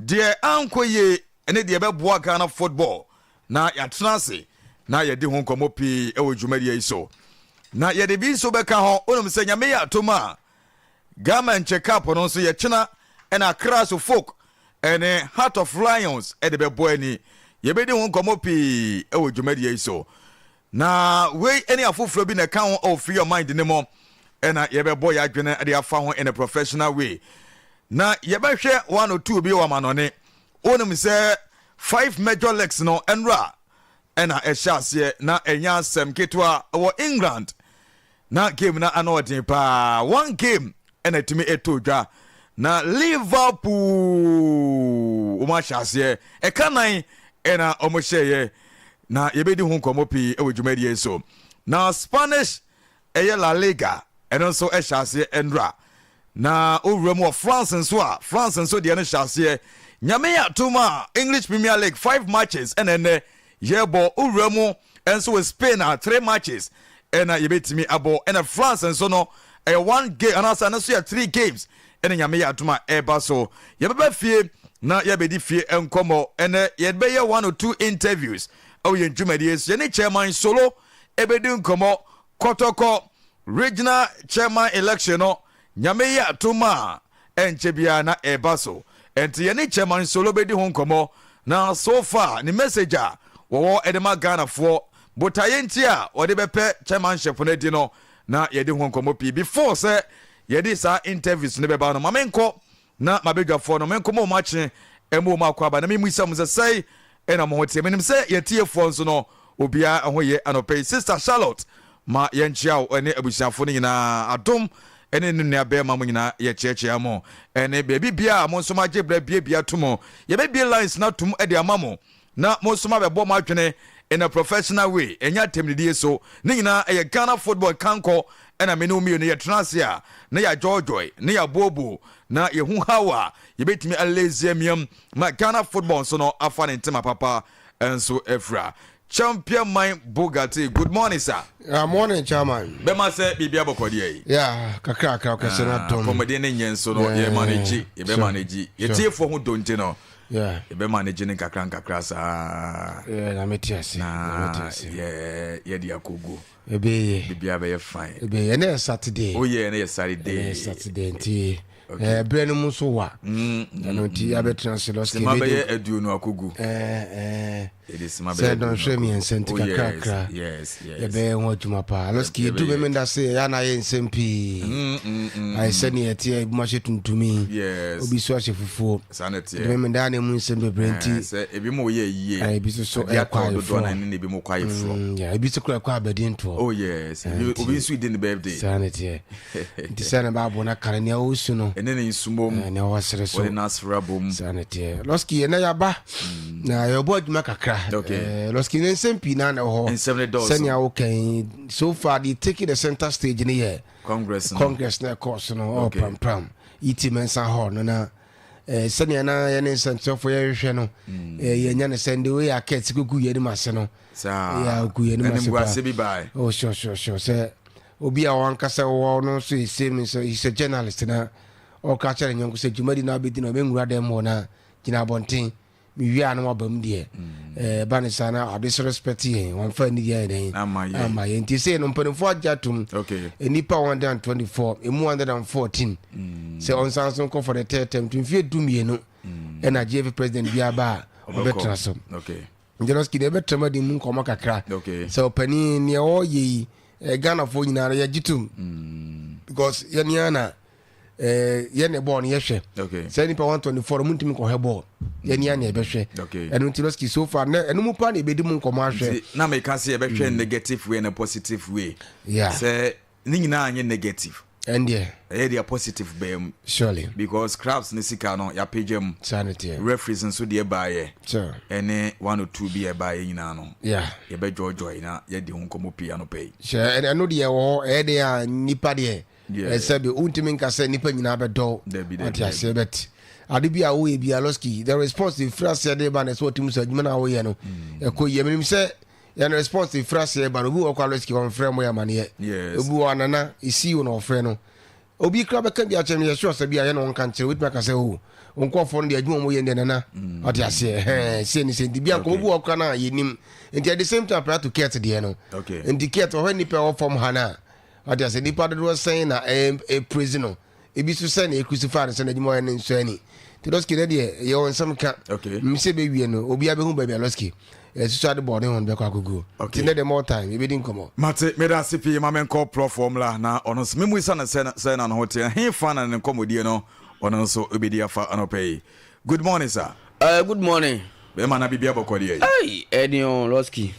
Deɛ ankɔ yie ne deɛ ɛbɛboa Ghana football na yɛatena ase na yɛdi ho nkɔmmɔ pii wɔ dwumadie yi so. Na yɛde bi nso bɛka ho, wonim sɛ Nyame yɛ atom a, Ghana Nkyɛ Cup no nso yɛkyena ɛna Accra so folk ɛne Heart of Lions ɛde bɛbɔ ani. Yɛbɛdi ho nkɔmmɔ pii wɔ dwumadie yi so. Na wei ne afoforɔ bi na ɛka ho wɔ Free Your Mind no mu ɛna yɛbɛbɔ yɛn adwene de afa ho in a professional way. Na yɛbɛhwɛ one or two bi wɔ amanɔne. Wonim sɛ five major leagues no ɛnora ɛna ɛhyɛ aseɛ na ɛnyɛ asɛm ketewa wɔ England. Na game no ano ɔden paa. One game ɛna ɛtumi ɛtɔ dwa. Na Liverpool wɔn ahyɛ aseɛ ɛka nan ɛna wɔn hyɛeɛ. Na yɛbɛdi ho nkɔmmɔ pii ɛwɔ dwumadie so. Na Spanish ɛyɛ La Liga ɛno nso ɛhyɛ aseɛ ɛnora. Na owura mu wɔ France nso a, France nso deɛ no hyɛ aseɛ. Nyame yɛ atom a, English Premier League five matches ɛna ɛnɛ yɛbɔ. Owura mu nso wɔ Spain a, three matches ɛna yɛbɛtumi abɔ. Ɛna France nso no ɛyɛ one game anaasɛ ɛno nso yɛ three games ɛna Nyame yɛ atom a ɛba so. Yɛbɛba fie na yɛbɛdi fie nkɔmmɔ. Ɛnɛ yɛbɛyɛ one or two interviews ɛwɔ yɛn dwumadie so. Yɛne Chairman Solo ɛbɛdi nkɔmmɔ. Kɔtɔkɔ Regional Chairman election no, Nyame yɛ atom a, ɛnkyɛ biara na ɛreba so. Ɛnti yɛne Chairman Solo bɛdi ho nkɔmmɔ, na so far ne message a wɔwɔ de ma Ghanafoɔ, botaeɛ nti a wɔde bɛpɛ chairmanship no adi no, na yɛdi ho nkɔmmɔ pii. Before sɛ yɛde saa interviews no bɛba no, ma menkɔ na m'abadwafoɔ no, menkɔma wɔn akye ɛma wɔn akɔ aba na memmisa wɔn sɛ sɛe ɛna mo ho teɛ. Menim sɛ yɛtiefoɔ nso no, obiara ho yɛ anɔpa yi. Sister Charlotte, ma yɛnkyea wo ne abusuafoɔ no nyinaa. Adom ne ne nua bɛrima mo nyinaa yɛkyeakyea mo ɛne baabi biara a mo nso moagye berɛ biabia to mo. Yɛbɛbie lines no atom de ama mo na mo nso moabɛbɔ mo adwene in a professional way, ɛnyɛ atɛmdidie so. Ne nyinaa ɛyɛ Ghana football nkankɔ ɛna me ne wo mmienu yɛtena ase a na yɛadwoodwoe na yɛabooboo na yɛhu how a yɛbɛtumi alazy amiam ma Ghana football nso no afa ne ntema papa nso afira. Champion man Bugatti, good morning sir. Yeah, morning chairman. Bɛma sɛ biribi abɔkɔdeɛ yi. Yeah, kakra kakra kɛse na dɔm. Apɔmuden ne nyɛ nso no yɛ manage, yɛbɛ manage. Yɛtiefoɔ ho dɔ nti no. Yeah. Yɛbɛ manage ne nkakra nkakra saa. Yeah, na mete ase. Na yɛ yɛde akɔgu. Ɛbɛyɛ. Biribiara bɛyɛ fine. Ɛbɛyɛ. Ɛnɛ yɛ Saturday. Oh yeah, ɛnɛ yɛ Saturday. Ɛnɛ yɛ Saturday nti. Okay. Berɛ no mu nso wa. Ɛno nti yɛabɛtena ase lɔs Sima bɛyɛ 20 akɔgu. Sɛ dɔnhwerɛ 3 nti kakrakra. Yɛbɛyɛ ho adwuma paa. Lɔs yɛdu bɛmenda se ɛyɛ na ayɛ nsɛm pii. Ayɛ sɛneɛ ɛteɛ ebi mu ahyɛ tuntumi. Obi so ahyɛ fufuo. Bɛmenda na mu nsɛm bebree nti. Sɛ ebi mu yɛ yie. Ebi so so ɛkɔ ayeforɔ. Ebi mu kɔ ayeforɔ. Ebi so kora ɛkɔ abɛdi ntoɔ. Oh yes. Obi nso di ne birthday. Saa ne teɛ. Nti sɛ ne baabo na kare nea ɔresu no. Ɛne ne nsumom. Nea ɔresere so. Wɔde n'asra bom. Saa ne teɛ. Lɔski ɛnɛ yaba. Na yɛbɔ adwuma kakra. Okay. Lɔski ne nsɛm pii na na ɛwɔ hɔ. Nsɛm ne dɔɔso. Sɛnea wokan so far they taking the center stage ne yɛ. Congress no. Congress na ɛkɔɔ so no ɔwɔ prampram. E.T. Mensah Hall no na sɛnea na yɛne nsɛnkyerɛfoɔ yɛhwehwɛ no yɛnya ne sɛ nde wei akɛt gugu yɛn anim ase no. Saa. Yɛ gu yɛn anim ase paa. Oh sure sure sure sɛ obi a wankasa wɔ no nso yɛ same sɛ he's a journalist na ɔka kyerɛ ne nyɔnko sɛ dwumadi na abɛdi na ɔbɛnwura dɛm hɔ na gyina abɔnten mewie a na waba mu deɛ ɛba ne saa na ade so respect yɛn wɔmfa ani deɛ yɛn ama yɛn nti sɛ no mpanimfoɔ agye atom nnipa 124 ɛmu 114 sɛ ɔnsan so nkɔ for the third term nti mfeɛ 12 ɛna GFA president bi aba a ɔbɛtena so. Ngyerɔski deɛ ɛbɛtra mu adi mu nkɔmmɔ kakra. Sɛ ɔpanin nea ɔyɛ yi Ghanafoɔ nyinaa no yɛgye tom because yɛne ara na yɛne bɔɔl no yɛhwɛ. Sɛ nipa 124 no muntumi nkɔhwɛ bɔɔl yɛne ara na yɛbɛhwɛ. Ɛno nti Lɔski so far nɛ ɛno mu paa na yɛbɛdi mu nkɔmmɔ ahwɛ. Na meka sɛ yɛbɛhwɛ negative way and positive way. Sɛ ne nyinaa nyɛ negative. Ɛndeɛ. Ɛyɛ deɛ positive bɛɛ mu. Surely. Because clubs ne sika no yapagya mu. Saa ne teɛ. Referees nso deɛ baayɛ. Sure. Ɛne one or two bi a ɛbaayɛ nyinaa no. Yeah. Yɛbɛ joyjoy na yɛdi ho nkɔmɔ pii anɔpa yi. Sure, ɛno deɛ wɔ hɔ ɛyɛ deɛ a nipa deɛ. Yeah. Ɛsɛ bi wontumi nka sɛ nipa nyinaa bɛdɔw. Dabi dabi. Ɔte aseɛ but ade bi a woyɛ bi a Lɔski the response efiri aseɛ de ba na ɛsɛ ɔtumi sɛ adwuma na woyɛ no ɛkɔ yie menim sɛ yɛn response efiri aseɛ ba no obi wɔ kɔ alɔski ɔnfrɛ mo yɛ amaneɛ obi wɔ anana esi wo na ɔfrɛ no. Obi kora bɛka bi akyerɛ no, yɛ sure sɛ bi a yɛ na ɔnka nkyerɛ, wobɛtumi aka sɛ o, wo nkurɔfoɔ no deɛ adwuma ɔmo yɛ no deɛ nana, ɔte aseɛ, hɛn, sei ne sei, nti bi a nkɔmmɔ bi wɔ hɔ koraa no a yɛnim. Nti at the same time prior to Kurt deɛ no, nti Kurt ɔhwɛ nnipa a ɛwɔ fam ha no a, ɔte aseɛ, nnipa dodoɔ sɛn na ɛpraise no, ebi nso sɛn na ɛcrucify no sɛ n'adwuma ɔyɛ no nsɔ ani. Nti Losky ne deɛ yɛwɔ nsɛm ka, sɛ ɛbɛwie no obiara bɛhu baabi a Losky ɛsusu ade bɔɔ ne ho no bɛkɔ akɔguo. Nti nnɛ deɛ more time yɛbɛdi nkɔmmɔ. Mate, meda ase pii. Ma menkɔ Prɔfoɔ mmra na ɔno nso memmisa no sɛ sɛn na ne ho te, ɛhefa na ne nkɔmmɔdie no ɔno nso bɛdi afa anɔpa yi. Good morning sir. Good morning. Bɛma na biribi abɔkɔ deɛ. Ei, ɛne o, Losky.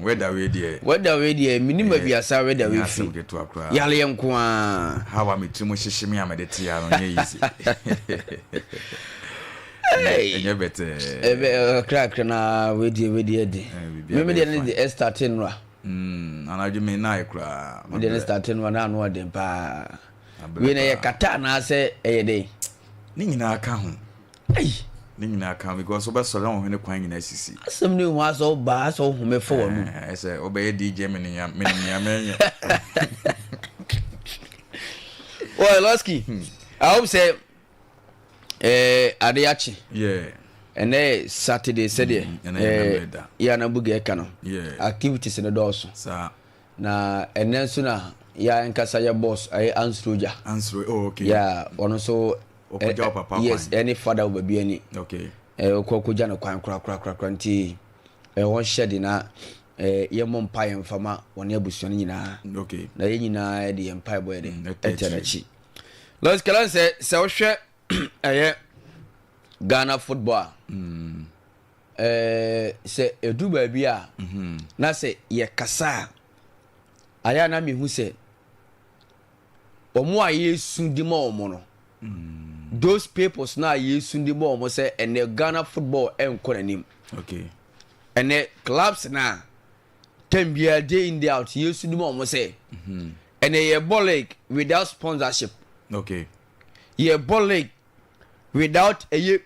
Weather wei deɛ. Weather wei deɛ, menim baabi a saa weather wei firi. Ɛnyɛ asɛm ketewa koraa. Yareɛ nko ara. How a me tirim hyehye me a mede te ha no nyɛ easy. Ɛnyɛ bɛtɛɛ. Ɛbɛ kakrakra na wei deɛ wei deɛ ɛde. Me me deɛ ne de ɛstarte nnora. Anadwo me nnae koraa. Me deɛ ne starte nnora na ano ɔden paa. Wei na ɛyɛ kata anaasɛ ɛyɛ dɛn? Ne nyinaa ka ho. Ei! Ne nyinaa ka ho because wobɛsɔre na wo hwene kwan nyinaa sisi. Asɛm no hu asɛ woba asɛ wo home fa w'anum. Ɛɛ sɛ wobɛyɛ DJ menim nea menyɛ. Well, Losky, I hope sɛ eh, ade akye. Yeah. Ɛnɛ yɛ Saturday sɛdeɛ mm, eh, yɛ anabuga ɛka no. Yeah. Activities no dɔɔso. Saa. Na ɛnɛ nso na yɛ ankasa yɛ boss ɛyɛ Ansroja. Ansro, oh okay. Yeah, ɔno nso. Ɔkɔgya wo papa kwan. Yes, ɛne fada wɔ baabi ani. Okay. Ɔkɔ kɔgya no kwan kora kora kora kora nti ɛhɔ hyɛ de na yɛmmɔ mpa yɛn mfa ma wɔne abusua no nyinaa. Okay. Na yɛn nyinaa de yɛn mpaebɔ yɛ de ɛtɛ n'akyi. Lɔs kɛlɛ sɛ sɛ wohwɛ ɛyɛ Ghana football a. Mm. Ɛɛ sɛ edu baabi a mm-hmm. na sɛ yɛkasa a ayɛ a na mehu sɛ wɔn a yɛsu de ma wɔn no mm. those peoples na yɛsu de ma wɔn sɛ ɛnɛ Ghana football ɛnkɔ n'anim. Okay. Ɛnɛ clubs na term biara day in day out yɛsu de ma wɔn sɛ mm-hmm. ɛnɛ yɛbɔ league without sponsorship. Okay. Yɛbɔ league without ɛyɛ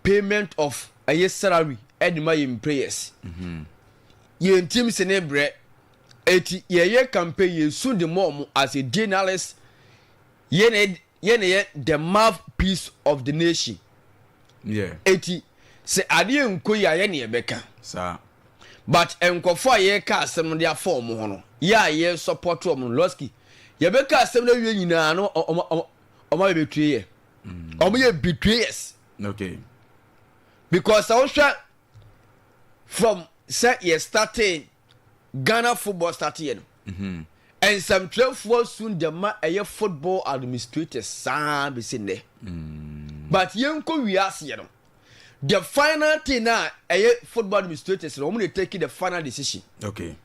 payment of ɛyɛ salary ɛde ma yɛn prayers. Mm-hmm. Yɛn team se ne brɛ eti yɛyɛ campaign yɛsu de ma wɔn as a journalist yɛn na yɛn na yɛ the mouthpiece of the nation. Yeah. Eti sɛ adeɛ nko yi a yɛn na yɛbɛka. Saa. But nkurɔfoɔ a yɛreka asɛm no de afa wɔn ho no, yɛ a yɛ support wɔn no, Losky, yɛbɛka asɛm no awie nyinaa no wɔn wɔn wɔn abɛ betray yɛ. Wɔn yɛ betrayers. Okay. Because sɛ wohwɛ from sɛ yɛ starting Ghana football starting yɛ no, mm-hmm. nsɛmtwerɛfoɔ soon de ma ɛyɛ football administrators saa bɛsi nnɛ. Mm. But yɛnkɔ wiaseɛ no, the final thing na ɛyɛ football administrators no wɔn na take the final decision. Okay.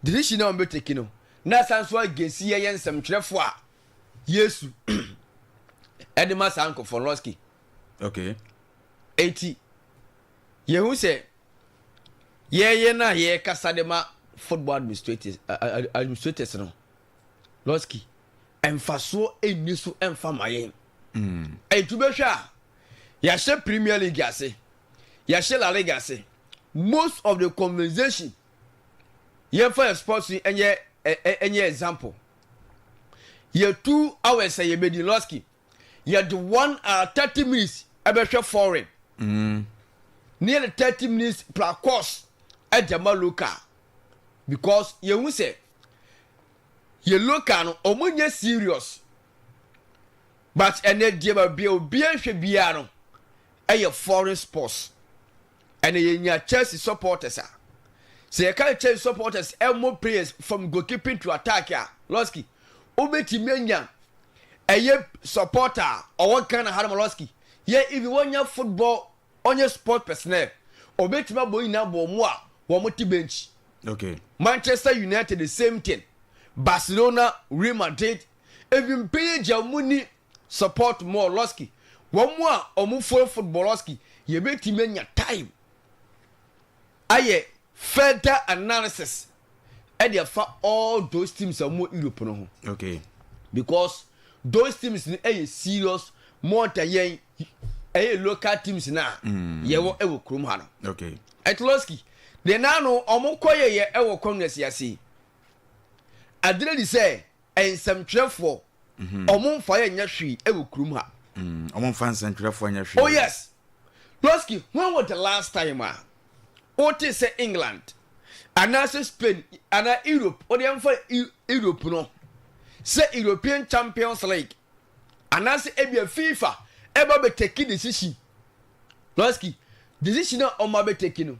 Decision na wɔn bɛ take no na san so against yɛ yɛ nsɛmtwerɛfoɔ a yesu ɛde ma saa nkurɔfoɔ no lɔski. Okay. Eti yehu sɛ yɛyɛ no a yɛkasa de ma football administrators administrators no lɔski mfasoɔ nni so mfa ma yɛn. Mm. Eti bɛhwɛ a yɛahyɛ Premier League ase yɛahyɛ La Liga ase most of the conversation yɛmfa yɛ sports yi ɛnyɛ ɛnyɛ example yɛ 2 hours a yɛbɛdi lɔski yɛde 1 hour 30 minutes ɛbɛhwɛ foreign ne yɛde 30 minutes plus course ɛde ma local because yɛhu sɛ yɛ local no ɔmo nyɛ serious, but ɛnɛ deɛ baabi a obiara nhwɛ biara no ɛyɛ foreign sports. Ɛnɛ yɛnya Chelsea supporters a sɛ yɛka Chelsea supporters ɛmo players from goalkeeping to attack a, lɔski, wobɛtumi anya ɛyɛ supporter a ɔwɔ Ghana ha no ma lɔski yɛ even wɔnya football ɔnyɛ sport personnel ɔbɛtumi abɔ nyinaa bɔ ɔmo a wɔn te bench. Manchester United, the same thing, Barcelona, Real Madrid, even PSG a wɔn ni support more lɔski wɔn a wɔn follow football lɔski yɛbɛtumi anya time ayɛ further analysis ɛde afa all those teams a wɔn wɔ Europe no ho. Because those teams no ɛyɛ serious more than yɛn ɛyɛ local teams na yɛwɔ ɛwɔ kurom ha no. Ɛtoloski deɛ naano ɔmo kɔ yɛyɛ ɛwɔ Congress yase adire di sɛ nsɛmtwerɛfoɔ. Ɔmo nfa yɛ nyɛ hwee ɛwɔ kurom ha. Ɔmo nfa nsɛntwerɛfoɔ nyɛ hwee. Oh yes. Losky, when was the last time a wote sɛ England anaasɛ Spain anaa Europe, wode ɛmfa Europe no sɛ European Champions League anaasɛ ebia FIFA ɛba bɛ take decision. Losky, decision a ɔmo abɛ take no,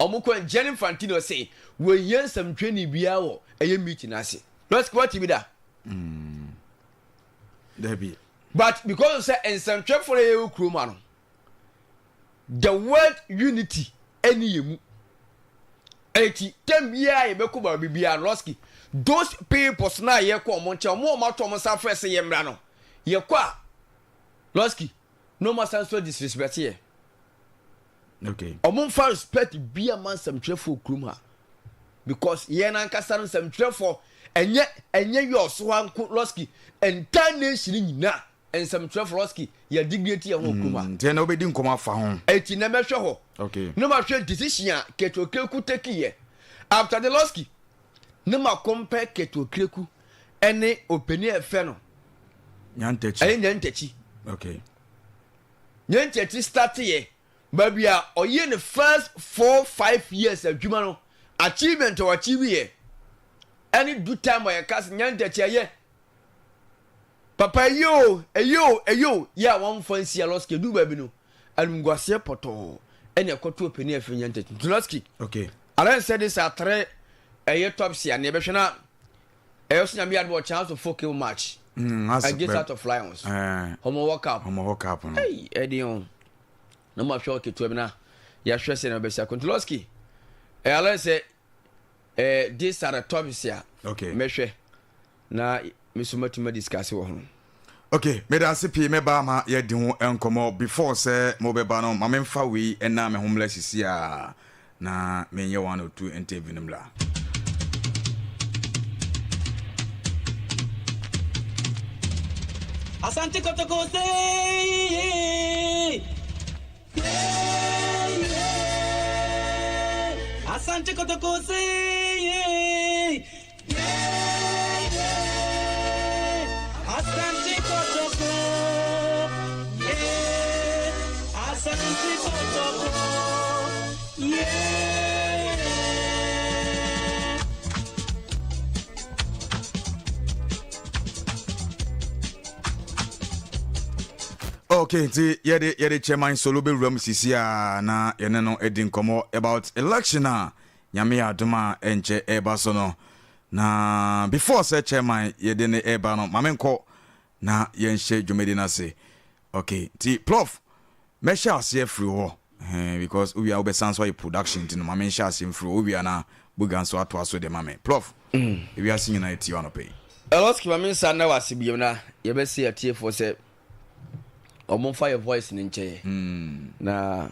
ɔmo kɔ Gianni Infantino se wɔhia nsɛmtwerɛni biara wɔ ɛyɛ meeting ase. Losky, wate bi da? Dabi. But because sɛ nsɛntwerɛfoɔ no yɛwɔ kurom ha no, the word unity ɛni yɛ mu. Eti tɛm biara yɛbɛkɔ baabi biara no, Losky, those peoples na yɛkɔ ɔmo nkyɛn, ɔmo a ɔmo ato ɔmo nsa afrɛ sɛ yɛmmra no, yɛkɔ a, Losky, na ɔmo asan so disrespect yɛ. Okay. Ɔmo nfa respect bia ma nsɛmtwerɛfoɔ kurom ha. Because yɛn ankasa no nsɛmtwerɛfoɔ ɛnyɛ ɛnyɛ yɛ ɔso ha nko Losky, entire nation nyinaa nsɛmtwerɛfoɔ Losky yɛ degrade yɛn ho kurom ha. Nti ɛna wobɛdi nkɔmɔ afa ho. Eti na mɛhwɛ hɔ. Okay. Na mahwɛ decision a Kurt Okraku take yɛ. After the Losky, na ma compare Kurt Okraku ɛne opanin a ɛfɛ no. Nyantakyi. Ɛyɛ Nyantakyi. Okay. Nyantakyi start yɛ baabi a ɔyɛ ne first 4-5 years adwuma no, achievement a wachieve yɛ ɛne do time a yɛka sɛ Nyantakyi ɛyɛ papa, ɛyɛ o, ɛyɛ o, ɛyɛ o, yɛ a wɔmfa nsi a Losky du baabi no animguaseɛ pɔtɔɔ ɛne ɛkɔto ɔpanin afiri Nyantakyi nti Losky. Okay. Alɛ sɛ de sɛ atere ɛyɛ tops a ne yɛbɛhwɛ na ɛyɛ so Nyame adom ɔkyɛn so 4K match against Heart of Lions. Ɔmo World Cup. Ɔmo World Cup no. Ɛyi ɛdi o na mo ahwɛ ɔketewa bi na yɛahwɛ sɛ na bɛsi akonto Losky ɛyɛ alɛ sɛ these are the topics a mɛhwɛ na me so matumi discuss wɔ ho. Okay, meda ase pii. Mɛba ma yɛdi ho nkɔmmɔ. Before sɛ mobɛba no, ma memfa wei ɛna me ho mmla sisi a na menyɛ one or two interview no mmla. Asante Kotoko say, yeah. Asante Kotoko say, yeah. Asante Kotoko, yeah. Asante Kotoko, yeah. Okay, nti yɛde Chairman Solo bɛwura mu sisi a na yɛne no adi nkɔmmɔ about election a Nyame yɛ adom a ɛnkyɛ ɛreba so no. Na before sɛ chairman yɛde ne ɛreba no, ma menkɔ na yɛnhyɛ dwumadi no ase. Okay, nti Prof, mɛhyɛ aseɛ firi hɔ because wowia wobɛsan so ayɛ production, nti no ma menhyɛ aseɛ mfiri hɔ. Wowia na Buga nso atoa so de ma me. Prof, ewiase nyinaa ɛtie anɔpa yi. Ɛlɔski, ma me nsa nna wɔ ase biom na yɛbɛse atiefoɔ sɛ ɔmo mfa yɛ voice no nkyɛn na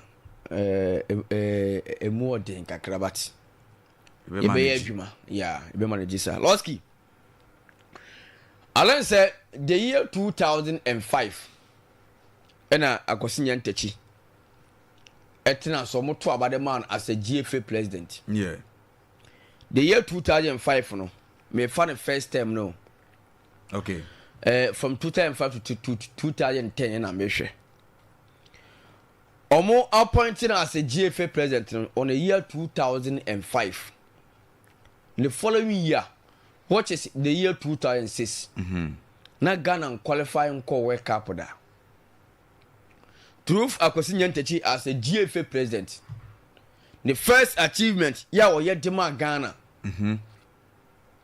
ɛmu ɔden kakra, but yɛbɛyɛ adwuma ya yɛbɛma no gye saa. Lɔski, alɛn sɛ the year 2005 ɛna Akwasi Nyantakyi ɛtena so, ɔmo to aba de maa no as a GFA president. The year 2005 no, mefa no first term no. From 2005 to 2010 na mehwɛ ɔmo appointing as a GFA president no on the year 2005. The following year, which is the year 2006, na Ghana qualify nkɔ World Cup da. Truth, Akwasi Nyantakyi as a GFA president, the first achievement yɛ a ɔyɛ de ma Ghana ɛyɛ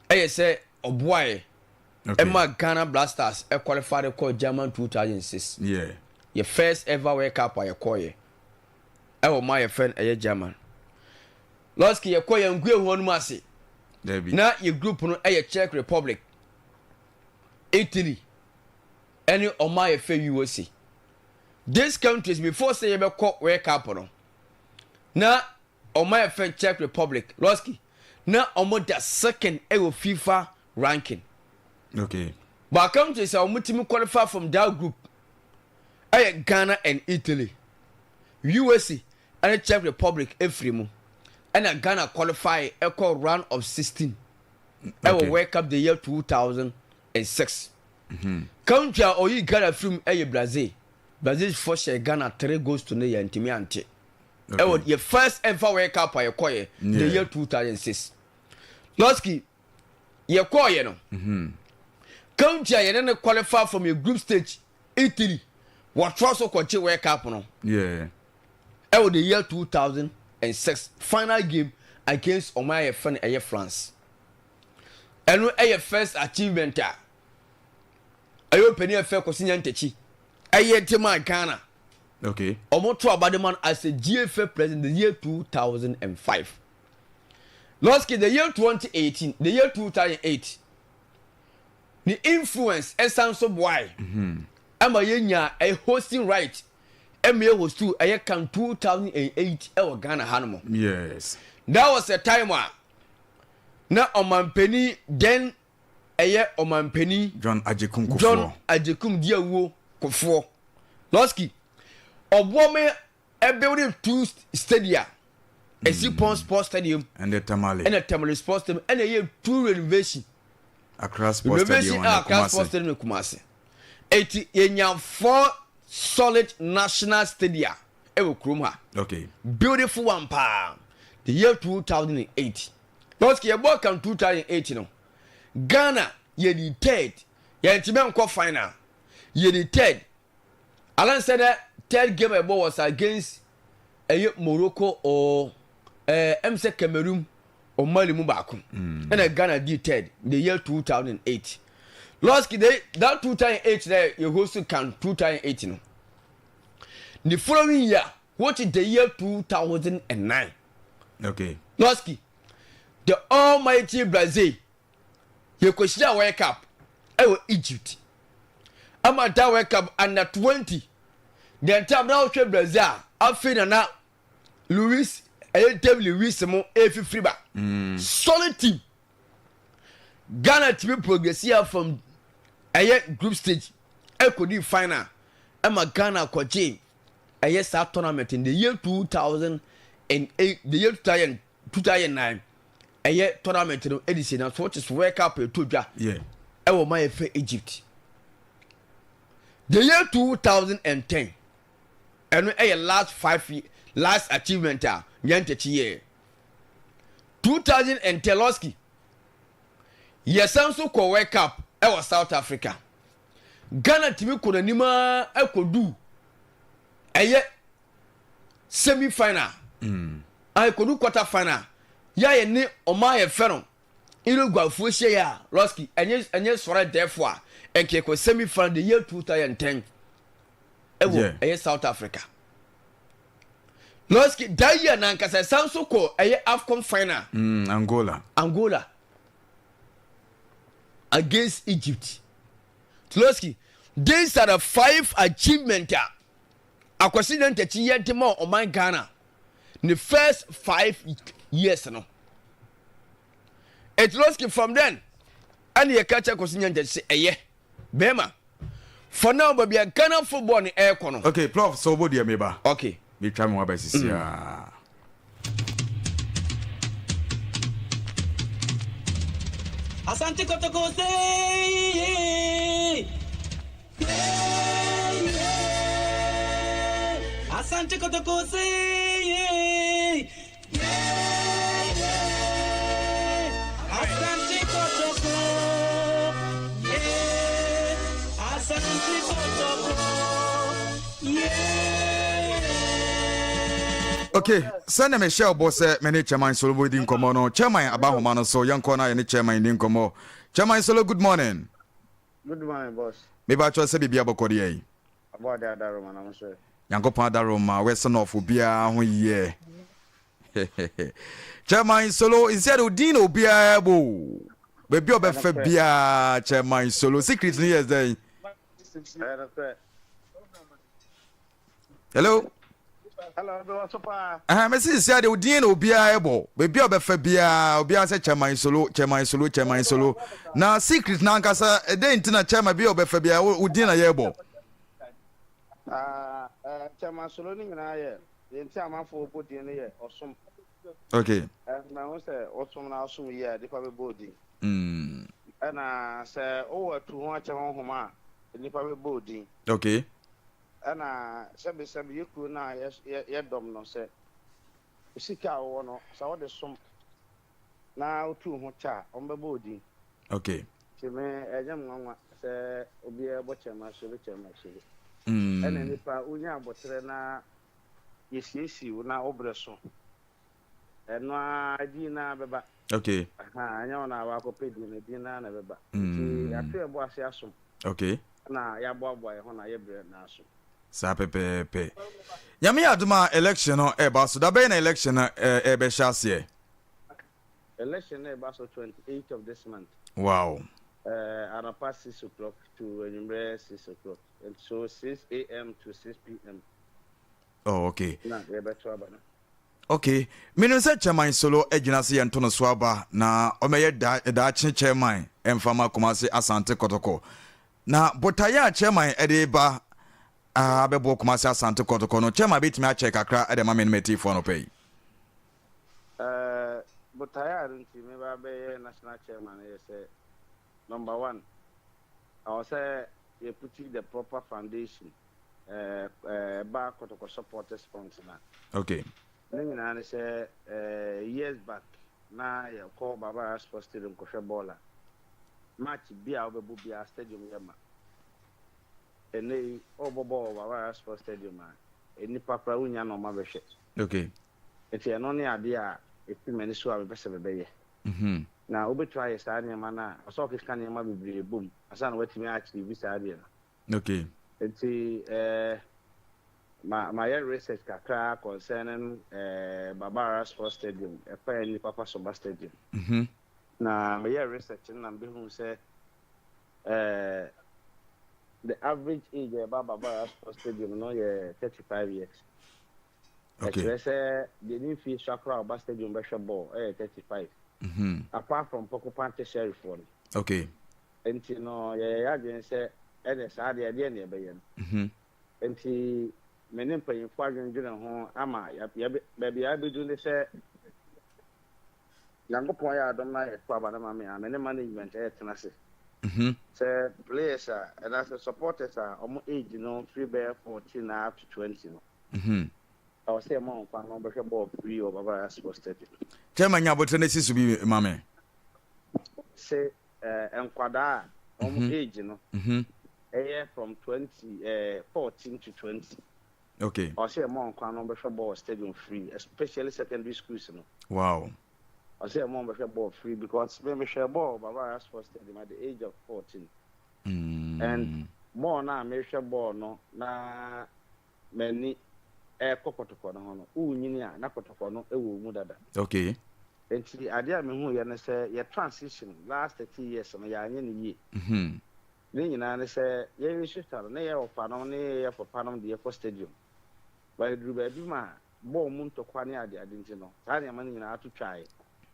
sɛ ɔboaeɛ ɛma Ghana Black Stars ɛqualify de kɔ German 2006. Yɛ first ever World Cup a yɛkɔɔyɛ ɛwɔ ma yɛfrɛ no ɛyɛ German. Lɔski, yɛkɔ yɛn ngu ehu ɔnum ase. Dabi. Na yɛ group no ɛyɛ Czech Republic, Italy ɛne ɔmo a yɛfrɛ USA. These countries, before sɛ yɛbɛkɔ World Cup no, na ɔmo a yɛfrɛ Czech Republic, Lɔski, na ɔmo da second ɛwɔ FIFA ranking. But countries a wɔn tumi qualify from that group ɛyɛ Ghana and Italy. USA ɛne Czech Republic efiri mu, ɛna Ghana qualify ɛkɔ round of 16 ɛwɔ World Cup the year 2006. Country a ɔyii Ghana firi mu yɛ Brazil. Brazil foɔ hyɛɛ Ghana 3 goals to nil yɛntumi ante. Ɛwɔ yɛ first ever World Cup a yɛkɔyɛ the year 2006. Lɔski yɛkɔɔyɛ no country a yɛne no qualify from yɛ group stage Italy wɔtoa so kɔgye World Cup no ɛwɔ the year 2006 final game against ɔman a yɛfrɛ no ɛyɛ France. Ɛno ɛyɛ first achievement a ɛyɛ ɔpanin a ɛfɛ Kwasi Nyantakyi ɛyɛ de maa Ghana. Okay. Ɔmo to aba de ma no as a GFA president the year 2005. Lɔski the year 2018 the year 2008 ne influence ɛsan so boae ɛma yɛnya a hosting right ɛma yɛ hostu ɛyɛ kan 2008 ɛwɔ Ghana ha no mo. Yes. That was a time a na ɔmanpanin then ɛyɛ ɔmanpanin John Agyekum Kufuor. John Agyekum Diawuo Kufuor. Lɔski ɔboɔ me ɛbuilding two stadia ɛsi Pon Sports Stadium ɛne Tamale ɛna Tamale Sports Stadium ɛna ɛyɛ two renovation Accra Sports renovation Stadium ɛna Accra Sports Stadium Kumasi eti yɛnya four solid national stadia ɛwɔ kurom ha. Okay. Beautiful one paa. The year 2008. Because yɛbɔ kan 2008 no. Ghana yɛdi third. Yɛntumi nkɔ final. Yɛdi third. Alan said that third game ɛbɔ was against ɛyɛ Morocco or ɛɛ ɛm sɛ Cameroon or Mali mu baako. Ɛna Ghana di third the year 2008. Lɔski de that 2008 na yɛ host kan 2008 no. The following year, which is the year 2009. Okay. Lɔski, the almighty Brazil, yɛkɔhyia World Cup ɛwɔ Egypt. Ama that World Cup under 20. The time na wohwɛ Brazil a, afei na na Luis, ɛyɛ David Luiz mo ɛfifiri ba. Solid team. Ghana tumi progress ya from ɛyɛ group stage ɛkɔdi final ɛma Ghana kɔgye ɛyɛ saa tournament in the year 2008 the year 2000 2009 ɛyɛ tournament no ɛde si na so which is World Cup ɛtɔ dwa ɛwɔ ma yɛfɛ Egypt the year 2010 ɛno ɛyɛ last 5 last achievement a Nyantakyi yɛ 2010 Lɔski yɛsan so kɔ World Cup ɛwɔ South Africa. Ghana tumi kɔ n'anim ara ɛkɔdu ɛyɛ semi final ɛkɔdu quarter final yɛ a yɛne ɔman a yɛfɛ no Uruguayfoɔ hyia yɛ a Lɔski ɛnyɛ ɛnyɛ sɔrɔ dɛfo a ɛnka ɛkɔ semi final the year 2010 ɛwɔ ɛyɛ South Africa. Lɔski that year nankasa ɛsan so kɔ ɛyɛ AFCON final. Angola. Angola against Egypt. Lɔski these are the 5 achievement a Akwasi Nyantakyi yɛ de ma ɔman Ghana ne first 5 years no. Eti Lɔski from then ɛna yɛ ka kyerɛ Akwasi Nyantakyi sɛ ɛyɛ bɛrima. For now, baabi a Ghana football ni ɛrekɔ no. Okay, Prof, so wo deɛ meba. Okay. Metwa me ho aba sisi a. Asante Kotoko say, yeah, yeah. Asante Kotoko say, yeah, yeah. Asante Kotoko, yeah. Asante Kotoko, yeah. Okay, sɛnea mehyɛ ɔbɔ sɛ me ne Chairman Solo di nkɔmmɔ no, Chairman aba ahoma no so, yɛnkɔ na yɛne Chairman di nkɔmmɔ. Chairman Solo, good morning. Good morning, boss. Meba kyerɛ sɛ biribi abɔkɔ deɛ yi. Abɔ ade adaroma na mo so. Nyankopɔn adaroma, West North obiara ho yɛ. Chairman Solo, nsia de odin na obiara bo. Baabi a ɔbɛfa biara Chairman Solo. Secret ni yɛ dɛn? Hello. Hello, bɛ wɔ so paa. Ɛhɛn, mesi nsia de odin na obiara bɔ. Baabi a ɔbɛfa biara, obiara sɛ Chairman Solo, Chairman Solo, Chairman Solo. Na secret na ankasa, ɛdɛn nti na Chairman bi a ɔbɛfa biara, odin na yɛbɔ? Ah, Chairman Solo ne nyinaa yɛ, deɛ nti amanfoɔ bɔ din no yɛ ɔsom. Okay. Mahu sɛ ɔsom na ɔsom yie a, nipa bɛbɔ odin. Ɛna sɛ wowɔ atu ho akyɛ honhom a, nnipa bɛbɔ wo din. Okay. Ɛna sɛbesɛbe yɛ kuro no a yɛdɔm no, sɛ sika a wowɔ no, sɛ wode som na wotu wo ho kyɛ a, wɔbɛbɔ wo din. Okay. Nti me, ɛnyɛ me nwanwa sɛ obiara bɔ kyɛm asobe kyɛm asobe. Ɛna nnipa, wonya aboterɛ na yɛsiesie wo na wo berɛ so. Ɛno ara, din no ara bɛba. Okay. Aha, ɛnyɛ wo na woakɔpɛ din no, din no ara na ɛbɛba. Nti yɛato yɛn bo ase asom. Okay. Ɛna yɛaboaboa yɛn ho na yɛbrɛ na aso. Saa pɛpɛɛpɛ. Nyame yɛ adom a election no ɛreba so. Da bɛn na election no ɛrebɛhyɛ aseɛ? Election no ɛreba so 28 of this month. Wow. Uh, anɔpa 6 o'clock to anwummerɛ 6 o'clock. And so 6 a.m. to 6 p.m. Oh, okay. Na yɛbɛto aba no. Ok, menim sɛ Chairman Solo agyina sɛ yɛnto no so aba na ɔmmɛyɛ da daakye Chairman mfa ma Kumasi Asante Kɔtɔkɔ. Na botaeɛ a Chairman de reba abɛboɔ Kumasi Asante Kɔtɔkɔ no, Chairman bɛtumi akyɛ kakra de ama me ne m'atiefoɔ anɔpa yi? Eh, botaeɛ a ɛno nti meba abɛyɛ National Chairman no yɛ sɛ, number one, ɛwɔ sɛ yɛ puti the proper foundation ɛba Kɔtɔkɔ supporters front no a. Okay. Ne nyinaa ne sɛ years back na yɛkɔ Baba Yara Sports Stadium kɔhwɛ bɔɔl a, match bi a wobɛbɔ biara stadium yɛ ma. Ɛnnɛ yi wobɔ bɔɔl wɔ Baba Yara Sports Stadium a, nnipa koraa wonnya na wɔn abɛhwɛ. Okay. Nti ɛno ne adeɛ a ɛsi m'ani so a mepɛ sɛ mebɛyɛ. Na wobɛtumi ayɛ saa nneɛma no a, ɛwɔ sɛ wokeka nneɛma bebree bom ansa na woatumi a achieve saa adeɛ no. Okay. Nti eh, ma mayɛ research kakra concerning eh, Baba Yara Sports Stadium, ɛkwan a nnipa fa so ba stadium. Na meyɛɛ research no na mebɛhuu sɛ eh, the average age a ɛba Baba Yara Sports Stadium no yɛ 35 years. Okay. Ɛkyerɛ sɛ deɛ ne mfie sua koraa a ɔba stadium bɛhwɛ bɔɔl ɛyɛ 35. Apart from Pokopan tertiary foɔ no. Okay. Enti no, yɛyɛɛ yɛn adwene sɛ, ɛnneɛ saa deɛ, ɛdeɛn na yɛbɛyɛ no? Enti me ne mpanyimfoɔ adwendwene ho ama yɛabɛ, baabi a yɛabɛdu ne sɛ, Nyankopɔn yɛ adom na yɛto aba no ma me a, me ne management ɛretena ase sɛ players a, anaasɛ supporters a wɔn age no firi bɛyɛ 14 up to 20 no, ɛwɔ sɛ yɛma wɔn kwan na wɔbɛhwɛ bɔɔl free wɔ Baba Sports Stadium. Chairman nya aboterɛ na si so bi ma me. Se nkwadaa a wɔn age no yɛ from 20, 14 to 20. Okay. Ɔsɛ yɛma wɔn kwan na wɔbɛhwɛ bɔɔl wɔ stadium free, especially secondary schools no. Wow. Ɔsɛ yɛma wɔn bɛhwɛ bɔɔl free because me mehwɛ bɔɔl wɔ Baba Yara Sports Stadium at the age of 14. And bɔɔl no a mehwɛ bɔɔl no na m'ani rekɔ kɔtɔkɔ no ho no, wonyini a na kɔtɔkɔ no wɔ wo mu dada. Okay. Nti adeɛ a mehuiɛ ne sɛ yɛ transition last 30 years no yɛanyɛ no yie. Ne nyinaa ne sɛ yɛn sister no ne yɛn wɔfanom ne yɛn papanom de yɛkɔ stadium. But ɛduru baabi ma bɔɔl mu ntɔkwa ne adeade nti no saa nneɛma no nyinaa to twaeɛ.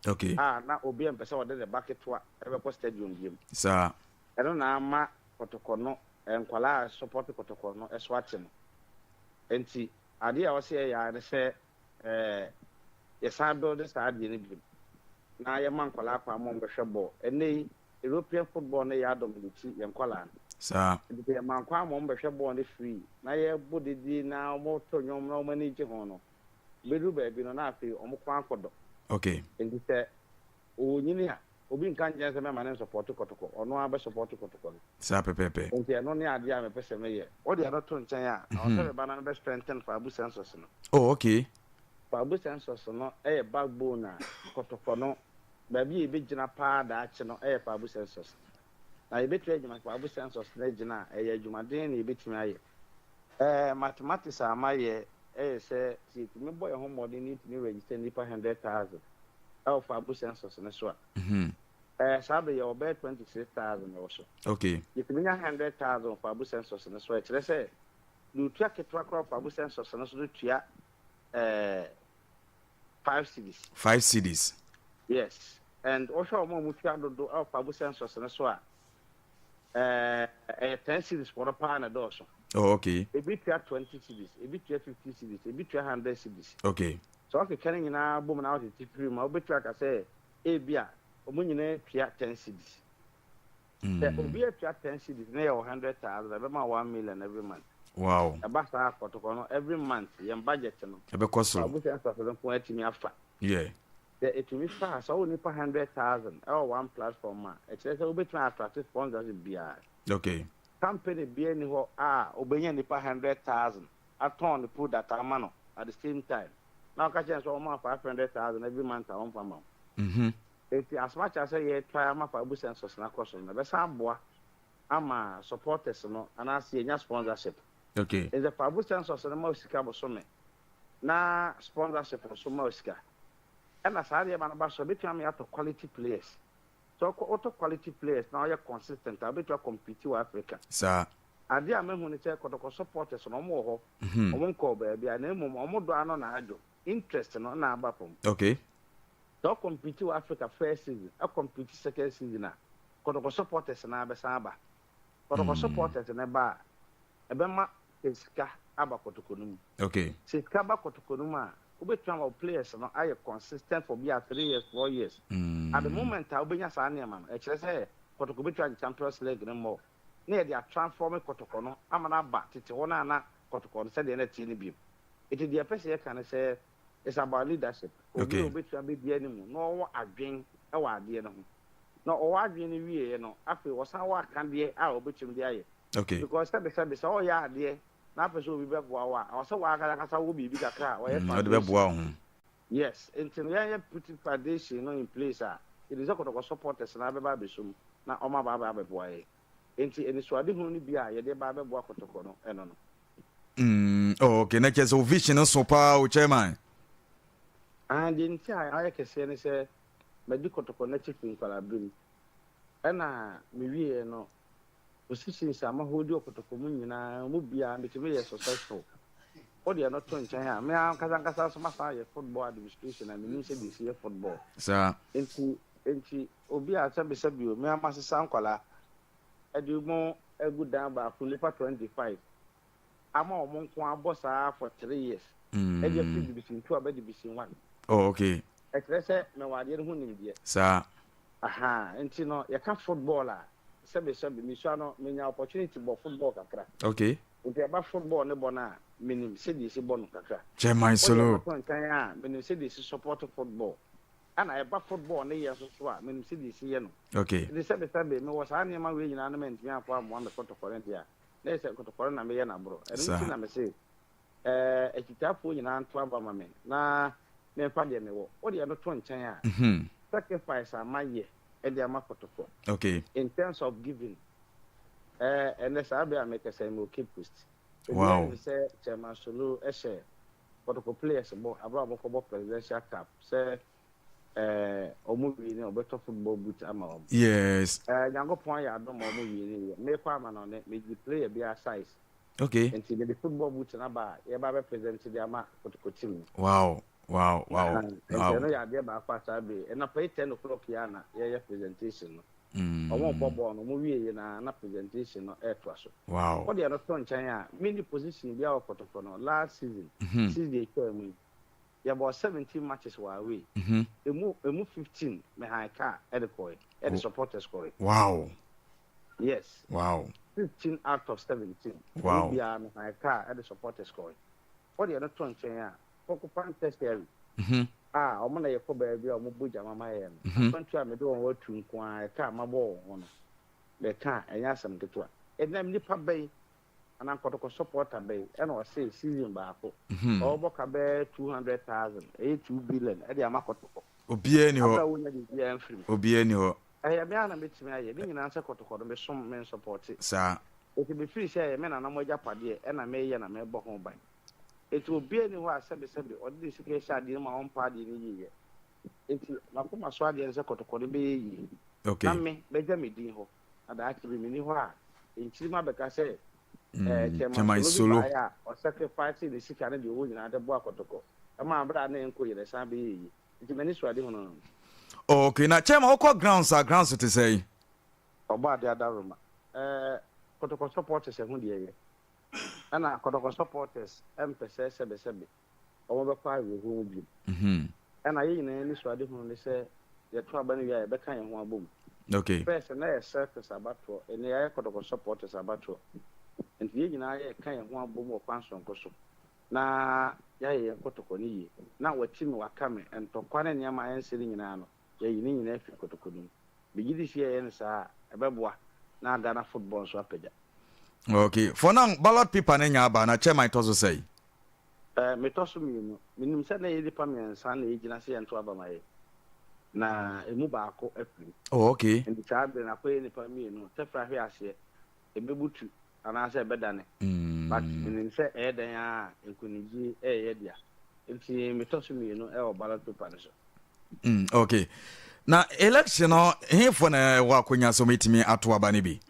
Okay. A na obi mpɛ sɛ ɔde ne ba ketewa bɛkɔ stadium biom. Saa. Ɛno na ama kɔtɔkɔ no nkwadaa a sɔpɔte kɔtɔkɔ no so ate no. Nti adeɛ a ɛwɔ sɛ yɛyɛ ara ne sɛ yɛsan build saa adeɛ no biom na yɛma nkwadaa kwan ma wɔbɛhwɛ bɔɔl. Ɛnnɛ yi European football no yɛ adominate yɛn nkwadaa no. Saa. Nti sɛ yɛma kwan ma wɔbɛhwɛ bɔɔl no free na yɛbɔ dede na wɔto nnwom na wɔn ani gye ho no, bɛduru baabi no na afei wɔn kɔn akɔdɔ. Okay. Nti sɛ ɔnyini a, obi nka nkyerɛ no sɛ mɛma no nsɔpɔɔto kɔtɔkɔ, ɔno ara bɛsɔpɔɔto kɔtɔkɔ no. Saa pɛpɛɛpɛ. Nti ɛno ne adeɛ a mepɛ sɛ meyɛ. Wode ɛno to nkyɛn a, ɛwɔ sɛ meba na mebɛ strengthen Fabu census no. Oh, okay. Fabu census no yɛ backbone a kɔtɔkɔ no, baabi a yɛbɛgyina paa daakye no yɛ Fabu census. Na yɛbɛtumi agyina Fabu census no agyina a, ɛyɛ adwumaden na yɛbɛtumi ayɛ. Eh, mathematics a mayɛ yɛ sɛ, sɛ yɛtumi bɔ yɛn ho mmɔden na yɛtumi register nnipa 100,000 wɔ Fabu census no so a, eh, saa bere yɛwɔ bɛyɛ 26,000 wɔ so. Okay. Yɛtumi nya 100,000 wɔ Fabu census no so a, ɛkyerɛ sɛ deɛ ɔtua ketewa koraa wɔ Fabu census no so no tua eh, 5 cedis. 5 cedis. Yes. And wohwɛ wɔn a wɔtua dodo wɔ Fabu census no so a, eh, ɛyɛ 10 cedis foɔ no paa na ɛdɔɔso. Oh, okay. Ebi tua 20 cedis, ebi tua 50 cedis, ebi tua 100 cedis. Okay. Sɛ wɔkeka ne nyinaa bom na wɔtete firi mu a, wobɛtumi aka sɛ ebia wɔn nyinaa tua 10 cedis. Sɛ obi atua 10 cedis na yɛwɔ 100,000 a, ɛbɛma 1 million every month. Ɛba saa a, Kɔtɔkɔ no, every month yɛn budget no, Ɛbɛkɔ soro. Fabu Census no nko atumi afa. Sɛ ɛtumi fa a, sɛ wowɔ nipa 100,000 ɛwɔ one platform a, ɛkyerɛ sɛ wobɛtumi attract sponsors biara. Company biara ni hɔ a wobɛnya nipa 100,000 atɔn ne product ama no at the same time na ɔka kyerɛ no sɛ ɔma 500,000 every month a, ɔmfa ma wo. Enti as much as sɛ yɛtry ama Fabu Census no akɔ so no, ɛbɛsan aboa ama supporters no anaasɛ yɛnya sponsorship. Nti sɛ Fabu Census no ma wo sika bosome na sponsorship nso ma wo sika, ɛna saa nneɛma no ba so a, ɛbɛtumi ama yɛatɔ quality players. Sɛ wokɔ wotɔ quality players na woyɛ consistent a, wobɛtumi acompete wɔ Africa. Adeɛ a mahu ne sɛ Kɔtɔkɔ supporters no, wɔn wɔ hɔ, wɔn nkɔɔ baabi a, na mmom wɔn dɔ ano na adwo, interest no na aba fam. Sɛ wocompete wɔ Africa first season, ɛcompete second season a, Kɔtɔkɔ supporters no abɛsan aba. Kɔtɔkɔ supporters no ba a, ɛbɛma sika aba Kɔtɔkɔ no mu. Sɛ sika ba Kɔtɔkɔ no mu a, wobɛtumi ama wo players no ayɛ consistent for bi a 3 years, 4 years. At the moment a wobɛnya saa nneɛma no, ɛkyerɛ sɛ Kɔtɔkɔ bɛtumi agye Champions League no mmɔ na yɛde atransform Kɔtɔkɔ no ama no aba tete hɔ no a na Kɔtɔkɔ no sɛdeɛ na ɛteɛ no bio. Nti deɛ ɛpɛ sɛ yɛka ne sɛ it's about leadership. Obi a obɛtumi abɛdi anim na ɔwɔ adwen wɔ adeɛ no ho. Na ɔwɔ adwen no wieɛ no, afei ɔsan wɔ akadeɛ a ɔbɛtumi de ayɛ. Because sɛbesɛbe sɛ ɔyɛ adeɛ na apɛ sɛ obi bɛboa wo a, ɛwɔ sɛ w'ankasa wɔ biribi kakra a ɔyɛ Ɔde bɛboa foundation. wo ho. Yes, nti no yɛn yɛ put foundation no in place a, yɛnim sɛ Kɔtɔkɔ supporters no abɛba abɛsom na wɔn aba aba abɛboa yɛn. Nti anisoadehunu no bi a yɛde ba abɛboa Kɔtɔkɔ no, ɛno no. Oh, okay, na kyerɛ sɛ wo vision no so paa o, chairman. Ah, deɛ nti a ayɛ kɛseɛ ne sɛ madi Kɔtɔkɔ no akyi firi nkwadaa mu. Ɛna mewieɛ no, positions a maholdi wɔ Kɔtɔkɔ mu nyinaa mu biara metumi yɛ successful. Wode ɛno to nkyɛn a, me ankasa ankasa nso masan ayɛ football administration a menim sɛdeɛ ɛsi yɛ football. Nti obi a sɛbesɛbe o, me ara masesa nkwadaa de mo agu dan baako nnipa 25 ama wɔn nko abɔ saa for 3 years ɛde afiri division two abɛ division one. Ɛkyerɛ sɛ mɛwɔ adeɛ no ho nimdeɛ. Aha, nti no yɛka football a, sɛbesɛbe mesua no, menya opportunity bɔ football kakra. Nti ɛba football ne bɔ no a, menim sɛdeɛ ɛsi bɔ no kakra. Chairman Wode Solo. ɛno to nkyɛn a, menim sɛdeɛ ɛsi support football. Ɛna ɛba football ne yɛ nso so a, menim sɛdeɛ ɛsi yɛ no. Nti sɛbesɛbe mewɔ saa nneɛma wei nyinaa no mantumi amfa ammoa me kɔtɔkɔ no deɛ a, na ɛyɛ sɛ kɔtɔkɔ no na meyɛ no aborɔ. Ɛno nti na mese akyitaafoɔ nyinaa nto aba ma me na memfa deɛ mewɔ. Wode ɛno to nkyɛn a, sacrifice a mayɛ de ama kɔtɔkɔ in terms of giving, ɛnɛ saa bere a mekasa yi mewɔ Cape Coast. Obiara nim sɛ Chairman Solo hyɛ kɔtɔkɔ players bɔ abere a wɔkɔbɔ Presidential Cup sɛ wɔn wie no ɔbɛtɔ football boot ama wɔn. Nyankopɔn ayɛ adom ma wɔn wie no yɛ. Mekɔ ama no ne megye player biara size. Nti mede football boot no aba a yɛba bɛ present de ama kɔtɔkɔ team no. Nti ɛno yɛ adeɛ baako a saa bere ɛnapa yi 10 o'clock yi a na yɛyɛ presentation no. Wɔn bɔ bɔɔl no, wɔn wie yi na presentation no ɛɛtoa so. Wɔde ɛno to nkyɛn a, mini position bi a wɔ kɔtɔkɔ no last season, season etwa mu yi, yɛbɔ 17 matches wɔ away. Emu 15 me hire car ɛde kɔɛ, ɛde supporters kɔɛ. Yes. 15 out of 17. Emu biara me hire car ɛde supporters kɔɛ. Wɔde ɛno to nkyɛn a, Porcupine Tertiary a wɔn na yɛkɔ baabi a wɔn bɔ gyama ma yɛn no. Akwantu a mede wɔn atu nko ara ɛka a mabɔ wɔn ho no, mɛka a ɛnyɛ asɛm ketewa. Ɛnam nipa bɛyi anaa nkɔtɔkɔ supporter bɛyi ɛna ɔse season baako ɔbɔ ka bɛyɛ 200,000, ɛyɛ 2 billion ɛde ama kɔtɔkɔ. Obiara ni Abira hɔ. wonya biribiara mfiri mu. Obiara ni hɔ. Ɛyɛ me a na mɛtumi ayɛ ne nyinaa sɛ kɔtɔkɔ no mesom me nsupport. Eti mefiri sɛ ɛyɛ me nana mo agyapadeɛ ɛna meyɛ na mebɔ ho ban. Eti obiara ni hɔ a sɛbesɛbe ɔde ne sika hyɛ adeɛ no mu a ɔmpa adeɛ no yie yɛ. Eti m'akoma so adeɛ no sɛ kɔtɔkɔ no bɛyɛ yie. Na me bɛgya me din hɔ. Na daakye bi menni hɔ a nkyirima bɛka sɛ Chairman Chairman Solo Solo. bi baeɛ a ɔsacrifice ne sika ne deɛ ɔwɔ nyinaa de boa kɔtɔkɔ. Ɛma abere a na ɛnkɔ yie no ɛsan bɛyɛ yie. Nti m'ani so ade hunu no. Okay, na chairman wokɔ grounds a, grounds te sɛ? Ɔbɔ ade adaworoma. Kɔtɔkɔ supporters ɛho deɛ yɛ. Ɛna kɔtɔkɔ supporters ɛmpɛ sɛ sɛbesɛbe wɔn bɛkɔ awerɛhoɔ mu bio. Ɛna yɛn nyinaa ani so ade hunu ne sɛ yɛto aba no wie a yɛbɛka yɛn ho abom. Okay. First na yɛ circles abatoɔ, ɛnɛ yɛayɛ kɔtɔkɔ supporters abatoɔ. Nti yɛn nyinaa yɛreka yɛn ho abom wɔ kwan soronko so na yɛayɛ yɛn kɔtɔkɔ no yie. Na wati me waka me, ntɔkwa ne nneɛma a ɛnsɛ no nyinaa no, yɛayi ne nyinaa afiri kɔtɔkɔ no mu. Megye di sɛ yɛyɛ no saa a, ɛbɛboa na Ghana football nso apagya. Okay, for now ballot paper no nya aba na chairman tɔ so sɛn? Eh, metɔ so mienu. Menim sɛ na ɛyɛ nnipa miɛnsa na ɛgyina sɛ yɛnto aba ma yɛn. Na ɛmu baako afiri mu. Oh, okay. Nti saa bere no akɔyɛ nnipa mienu. Tɛfrɛ ahwe aseɛ, ɛbɛbutu anaasɛ ɛbɛdane. But menim sɛ ɛyɛ dɛn ara a, nkunimdie ɛyɛ yɛ dea. Nti metɔ so mienu ɛwɔ ballot paper no so. Mm, okay. Na election no, hefo na ɛwɔ akonya sɛ wɔbɛtumi ato aba no bi?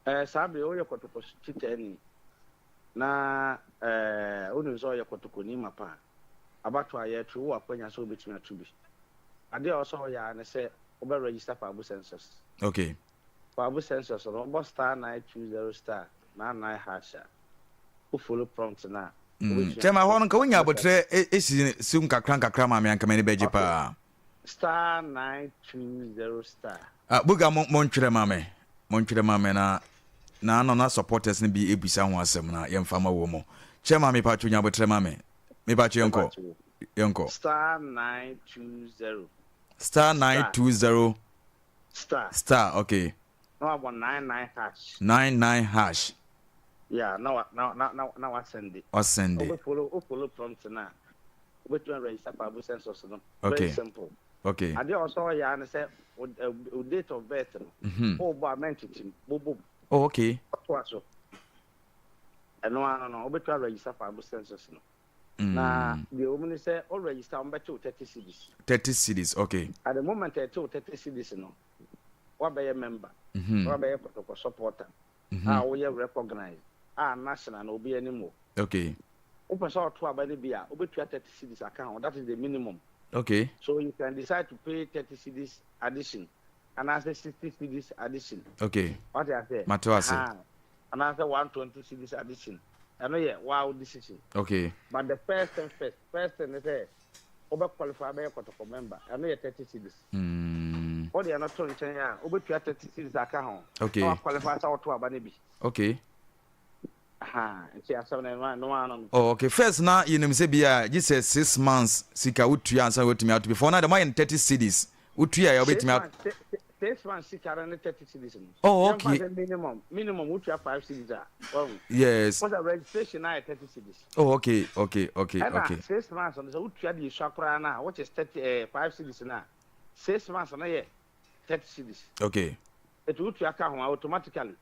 Eh, saa bere woyɛ kɔtɔkɔ kyitaani na eh, wonim sɛ ɔyɛ kɔtɔkɔni mapa a, abato a yɛreto wowɔ akwanya sɛ wobɛtumi ato bi. Adeɛ a ɔsɛ ɔyɛ ara ne sɛ wobɛ register for Abu Census. Okay. For Abu Census no, wobɔ star 920 star 99 hash a, wo follow prompt no a, wobɛtumi Kyɛma ato. hɔ no nka wonya abotrɛ esi so nkakra nkakra ma me anka m'ani bɛgye Okay. paa. Star 920 star. Ah, Buga mo mo ntwerɛ ma me. Mo ntwerɛ ma me na na ano na supporters no bi ebisa ho asɛm na yɛmfa ma wɔ mu. Chairman me patro nya abotrɛ ma me. Me patro yɛnkɔ. Yɛnkɔ. Star 920 Star 920 star. Star, okay. Na wabɔ 99 hash. 99 hash. Yeah, na wa na na na na wa send it. Wa send it. Wo follow wo follow prompt na. Wobɛtumi a register for Abu census no. Okay. Very simple. Okay. Adeɛ a ɔsɛ ɔyɛ ara ne sɛ wo date of birth no. Wobɔ a mɛnkyekye mu, bobom. Oh, okay. Ɔtoa so. Ɛno ano no, wobɛtumi a register for Abu census no. Na deɛ ɛwɔ mu ne sɛ, wo register a wɔbɛkye wo 30 cedis. 30 cedis, okay. At the moment a ɛkye wo 30 cedis no, woabɛyɛ member, woabɛyɛ kɔtɔkɔ supporter a woyɛ recognized a national na obi anim wo. Okay. Wopɛ sɛ ɔto aba no bi a, wobɛtua 30 cedis aka ho. That is the minimum. Okay. So you can decide to pay 30 cedis addition anaasɛ 60 cedis addition. Okay. Wate aseɛ? Mate ase. Anaasɛ 120 cedis addition. Ɛno yɛ wow decision. Okay. But the first thing first, first thing ne sɛ wobɛ qualify bɛyɛ kɔtɔkɔ member. Ɛno yɛ 30 cedis. Wode ɛno to nkyɛn a, wobɛtua 30 cedis aka ho. Okay. Na wa qualify sɛ woto aba no bi. Okay. Aha, nti asɛm no ɛno ɛno ano no. Oh, okay. First na yɛnim sɛ bi a gye sɛ 6 months sika wotua ansa na woatumi ato bi. For now, dɛm ayɛ no 30 cedis. Wotua a wobɛtumi ato. 6 months sika no ne 30 cedis no. Oh, okay. Yɛmfa sɛ minimum wotua 5 cedis a, wahu. Yes. Wɔsɛ registration ayɛ 30 cedis. Oh, okay. Ɛna 6 months no sɛ wotua de esua koraa no a, which is 30 5 cedis no a, 6 months no yɛ 30 cedis. Etu wotua ka ho a, automatically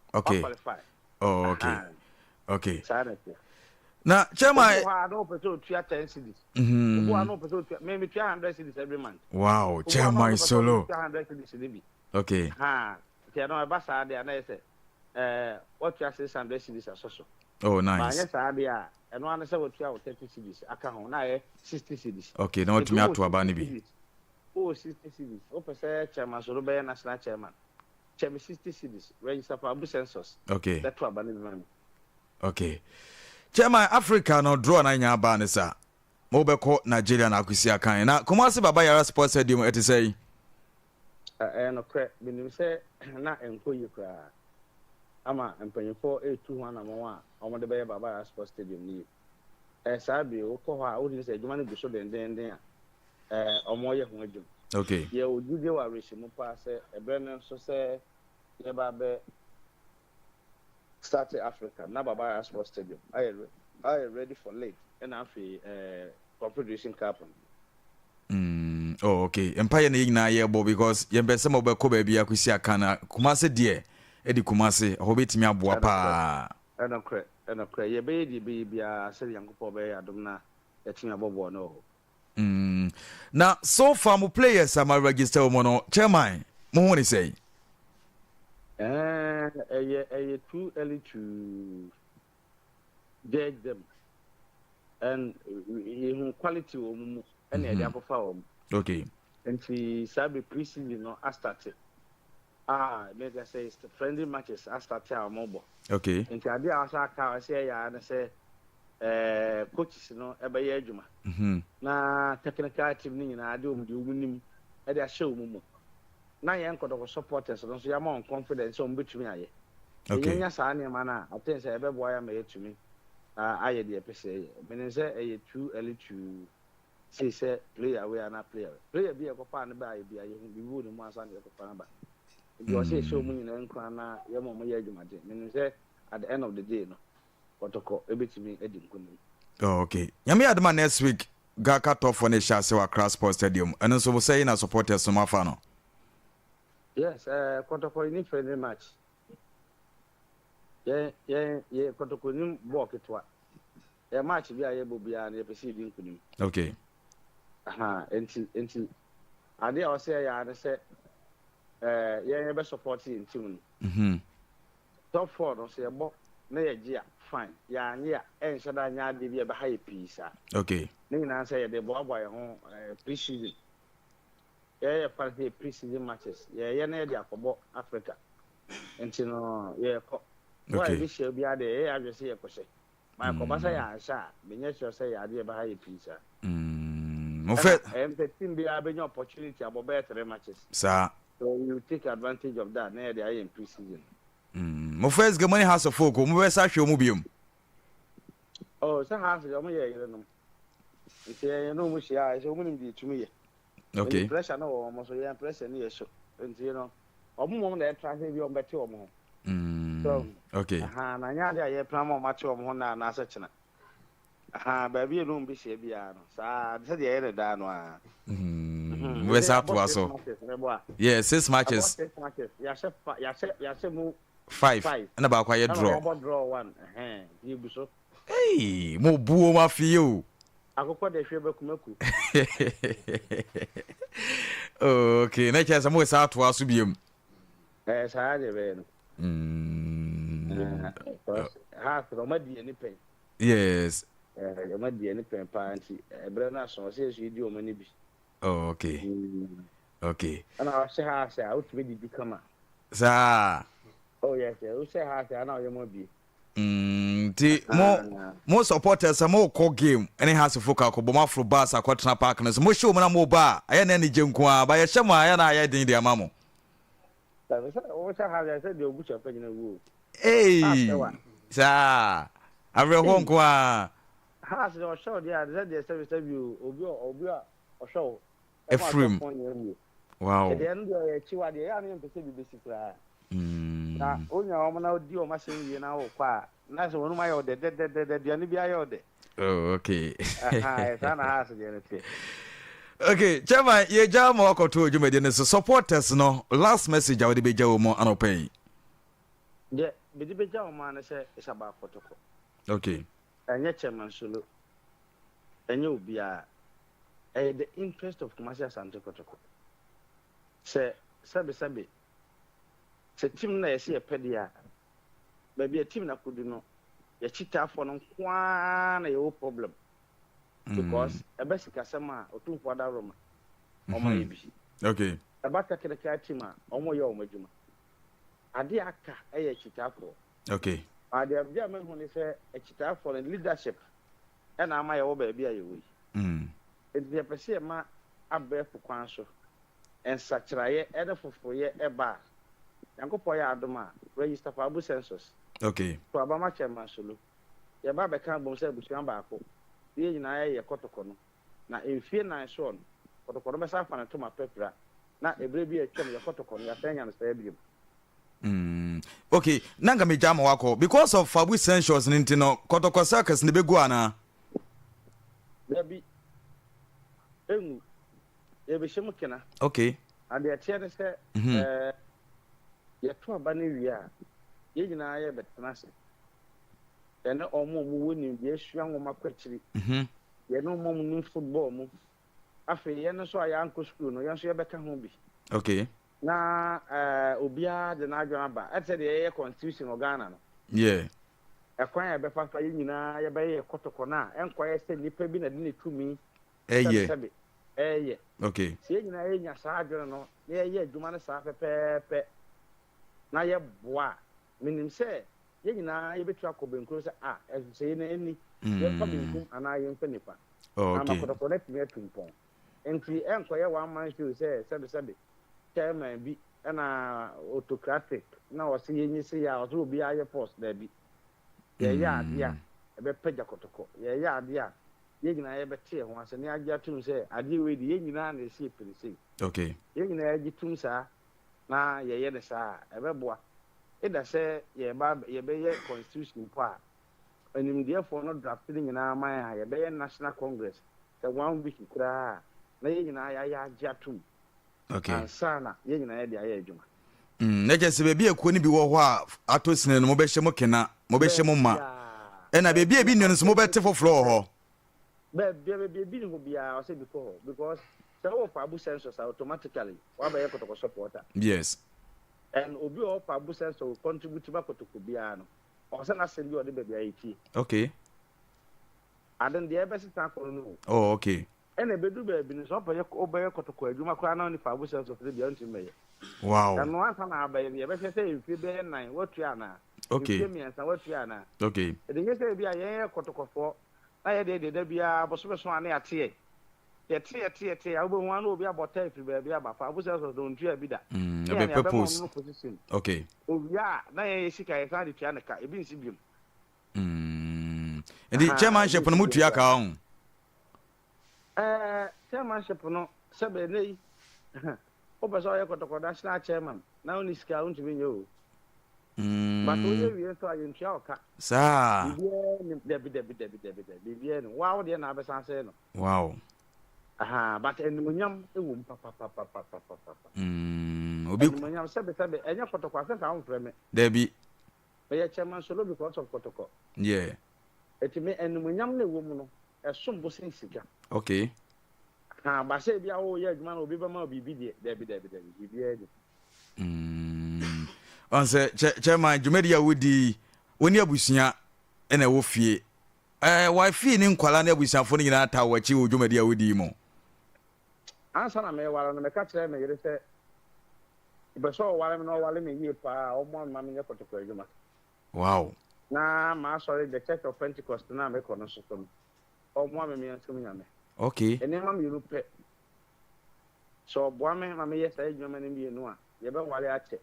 qualify. Oh, okay. Okay. Saa na ɛteɛ. Na chairman. Obi wɔ hɔ a na ɔpɛ sɛ otua 10 cedis. Obi wɔ hɔ a na ɔpɛ sɛ otua me metua 100 cedis every month. Wow, chairman solo. Otua 100 cedis ne bi. Okay. Ha, nti ɛno ɛba saa deɛ a na yɛ sɛ watua 600 cedis asɔ so. Oh, nice. Baanyɛ saa deɛ a, ɛno ano sɛ watua wo 30 cedis aka ho na ayɛ 60 cedis. Okay, na watumi ato aba no bi. Wowɔ 60 cedis, wopɛ sɛ chairman solo bɛyɛ national chairman. Kyɛ me 60 cedis, register for Abu census. Bɛto aba no bi ma me. Okay. Chairman, Africa no draw na nya aba ne sa. Mo bɛkɔ Nigeria na akosi akan. Na Kumasi Baba Yara Sports Stadium ɛte sɛ yi. Ɛyɛ nokorɛ, menim sɛ na ɛnkɔ yie koraa ama mpanyinfoɔ retu ho anamɔn a wɔde bɛyɛ Baba Yara Sports Stadium no yie. Ɛyɛ saa bere wokɔ hɔ a wohu sɛ adwuma no gu so dendeenden a wɔreyɛ ho adwuma. Yɛwɔ gyidie wɔ awerɛhyɛmu paa sɛ ɛberɛ no nso sɛ yɛba abɛ start Africa na Baba Yara Sports Stadium ayɛ ayɛ ready for league ɛna afei Confederation Cup no. Oh, okay. Mpaeɛ na yɛn nyinaa yɛbɔ because yɛmpɛ sɛ mobɛkɔ baabi akɔsi aka na Kumase deɛ ɛde Kumase ɛhɔ bɛtumi aboa paa. Ɛnokorɛ, ɛnokorɛ. Yɛbɛyɛ deɛ ɛbɛyɛ biara sɛdeɛ Nyankopɔn bɛyɛ adom na yɛatumi abɔ bɔɔl no wɔ hɔ. Na so far mo players a ma register wɔn no, chairman, mo ho ne sɛn? Ɛyɛ too early to judge them and yɛhu quality wɔ mu ɛna yɛde akɔfa wɔn. Nti saa bɛ pre-season no astart a meka sɛ friendly matches astart a wɔn bɔ. Nti adeɛ a wɔasa aka a wɔsɛ ɛyɛ ara ne sɛ coaches no ɛbɛyɛ adwuma. Na technical team no nyinaa de wɔn deɛ wɔn nim ɛde ahyɛ wɔn mu. Na yɛn Kɔtɔkɔ supporters no nso yɛama wɔn confidence sɛ wɔbɛtumi ayɛ. Sɛ yɛnya saa nneɛma no a, I think sɛ ɛbɛboa yɛn ama yɛatumi ayɛ deɛ yɛpɛ sɛ yɛyɛ. Menim sɛ ɛyɛ too early to say sɛ player wei anaa player wei. Player bi a yɛkɔfaa no baeɛ biara, yɛhu biribi wɔ ne mu ansa na yɛkɔfa no aba. Nti ɛwɔ sɛ yɛhyɛ wɔn nyinaa nkuran na yɛma wɔyɛ adwumaden. Menim sɛ at the end of the day no, Kɔtɔkɔ bɛtumi adi nkonim. Oh, okay. Nyame yɛ adom a next week Gaka tɔfoɔ no hyɛ ase wɔ Accra Sports Stadium. Ɛno nso sɛi na supporters no moafa no? Yes, eh, Kɔtɔkɔ ni friendly match. Yɛn yɛn yɛ Kɔtɔkɔ nim bɔɔl ketewa. Yɛ match bi a yɛbɔ biara no yɛpɛ sɛ yɛdi nkunim. Okay. Aha, enti enti adeɛ a ɔsɛ yɛyɛ ara ne sɛ eh, yɛn yɛbɛ support yɛn team no. Mm-hmm. Top four no sɛ yɛbɔ na yɛgye a fine, yɛannye a ɛnhyɛ da nyɛ adeɛ bi a ɛbɛha yɛ pii saa. Okay. Ne nyinaa sɛ yɛde boaboa yɛn ho eh, pre-season. Yɛyɛ fa no sɛ yɛ pre-season matches. Yɛyɛ na yɛde akɔbɔ Africa. Nti no yɛkɔ. Bɔ a Okay. yɛbɛhyia biara deɛ yɛyɛ adwene sɛ yɛkɔhyɛ. Ma ɛkɔba sɛ Mm. yɛanhyɛ a, menyɛ sure sɛ yɛ adeɛ ɛbɛha yɛ pii saa. Mm. Mo Ɛna fɛ ɛyɛ sɛ team biara bɛnya opportunity abɔ bɛyɛ three matches. saa. So we will take advantage of that na yɛde ayɛ yɛn pre-season. Mm. Mo first game ne House of Folk o, mo bɛsa ahwɛ ɔmo biom. Oh, sɛ House deɛ ɔmo yɛ yerenom. Nti yɛn ne ɔmo hyia a, ɛsɛ ɔmo nim deɛ ɛtumi yɛ. Nti Okay. pressure no wɔ wɔn so, yɛn pressure no yɛ so. Nti no, ɔmo mmom na ɛtra sɛ bi ɔmo bɛte wɔn ho. So, Mm. Okay. aha, na nyɛ ade a yɛpena ma ɔmo ate wɔn ho nnɛ anaasɛ kyena. Aha, baabi a ɛne ɔmo bɛhyia biara no, saa, sɛdeɛ ɛyɛ no daa no ara. Mm. Mhm, Mo nti bɛsa yɛabɔ atoa six so. matches ne bɔ a, Yeah, six yɛabɔ matches. six matches, yɛahyɛ fa, yɛahyɛ, yɛahyɛ mu Five. five, Ɛna baako ayɛ ɛna draw. yɛabɔ draw one, ɛhɛn, nti yɛgu so. Hey, mo bu wɔn afi o. Akokɔ de hwɛ bɛkum aku. Oh, okay, na kyerɛ sɛ mo sa atoa so biom. Ɛɛ saa deɛ bɛyɛ no. Mm. Because heart no ɔma di ani pɛn. Yes. Ɛɛ ɔma di ani pɛn paa nti ɛbrɛ no aso ɔsɛ yɛsu yɛdi wɔn ani bi. Oh, okay. Mm. Okay. Ɛna ɔhyɛ ha ase a wotumi didi kama. Saa. Oh yes, wohyɛ ha ase a na ɔyɛ mo abie. Mm, nti mo mo supporters sɛ mo kɔ game ne hasefo ka kɔbɔ mo aforo bus akɔtena park no so mo hyɛ wɔn na mo ba a ɛyɛ na anigye nko ara ba yɛhyɛ mo a ɛyɛ na ayɛ den de ama mo. Ei saa awerɛhoɔ nko ara. Efirim wow. Ɛdeɛ no deɛ ɔyɛ akyiwadeɛ ɛyɛ a na yɛmpɛ sɛ bi bɛsi koraa. Na wonya wɔn na wodi wɔn asɛm wie na wokɔ a na sɛ wɔn ayɛ wo dɛ dɛdɛdɛdɛ aduane bi ayɛ wo dɛ. Oh, okay. Ɛha saa na ha asedeɛ no teɛ. Okay, chairman, yɛgya ma wakɔto dwumadie no so. Supporters no, last message a wode bɛgya wɔ mu anɔpa yi. Deɛ mede bɛgya wɔn ara ne sɛ it's about kɔtɔkɔ. Okay. Ɛnyɛ chairman solo. Ɛnyɛ obiara. Ɛyɛ the interest of Kumasi Asante Kɔtɔkɔ. Sɛ sɛbesɛbe Sɛ team no na yɛse yɛpɛ deɛ a, baabi a team no akɔdu no, yɛakyitaafoɔ no nko ara na yɛwɔ problem. Because ɛba sikasɛm a, Otumfoɔ Adaworoma, wɔn ayɛ bi. Okay. Ɛba technical team a, wɔn yɛ wɔn adwuma. Adeɛ a aka yɛ akyitaafoɔ. Okay. Adeɛ a mahu ne sɛ, akyitaafoɔ no leadership ɛna ama yɛwɔ baabi a yɛwɔ yi. Enti yɛpɛ sɛ yɛma abɛɛfo kwan so nsakyeraeɛ ne foforoyɛ ba a, Nyankopɔn yɛ adom a, register for Abu Census. Okay. To aba ma Chairman Sulu. Yɛba abɛka abom sɛ abusua baako, na yɛn nyinaa yɛyɛ kɔtɔkɔ no. Na mfie nan soɔ no, kɔtɔkɔ no bɛsan afa ne ntoma pa afira, na ɛberɛ bi a atwam yɛ kɔtɔkɔ no, yɛasan anya no saa biom. Mm, okay, na nka megya ma wakɔ. Because of Fabu Census no nti no, kɔtɔkɔ circus no bɛgu anaa? Dabi, ɛngu. Yɛbɛhyɛ mu kena. Okay. Na deɛ ɛteɛ ne sɛ, ɛɛ, yɛto aba no wie a, yɛn nyinaa yɛbɛtena ase. Yɛne wɔn a wɔwɔ nimdeɛ asua nwoma kɔ akyiri. Yɛne wɔn a wɔnim football mu. Afei yɛn nso a yɛankɔ sukuu no, yɛn nso yɛbɛka ho bi. Okay. Na ɛɛ, obiara de n'adwene aba. Ɛte sɛ deɛ yɛyɛ constitution wɔ Ghana no. Yeah. Ɛkwan a yɛbɛfa so a yɛn nyinaa yɛbɛyɛ yɛn kɔtɔkɔ no a, ɛnkɔyɛ sɛ nnipa bi na de ne tumi Ɛyɛ. Sɛbesɛbe, ɛyɛ. Okay. Sɛ yɛn nyinaa yɛnya saa adwene no na yɛyɛ adwuma no saa pɛpɛɛpɛ na yɛboa a, menim sɛ yɛn nyinaa yɛbɛtu akɔ benkum sɛ, ah, nhyehyɛeɛ no ɛnni, yɛmfa benkum anaa yɛmfa nifa. Oh, Na ama okay. kɔtɔkɔ no atumi atu mpɔn. Enti ɛnkɔyɛ one man show sɛ sɛbesɛbe. chairman bi na autocratic na ɔse yɛnyɛ sei a ɔsɛ obiara yɛ force, daabi. Yɛyɛ adeɛ a ɛbɛpagya kɔtɔkɔ, yɛyɛ adeɛ a yɛn nyinaa yɛbɛte yɛn ho ase na yɛagye atom sɛ adeɛ wei deɛ yɛn nyinaa na ɛsɛ yɛpɛ no sei. Okay. Yɛn nyinaa yɛgye tom saa na yɛyɛ no saa a, ɛbɛboa. Either sɛ yɛba yɛbɛyɛ constitution mpo a, animdeɛfoɔ no draft no nyinaa ma yɛn a, yɛbɛyɛ national congress sɛ one week koraa a, na yɛn nyinaa yɛayɛ agye atom Okay. ansa na yɛn nyinaa yɛde ayɛ adwuma. Mm, na kyerɛ sɛ baabi a kuo no bi wɔ hɔ a atɔ sini no mobɛhyɛ mu kena, mobɛhyɛ mu ma. Baabiaa, Ɛna baabi a ebi baabia nni no nso ɔsɛ mobɛte foforɔ wɔ hɔ. Baabia baabi ebi nni hɔ biara ɔsɛ bi kɔ hɔ because sɛ wowɔ Fabu census a automatically wabɛyɛ Kotoko supporter. Yes. And obi a ɔwɔ Fabu census will contribute ma Kotoko biara no ɔsɛ n'asɛm bi a ɔde baabi a yɛtie. Okay. Ade no deɛ ɛbɛsesa akɔ no no o. Oh, okay. Ɛna ɛbɛduru baabi no sɛ ɔpɛ yɛ wobɛyɛ Kotoko adwuma koraa na wonni Fabu census no bi a wontumi mmɛyɛ. Wow. Ɛno ansa na abɛyɛ no yɛbɛhwɛ sɛ mfie bɛyɛ nan woatua anaa? Okay. Mfie mmiɛnsa woatua anaa? Okay. Ɛde nyɛ sɛ ebi a yɛn yɛ Kotokofoɔ na yɛdeɛ deɛ da biara bosome so a na yɛate yɛn. Yɛte yɛte yɛte a wobɛhu ara na obi abɔ taa firi baabi aba fa abusua sɔsɔ na ɔntua bi da. Mm, Ne yɛn ɛbɛpɛ yɛabɛma ɔno post. no position. Okay. Owie a na yɛn yɛ sika yɛsan de tua ne ka, ebi nsi biom. Mm. Nti Ahaa, ebi chairmanship no nsi biom motua koraa. ka ho? Ɛɛ, chairmanship no sɛbɛ ɛnɛ yi wopɛ sɛ ɔyɛ kɔtɔkɔ national chairman na wonni sika a wontumi nyɛ o. But woyɛ Mm. wie nso a yɛntua wo ka. Saa. Biribiara nim dabi dabi dabi dabi dabi biribiara nim. Waa wo deɛ na abɛsan asɛe no. Wow. Ahaa but animuonyam wɔ mu papapapapapapa. Mm, obi. Animuonyam sɛbe sɛbe ɛnyɛ kɔtɔkɔ asɛ nka womfrɛ me. Dabi. Meyɛ chairman solo because of kɔtɔkɔ. Yeah. Eti me animuonyam na ɛwɔ mu no ɛsom bo sen sika. Okay. Ahaa but sɛ ebi a woyɛ adwuma na obi bɛma wo biribi deɛ dabi dabi dabi biribiara nim. Mm. Ɔn sɛ chairman dwumadi a wodi yi wo ne abusua na ɛwɔ fie. Ɛɛ wifey ne nkwalaa ne abusuafo no nyinaa taa w'akyi wɔ dwumadi a wodi yi mu. Ansa na mereware no, meka kyerɛɛ me yere sɛ ɔpɛ sɛ ɔware me na ɔware me yie paa a, ɔmmoa me ma menyɛ kɔtɔkɔ adwuma. Wow. Na m'asɔre, The Church of Pentecost no a mekɔ no nso so no, ɔmmoa me mensom Nyame. Okay. Nneɛma mmienu pɛ. Sɛ ɔboa me ma meyɛ saa adwuma no mmienu a, yɛbɛware akyɛ.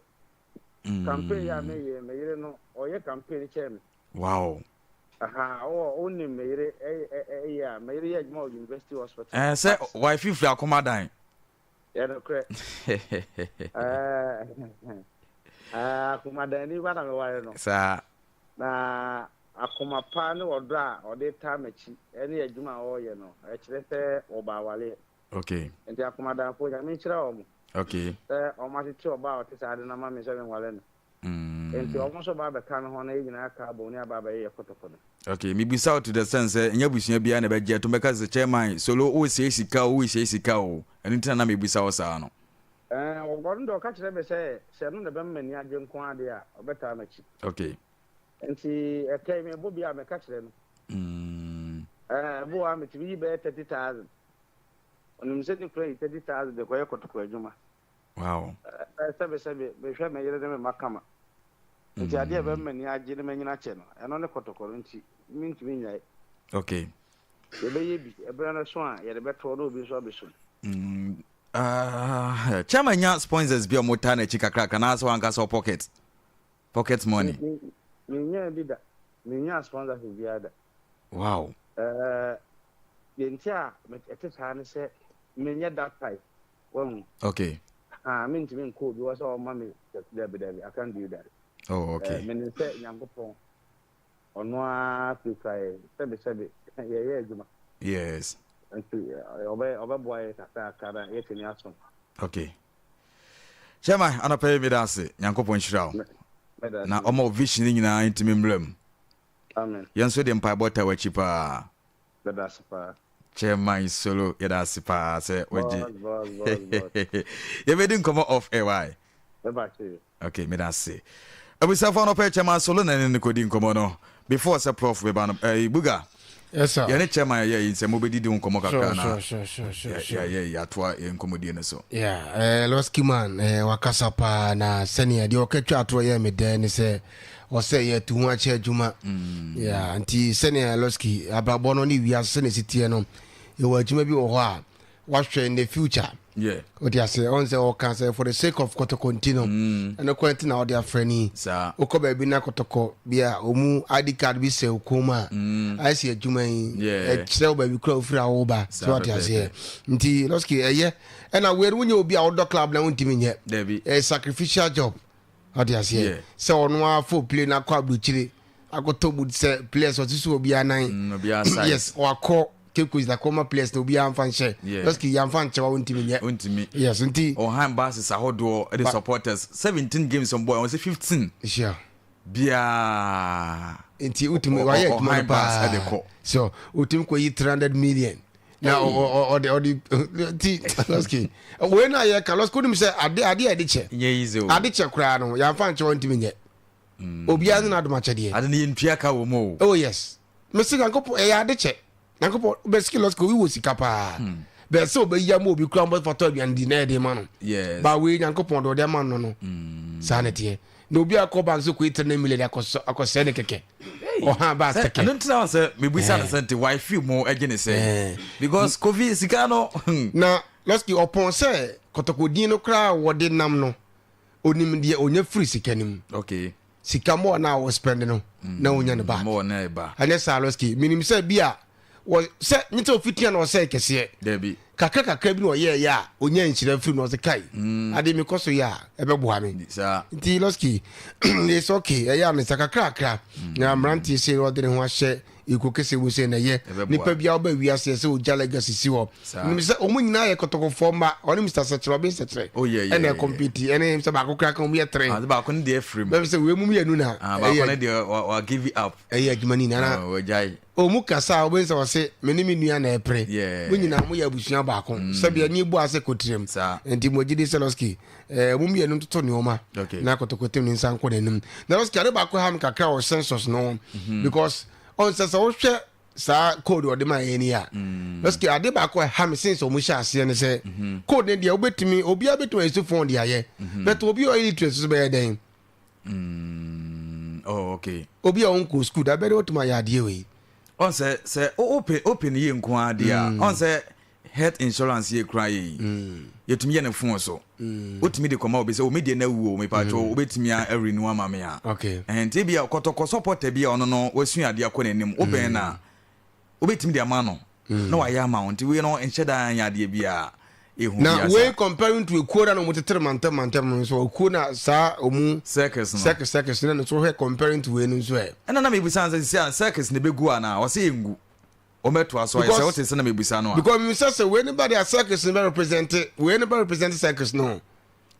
Campaign yi a meyɛ yi, me yere no, ɔyɛ campaign kyɛn me. Wow. Aha, ɔwɔ, wonim me yere ɛyɛ a, me yere yɛ adwuma wɔ University Hospital. Ɛɛ sɛ wife firi akomadan. Yɛ nokorɛ. Ɛɛ akomadan ni ba na meware no. Saa. Na akoma pa ne ɔdɔ a ɔde taa m'akyi ne adwuma a ɔreyɛ no, ɛkyerɛ sɛ ɔba awareɛ. Okay. Nti akomadanfoɔ, Nyame nhyira wɔn. Okay. Sɛ wɔn atete ɔbaa a ɔte saa de no ama me sɛ menware no. Nti wɔn nso ba abɛka me ho na yɛn nyinaa aka abom ne aba abɛyɛ yɛ kɔtɔkɔ no. Okay, mebisa wo to the sense sɛ ɛnyɛ abusua biara na ɛbɛgye atom bɛka sɛ chairman solo woresɛe sika o woresɛe sika o ɛno nti na na mebisa wo saa no. Ɛɛ, ɔno deɛ ɔka kyerɛ me sɛ sɛ ɛno na ɛbɛma m'ani agye nko ara deɛ a, ɔbɛtaa m'akyi. Okay. Nti ɛka yi mebɔ bi a meka kyerɛ no. Ɛɛ, ɛbo a metumi yi bɛyɛ 30,000. Ɔnim sɛ ne kura yi 30,000 de kɔyɛ kɔtɔkɔ adwuma. Wow. Ɛɛ, sɛbe sɛbe mehwɛ me yere ne me mma kama. Nti adeɛ a ɛbɛma m'ani agye ne m'anyini akyɛ no, ɛno ne kɔtɔkɔ no nti mentumi nnyae. Okay. Yɛbɛyɛ bi, ɛberɛ no so a yɛde bɛtoɔ na obi nso abɛsom. Uh, chairman nya sponsors bi a wɔtaa n'akyi kakrakra na asɛ wankasa wɔ pocket pocket money. Menyaa bi da. Menyaa sponsorship biara da. Wow. Ɛɛ, deɛ nti a ɛte saa ne sɛ menyɛ that type. Wahu? Okay. Ah, mentumi nkɔ obi hɔ sɛ ɔma me dabi dabi. I can't do that. Oh, okay. Eh, menim sɛ Nyankopɔn ɔno ara kurakura yɛn sɛbe sɛbe yɛyɛ adwuma. Yes. Nti ɔbɛ ɔbɛboa yɛn kakrakra na yɛatumi asom. Okay. Chairman, anɔpa yi meda ase. Nyankopɔn nhyira wo. Na ɔma wo vision no nyinaa ntumi mmra mu. Amen. Yɛn nso de mpaebɔ ta w'akyi paa. Meda ase paa. Chairman Solo, yɛda ase paa sɛ wagye. Boss, boss, boss, boss. Yɛbɛdi nkɔmmɔ off air why? Meba kyee. Okay, meda ase. Abusuafo anɔpa Chairman Solo na ne no kɔdi nkɔmmɔ no. Before sɛ prof bɛba no, eh, Buga. Yes, sir. Yɛne chairman yɛyɛ yi sɛ mobɛdidi ho nkɔmmɔ kakra na Sure, sure, sure, sure, sure. yɛyɛ yɛatoa yɛn nkɔmmɔdie no so. Yeah, eh, Losky man, eh, wakasa paa na sɛnea deɛ ɔka twa atoɔ yɛ me dɛ ne sɛ ɔsɛ yɛtu ho akyɛ adwuma. Mm. Yeah, nti sɛnea Losky abrabɔ no ne wiase sɛnea ɛsi teɛ no, yɛwɔ adwuma bi wɔ hɔ a. wahwɛ in the future. Yeah. Wote ase ɔn sɛ ɔka sɛ for the sake of kɔtɔkɔ nti no Mm. ɛno kwan ti na ɔde afrɛ ni. Saa. Wokɔ baabi na kɔtɔkɔ bi a ɔmu ID card bi sɛ okɔn mu a ayɛ sɛ adwuma yi Mm. Yeah. ɛkyerɛ wo baabi kora ofiri a woba Saa sɛ wate aseɛ nti lɔski ɛyɛ ɛna wei no wonyɛ obi a wodɔ club na wontumi nyɛ Dabi. ɛyɛ sacrificial job wate aseɛ Yeah. sɛ ɔno afo plane akɔ aburokyire akɔtɔ mu sɛ players ɔte so obiara nan Obiara size. yes wakɔ Cape Coast akɔma players na obiara mfa nhyɛ Yeah. lɔski yɛmfa nkyɛ wa wontumi nyɛ Wontumi. yes nti Ɔhan buses ahodoɔ de supporters 17 games on boy ɔn sɛ 15 sure biaa. Nti wotumi wayɛ adwuma no ɔhan bus paa ɛde kɔ. So wotumi kɔ yi 300 million na ɔde ɔde nti lɔski wei na yɛ ka lɔski wonim sɛ ade ade a yɛde kyɛ Nyɛ easy o. Ade kyɛ koraa no yɛamfa nkyɛ wɔntumi nyɛ obiara ne n'adom akyɛdeɛ. Ade no yɛntua ka wɔ mu o. Oh yes, mesi nyankopɔn ɛyɛ ade kyɛ nyankopɔn bɛsiki lɔski obi wɔ sika paa bɛɛ sɛ ɔbɛyi ama obi kura mbɔ fatɔ aduane di na ɛde ma no. Yes. Ba wei nyankopɔn de ɔde ama no no saa ne teɛ na obi akɔ bank so kɔyi 3 million akɔsɛe ne kɛkɛ ɔha ba Sɛ kɛkɛ. ɛno ntina sɛ mebusa no sɛ nti wifi mu agye ne sɛ Eh. because Kofi sika no Na lɔski ɔpɔn sɛ kɔtɔkɔdin no koraa a wɔde nam no onim deɛ ɔnya firi sika no mu. Sika mɔɔ no a wɔspɛnde no na ɔnya no back. Mɔɔ na ɛba. Ɛnyɛ saa lɔski menim sɛ bi a wɔ sɛ nye sɛ ofitia na ɔsɛe kɛseɛ. Dabi. Kakra kakra bi na ɔyɛɛyɛ a ɔnya nhyira firi no ɔsɛ kai ade mekɔ so yɛ a ɛbɛboa me. Saa. Nti lɔski it's okay ɛyɛ a ne nsa kakrakra na mmeranteɛ sei na ɔde ne ho ahyɛ ekuo kɛseɛ mu sei na ɛyɛ. Ɛbɛboa. Nipa bi a ɔba wiase sɛ ɔgya legacy si hɔ. Saa. Nim sɛ ɔmo nyinaa yɛ kɔtɔkɔfoɔ mma ɔne Mr. Sɛkyerɛ ɔbɛn Sɛkyerɛ. Oh, yeah, ɛna ɛkɔmpiti ɛne sɛ baako koraa ka ɔmo yɛ tere. Ah, baako no deɛ afiri mu. Bɛbi sɛ wei mu mmienu na Ah, baako no ɛyɛ deɛ wa give it up. Ɛyɛ adwuma ni nana. Ah, wagyae. Ɔmu kasa a wobɛhu sɛ ɔse me ne me nua na ɛpere. Yeah. Mo nyinaa moyɛ abusua baako. Sɛbi ani bu ase kotirem. Saa. Nti mo gyidi sɛ Lɔski eh, mo mmienu ntoto nneɛma na kotokotem ne nsa nkɔ n'anim. Na Lɔski ade baako ha me kakra wɔ census no ho because ɔn sɛ sɛ wohwɛ saa code ɔde ma yɛn ni a Lɔski ade baako a ɛha me since ɔmo hyɛ aseɛ ne sɛ code ne deɛ wobɛtumi obiara bɛtumi ayɛ so phone de ayɛ but obi a ɔyɛ illiterate nso bɛyɛ dɛn? Oh, okay. Obi a ɔnkɔ school da bɛde wotumi ayɛ adeɛ wei. Ɔn sɛ open open yie nko ara deɛ a ɔn sɛ health insurance yɛ kura yɛ yi yɛtumi yɛ ne phone so wotumi de kɔma obi sɛ omi deɛ na awu o mepatwo wobɛtumi a renew ama me a. Ɛhɛn nti ebi a kɔtɔkɔ supporter bi a ɔno no wasua adeɛ akɔ n'anim wobɛn na wobɛtumi de ama no na wayɛ ama wo nti wei no nhyɛ da nyɛ adeɛ bi a ɛhu Na bi wei asa. comparing to ekuo na wɔn tetere mantam mantam no nso ekuo na saa wɔn Circus no. Circus circus no nso hwɛ comparing to wei no nso ɛ. Ɛna na mebisa no sɛ sisi a circus na ɛbɛgu anaa ɔsɛ ɛngu wɔbɛtoa so ayɛ sɛ Because wote sɛ na mebisa no a. Because mebisa sɛ wei no ba deɛ circus no bɛ represent wei no bɛ represent circus no.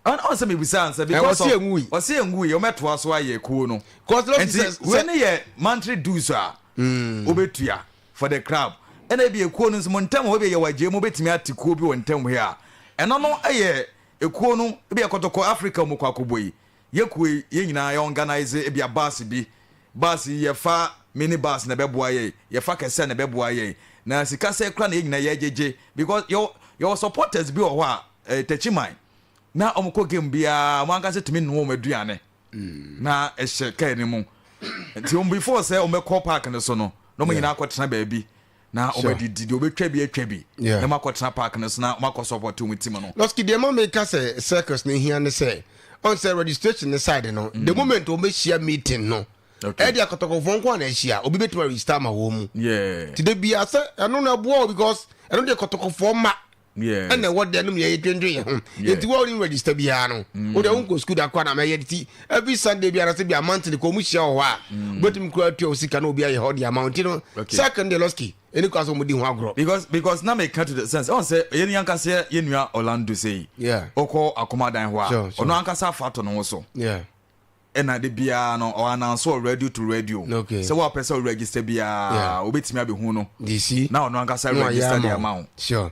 Ɔn sɛ mebisa no sɛ because Ɔse of ɛnwui. Ɔse ɛnwui wɔbɛtoa so ayɛ kuo no. Because lɔsi Nti sɛ wei sɛ no yɛ monthly dues a wobɛtua for the club ɛna ebi ekuo no nso mo ntam hɔ ebi yɛ wagye mu wobɛtumi ate kuo bi wɔ ntam hɔ a ɛno no yɛ ekuo no ebi yɛ kɔtɔkɔ Africa mu kɔ akɔbɔ yi yɛ kuo yi yɛn nyinaa yɛ organize ebi a bus bi bus yi yɛfa mini bus na ɛbɛboa yɛn yɛfa kɛseɛ na ɛbɛboa yɛn na sika sɛ kora na yɛn nyinaa yɛgyegye because yɛwɔ yɛwɔ supporters bi wɔ hɔ a ɛɛ Techiman na wɔn kɔ game biara wɔn ankasa tumi noa wɔn aduane na ɛhyɛ kaa no mu nti wɔn before sɛ wɔn bɛkɔ park no so no na wɔn nyinaa akɔtena baabi na wɔn adidi deɛ wɔbɛtwa bi atwa bi na wɔn akɔtena park no so na wɔn akɔ support wɔn team no. Lɔski deɛ ma meka sɛ circus no hia ne sɛ ɔn sɛ registration ne side no the moment wɔn bɛhyia meeting no ɛde akɔtɔkɔfoɔ nko a na ahyia obi bɛtumi register ama wɔn mu ti de bia sɛ ɛno na ɛboa o because ɛno deɛ kɔtɔkɔfoɔ ma ɛna ɛwɔ dɛ nom yɛ dwendwen yɛ ho nti wɔn ni register biara no o de nkɔ sukuu da kɔ na mɛyɛ ti every Sunday biara sɛ bi a monthly kɔ ɔmo hyia wɔ hɔ a obetumi kura tua o sika na obi ayɛ hɔ de ama nti no second de lɔski ɛni kɔ asɔ ɔmo di ho agorɔ. Because na meka to the sense ɔn sɛ yɛn ankasa yɛn nua Orlando sɛ yi ɔkɔ akomadan hɔ a ɔno ankasa afa ato ne ho so. Ɛna de biara no ɔ announce wɔ radio to radio sɛ wo a pɛ sɛ wo register biara wobɛtumi abɛhu no na ɔno ankasa register de ama wo.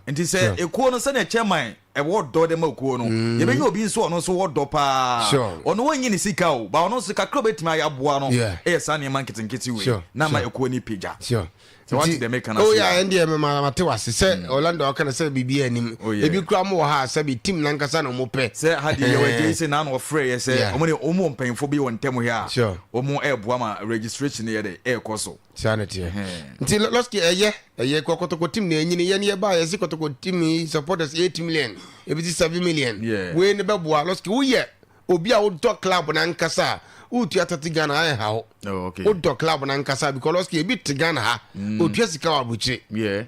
Nti sɛ ekuo no sɛdeɛ chairman ɛwɔ dɔ de ma kuo no. Yɛbɛnya obi nso a ɔno nso wɔ dɔ paa. Sure. Ɔno wɔnyi ne sika o, ba ɔno nso kakra a obɛtumi ayɛ aboa no Yeah. ɛyɛ saa nneɛma nketenkete wei Sure, na ama sure. ekuo no pagya. Sure. Sɛ wate Nti- deɛ meka no oh ase yeah, a. ɛndeɛ mema mate wase sɛ Orlando ɔka no sɛ biribi anim. Oh, yeah. Ebi kura mo wɔ ha a sɛbi team nankasa na ɔmo pɛ. Sɛ ha deɛ yɛwɔ agya yi sɛ naano ɔfrɛ yɛ sɛ Yeah. ɔmo ne ɔmo wɔ mpanyinfoɔ bi wɔ ntɛm hɔ a Sure. ɔmo ɛɛboa ma registration yɛ dɛ ɛɛkɔ so. Saa na teɛ. Nti Lɔski ɛyɛ ɛyɛ kɔ kɔtɔkɔ team na ɛnyini yɛn yɛ ba yɛsi kɔtɔkɔ team yi supporters 8 million ebi ti 7 million. Yeah. Wei ne bɛboa Lɔski woyɛ obi a wodɔ club nankasa a wotua 30 Ghana ayɛ ha wo. Oh, okay. Wodɔ club nankasa because Lɔski ebi te Ghana ha otua sika wɔ abukyire. Yeah.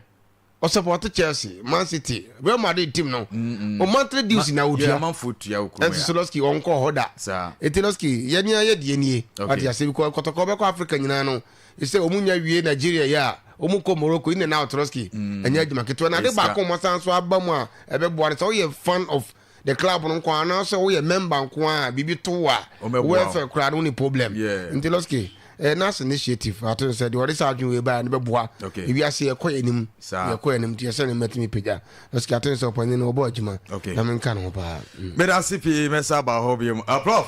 Ɔsupporte Chelsea, Man City, Real Madrid team no. O monthly dues na Yeah, wotua. amanfoɔ tua wɔ kurom Ɛnso ya. so Lɔski ɔnkɔ hɔ da. Saa. Eti Lɔski yɛn ni ayɛ deɛ nie. Okay. Wate ase because kɔtɔkɔ bɛkɔ Africa nyinaa no. Sɛ ɔmu nya wie Nigeria yɛ a ɔmu kɔ Morocco in and out Lɔski. Ɛnyɛ adwuma ketewa na ade Yes, sir. baako ɔmo asan so aba mu a ɛbɛboa no sɛ woyɛ fan of the club no nko ara anaasɛ woyɛ member nko ara a biribi to wo a Ɔmɛboa wo. welfare koraa no wo ni problem. Yeah. Nti Lɔski ɛɛ nurse initiative ato sɛ deɛ ɔde saa adwene wei baeɛ no bɛboa. Okay. Ewiase yɛkɔ yɛn anim. Saa. Yɛkɔ yɛn anim nti yɛsɛ ne mɛtumi pagya. Lɔski ato sɛ ɔpanyin no ɔbɔ adwuma. Okay. Na menka ne ho paa. Mm. Meda ase pii mɛsa aba hɔ biom. Ah, Prof,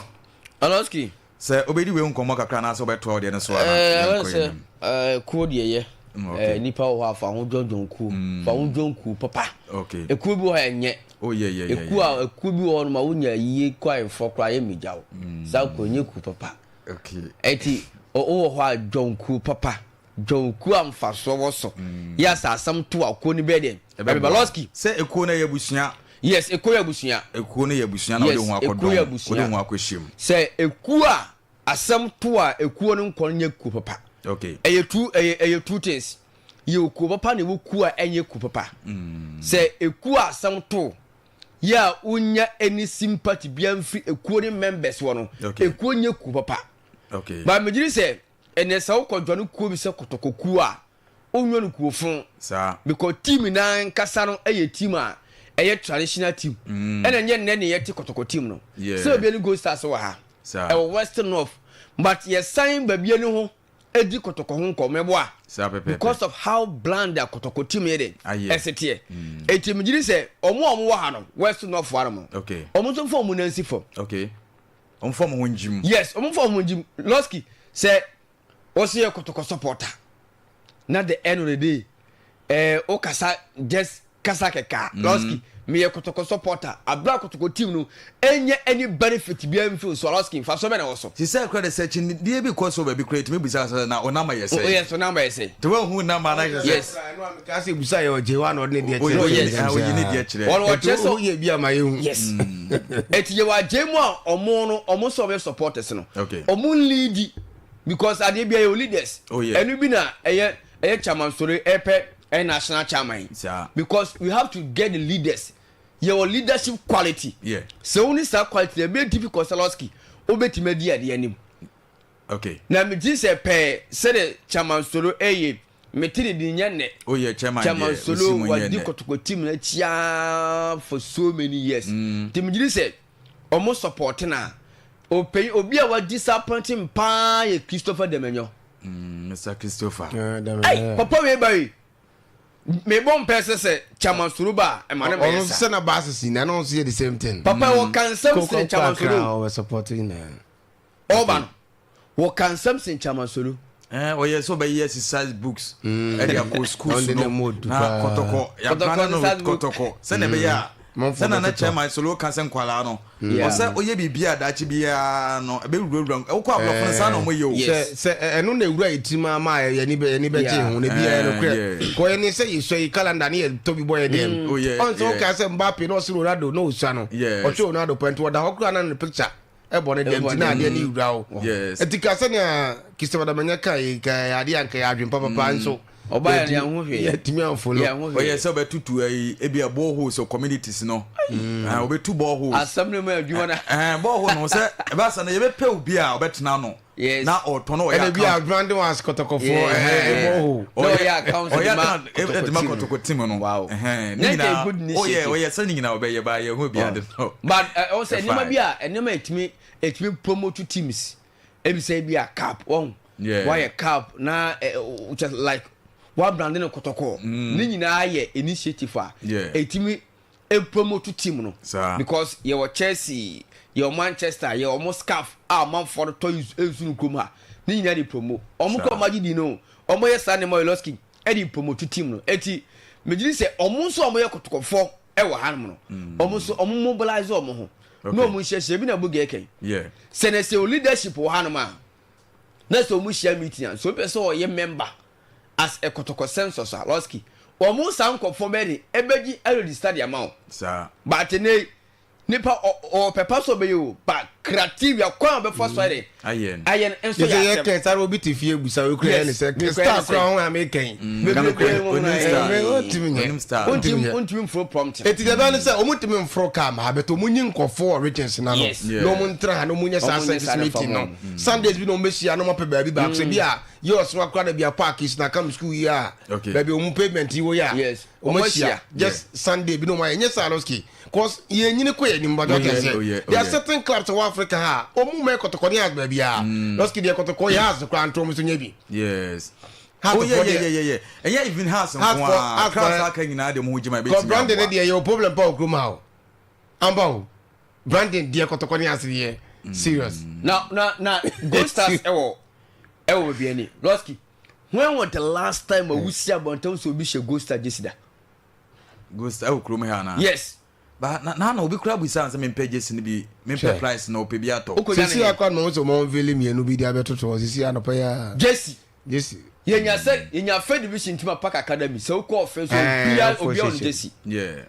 Ɔlɔski. sɛ wobɛdi wei nkɔmmɔ kakra anaasɛ wobɛtoa wo deɛ no so a na Ɛɛ yɛnkɔ sɛ yɛn anim. ɛɛ kuo deɛ yɛ. Okay. Ɛɛ nipa wɔ hɔ a fa ho dwɔndwɔn kuo. Fa ho dwɔn kuo papa. Okay. Ekuo bi wɔ hɔ a ɛnyɛ. Oh, yeah, yeah, yeah, Ekuo a ekuo bi wɔ hɔ nom a wonya yie kɔ ayɛfɔ koraa yɛ mmegya wo. Saa kuo nyɛ kuo papa. Okay. Eti wowɔ hɔ a dwɔn kuo papa. Dwɔn kuo a mfasoɔ wɔ so. Yɛ asa asɛm to a kuo no bɛyɛ deɛ. Ɛbɛba Lɔski. Sɛ ekuo no yɛ abusua. Yes, ekuo yɛ abusua. Ekuo no yɛ abusua na wode Yes, ho ekuo akɔdɔm, yɛ wode abusua. ho akɔhyia mu. Sɛ ekuo a asɛm to a ekuo no nkɔ no nyɛ kuo papa. Okay. Ɛyɛ two ɛyɛ ɛyɛ two things. Yɛ kuo papa na ɛwɔ kuo a ɛnyɛ kuo papa. Sɛ ekuo a asɛm to yɛ a wonya any sympathy biara mfiri ekuo ne members wɔ no, Okay. ekuo nyɛ kuo papa. Okay. Ba megyere sɛ ɛnɛ sɛ wokɔ dwane kuo bi sɛ kɔtɔkɔ kuo a wonwɔ no kuo fo. Saa. Because team na nkasa no ɛyɛ team a ɛyɛ traditional team. Ɛna nyɛ nnɛ ne yɛte kɔtɔkɔ team no. Yeah. Sɛ obi ani Gold Stars wɔ ha. Saa. Ɛwɔ Western North. But yɛsan baabi ani ho edi kɔtɔkɔ ho nkɔmɔ ɛboa. Saa pɛpɛɛpɛ. Because of how bland a kɔtɔkɔ team yɛ de. Ayɛ. Ɛsɛ teɛ. Eti mi gyiri sɛ ɔmo a ɔmo wɔ ha no Western North ha no. Okay. Ɔmo nso fɔ ɔmo nan si fam. Okay. Ɔmfa mo ho ngyim. Yes, ɔmo fɔ ɔmo ngyim. Lɔski sɛ wɔsi yɛ kɔtɔkɔ supporter na the end of the day ɛɛ o kasa just kasa kɛkɛ Lɔski meyɛ kɔtɔkɔ supporter abira kɔtɔkɔ team no ɛnyɛ any benefit bi ɛnfi so Lɔski nfa so bɛ na wɔ so. Sisɛ kura de sɛ kyinidie bi kɔ so baabi kura etumi bisa sɛ na o nama yɛ O sɛ. yɛ so namba yɛ sɛ. Te wɔn hu nama na yɛ sɛ. Yes. Kasi busa yɛ ɔgye wa na ɔde ne deɛ Oyi kyerɛ. yes. ah, oyi ne deɛ kyerɛ. Wɔn wɔkyerɛ Ɛti sɛ wo yɛ bi ama yɛ hu. yes eti yɛ wɔ agye mu a ɔmo no ɔmo sɛ ɔmo yɛ supporters no Okay. ɔmo lead because adeɛ bi ɛyɛ o leaders Oh, yeah. ɛnu bi na ɛyɛ ɛyɛ chairman sori ɛpɛ ɛyɛ national chairman Saa. because we have to get the leaders yɛ wɔ leadership quality Yeah. sɛ wo ni saa quality ɛbɛ difficult sɛlɔski wobɛtumi adi adeɛ anim Okay. na mi ti sɛ pɛɛ sɛde chairman soro ɛyɛ mete ne din nyɛ nnɛ O yɛ chairman chairman deɛ solo osi mu nyɛ wadi nnɛ. kɔtɔkɔ team na kyia for so many years nti mi gyiri sɛ ɔmo support na opanyin obi a wadi disappointing paa yɛ Christopher Demenyo Mr Christopher. ayi papa wei ba yi mebɔ mpɛ sɛ sɛ chairman solo ba a ɛma ne ma Ɔno yɛ nso sa sɛ na baasi si na ɛno nso yɛ the same thing. papa wɔ ka nsɛm sen chairman solo Ɔwɔ support nyinaa. ɔba no wɔ ka nsɛm sen chairman solo Ɔyɛ sɛ ɔbɛyɛ exercise books ɛde akɔ schools Ɔno de no na mu odu na paa. kɔtɔkɔ Kɔtɔkɔ yɛabrane no exercise book. kɔtɔkɔ sɛnea ɛbɛyɛ a Manfoɔ sɛnea na bɛtotɔ. chairman solo ka sɛ nkwalaa no Yeah. ɔsɛ ɔyɛ biribi a daakye biara no ɛbɛwurawura wokɔ aborɔfo no saa na ɔmo yɛ o Yes. Sɛ sɛ ɛno na ewura yɛ tirim ama a yɛni bɛ yɛni bɛ gye Yeah. ho na ebi yɛ no Eh, korɛ. yeah. Kɔ yɛni sɛ yɛsɔ yi calendar ne yɛ tɔ bi bɔ yɛ dɛm. Oh, yeah, Ɔn sɛ yeah. ɔka sɛ Mbappe na ɔsi Ronaldo na osua no. Yes. Ɔtwe Ronaldo pɛ nti ɔda hɔ koraa na ne picture ɛbɔ ne dɛm Ɛbɔ ti na ne adeɛ ne wura o. Yes. Eti ka sɛnea Christopher Damanya ka yi ka yɛ adeɛ anka yɛ adwene papapa nso. Ɔbaa yɛ no, yɛn ho hwee. Yɛtumi anfolo. yɛn ho ɔyɛ hwee sɛ ɔbɛtutu ayi ebi a boreholes wɔ communities no Ah, ɔbɛtu boreholes asɛm no mu adwuma na Eh, borehole no sɛ ɛbɛsa no yɛbɛpɛ obi a ɔbɛtena no Yes. na ɔtɔ no ɔyɛ Ɛna bi a account branding was kɔtɔkɔfoɔ Yeah. ɛhɛn ɛbɔ hɔ. Na ɔyɛ account ɔyɛ de ma account de ma kɔtɔkɔ team no. kɔtɔkɔ team no Wow. Ɛhɛn, Na ne nka nyinaa good ɔyɛ initiative. ɔyɛ sɛ ne nyinaa ɔbɛyɛ ba yɛ ho bi ade no but ɔsɛ Ɛfine. nneɛma bi a nneɛma etumi etumi promote teams ebi sɛ ebi a cap wɔn Yeah. wayɛ cap na ɛ ɛ just like wa brand ne kɔtɔkɔ ne nyinaa yɛ initiative a Yeah. etumi promote team no because yɛwɔ Chelsea, yɛwɔ Manchester, yɛwɔ ɔmo scarf a ɔmanfoɔ no tɔ nsu no kurom ha ne nyinaa de promo ɔmo kɔ ɔmo agye di no ɔmo yɛ saa nneɛma Yolosky ɛde promote team no eti megye di sɛ ɔmo nso ɔmo yɛ kɔtɔkɔfoɔ ɛwɔ hanom no ɔmo nso ɔmo mobilize ɔmo ho na ɔmo nhyiahyia bi na buga ɛkɛn sɛ na sɛ o leadership wɔ hanom a na sɛ ɔmo hyia meeting a so pɛ sɛ ɔyɛ member as a kɔtɔkɔ census a lɔski ɔmo saa nkɔfoɔ bɛyɛ de ɛbɛgye ɛregister de ama wo but ne nipa ɔpɛ pa so ɔbɛyɛ o but criteria kwan a ɔbɛfa so ayɛ de ayɛ ayɛ no nso yɛ asɛm. yɛ kɛn sáré obi ti fie busa o kura yɛ ne sɛ star kura ho ame kɛn. Bebree ho na yɛ otimi nyɛ star otimi otimi nforo prompt. Eti dɛbɛ ne sɛ ɔmo timi nforo kaa ma abɛtɔ ɔmo nyi nkɔfo wɔ regions na no na ɔmo ntra ha na ɔmo nyɛ saa service meeting no Sundays bi na ɔmo bɛhyia na ɔmo apɛ baabi baako sɛ bi a yɛ ɔsoro akora na bi a park yi so na kam school yi a baabi ɔmo pavement yi wɔ yi a ɔmo ahyia just Sunday bi na ɔmo ayɛ nyɛ saa lɔski cause yɛn nyini kɔ yɛn anim but ɔte aseɛ there are certain clubs wɔ Africa ha ɔmo mɛ kɔtɔkɔ ne as baabi a lɔski deɛ kɔtɔkɔ yɛ as koraa nto ɔmo so nyɛ bi. Yes. Oh yeah yeah yeah yeah. Ɛyɛ even house nko a. Class aka nyinaa de mo ho gyima ebetumi. Kɔ Brandon ne deɛ yɛ o problem pa okurom ha o. Amba o. Brandon deɛ kɔtɔkɔ ne ase deɛ serious. Na na na Gold Stars ɛwɔ ɛwɔ baabi ani. Lɔski when was the last time a wusi abɔnten sɛ obi hyɛ Gold Star jersey da? Gold Star ɛwɔ kurom ha anaa? Yes. Ba na na na obi kura bisa sɛ mempɛ jersey no bi mempɛ price na ɔpɛ bi atɔ. Sisi akɔ na wɔn sɛ wɔn unveil mmienu bi de abɛtoto hɔ sisi anɔpɛ yi a. Jersey. Jersey. Yɛnya sɛ yɛnya fɛ division team a Park Academy sɛ wokɔ ɔfɛ so obia obia ɔno jersey. Yeah.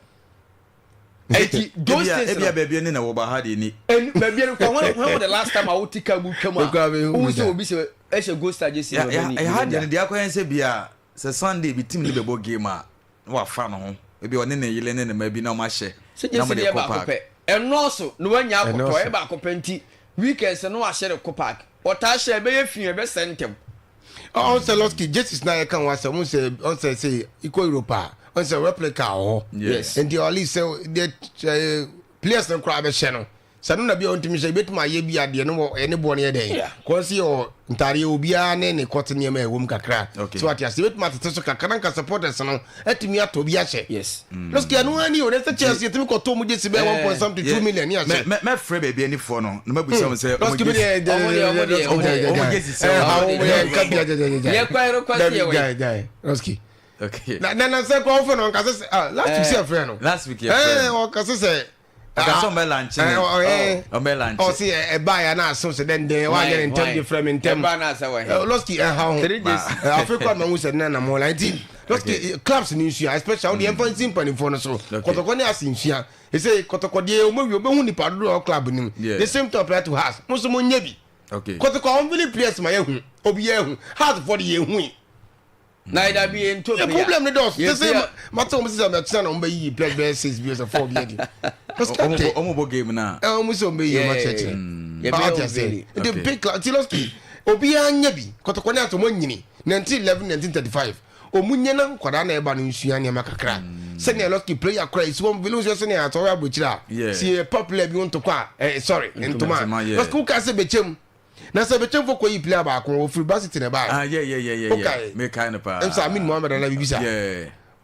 Eti those things no. Ebia baabi ani na wɔ ba ha deɛ ni. Eni baabi ani kɔ when when was the last time a wote car mu twam a wohu sɛ obi sɛ ɛhyɛ Gold Star jersey na ɔbɛni. Ɛha deɛ no deɛ akɔyɛ sɛ bia sɛ Sunday bi team no bɛbɔ game a na wafa ne ho ebi ɔne ne yere ne ne mma bi na wɔn ahyɛ na wɔn de kɔ park. Ɛnɔɔso na wanya akɔtɔ ɛyɛ baako pɛ nti weekends no wahyɛ de kɔ park ɔtaa hyɛ ɛbɛyɛ fi ɛbɛsɛ ntɛm. Ɔn sɛ lɔski jesus na yɛka ho asɛm ɔn sɛ ɔn sɛ sɛ ikɔ Europe a ɔn sɛ replica wɔ hɔ. Yes. Nti at least sɛ deɛ players no koraa bɛhyɛ no sɛ no na bi a ɔntumi hyɛ ebetumi ayɛ bi adeɛ no wɔ ɛne boɔ no yɛ dɛn kɔn si yɛ ntaadeɛ obiara ne ne kɔte nneɛma a ɛwɔ mu kakra so ate ase ebetumi atete so kakra na nka supporters no atumi atɔ bi ahyɛ yes lɔski ɛno ani o ne sɛ Chelsea etumi kɔtɔ mu gye si bɛyɛ one point something 2 million ne ahyɛ. Mɛ mɛfrɛ baabi anifoɔ no na mɛbusa wɔn sɛ ɔmo gye ɔmo gye si sɛ ɔmo yɛ lɔski okay na na sɛ kɔ ɔfɛ no ɔnkasa sɛ ah last week sɛ ɛfrɛ no last week yɛ frɛ no ɔkasa sɛ ɔkasa ɔmɛ lanche ne ɔmɛ lanche ɔsi ɛba ya na aso sɛ dɛn dɛn wa yɛ ne ntɛm de frɛ mi ntɛm ɛba na asɛ wɔ he lɔski ɛha ho 3 days. Afei kɔ ama ho sɛ ne nam hɔ la nti lɔski clubs ni nsua, especially wɔde yɛn fa nsi mpanimfoɔ no so. Kɔtɔkɔ ne ase nsua ɛsɛ kɔtɔkɔ deɛ ɔmo wi ɔbɛhu nipa dodoɔ wɔ club nim. The same time apply to Hearts, mo nso mo nye bi. Kɔtɔkɔ wɔn fili players ma yɛ hu, obi yɛ hu, Hearts fɔ de yɛ hu yi. Na ɛda bi yɛn to player problem ne dɔs sɛ sɛ mate wɔn sisɛ mɛkyerɛ na wɔn bɛ yiyi players bɛyɛ six bi sɛ four bi adi. Ɔmo bɔ game na. Ɛ wɔn sɛ wɔn bɛ yiyi wɔn akyerɛkyerɛ ɔte ase nti big club ti lɔski obiara nya bi. Kɔtɔkɔ ne ato wɔn nyini 1911 1935 wɔn nyɛ na nkwadaa na ɛba no nsua nneɛma kakra sɛnea lɔski player kora esi wɔn vili nso sɛnea atɔwɔ aburokyire a si yɛ popular bi ntokɔ a ɛ sorry ntoma lɔski woka sɛ bɛkyɛm na sɛ bɛkyɛm fo kɔ yi player baako ofiri basiti na ɛbaa. Ah yeah yeah yeah yeah yeah, mekae no paa. Ɛnsa Amin Mohammed ana bibi sa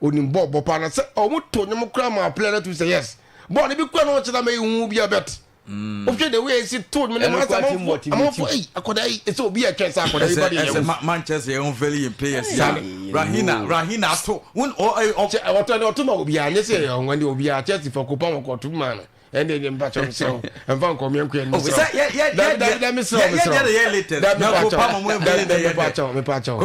onim bɔɔl bɔ paa na sɛ ɔmo to nnwom kora ma player no tu sɛ yes bɔɔl no bi kura na ɔkyerɛ ma ehu bi abɛt wohwɛ the way esi to nnwom no ma sɛ amanfo amanfo eyi akɔda yi ɛsɛ obi ɛtwɛn sɛ akɔda yi ba de yɛ ɛsɛ Manchester yɛn ho fɛli yɛn players ya Rahina Rahina ato ɔtɔ ne ɔto ma obiara nyɛ sɛ ɔnwa ne obiara Chelsea fɔ kopa wɔn kɔ to ma no ɛnde ne mpa kyɛw mesrɛ ɛmfa nkɔmeɛ nkoɛ no mesrɛ dabi dabi mesrɛ mesrɛ dabi mepa kyɛw mepa kyɛw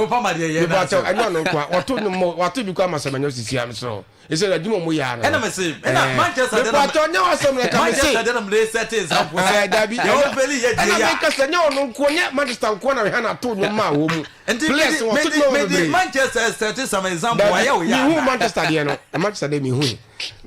mepa kyɛw ɛnyɛ ɔno nkoa wɔto no mɔ wato bi kɔ ama sɛ manyɛ sisi a mesrɛ ɛsɛ adwuma mu yɛ ano ɛna mese ɛna Manchester mepa kyɛw nyɛ wasɛm na ka mese Manchester de na mede set example sɛ dabi yɛwɔ fɛli yɛ die ya ɛna meka sɛ nyɛ ɔno nkoa nyɛ Manchester nkoa na Rihanna to no ma wɔ mu players wɔto no ma bebree Manchester set some example ayɛ wo ya mehu Manchester deɛ no Manchester deɛ mehu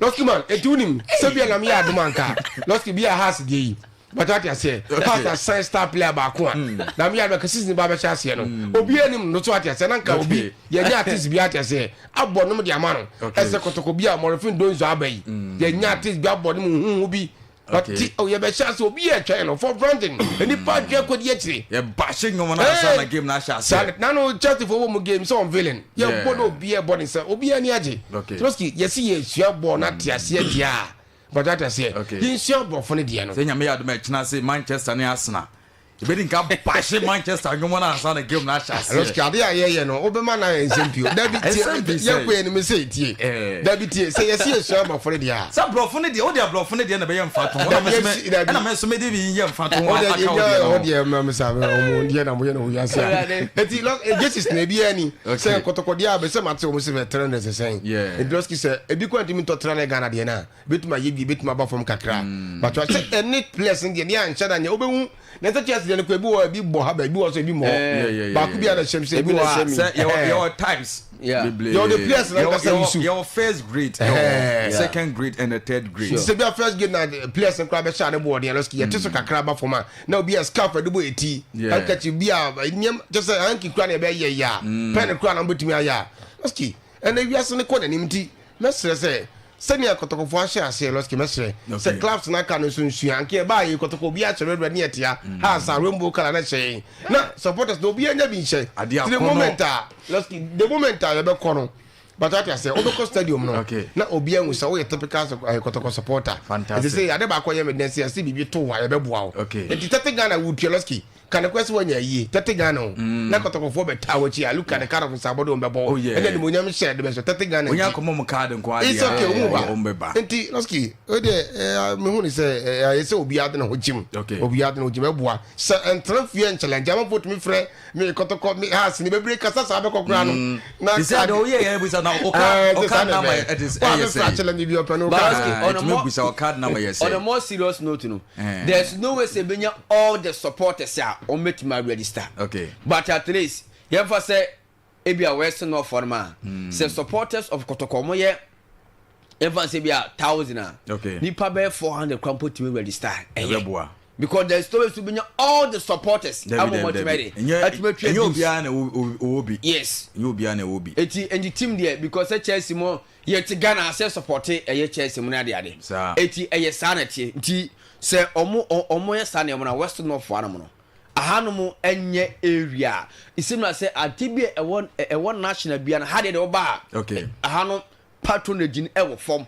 Lɔski man, eti wonim sɛ bia na meyɛ adom anka Lɔski bia Hearts deɛ yi bàtà ate aseɛ Hearts asan star player baako a na meyɛ adom anka season ba bɛhyɛ aseɛ no obi anim no so ate aseɛ na nka obi yɛnyɛ artist bi ate aseɛ abɔ nom de ama no ɛsɛ kɔtɔkɔ bi a Morifin Donzo aba yi yɛnyɛ artist bi abɔ nom huhu bi. But ti oh yɛbɛhyɛ ase obi yɛ twɛn no for branding nipa adwene akɔdi akyire. Yɛbahye nnwom no ansa na game no ahyɛ aseɛ. Saa na no Chelsea fo wɔ mu game sɛ unveiling yɛbɔ na obi ɛbɔ ne nsa obi ani agye. Trotsky yɛsi yɛsua bɔɔl no ate aseɛ deɛ a bàtà ate aseɛ yɛnsua aborɔfo no deɛ no. Sɛ nyame yɛ adom a ɛkyena se Manchester ne Arsenal Ebedi nka bahye Manchester nnwom no ansa na game no ahyɛ aseɛ. Lɔski ade a yɛyɛ no wobɛma no ayɛ nsɛm pii o. Dabi tie yɛnkɔ yɛn anim sɛ tie. Dabi tie sɛ yɛsi yɛsua aborɔfo no deɛ a. Sɛ aborɔfo no deɛ wode aborɔfo no deɛ na ɛbɛyɛ mfatoho ɛna me nso ɛna me nso mede bi yɛ mfatoho aka wo deɛ no ho. Ɔdeɛ mma me saa ɔmo deɛ na moyɛ no wɔ wiase a. Eti lɔ Jesus na ebi ani sɛ kɔtɔkɔdeɛ a bɛsɛ mate wɔn sɛ bɛ 300 sɛ sɛn. Eti lɔski sɛ ebi kɔ ntumi ntɔ 300 Ghana deɛ no a. Betumi ayɛ bi, ebetumi aba fam kakra. But sɛ ɛne players no deɛ ne anhyɛ da nyɛ wobɛhu na sɛ Chelsea deɛ no kɔ ebi wɔ ebi bɔ ha ba ebi wɔ so ebi mmɔ hɔ. Baako bi a na hyɛm sɛ ebi wɔ ha. Sɛ yɛwɔ yɛwɔ types bebree. Yɛwɔ the players na nkasa yusu. Yɛwɔ first grade, yɛwɔ second grade and the third grade. Sɛ bi a first grade na players no koraa bɛhyɛ ade bɔ ɔdeɛ no yɛte so kakra ba fam a na obi a scarf ɛde bɔ eti handkerchief bi a nneɛma kyɛ sɛ hanky koraa na ɛbɛyɛ yɛ a pen koraa na wobɛtumi ayɛ a. Ɛnɛ wiase no kɔ n'anim nti mɛsrɛ sɛ sɛnea kɔtɔkɔfoɔ ahyɛ aseɛ lɔski mɛsrɛ sɛ clubs no aka no nso nsua anka ɛbaa yei kɔtɔkɔ obiara hyɛ red red ne ɛtea ha asa rainbow colour na ɛhyɛ yɛn na supporters no obiara nya bi nhyɛ Adeɛ the akɔnɔ. moment a lɔski the moment a yɛbɛkɔ no but ate aseɛ wobɛkɔ stadium no na obiara hu sɛ woyɛ typical kɔtɔkɔ supporter Fantastic. ɛte sɛ ade baako a ɛyɛ me dɛn sɛ yɛse biribi to wo a yɛbɛboa wo nti tɛte Ghana wotua lɔski Ka nokorɛ sɛ woanya ayie, tɛte Ghana o, na kɔtɔkɔfoɔ bɛtaa w'akyi a, look at the kind of nsabɔ de wɔn bɛbɔ wo, ɛne animuonyam hyɛ de bɛhyɛ tɛte Ghana Wonya nti. kɔmɔ mu card nko ara It's deɛ okay, wɔn a, ba. wɔn bɛba. Nti, Lɔski, wei deɛ, eh, mehu ne sɛ, eh, ayɛ sɛ obiara de ne ho gyim. Obiara de ne ho gyim, ɛboa. Sɛ ɛntena fie nkyɛlɛnkyɛ, amanfoɔ tumi frɛ me kɔtɔkɔ, me ha sini bebree kasa saa bɛkɔ koraa no. Na Te sɛ deɛ woyɛ yɛ bisa na wo Eh, card, wo sɛ saa card na number ɛbɛyɛ. ɛte sɛ Wo a ɛyɛ bɛfrɛ sɛ. akyɛlɛnkyɛ bi ɔpɛ no, wo But card. Lɔski, Ah, on a ɛtumi more bisa wo card number yɛ on a sɛ. more serious note no, Eh. there's no way sɛ ebenya all the supporters a wɔn bɛtumi a register. Okay. But at least yɛnfa sɛ ebi a West North fɔ no ma sɛ supporters of Kotoko wɔn yɛ yɛnfa sɛ ebi a 1000 a nipa bɛyɛ 400 kora mpo tumi register ɛyɛ. Ɛbɛboa. Because there's no way so benya all the supporters. Dabi ama dabi wɔn atumi dabi. ayɛ dɛ, Ɛnyɛ atumi atua ɛnyɛ dues. obiara na ɛwɔ ɛwɔ bi. Yes. Ɛnyɛ obiara na ɛwɔ bi. Eti nti team deɛ because sɛ Chelsea mo yɛ te Ghana ha sɛ supporte ɛyɛ Chelsea mo ne ade ade. Saa. Eti ɛyɛ saa na ɛteɛ nti sɛ ɔmo ɔmo yɛ saa nneɛma no a West North foɔ anom no ahanom ɛnyɛ area a it seems like sɛ ade bi a ɛwɔ ɛwɔ national bia no ha deɛ deɛ ɔba a Okay. aha no patronage no ɛwɔ fam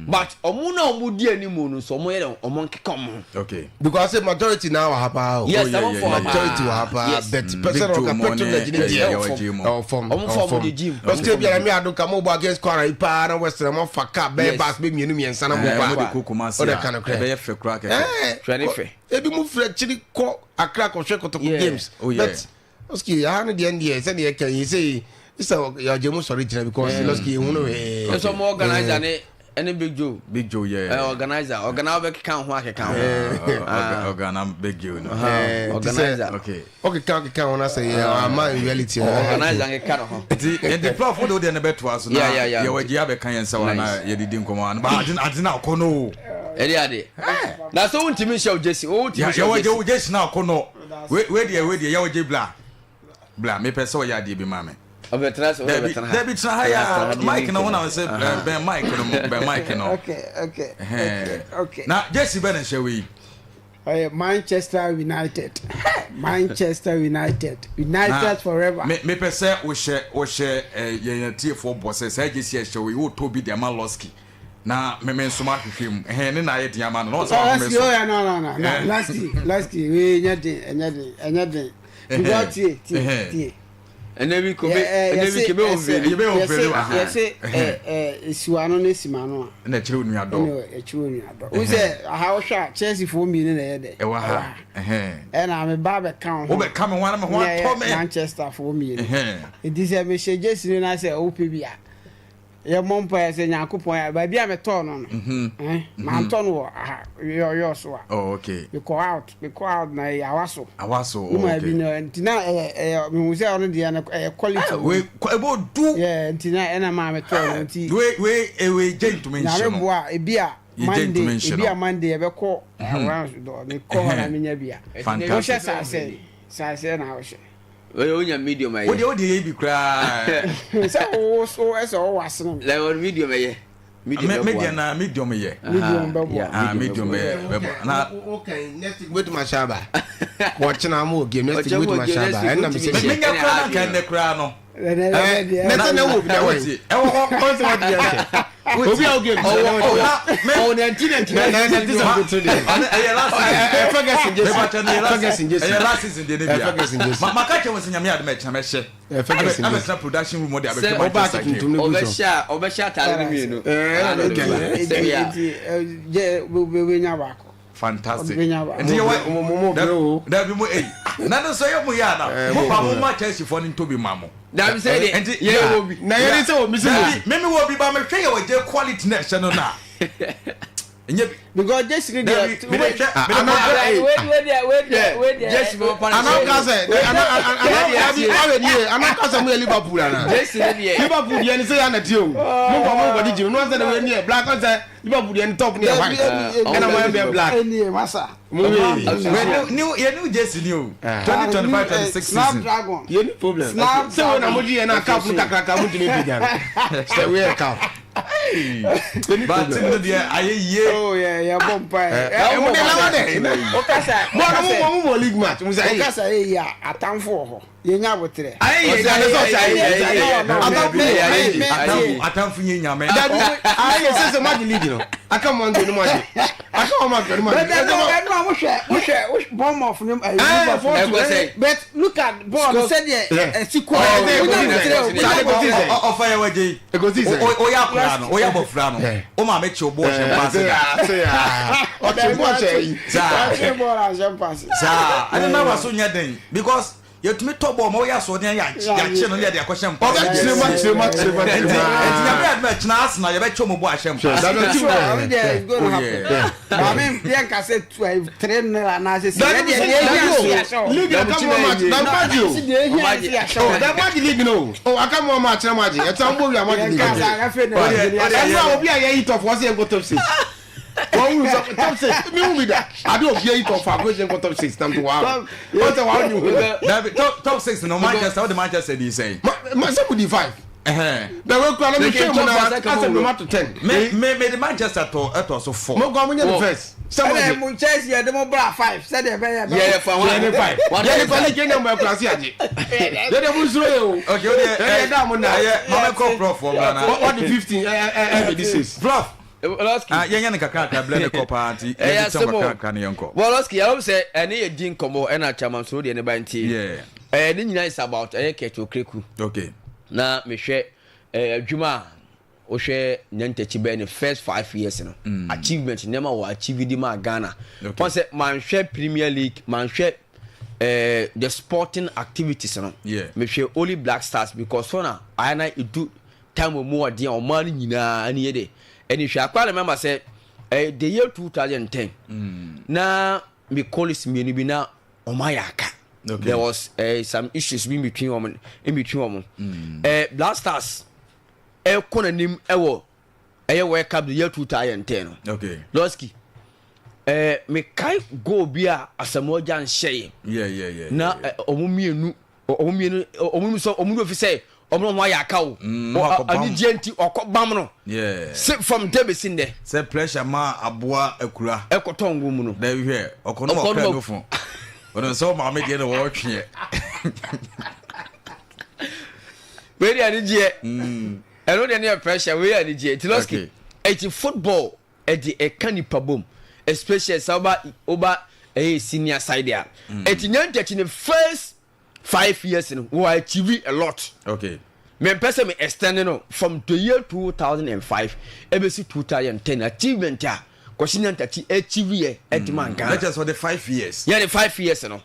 but ɔmo na ɔmo di anim no nso ɔmo yɛ dɛ ɔmo nkeka ɔmo ho. Okay. Because say majority now wɔ ha paa o. Yes, Oh, yeah, ɔmo yeah, fɔ ha yeah, Majority wɔ ha paa Yes. but Big person Joe ɔka mo ne patronage ne ɛyɛ deɛ ɛwɔ gym. ɛwɔ fam. Ɔmo ɛwɔ fɔ ɔmo fam. de gym. Because Ɔmo sɛ fɔ biara ɔmo mi ado ka mo bɔ against Kwara yi paa na West na mo fa car bɛyɛ Yes. bus bɛ mmienu mmiɛnsa na mo Ɛɛ ba. mo de kɔ Kumasi Ɔde a ka no korɛ. ɛbɛyɛ fɛ koraa kɛkɛ. Ɛɛ, Hwɛ ne kɔ- fɛ. Ebi mu firi akyiri kɔ Accra kɔhwɛ Kotoko Yeah. games. Oh, yeah. But Lɔski aha no deɛ deɛ sɛdeɛ yɛka yi sɛ sɛ yɛagye mu sɔre gyina because Lɔski ehu no hwee. Nso ɔmo organizer ne ɛne Big Joe. Big Joe yɛ. Ɛ organizer organizer bɛkeka ho akeka ho. Ah, Ɔgana Big Joe no. Organizer. Okay. Ɔkeka ɔkeka ho na sɛ yɛ ama in reality. Organizer nkeka ne ho. Nti nti prof wode wodeɛ no bɛtoa so na Yeah, yeah, yeah. yɛwɔ agyi abɛka yɛn nsa wa na Nice. yɛdidi nkɔmmɔ ano ba ade ade no akɔ no o. Ɛde ade. Na so wontumi nhyɛ wo jersey. Wontumi nhyɛ Yɛwɔ wo gye jersey. wo jersey no akɔ no. Wei wei deɛ wei deɛ yɛwɔ gye bla. Bla mepɛ sɛ ɔyɛ adeɛ bi ma me. Ɔbɛtena sɛ Dabi ɔbɛtena ha. dabi tena ha ya mic no ho na sɛ bɛn mic no mu bɛn mic no. Okay, okay, okay, okay. Na jersey bɛ na hyɛ wei. Ɔyɛ Manchester United. Manchester United. United forever. Me mepɛ sɛ wohyɛ wohyɛ eh, yɛn atiefoɔ bɔ sɛ saa jersey a ɛhyɛ wei wotɔ bi de ama Losky na me me nso mahwehwɛ mu ɛhɛn ne na ayɛ den ama no na ɔsɛ wahome Losky, so. oh yeah, no, no, no, no. Eh. Losky, Losky, wei ɛnyɛ den, ɛnyɛ den, ɛnyɛ den. Because tie, tie, tie. Ɛnɛ bi kobe ɛnɛ bi kebe omveli. Yɛbɛ omveli wa. Yɛse esiwa no ne sima no a. Ɛna ɛkyerɛ onuadɔ. Ɛna ɛkyerɛ onuadɔ. Wo sɛ aha wohwɛ a Chelsea foɔ mmienu na ɛyɛ dɛ. Ɛwɔ ha. Ɛna me ba bɛka wo ho. Wobɛka me ho ana me ho atɔ me. Manchester foɔ mmienu. Nti sɛ mehyɛ jersey no na sɛ wopɛ bi a. Yɛmmɔ mpaeɛ sɛ Nyankopɔn a baabi a metɔɔ no no eh, mantɔ no wɔ aha yɔyɔ so a. Oh, okay. Mekɔ out, mekɔ out na ɛyɛ awa so. Awa so, oh, okay. bi no nti na ɛyɛ ɛyɛ mehu sɛ ɔno deɛ no ɛyɛ quality. Ah, wei ɛbɔ du. Yeah, nti na ɛna maa metɔɔ no nti. Wei wei ewe gye ntumi nhyɛ no. Nyame boa ebi a Monday ebi a Monday yɛbɛkɔ around dɔ mekɔ hɔ na menya bi a. Fantastic. Wohyɛ saasɛ saasɛ na wohyɛ. Oye wonya medium ɛyɛ. Wodeɛ wodeɛ yɛ bi koraa. Sɛ wo so ɛsɛ ɔwɔ asene. Like wɔn medium ɛyɛ. Medium Me deɛ na medium yɛ. Medium bɛboa. Ah, medium bɛ bɛboa. Na okay, next week wetuma ahyɛ aba. Wɔkyena mo wɔ game next week wetuma ahyɛ aba. Ɛnna mi sɛ hyɛ. Menya kura na nka ɛnɛ kura no. Ɛɛ ne sɛ na wɔ bi na wɔ yi. Ɛwɔ hɔ. Ɔn sɛ wɔde yɛ nkyɛ. Obi a o game sɛ na wɔ yi. Ɔwɔ 1999. Ɛyɛ last season. Ɛɛ Ferguson jesi. Ferguson jesi. Ɛyɛ last season deɛ ne bia. Ferguson jesi. Maka kyerɛ wɔn sɛ nyame adum ɛkyɛn mɛhyɛ. Ferguson jesi. Abɛtena production room ɔde abɛhwɛ Sɛ Manchester game. tuntum ne gu so. Ɔbɛhyɛ a ɔbɛhyɛ ataade no mmienu. Nti gye wobɛnya baako. Fantastic. Ɔbɛnya baako. Nti yɛ wɔ Mo brɛ o. Dabi mo eyi. Na ne nso yɛ mo yɛ ana. Mo pa mo ma Chelsea fo ne ntobi ma mo. Dabi sɛ de Nti yɛ wɔ bi. Na yɛ ne sɛ omi sɛ Dabi mimi wɔ bi ba mehwɛ yɛ wɔ gye quality na ɛhyɛ no na. Nye bi. Because Jesse ni Dabi deɛ. mi de hwɛ mi de kɔ Jesse bɛ pa Anaw ka sɛ anaw dabi ɔwɛ ni ye anaw ka sɛ mo yɛ Liverpool ana. Jesse ne deɛ. Liverpool deɛ ni sɛ yɛ anati o. Mo bɔ mo bɔ di jim. N'o sɛ de wɛ ni yɛ black ɔn sɛ Liverpool deɛ ni top ni yɛ white. Ɛna mo yɛ bɛ black. Ɛni masa. Mo yɛ. Wɛ new yɛ new jersey ni o. 2025-26 season. Snapdragon. Yɛ ni problem. Sɛ wo na mo di yɛ na cup no kakraka mo ntumi mpagya no. Sɛ wo yɛ cup. But team no deɛ ayɛ yie. Oh yeah, yɛ bɔ mpa yɛ. Ɛ mo de lawa dɛ. Okasa. Mo na mo mo mo league match. Mo sɛ ayi. Okasa yɛ yi a atamfo wɔ hɔ. Yɛ nya abotrɛ. Ayi yɛ yɛ sɛ ɔsɛ ayi yɛ. Atamfo yɛ ayi. Atamfo atamfo yɛ nyame. Dabi ayi yɛ sɛ sɛ mo agye league no. Aka mo nto no mo agye. Aka mo nto no mo agye. Bɛtɛ ɛnu a mo hwɛ mo hwɛ Bournemouth ni ɛyi Liverpool. Ɛkɔ sɛ. But look at ball sɛdeɛ ɛsi kɔ. Ɔfa yɛ wɔ gye yi. Ekosi sɛ. Oyɛ akora no oyɛ abɔfra no o maame kye o bɔɔl hyɛ mpaase da. Ɔkye bɔɔl hyɛ yi. Saa Ɔkye bɔɔl ahyɛ mpaase. Saa ɛne na wa so nyɛ den because yɛtumi tɔ bɔɔl ma woyɛ asoɔden yɛakye no ne yɛde akɔhyɛ mpaase. Ɔbɛ kyerɛ mu akyerɛ mu akyerɛ mu akyerɛ mu. Nti nyame adum ɛkyena Arsenal yɛbɛkyɛ ɔmo bɔ ahyɛ mpaase. Maame yɛn ka sɛ 3-0 anaasɛ sɛ yɛ deɛ deɛ ehia si ahyɛ o. League aka mo match na mo agye o. Deɛ ehia si ahyɛ o. Na mo agye league no o. Aka mo match na mo agye. Ɛtɔ mo wia mo agye league. Ɛnu a obi a yɛ yi tɔfo ɔsɛ yɛn kɔ top six. Wɔn wuru sɛ top six mi hu mi da. Ade obi ayi tɔfo akɔ yɛn kɔ top six nam to wa. Wɔn sɛ wa ni hu. Dabi top six no Manchester o de Manchester di sɛn. Ma sɛ mo di five. Na wo kura na mi hwɛ mu na asɛ mi ma to 10. Me de Manchester tɔ ɛtɔ so four. Mo kɔ mo nyɛ the first. Sɛ mo Chelsea yɛ de mo bra five sɛdeɛ ɛbɛyɛ bɛ. Yɛ fa Yɛ ne five. Yɛ ne fa ne kenya mo ɛkura se agye. Yɛ de mo nsuro yɛ o. Okay o de yɛ da mo na. Ɛyɛ maame kɔ prof wɔ bra na. What the 15 ɛ ɛ ɛ di six. Prof. Ah, yɛnyɛ no kakrakra blɛ ne kɔ paa nti yɛde kyɛm kakrakra ne yɛnkɔ. Bɔlɔski yɛwɔ sɛ ɛne yɛ di nkɔmmɔ ɛna chairman deɛ ne ba nti ɛɛ ne nyinaa is about ɛyɛ Kurt Okraku. Okay. Na mehwɛ ɛɛ adwuma a wohwɛ Nyantakyi bɛyɛ ne first 5 years no achievement nneɛma wɔ achieve di ma Ghana. Wɔn sɛ manhwɛ Premier League, manhwɛ the sporting activities no. Mehwɛ only Black Stars because so na ayɛ na edu time mu ɔden a ɔman no nyinaa ani yɛ de ɛni hwɛ akora. Remember sɛ the year 2010 na me colleagues mmienu bi na ɔmo ayɛ aka. There was some issues bi in between wɔn in between wɔn. Black Stars ɛkɔ n'anim ɛwɔ ɛyɛ World Cup the year 2010 no. Lɔski mekae goal bi a Asamoah Gyan hyɛeɛ na ɔmo mmienu ɔmo sɛ ɔmo fi sɛ ɔmo ho ayɛ aka o, anigye nti ɔkɔ bam no se from there besi nnɛ. Sɛ pressure ma aboa akura. Ɛkɔtɔ ngo mu no. Dabi, hwɛ, ɔkɔ no ɔkra no fo ɔno sɛ ɔmaame deɛ na wɔɔtweɛ. Wei de anigyeɛ, ɛno deɛ ne yɛ pressure, wei yɛ anigyeɛ. Nti lɔski eti football ɛde ɛka nipa bom, especially sɛ woba ɛyɛ senior side a. Eti Nyantakyi ne first 5 years no wɔ achieve a lot. Mempɛ sɛ me extend no from the year 2005 ɛbɛsi 2010, achievement a Kwasi Nyantakyi achieve yɛ ɛde ma Ghana. That's for the 5 years. Yɛ de 5 years no.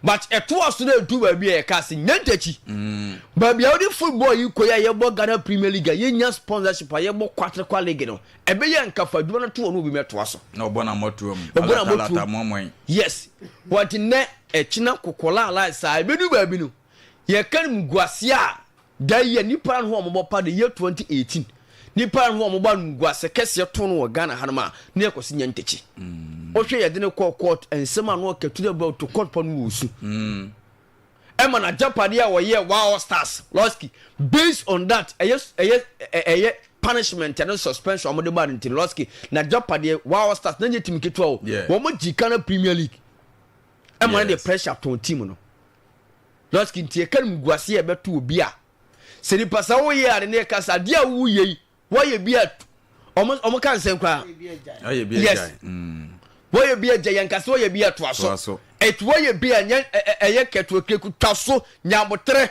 But ɛtoa so no, ɛdu baabi a yɛka se Nyantakyi, baabi a wode football yi kɔ yi a yɛbɔ Ghana Premier League a yɛnya sponsorship a yɛbɔ kwaterekwa league no, ɛbɛyɛ nkafa adwuma no to wɔ no obi mɛtoa so. Na ɔbɔ na mɔtoa mu. Ɔbɔ na mɔtoa mu. Yes, wɔte nnɛ ɛkyina kɔkɔla ala saa ɛbɛdu baabi no yɛka no mu guase a da yɛ nipa no ho a wɔbɔ pa de year 2018 nipa no ho a wɔbɔ no guase kɛseɛ to no wɔ Ghana hanom a ne yɛkɔ se Nyantakyi. Wohwɛ yɛde no kɔɔ court, nsɛm a no ɔkɛtu dɛ bɛ to court pɔ no wɔ su ɛma n'agyapadeɛ a wɔyɛ Wa All Stars lɔski based on that ɛyɛ ɛyɛ ɛyɛ. Punishment ɛne suspension a wɔde maa no nti no, Losky na gyapadeɛ Wow Stars na nyɛ team ketewa o. Yeah. Wɔn gye Ghana Premier League ɛma no de Yes. pressure tɔn team no. Losky nti ɛka no muguase a ɛbɛto obi a sɛ nipa sɛ woyɛ ade ne ɛka sɛ adeɛ a woyɛ yi wɔyɛ bi a wɔn wɔn ka nsɛm koraa. Ayɛ bi Yes. agyae. Wɔyɛ bi agya yɛn kasa wɔyɛ bi atoa Toa so. so. Ɛti wɔyɛ bi a nyɛ ɛyɛ kɛtoɔ keku twa so nyabotrɛ.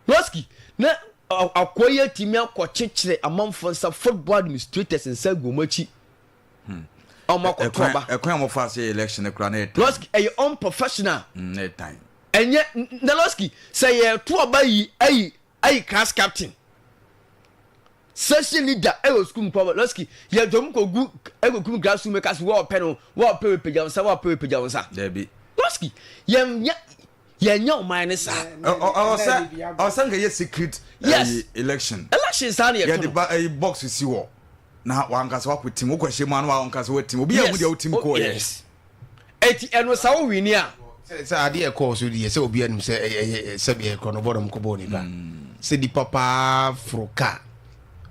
Losky na akoa yi atumi akɔkyekyere amanfoɔ nsa football administrators nsa agu wɔn akyi. Wɔn akɔto aba. Ɛkwan a wɔfa so yɛ election no koraa na yɛ tan. Losky ɛyɛ unprofessional. Na yɛ tan. Ɛnyɛ na Losky sɛ yɛto aba yi ayi ayi class captain session leader ɛwɔ sukuu mu kɔ Losky yɛ dɔm kɔ gu ɛkɔ kum classroom ɛka so wɔɔpɛ no wɔɔpɛ wɔ pagya nsa wɔɔpɛ wɔ pagya nsa. Dabi. Losky yɛn nyɛ yɛnyɛ ɔman ne saa. Ɔsɛ ɔsɛ nka yɛ secret yes election. Election saa na yɛto no. Yɛde ba ɛyi box si hɔ na wankasa wakɔ tim wokɔ hyɛ mu ano wankasa watim obi yɛ hu deɛ wotim kɔɔ yɛ. Yes. Eti ɛno sa wo wini a. Sɛ adeɛ ɛkɔɔ so deɛ sɛ obi anim sɛ ɛyɛ sɛbi ɛkɔ no bɔdɔm kɔbɔɔ nipa sɛ nipa paa foro kaa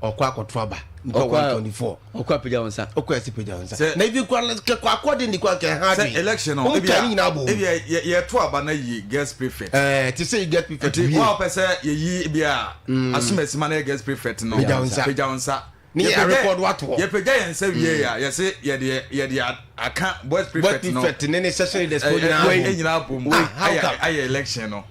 ɔkɔ akɔto aba nipa 124 ɔkɔ apagya wɔn nsa ɔkɔ ɛsi pagya wɔn nsa na ebi kura kɛkɔ akɔde ne kura kɛ ha sɛ election no ebi a nyinaa bɔ ebi a yɛ yɛto aba na yi guest prefect ɛɛ ti sɛ yi guest prefect wie wɔn a wɔpɛ sɛ yɛyi ebi a asomasi ma na yɛ guest prefect no pagya wɔn nsa pagya wɔn nsa ne yɛ record wato hɔ yɛpagya yɛn nsa wie a yɛse yɛde yɛde aka boys prefect no boys prefect ne ne session leaders ko nyinaa bom nyinaa bom ayɛ ayɛ election no.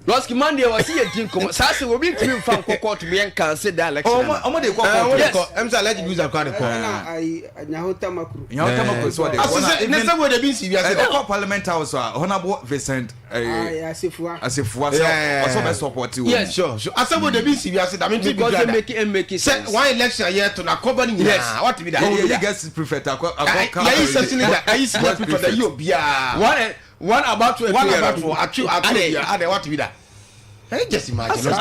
Lɔski man deɛ wɔsi yɛ di nkɔmɔ saa sɛ obi ntumi nfa nkɔ kɔɔto bi yɛn kan se da election ana. Ɔmo de kɔ kɔɔto. Yes ɛm sɛ alleged user kɔ de kɔ. Ɛna ayi Nyaho Tamakuro. Nyaho Tamakuro so ɔde kɔ. Asese ne sɛ wo de bi nsi wiase. Ɛkɔ parliament house a honourable Vincent. Asefua. Asefua sɛ ɔsɛ ɔbɛ support wɔ. Yes sure sure asɛ wo de bi nsi wiase da mi ti bi dada. Because make it make sense. Sɛ one election yɛ to na kɔba ni nyinaa wati bi da. Yɛ yi guest prefect akɔ akɔ kan. Yɛ yi session leader yɛ yi senior prefect yɛ yi obiara. One One about to One about to atwe atwe bia adɛ wate bi da. Ɛyɛ just imagine.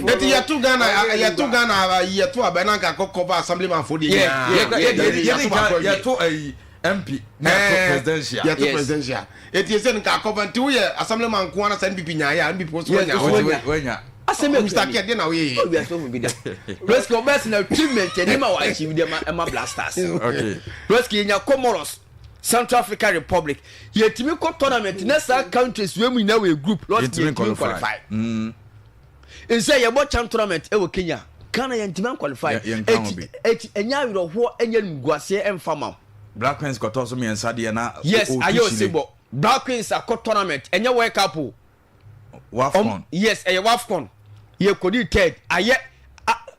Eti yɛto Ghana yɛto Ghana yɛto abɛn na nka kɔ cover assemblyman fo de nyinaa. Yɛto ayi MP na yɛto presidential. Yɛto presidential. Eti ese nka cover nti woyɛ assemblyman nko ara sɛ NPP nyaayɛ a NPP nso wanya. Wanya. Asɛm yɛ Mr. Kɛ deɛ na woyɛ yɛ. Owia so bi da. Rescue ɔbɛs na achievement anim a wɔachieve de ma Blasters. Okay. Rescue yɛnya Comoros. Central African Republic yɛtumi kɔ tournament na saa countries wei mu nyinaa wɔ group lɔs yɛntumi qualify mm. nsɛ yɛbɔ chan tournament ɛwɔ Kenya Ghana yɛntumi qualify eti eti ɛnyɛ awerɛhoɔ ɛnyɛ nguaseɛ ɛnfa ma. Black Queens kɔtɔ so mmiɛnsa deɛ na yes ayɛ ose bɔ Black Queens akɔ tournament ɛnyɛ World Cup o. Wafcon. Yes ɛyɛ Wafcon yɛ kɔdi third ayɛ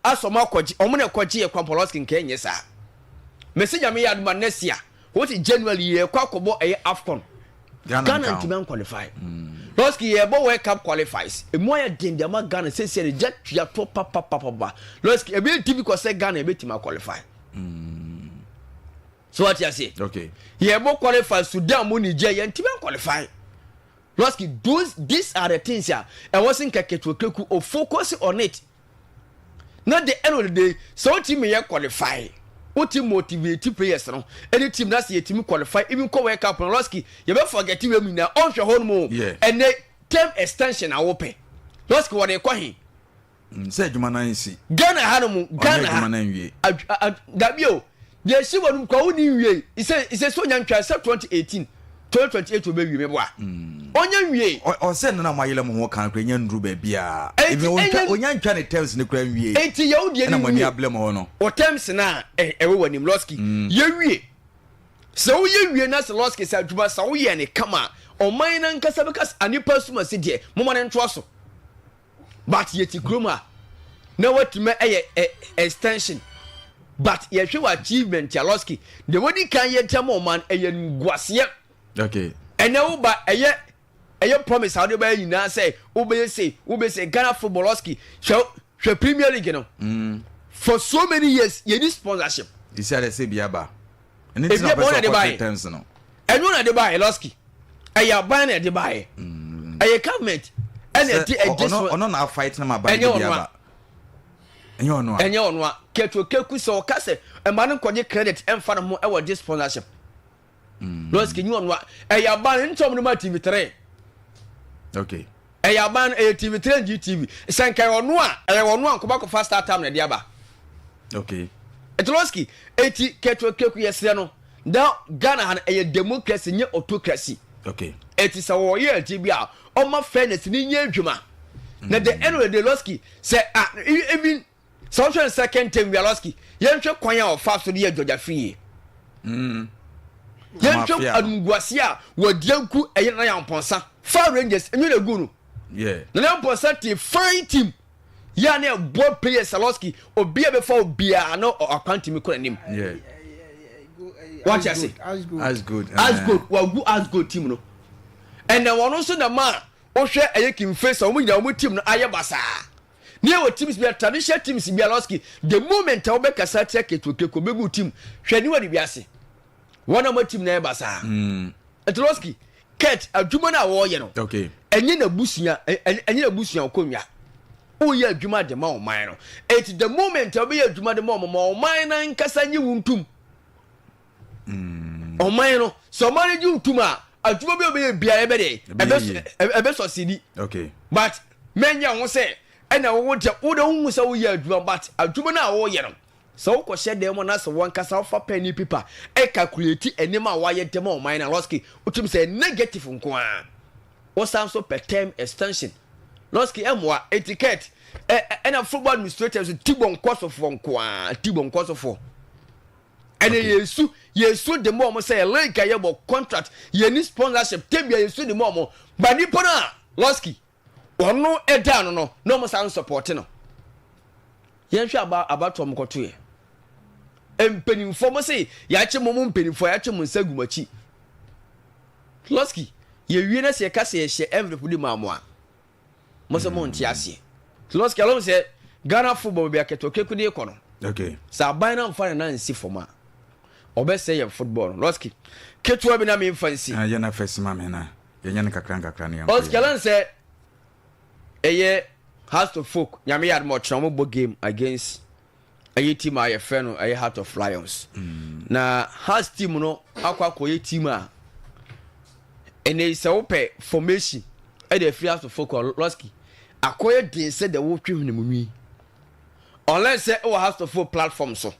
asɔ ɔmo akɔgye ɔmo na ɛkɔgye yɛ Kwampɔlɔski nka ɛnyɛ saa mesi nyame yɛ adoma next year wɔsi January yɛ kɔ akɔbɔ ɛyɛ Afcon Ghana ntumi anqualify Lɔski yɛ bɔ World Cup qualifies emu ayɛ den de ama Ghana sɛsi ɛde gya tua to papapapa Lɔski ebi yɛ difficult sɛ Ghana ebetumi aqualify. So wate aseɛ? Okay. Yɛ bɔ qualify Sudan mu Niger yɛn ntumi anqualify. Lɔski those these are the things a ɛwɔ se nka Ketu Okraku o focus on it na the end of the day sɛ wotumi yɛ qualify wotumi motivate players no ɛne team na sɛ yɛtumi qualify even kɔ World Cup no Lɔski yɛbɛ forget wei mu nyinaa ɔnhwɛ hɔ nom o ɛnɛ term extension a wopɛ Lɔski wɔde kɔ he Sɛ adwuma no ansi. Ghana ha no mu Ghana ha. Ɔnyɛ adwuma no anwie. Dabi o deɛ esi wɔ no mu kɔ wo ni nwie sɛ sɛ so nya ntwa sɛ 2018 2028 obewie me boa ɔnya nwie. Ɔsɛ no na mo ayɛlɛ mo ho kan kura nya nduru baabi a even ontwa onya ntwa ne terms ne kura nwie. Eti yɛ wo deɛ ne nwie. Ɛna mo ani abere mo hɔ no. O terms na ɛwɔ wɔ anim Lɔski yɛ wie sɛ woyɛ wie na sɛ Lɔski sɛ adwuma sɛ woyɛ ne kama ɔman no ankasa bɛka sɛ anipa suma si deɛ moma ne ntoa so. But yɛte kurom a na watumi ɛyɛ ɛ extension but yɛhwɛ wɔ achievement a Lɔski deɛ wadi kan yɛ ntam ɔman ɛyɛ nguaseɛ. Okay. Ɛnɛ wo ba ɛyɛ ɛyɛ promise a wode bɛyɛ nyinaa sɛ wobɛyɛ sei wobɛyɛ sei Ghana football Lɔski hwɛ hwɛ Premier League no mm. for so many years yɛni sponsorship. Isi adɛ sɛ bi aba. Ɛno nti na ɔpɛ sɛ ɔkɔ terms no. Ɛno na ɛde baeɛ Lɔski. Ɛyɛ aban na ɛde baeɛ. Mm. Ɛyɛ government ɛna ɛde ɛde so. Ɔno na afight na ma aban de bi aba. Ɛnyɛ ɔno a. Ɛnyɛ ɔno a. Kɛtuo keku sɛ ɔka sɛ ɛma no nkɔgye credit ɛnfa ne ho ɛwɔ de sponsorship. Mm. Lɔski nyɛ ɔno a. Ɛyɛ aban nti ɔmo de ma TV3. Okay. Ɛyɛ aban no ɛyɛ TV3 and GTV. Sɛ nka ɛyɛ ɔno a ɛyɛ ɔno a nkɔba kɔfa star time na ɛde aba. Okay. Ɛtolɔski eti kɛtɔ keku yɛsrɛ no na Ghana ha no ɛyɛ democracy nyɛ autocracy. Okay. Eti sɛ wɔyɛ adi bi a ɔma fairness ni nyɛ adwuma. Na the end of the day Lɔski sɛ ah even sɛ wɔhwɛ no second term wia Lɔski yɛnhwɛ kwan a ɔfa so de yɛ Georgia Fie. Yɛnhwɛ animguase a wɔde agu ɛyɛ Nana Yampɔnsa fa Rangers ɛnyɛ na egu no. Yeah. Nana Yampɔnsa te fine team. Yɛ a na ɛbɔ players Salosky obi a bɛfa obiara na akwan tumi kɔ n'anim. Yeah. Wate ase? As good. As good. Wagu as good team no. Ɛnna wɔn nso na ma wohwɛ ɛyɛ Kim Faisal wɔn nyinaa wɔn team no ayɛ basaa. Ne yɛ wɔ teams bi a traditional teams bi a Losky the moment a wɔbɛkasa tia Ketu Keko bɛgu team hwɛ niwa de bi ase. Wɔn a wɔn team no ayɛ basaa. Nti Losky Kurt adwuma no a wɔreyɛ no ɛnyɛ n'abusua ɛnyɛ n'abusua akonnwa woyɛ adwuma de ma ɔman no eti the moment a wobɛyɛ adwuma de ma ɔman ma ɔman no ankasa nye wo ntum mm. ɔman no sɛ ɔman no gye wo tum a adwuma bi a wobɛyɛ biara ɛbɛ deɛ ɛbɛ sɔsidi but mɛnyɛ ho sɛ ɛna wo deɛ wo de wo ho sɛ woyɛ adwuma but adwuma no a wɔyɛ no Sɛ wokɔhyɛ dan mu anaasɛ w'ankasa wofa pɛn ne pipa calculate nneɛma a woayɛ de ma ɔman no a, Lɔski, wotumi sɛ ɛyɛ negative nko ara. Wosan nso pɛ term extension. Lɔski, ɛmmoa. Enti Kurt, ɛ, ɛna football administrators nso, ti bɔ nkɔsofoɔ nko ara, ti bɔ nkɔsofoɔ. Ɛnna okay. yɛsu, yɛsu de ma wɔn sɛ yɛ league a yɛbɔ contract, yɛni sponsorship, tebea yɛsu de ma wɔn. Ba nipa no a, Lɔski, Ɔno ɛda ano no na ɔmo san sɔpɔte no. Yɛnhwɛ aba abatoɔ mo kɔtoeɛ. Mpanimfoɔ mo se yɛakye mo mo mpanimfoɔ yɛakye mo nsa gu mo akyi. Lɔski yɛwie na sɛ yɛka sɛ yɛhyɛ envelope de maa mo a mo sɛ mo nte aseɛ. Lɔski alɔm sɛ Ghana football baabi akɛtɔ keku de kɔ no. Okay. Sɛ aban no amfa ne nan nsi fam a ɔbɛsɛe yɛn football no. Lɔski ketewa bi na memfa nsi. Ah, yɛ na fɛ sima me na. Yɛnyɛ no kakra nkakra na yɛnkɔ yɛn. Ɔskelin sɛ ɛyɛ Hearts of Folk nyame yɛ adom ɔkyena ɔmo bɔ game against ɛyɛ team a yɛfrɛ no ɛyɛ Heart of Lions mm. na Hearts team no akɔ akɔyɛ team a ɛnɛ sɛ wopɛ formation ɛde afiri Hearts of Folk a Losky akɔyɛ den sɛ deɛ wotwe hwene mu nwi unless sɛ ɛwɔ Hearts of Folk platform so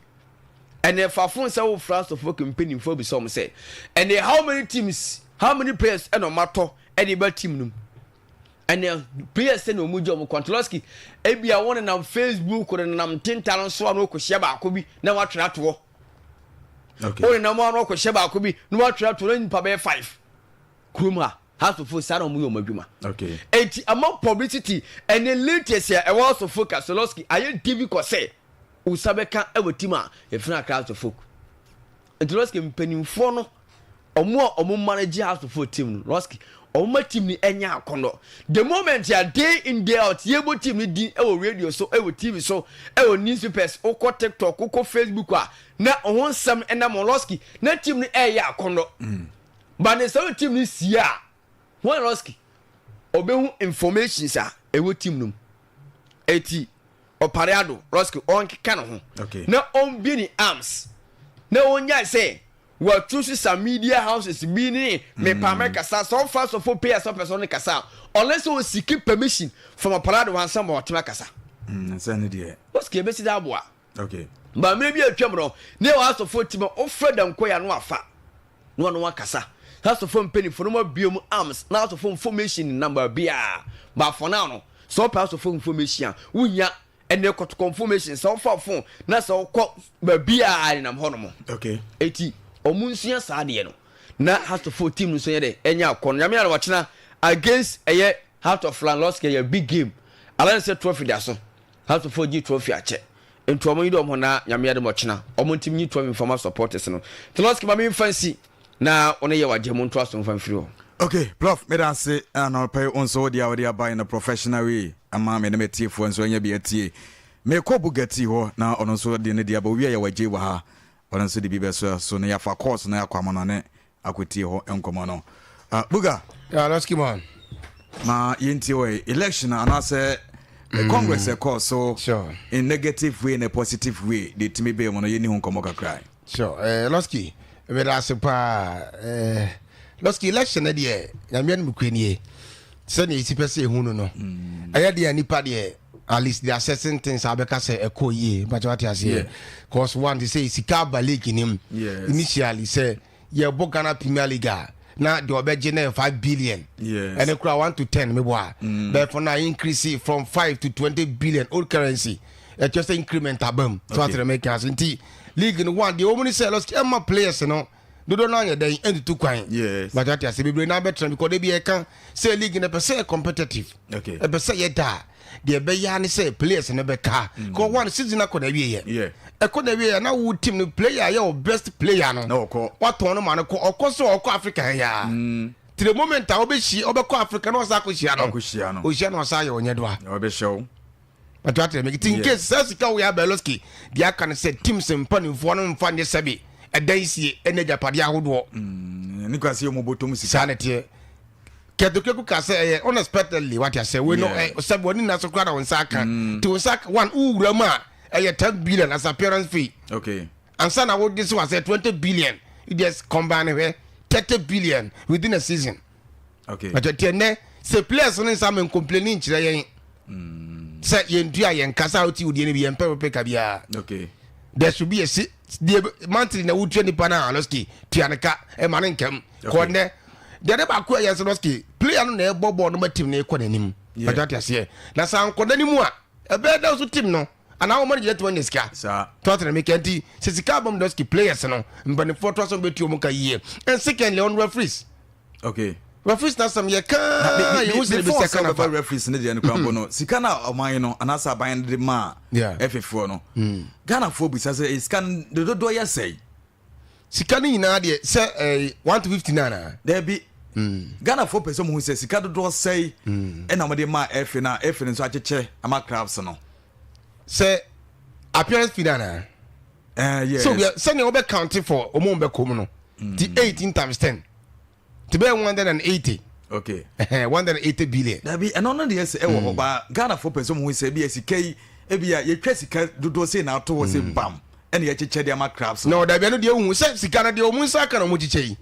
Ɛnna fa fon sɛ wofrɛ asɔfoɔ mpanimfoɔ bisa wɔn sɛ, ɛnna how many teams, how many players ɛna wɔn atɔ ɛde ba team no mu? Ɛnna players sɛ na wɔn gye wɔn Kwantlowski, ebi a wɔn nenam Facebook nenam ntentan nso ano kɔhyia baako bi na wɔatwerɛ atoɔ. Okay. Wɔn nenam ano kɔhyia baako bi na wɔatwerɛ atoɔ na nipa bɛyɛ five kurom ha. House of Folk saa na wɔn yɛ wɔn adwuma. Okay. Eti ama publicity ɛne latest a ɛwɔ House of Folk Kasolowski ayɛ difficult sɛ wo nsa bɛka wɔ team a yɛfrɛ no Accra House of Folk. Nti Lɔski mpanimfoɔ no, ɔmo a ɔmo manage House of Folk team no, Lɔski, ɔmo ma team no ɛnyɛ akɔnɔ. The moment a day in day out yɛbɔ team no din wɔ radio so, wɔ TV so, wɔ newspapers, wokɔ TikTok, wokɔ Facebook a, na ɔho nsɛm ɛnam hɔ, Lɔski, na team no ɛyɛ akɔnɔ. Mm. But ne sɛ team no sie a, wɔn Lɔski, ɔbɛhu informations a ɛwɔ team no mu. Eti Ɔpare ado, Roski, ɔnkeka ne ho na ɔmbue ne arms na ɔnyae sɛ watu so some media houses bi ne mepa mm. mɛkasa sɛ ɔfa sɔfo pay sɛ ɔpɛ sɛ ɔne kasa a unless ɔsiki permission from Ɔpare ado ansa ma ɔtumi akasa. Mm, sɛ ne deɛ. Roski ebesi dɛ aboa. Okay. Ba mmerɛ bi atwam no ne ɛwɔ asɔfo ti ma ɔfrɛ dankɔ yɛ ano afa na ɔno akasa. Asɔfo mpanyinfo no ma bue mu arms na asɔfo information nam baabiara. But for now no, sɛ wopɛ asɔfo information a, wonya ɛnɛ kɔtɔkɔ information sɛ wofa phone na sɛ wokɔ baabiara nenam hɔ nom. Okay. Eti ɔmo nsua saa adeɛ no na asɔfo team no nso yɛ dɛ ɛnyɛ akɔ no. Nyame yɛ adom ɔkyena against ɛyɛ Heart of Lions Lɔske yɛ big game. Alliance sɛ trophy da so. Asɔfoɔ gye trophy akyɛ nti ɔmo nyi dɛ ɔmo na Nyame adom ɔkyena ɔmo ntimi nyi trophy nfa ma supporters no nti Lɔski ma me nfa nsi na wo ne yɛ wagye mo ntoa so nfa mfiri hɔ. Ok prof meda ase anɔpa yi wo nso wo deɛ a wode aba in a professional way ama me ne m'atiefoɔ nso anya bi atie. Mekɔ Bugatti hɔ na ɔno nso de ne deɛ aba owie a yɛwɔ Adjei wɔ ha ɔno nso de bi bɛsoa so na yɛafa course na yɛakɔ amanɔne akɔtie hɔ nkɔmmɔ no. Uh, Buga. Yeah, let's keep on. Ma yɛntie wɔ election anaasɛ mm. Congress ɛkɔɔ so sure. in negative way in a positive way de tumi bɛɛ mu no yɛni ho nkɔmmɔ kakra. Sure. Eh, Losky, meda ase paa. Eh, Losky, election no deɛ, nyame anom kura nie. Sɛnea ɛsi pɛ sɛ ɛhu no no. Mm. Ɛyɛ deɛ nipa deɛ, At least there are certain things a bɛka sɛ ɛkɔ yie mpakyɛ wate aseɛ cause one te sɛ sika aba league nim initially sɛ yɛbɔ Ghana Premier League a na deɛ ɔbɛgye na yɛ 5 billion ɛne kora 1 to 10 mebɔ a mm. but for now increase from 5 to 20 billion old currency ɛkyɛ sɛ increment aba mu so ate na mɛka ase nti league no one deɛ wɔn ni sɛ lɔs ɛma players no dodoɔ no anyɛ dɛn ɛntutu kwan but ate ase bebree na abɛtena because de bi ɛka sɛ league no ɛpɛ sɛ yɛ competitive ɛpɛ sɛ yɛ da deɛ ɛbɛyɛ ne sɛ players no bɛka mm. kɔ one season akɔ na awie yɛ ɛkɔ na awie yɛ na wo team no player yɛ o best player no watɔn no ma no kɔ ɔkɔ so ɔkɔ Africa yɛ ya mm. to the moment a ɔbɛhyia ɔbɛkɔ Africa na ɔsa akɔhyia no ɔhyia no ɔsa yɛ ɔnyɛ doa But what I in case sɛ sika wo yɛ abɛlɔski deɛ aka no sɛ teams mpanimfoɔ no mfa nyɛ sɛbi ɛdan sie ɛne agyapadeɛ ahodoɔ. Mm, ne kwasi ɔmo bɔtɔm sika. Saa na ɛteɛ. Kɛtokɛku ka sɛ ɛyɛ unexpectedly wate asɛ wei no sɛbi wɔne nna so koraa na wɔn nsa aka. Mm. Ti wɔn nsa aka one wowura mu a ɛyɛ 10 billion as appearance fee. Ansa na wode so asɛ 20 billion you just combine hwɛ 30 billion within a season. Okay. But tiɛ nɛ sɛ players no nsa mɛ ncomplaini nkyerɛ yɛn sɛ yɛntua yɛn kasa a wote wodie no bi yɛmpɛ replica biara. There should be a si deɛ monthly na wotua nipa no a lɔski tua ne ka ɛma ne nkɛm kɔ nnɛ deɛ ne baako a yɛn sɛ lɔski player no na ɛbɔ bɔɔl no ma team no kɔ n'anim. Bàtɛ ate aseɛ na sɛ ankɔ n'anim a ɛbɛyɛ dɛ so team no anaa wɔn manager tuma nya sika tɔtɛ na meka nti sɛ sika abam lɔski players no mpanimfoɔ to aso bɛtua wɔn ka yie. And secondly, on referees. Referees na sɛm yɛ kaa yɛ wusi bi sɛ kana fa referees ne deɛ no kura no sika na ɔman no anaasɛ aban no de maa ɛfɛfoɔ no hmm. Ghanafoɔ bisa sɛ eh, sika no de dodoɔ yɛ sɛe? Sika no nyinaa deɛ sɛ eh, 1 to 59 a. Daabi, Ghanafoɔ pɛ sɛ ɔmo hu sɛ sika dodoɔ sɛe ɛna ɔmo de maa ɛfɛ na ɛfɛ no nso akyekyɛ ama clubs no. Sɛ appearance fee na Yes. So sɛnea wɔbɛ count for ɔmo bɛ kɔm no ti 18 times 10 ti bɛyɛ 180. 180 billion. Dabi, ɛno no deɛ sɛ ɛwɔ hɔ ba Ghanafoɔ pɛ sɛ ɔmo hu sɛ ebi yɛ sika yi, ebi a yɛtwa sika dodoɔ sei na ato hɔ sɛ bam ɛna yɛkyekyɛ de ama clubs. Na ɔdabi, ɛno deɛ ehu sɛ sika no deɛ ɔmo nsa aka na ɔmo kyekyɛ yi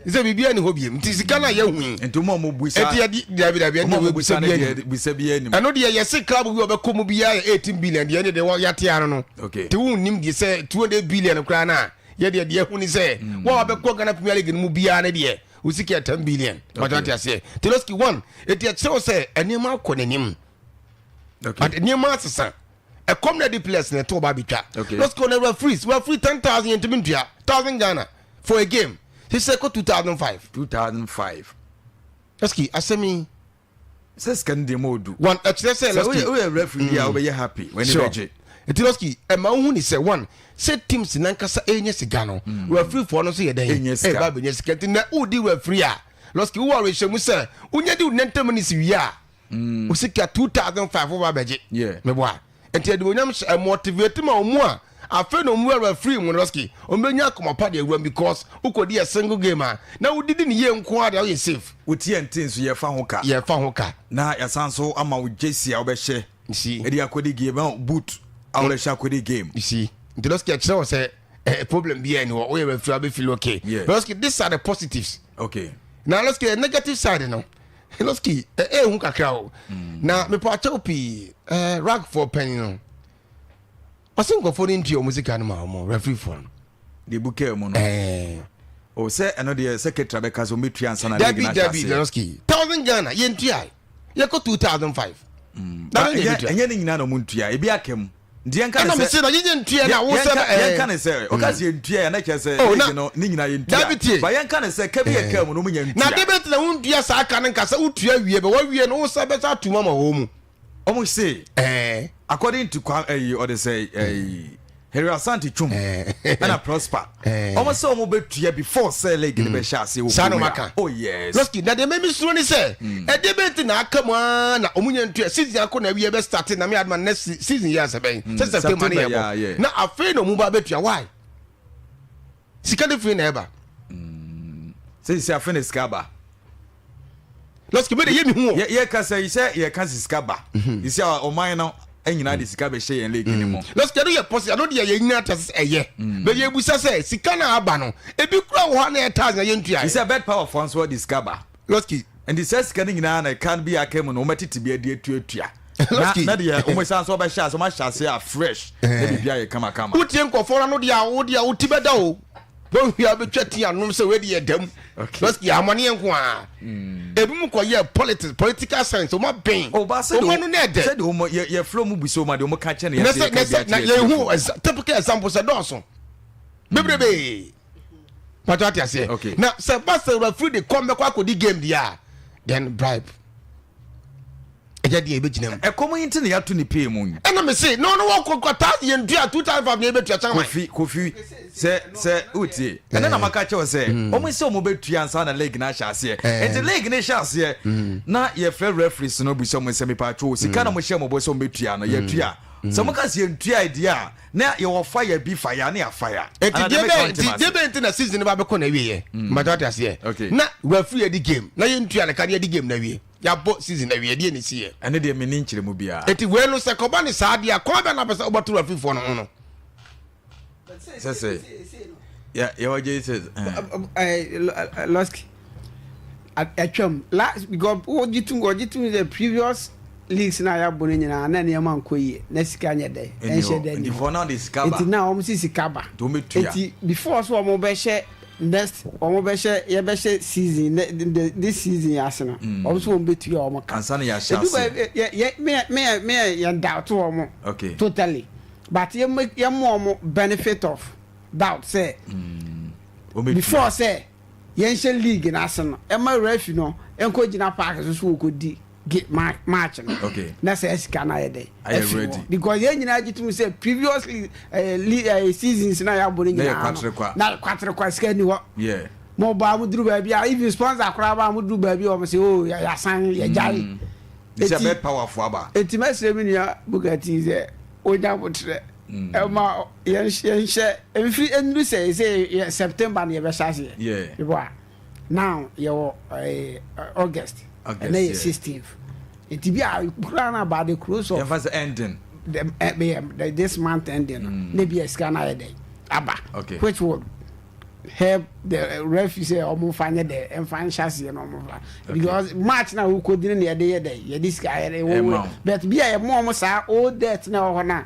sɛ biribi ani hɔ biem nti sika no a yɛhu yi. Nti ɔmo a ɔmo busa. Eti yɛde dabi dabi, ɛno deɛ busa bi anim busa bi anim. Ɛno deɛ yɛsi club bi a ɔbɛkɔ mu biara yɛ 18 billion deɛ ɛne deɛ yɛate ano no. Te wo nim deɛ sɛ 200 billion koraa na yɛdeɛ deɛ ehu ni sɛ wɔn a wɔbɛkɔ Ghana Premier League no mu biara ne deɛ osika yɛ 10 billion. Wɔte ate aseɛ teloski one eti ɛkyerɛw sɛ nneɛma akɔ n'anim but nneɛma asesa ɛkɔm na di players na ɛtɔ ɔba abɛtwa. Lɔski ɔna referees 10,000 yɛn ntumi ntua thousand Ghana for a game sisi ɛkɔ 2005. 2005. Lɔski asɛm yi. Sɛ sika no deɛ ma odu. One ɛkyerɛ sɛ lɔski sɛ woyɛ referee bi a wobɛyɛ happy w'ani bɛgye. Nti lɔski ɛma wohu ni sɛ one sɛ teams nankasa ɛnyɛ sika no, referee foɔ no nso yɛ dɛn ɛnyɛ sika ɛba abɛnya sika. Nti na wodi referee a, lɔski wowɔ awerɛhyɛ mu sɛ wonya di wo nɛntɛm ne si wie a o sika 2005 wo ba bɛgye meboa. Nti ɛde onyam hyɛ ɛmotivate ma ɔmu a afei na ɔmu wura free mu no, lɔski ɔmu bɛnya akoma pa de awuram because wokɔdi a single game a na wodidi ne yie nko a deɛ woyɛ safe. Wo TNT nso yɛfa ho ka. Yɛfa ho ka. Na yɛsan so ama wo jersey a wobɛhyɛ si ɛde akɔdi game, ma wo boot a wobɛhyɛ akɔdi game. You see, nti lɔski ɛkyerɛ wɔ sɛ problem bi ɛni hɔ woyɛ referee a wobɛfeel okay. Lɔski, these are the positives. Na lɔski negative side no, lɔski ɛɛhu kakra o na mepɔ akyɛw pii rag for panyin no ɔsɛ nkurɔfoɔ no ntua ɔmo sika no ma ɔmo referee foɔ no. Deɛ bu kaa mu no. O sɛ ɛno deɛ secretary bɛka sɛ ɔmɛtua ansa na league no ahyɛ dabi aseɛ. Lɔski 1,000 Ghana yɛntua yɛkɔ 2005. Na ɛnyɛ ne nyinaa na ɔmo ntua, ebi aka mu nti yɛnka ne ɛna sɛ mese na yɛnyɛ ntua na wo sɛ yɛnka ne sɛ ɔka sɛ yɛntua yɛ na kyerɛ sɛ Oh, na- league no ne nyinaa yɛntua. Dabi, tie. Ba yɛnka ne sɛ ka bi yɛ kaa mu no ɔmo nya na ntua. De bɛti na wontua saa ka no nka sɛ wotua wie bɛ wawie no wo sɛ bɛsa ato mu ama wɔ mu. Ɔmo se according to kwa ɛyi ɔde sɛ ɛyi Harry Asante Twum ɛna Prosper ɔmo sɛ ɔmo bɛtua before sɛ league no bɛhyɛ ase wɔ saa na kurom ɔmaka ha. Oh yes. Lɔski na deɛ mɛmi suro ne sɛ ɛdeɛ bɛnti na aka mu aa na ɔmo nya ntua season akɔ na awie bɛ start na me adoma next season yɛ asɛ bɛn sɛ September ne September, yɛ yeah. bɔ na afei na ɔmo ba bɛtua. Why? Sika de firi na ɛba. Sɛ afei na sika ba. Lɔski bɛ de yɛ mi hu o. Yɛ kasa yi sɛ yɛ ka si sika ba sisi a ɔman no nyinaa de sika bɛhyɛ yɛn league ni mu. Lɔski ɛno yɛ pɔsi ɛno deɛ yɛ nyina te sɛ ɛyɛ bɛ yɛ busa sɛ sika na aba no ebi kura wɔ hɔ a na yɛ tax na yɛ ntua yɛ. Sɛ Bet Power fɔ nso de sika ba. Lɔski. Nti sɛ sika no nyinaa na ɛka bi aka mu no wɔn tete bi adi atuatua. Na na deɛ wɔn san so ɔbɛhyɛ ase wɔn ahyɛ ase a fresh na biribi ayɛ kamakama. Wotie nkɔfoɔ no ano deɛ a wo deɛ wo ti bɛda o. Wɔhwia bɛtwa ti anom sɛ wei deɛ dam. Lɔski amaneɛ nko a. Hmm. Ebi mu kɔ yɛ politics political science wɔn abɛn. Wɔn ano na ɛdɛ. Sɛdeɛ wɔn yɛ yɛ fúlọ̀ mu bisa wɔn adeɛ wɔn ka kyɛn yɛ sɛ yɛ ka bi akyerɛ. Na yɛn hu typical example sɛ dɔɔso. Bebrebe. Pàtó ati aseɛ. Na sɛ ba sɛ referee de kɔm bɛkɔ akɔdi game deɛ a then bribe. Ɛnyɛ deɛ ɛbɛgyina mu. Ɛkɔm yi nti na yɛato ne pay mu yi. Ɛna me se na ɔno wɔ kɔta yɛn tua 2005 na yɛbɛtua kyɛn Kofi Kofi sɛ sɛ wotie ɛnɛ na maka kyɛw sɛ mm. wɔn sɛ wɔn bɛtua ansa na league no ahyɛ aseɛ eh. nti league no hyɛ aseɛ mm. na yɛfrɛ referees no bisa wɔn sɛ mepatwo sika na mm. wɔhyɛ wɔn bɔ sɛ wɔn bɛtua no yɛtua sɛ wɔn ka sɛ yɛntua deɛ a na yɛwɔ fire bi fire ne yɛafire. Eti deɛ bɛn nti deɛ bɛn nti na season ba bɛkɔ na awie yɛ mbatɔ ate aseɛ na referee yɛ di game na yɛntua ne ka ne yɛ di game na awie. Yɛabɔ season awie, ɛdeɛ na ɛsi yɛ. Ɛno deɛ menni nkyerɛmu biara. Enti wei no sɛ kɔba ne saa deɛ a, kwan bɛn na wopɛ sɛ wobɛto refereefoɔ no ho no? Sɛ sɛ yɛwɔ gye sɛ. Lɔski atwam last because wogye tum wɔgye tum sɛ previous leagues na yɛabɔ no nyinaa na nneɛma nkɔ yie na sika nyɛ dɛ ɛnhyɛ dɛ ni hɔ nti na wɔn si sika ba nti before so wɔn bɛhyɛ Next wɔn bɛhyɛ yɛbɛhyɛ season ne the this season ase no mm. wɔn nso wɔn bɛtua wɔn ka. Ansa na yɛahyɛ ase. Edu yɛ yɛ me me me yɛn doubt wɔn. Okay. Totally but yɛ mo yɛ mo wɔn benefit of doubt sɛ. Mm. Before sɛ yɛn hyɛ league n'ase no ɛma referee no nkɔ gyina park so so wɔkɔ di. match no okay. na saa sika no ayɛ dɛn ayɛ ready because yɛn nyinaa gye tom sɛ previously eh, eh, seasons na yɛabɔ no nyinaa no na kwaterekwa sika ni hɔ yeah. mo ba mo duru baabi a even sponsor koraa ba mo duru baabi a wɔn sɛ oh yɛasan yɛgyae mm. eti powerful aba eti mɛsrɛ mi nua bugatti sɛ onya abotrɛ mm. ɛma yɛnhyɛ mfiri nnuru sɛ sɛ September na yɛbɛhyɛ aseɛ yeah. Now yɛwɔ eh, August. Ɛnɛ yɛ 16th. Nti bi a kura na about the close of. Yɛnfa sɛ ending. The, eh, yeah, the, this month ending. Mm. Ne bi a sika na ayɛ dɛ aba. Okay. Which will help the referee sɛ ɔmo nfa nyɛ dɛ nfa nhyɛ aseɛ na ɔmo nfa. Because March na wokɔ di ne na yɛde yɛ dɛ yɛde sika yɛ dɛ wɔwɔ but bi a yɛ mo ɔmo saa old debt na ɛwɔ hɔ na.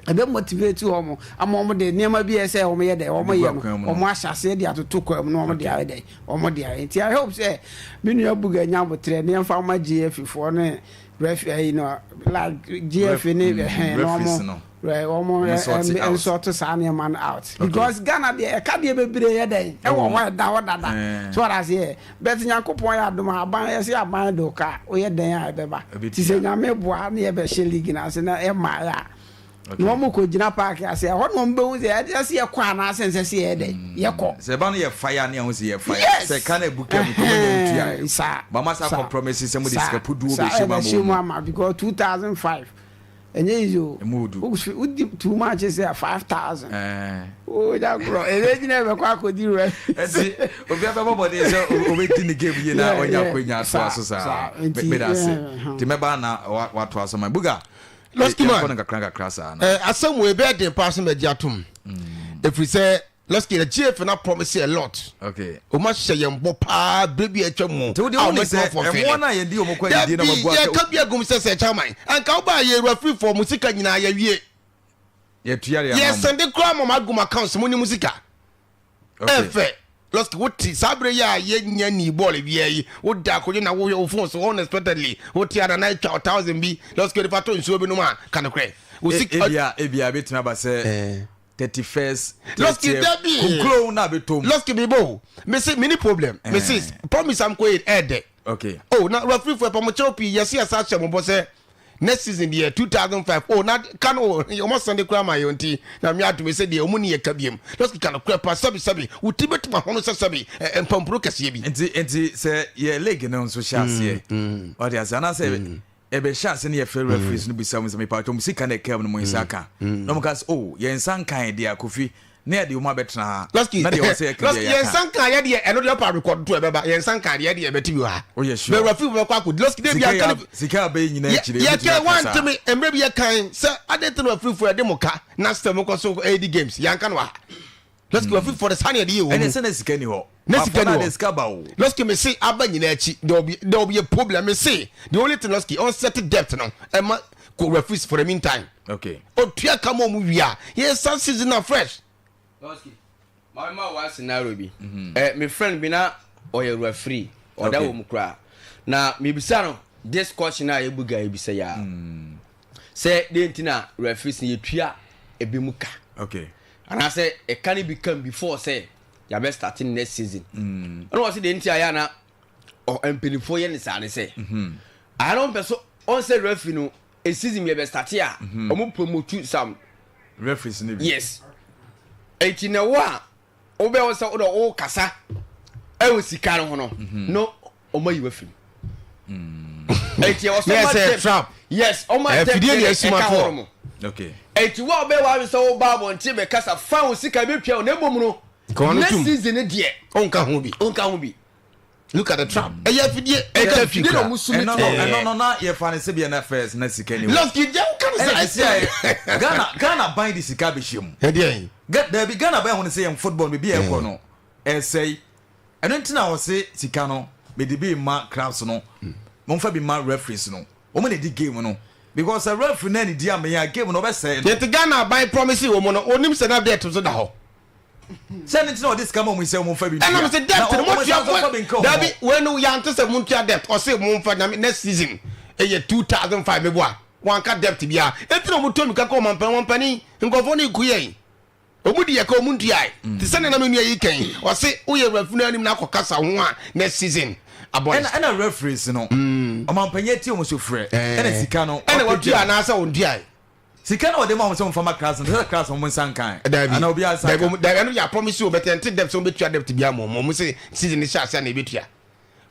Ɛbɛ motivate wɔn ama wɔn de nneɛma bi a ɛsɛ wɔn yɛ dɛ wɔn yɛ no wɔn ahyɛ aseɛ de atoto kwan mu na wɔn de ayɛ dɛ wɔn de ayɛ nti I hope sɛ me nua Buga nya abotrɛ ne yɛnfa wɔn GFA foɔ ne ref ɛyi no like GFA ne ɛhɛn na wɔn wɔn nsɔɔto saa nneɛma no out because Ghana deɛ ɛka deɛ bebree yɛ dɛ ɛwɔ hɔ ɛda hɔ dada so wɔde aseɛ but Nyankopɔn yɛ adom a aban yɛsɛ aban de ka woyɛ dɛn a ɛbɛba ti sɛ Nyame boa ne yɛbɛhyɛ league no ase na ɛma yɛ a na wɔn kɔ gyina paaki ase ɛhɔ na wɔn bɛhu sɛ ɛsɛ sɛ yɛkɔ anaasɛ nsɛ sɛ yɛyɛ dɛ mm. yɛkɔ. Sɛ ɛba no yɛ fire ne ɛho sɛ yɛ fire sɛ ɛka na ebu kɛm kɔmɔ nyɛ ntua saa bama sa compromise sɛ mo de sika puduo bɛ hyɛ mu ama ama because 2005 ɛnyɛ easy o Emu odu. Wodi too much sɛ 5000 o nya korɔ ɛbɛ gyina ɛbɛkɔ akɔdi rɛ. Ɛti obi abɛbɔ bɔden sɛ obɛdi ne game yie na ɔnya akɔnya atoa so saa meda ase nti mɛba na watoa so ma buga. Lɔski man yɛnkɔ no nkakra nkakra saa no. Eh, asɛm wei bɛyɛ den paa sɛ mɛgye atom ɛfiri sɛ Lɔski na GFA na promise a lot. Okay. Wɔn ahyɛ yɛn bɔ paa bere bi a atwa mu. Nti wode wo ne sɛ ɛmoa no a yɛde wɔn kɔ adidie na wɔabu aka. Yɛka bi agum sɛ sɛ chairman anka wobaa yɛ referee mo sika nyinaa yɛwie. Yɛtua de ama mo. Yɛsɛnde koraa ma mo agum accounts mo ne mo sika. Ɛfɛ. Lɔski wote saa bere yi a yɛnya ni bɔɔl wia yi woda akonnwa na wohwɛ wo phone so unexpectedly wote ana na atwa 1000 bi lɔski wode fa to nsuo bi nom a ka nokorɛ. Ebia ebia ebetumi aba sɛ 31st Lɔski dabi kunkuro na abɛtɔ mu. Lɔski mi bo mese mini problem mese promise am kɔ yɛ ɛɛdɛ. Okay. Oh na referee fo ɛpɛ mo kyɛw pii yɛse yɛsa ahyɛ mo bɔ sɛ next season deɛ 2005 oh na ka no ɔmo asan de kura ma yɛ nti na mi adum sɛ deɛ ɔmo ni yɛ ka biem lɔski ka no kura pa sɛbi sɛbi wo ti bɛtum ahono sɛ sɛbi mpampuro kɛseɛ bi. Nti nti sɛ yɛ league no nso hyɛ aseɛ ɔde aseɛ anaasɛ ɛbɛhyɛ ase ne yɛfrɛ referees no bisa mu sɛ mepatwɔ mo sika na ɛkaa mu no mo nsa ka na ɔmo ka sɛ oh yɛn nsa nkan deɛ Kofi na yɛde wɔn abɛtena ha Lɔski na deɛ ɛwɔ sɛ yɛka deɛ yɛn yɛaka nsa nka yɛ deɛ ɛno deɛ ɔpa rekɔdo to ɛbɛba yɛn nsa nka deɛ deɛ ɛbɛte bi wɔ ha Woyɛ sure? bɛwura fi bɛkɔ akɔdi lɔski de bi Sika aka yɛ ne sika abɛyɛ nyinaa akyire yɛ ebɛtumi kɛ aka saa wanteme mmerɛ bi yɛ kan sɛ adɛn nti na afirifoɔ yɛde mo ka na sɛ mokɔ so ɛredi games yɛanka no wɔ ha. Lɔski referee foɔ de saa na yɛde yɛ wɔn Ɛne mu. sɛ na sika ni hɔ. Na sika Bafoɔ ni na hɔ. de sika ba o. Lɔski me se aba nyinaa akyi there will be there will be a problem me se the only thing Lɔski ɔn set debt no ɛma ko referees for the meantime. Okay. Otua ka ma ɔmo wie a yɛ san season na fresh. Lɔski maame ma one scenario bi. Ɛ me friend bi na ɔyɛ referee ɔda Okay. wɔ mu koraa na mebisa no this question a yɛbu ga yɛbisa yi a sɛ deɛ nti na referees no yɛtua ebi mu ka. Okay. Anaasɛ ɛka no bi kam before sɛ yɛabɛ start next season. Ɛna wɔ sɛ deɛ nti a yɛ ana mpanimfoɔ yɛ ne saa ne sɛ ayɛ no mpɛ so ɔn sɛ referee no a season yɛbɛ start a ɔmo promote some referees no bi. Yes. Eti na wo a wobɛ wɔ sɛ wodɔ wo kasa ɛwɔ sika no ho no no ɔmo ayi wafiri mu. Eti ɛwɔ sɛ ɔmo Yes, trap. Yes, ɔmo atɛm Fidie deɛ esi ma ɛka fɔ. hɔ nom. Okay. Eti wo a wobɛ wɔ sɛ wo ba abɔnten bɛ kasa fa wo sika bi twɛ wo na mmom no Kɔn no next tum. season ne deɛ Ɔnka ho bi. ɔnka ho bi. Look at the trap. Ɛyɛ afidie. Ɛyɛ Afidie na afidie. ɔmo sumi Ɛno no tɛ. ɛno no na yɛfa ne sɛ bia na first na sika ni hɔ. Lɔski deɛ woka no Ɛna sɛ sisi a Ghana Ghana ban de sika bɛhyɛ mu. Ɛdeɛ yi. Dabi Ghana ban ho ne sɛ yɛn football no biribi a ɛkɔ no ɛsɛe. Ɛno nti na wɔse sika no mede bi ma clubs no. Momfa bi ma referees no. Wɔn na ɛdi game no. Because sɛ referee no anidi amee a game no ɔbɛsɛe no. Yɛte Ghana aban promise wɔ mu no onim sɛ na debt nso da hɔ. Sɛ ne nti na ɔde sika ma wɔn sɛ wɔn fa bi ntua. Ɛna sɛ debt no Na wɔn motua san so fa bi nka wɔn dabi ho. wei no yɛante sɛ montua debt ɔse momfa na next season ɛyɛ 2005 meboa wanka debt biara ɛnti na ɔmo tɔ mika kɔ ɔmampani ɔmampani nkurɔfoɔ no ɛku yɛn ɔmu di yɛka ɔmu ntuae te sɛ nana me nua yi kɛn ɔse woyɛ wurafunu anim na akɔ kasa ho a next season Ɛna ɛna referees no ɔmampanyin ati wɔn so frɛ ɛna sika no ɛna watua watua anaasɛ ɔntuae Sika na ɔde ma wɔn sɛ wɔn fa ma class no sɛ class wɔn nsa nkan Dabi ana obi ansa dabi nka. dabi ɛno yɛ promise o bɛtɛ nte debt sɛ wɔn bɛtua debt bi ama wɔn wɔn sɛ season hyɛ ase a na ebetua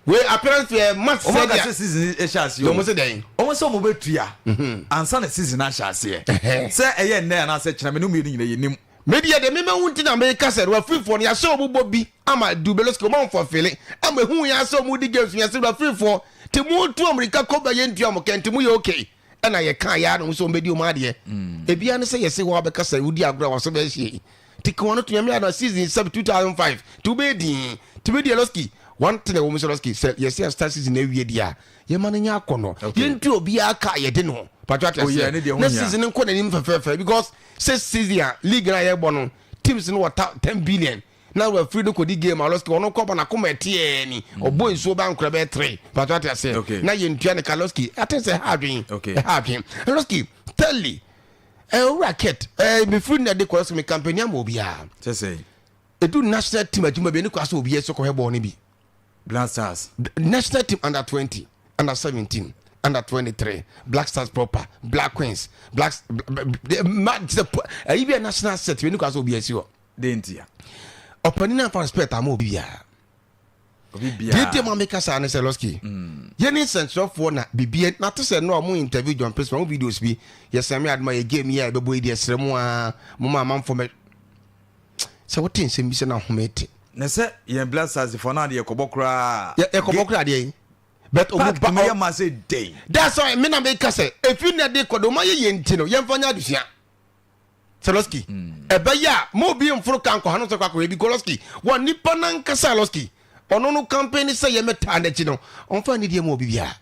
wei appearance fee match Wɔn sɛ aka sɛ deɛ season hyɛ aseɛ o wɔn sɛ dɛn wɔn sɛ wɔn bɛtua ansa na season ahyɛ aseɛ sɛ ɛyɛ nnɛ anaasɛ kyerɛ me no mmienu nyina yɛ nim. Me deɛ deɛ mema hu nti na meka sɛ refereefoɔ no yɛahyɛ wɔn bɔ bi ama Dubeloski wɔn amfɔfele ama ehu yɛn asɛ wɔn di games yɛn sɛ refereefoɔ te mu tu amirika kɔ bɛ yɛn ntua mo kɛ nti mo yɛ okay ɛna yɛ kan yɛ ano sɛ wɔn bɛdi wɔn adeɛ ebia ne sɛ yɛse hɔ abɛka sɛ wodi agorɔ a wɔso bɛhyɛ yi te kan no to nyame ano season sɛ 2005 te wobɛyɛ din te bɛdi Loski one thing ɛwɔ mu sɛ Loski sɛ yɛsɛ yɛ start season awie deɛ a yɛma no nyɛ akɔnɔ yɛntu obiara ka yɛde no patro ate Oh, yeah, ne aseɛ deɛ ho na hia. season no nkɔ n'anim fɛfɛɛfɛ because sɛ season a league no a yɛbɔ no teams no wɔ 10 billion na referee no kɔdi game a Loski ɔno kɔba n'akoma ɛteɛ ni ɔbɔ nsuo ba nkora bɛyɛ 3 patro ate aseɛ na yɛntua ne ka Loski ate sɛ ɛha adwen ɛha adwen Loski thirdly owura Kurt mefiri no de kɔ Loski me campaign ama obiara ɛdu national team adwuma bi ɛne kɔ asɛ obiara sɛ kɔhwɛ bɔɔl no bi Black Stars. National team under 20, under 17, under 23, Black Stars proper, Black Queens, Black ayi bi a national set bi ne kwa sɛ obi asi hɔ. De ntia. Ɔpanin afa respect ama obi biara. Obi biara. Deɛ nti ma meka saa ne sɛ Lɔski. Yɛne nsɛnkyerɛfoɔ na biribi na te sɛ no a mo interview John Prisma mo videos bi yɛsɛn me adoma yɛ game yi a yɛbɛbɔ yi deɛ srɛ mo a mo ma amanfoɔ mɛ sɛ wote nsɛm bi sɛ na ahome te. Na sɛ yɛn Black Stars fo na adeɛ yɛkɔbɔ koraa. Yɛ yɛkɔbɔ koraa adeɛ yi. But ɔmo Park ba tumi yɛ ma sɛ dɛn. That's why me na me ka sɛ efi na de kɔ de ɔmo ayɛ yɛn ti no yɛn fa nyɛ adesua. Saloski ɛbɛyɛ a mo obi nforo ka nkɔ ha no sɛ kɔ akɔyɛ bi Goloski wɔ nipa nankasa Saloski ɔno no campaign sɛ yɛ mɛtaa n'akyi no ɔnfa ne deɛ mu obi biara.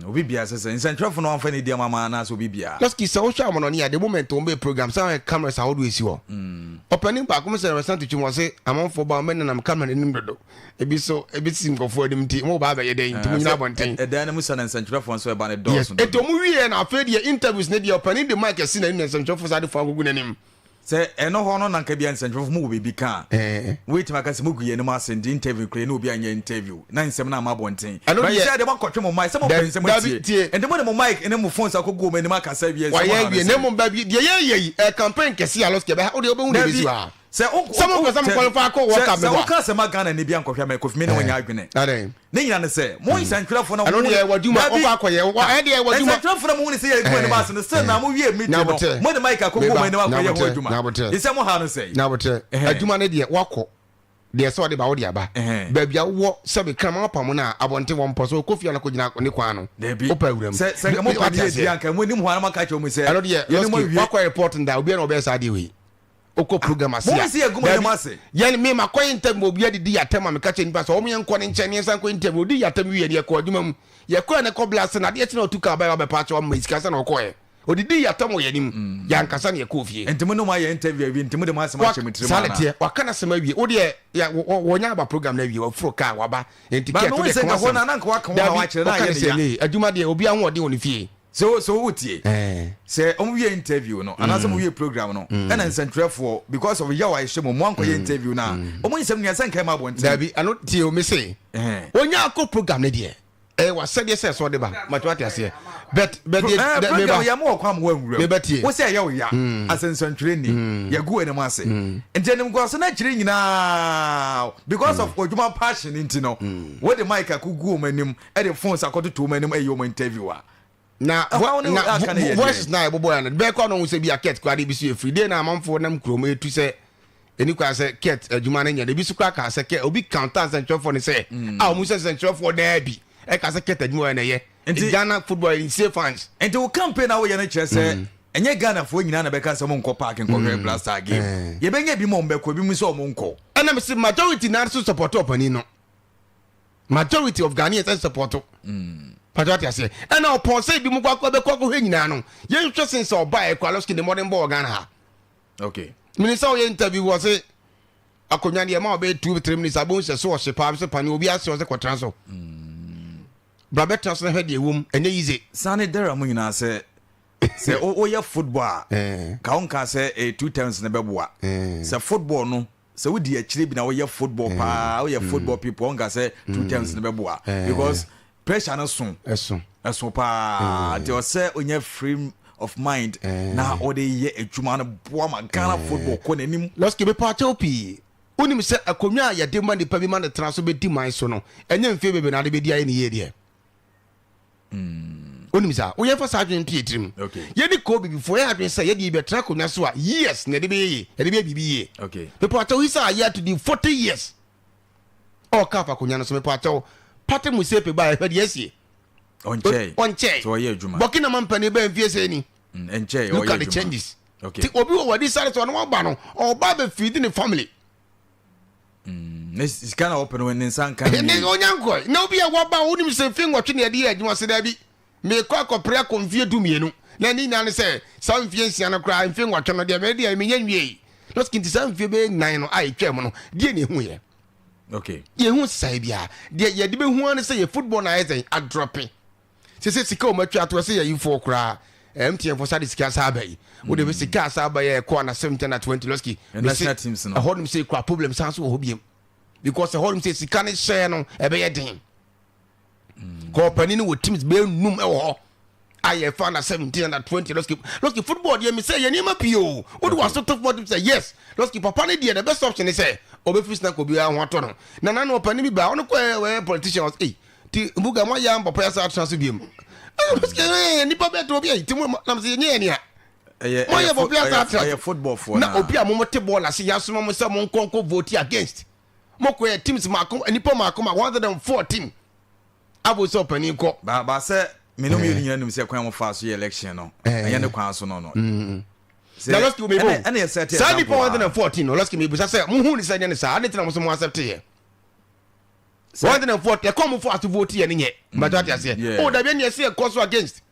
Obi biara sɛ sɛ nsɛntwerɛfo no wamfa ne di ama ma anaasɛ obi biara. Lɔski sɛ wohwɛ amanɔne a the moment wɔn bɛyɛ program sɛ wɔyɛ cameras ahodoɔ esi hɔ. Ɔpanin baako sɛ restaurant twitwi wɔn se amanfoɔ ba wɔn bɛnenam camera n'anim dodo ebi so ebi si nkurɔfoɔ anim nti mo ba abɛyɛ dɛn nti mo nyina abɔnten. Ɛdan no mu sɛ na nsɛntwerɛfoɔ nso ɛba ne dɔɔso. Yes eti wɔn wie na afei deɛ interviews ne deɛ ɔpanin de mic asi n'anim na nsɛntwerɛfoɔ saa de fo agugu n'anim. Sɛ ɛno hɔ no na nka bia nsɛntwerɛfo mu wɔ biribi ka a, wobɛtumi aka sɛ mogu yɛn anim ase nti interview koraa yɛne obi anyɛ interview na nsɛm no amma abɔnten. Ɛno But deɛ, sɛ deɛ moakɔtwe mo mic sɛ mopɛ nsɛm dabi, atie tie. nti mode mo mic ne mo phones akɔgu wɔn anim akasa awie nsɛm Wayɛ ɔha no awie na sɛn? mmom baabi deɛ yɛyɛ yi ɛyɛ campaign kɛse a Lɔski ɛbɛha wodeɛ wobɛhu deɛ Dabi, ɛbɛsi wɔ ha. sɛ wo Sɛ mopɛ sɛ mo qualify kɔ World sɛ Cup sɛ meboa. woka asɛm a Ghana ni bi ankɔhwɛ ama Kofi me ne wo nyɛ adwene. Adɛn? Ne nyina ne sɛ mo nsɛntwerɛfoɔ na Ɛno mo deɛ w'adwuma Dabi, wokɔ akɔyɛ wɔ ɛyɛ deɛ w'adwuma. nsɛntwerɛfoɔ na mo hu ne sɛ yɛgu anim ase no still na mo wie meeting no Nyabotrɛ. mo de mic akɔgu Meba, wɔn anim akɔyɛ ho nyabotrɛ, adwuma. nyabotrɛ. Nsɛm mo ha no sɛn? Nyabotrɛ. Ɛhɛn. Adwuma no deɛ wakɔ deɛ sɛ ɔde ba wode aba. Ɛhɛn. Baabi a wowɔ sɛ me kraman apam no a abɔnten wɔ mpɔ so wokɔ fie a na kɔgyina ne kwan ano. Dabi. Wopɛ awura mu. Sɛ sɛ nka mo Wate pɛ ne yɛ aseɛ? di anka mo anim hɔ a na mo aka akyerɛ wɔn sɛ Ɛno deɛ yɛne mo Lɔski awie. wakɔ report no da obiara na ɔbɛyɛ saa adeɛ wei. Wokɔ program ase a. Mo si egu mo anim ase. Yɛn me ma kɔ interview obi adidi yɛ atɛm a meka kyerɛ nipa sɛ wɔn yɛn nkɔ ne nkyɛn ne yɛn san kɔ interview odi yɛ atɛm wie ne yɛkɔ adwuma mu yɛkɔ yɛn kɔ blase na adeɛ kyerɛ ɔtu kaa bɛyɛ ɔbɛpa akyɛ wɔn ma sika sɛ na ɔkɔɛ odidi yɛ atɛm wɔ yɛn anim mm. yɛn ankasa ne yɛkɔ fie. Nti mo ne mo ayɛ interview awie nti mo de mo asɛm ahyɛ mo tirim ana. Saa teɛ waka n'asɛm awie wo deɛ wɔnya aba program no awie wɔforo kaa waba nti kɛ to deɛ kɔn asɛm dabi ɔka ne sɛ ne adwuma deɛ obi ahoɔden wɔ ne fie. So so wotie sɛ ɔmo wie interview no anaasɛ ɔmo wie program no ɛna nsɛntwerɛfoɔ because of yaw a ɛhyɛ mu ɔmo ankɔyɛ interview no a ɔmo nsɛm nua sɛ nkae ma abɔnten. Dabi ɛno tie o mese onya akɔ program no deɛ ɛyɛ wasɛdeɛ sɛ ɛsɛ ɔde ba mate wate aseɛ but but deɛ eh, meba program yɛ mo wɔ kwan mo wɔ meba tie wo sɛ ɛyɛ wo ya asɛ nsɛntwerɛni yɛgu w'anim ase nti animguase no akyiri nyinaa because of odwuma passion nti no wode mic akɔgu wɔn anim ɛde phones akɔtoto wɔn anim ɛyɛ wɔn interview a na ɛhɔ ne na aka no yɛ voices deɛ na ɛbobɔ ya no bɛɛ kɔ na ɔhu sɛ bi a kɛt koraa de bi so yɛ firi deɛ na amanfoɔ nam kurom ɛtu sɛ ɛni kwan sɛ kɛt adwuma no nyɛ de bi so koraa kaa sɛ kɛ obi counter nsɛntwerɛfoɔ no sɛ a ɔmu sɛ nsɛntwerɛfoɔ daa bi ɛka sɛ kɛt adwuma yɛ na ɛyɛ Nti- Ghana football nsie fans nti wo campaign a woyɛ no kyerɛ sɛ ɛnyɛ Ghanafoɔ nyinaa na bɛka sɛ monkɔ park nkɔhwɛ Black Star game yɛbɛnya bi ma ɔmbɛkɔ bi mu sɛ ɔmo nkɔ ɛna mese majority naa so support ɔpanin no majority of Ghanaians ɛn support pàtó ati aseɛ ɛna ɔpɔn sɛ ebi mu kɔ akɔ bɛkɔ akɔhwɛ nyinaa no yɛnhwɛ sen sɛ ɔba ɛkɔ alɔski ne mmɔden bɔ wɔ Ghana ha okay mene sɛ ɔyɛ interview wɔ se akonnwa deɛ ma ɔbɛyɛ 2 3 minutes abɛhu sɛ so ɔhye paa sɛ pane obi ase ɔsɛ kɔtena so bra bɛtena so na hwɛ deɛ ɛwom ɛnyɛ yize sane dara mu nyinaa sɛ sɛ woyɛ football a ka wo nka sɛ two times no bɛboa sɛ football no sɛ wodi akyire bi na woyɛ football paa woyɛ football people wo nka sɛ two times no bɛboa because pressure no so ɛso ɛso paa nti ɔsɛ onya free of mind na ɔde yɛ adwuma no boa ma Ghana football kɔ n'anim. Lɔski mepɛ akyɛw pii wonim sɛ akonnwa a yɛde ma nipa bi ma ne tena so bɛdi man so no ɛnyɛ mfeɛ bebree na ade bɛdi ayɛ ne yie deɛ wonim saa woyɛmfa saa adwene nto yɛ tirim yɛne kɔɔ bibifoɔ yɛ adwene sɛ yɛde yɛbɛtena akonnwa so a years na yɛde bɛyɛ yie yɛde bɛyɛ biribi yie mepɛ akyɛw yi sɛ ayɛ ato di 40 years ɔka afa akonnwa no so mepɛ akyɛw pate mu sepe ba ɛhwɛ deɛ asie ɔnkyɛe ɔnkyɛe sɛ ɔyɛ adwuma Burkina ma mpanin bɛɛ mfie sɛ ni ɛnkyɛe look at the changes ti obi wɔ wadi sáré sɛ ɔno waba no ɔba bɛ feed ne family. Ne sika na ɔpɛ no ne nsa nka ne onya nkɔ na obi a waba wonim sɛ mfe 8 na yɛde yɛ adwuma sɛ daabi mekɔ akɔpere akɔ mfie 12 na ne nyinaa ne sɛ saa mfie 6 no koraa mfe 8 no deɛ mɛde deɛ menya nwie yi lɔskin nti saa mfie bɛyɛ 4 no a ɛtwa mu no deɛ ne ɛhu yɛ okay yɛhu sae biara deɛ yɛde bɛhu ara ne sɛ yɛ football na ayɛ sɛn adrɔpe sɛ sɛ sika wɔn atwa ato ɛsɛ yɛyifoɔ koraa MTN fo sa de sika sa aba yi wode bɛ sika asa aba yɛ ɛkɔ ana 17 na 20 lɔski national teams no ɛhɔ nom sɛ kura problem san so wɔ hɔ biem because ɛhɔ nom sɛ sika ne hyɛ no ɛbɛyɛ den kɔ ɔpanin no wɔ teams bɛyɛ num ɛwɔ hɔ a yɛfa na 17 na 20 lɔski lɔski football deɛ mi sɛ yɛ nneɛma pii o wode wɔ aso to football team sɛ yes lɔski papa ne deɛ the best option ne sɛ ɔbɛfiri sena kɔ obiara ho atɔ no na nanu ɔpanin bi ba ɔno kɔ ɛyɛ ɔyɛ politician ɔsɛ ei ti mbuga mo ayɛ papa yɛ asa atena so biem ɛɛ nipa bɛɛ to obi ayi ti mo nam sɛ yɛ nyɛ nea ɛyɛ mo ayɛ papa yɛ asa atena ɛyɛ football foɔ na obi a mo mo te bɔɔl ase yasoma mo sɛ mo nkɔ nkɔ vote against mo kɔ yɛ teams mako nipa mako ma 114 abo sɛ ɔpanin kɔ. ba ba sɛ mene mmienu nyinaa nim sɛ kwan mo fa so yɛ election no ɛnyɛ ne kwan so no no na lɔski wo mebo ɛna yɛ sɛ saa nipa 114 no lɔski mebusa sɛ mohu ne sɛ nyɛ ne saa ade tena mo so mo accept yɛ 114 ɛkɔ mo fo aso vote yɛ ne nyɛ mbɛtɔ ate aseɛ o dabi ɛne ɛsɛ yɛ kɔ so against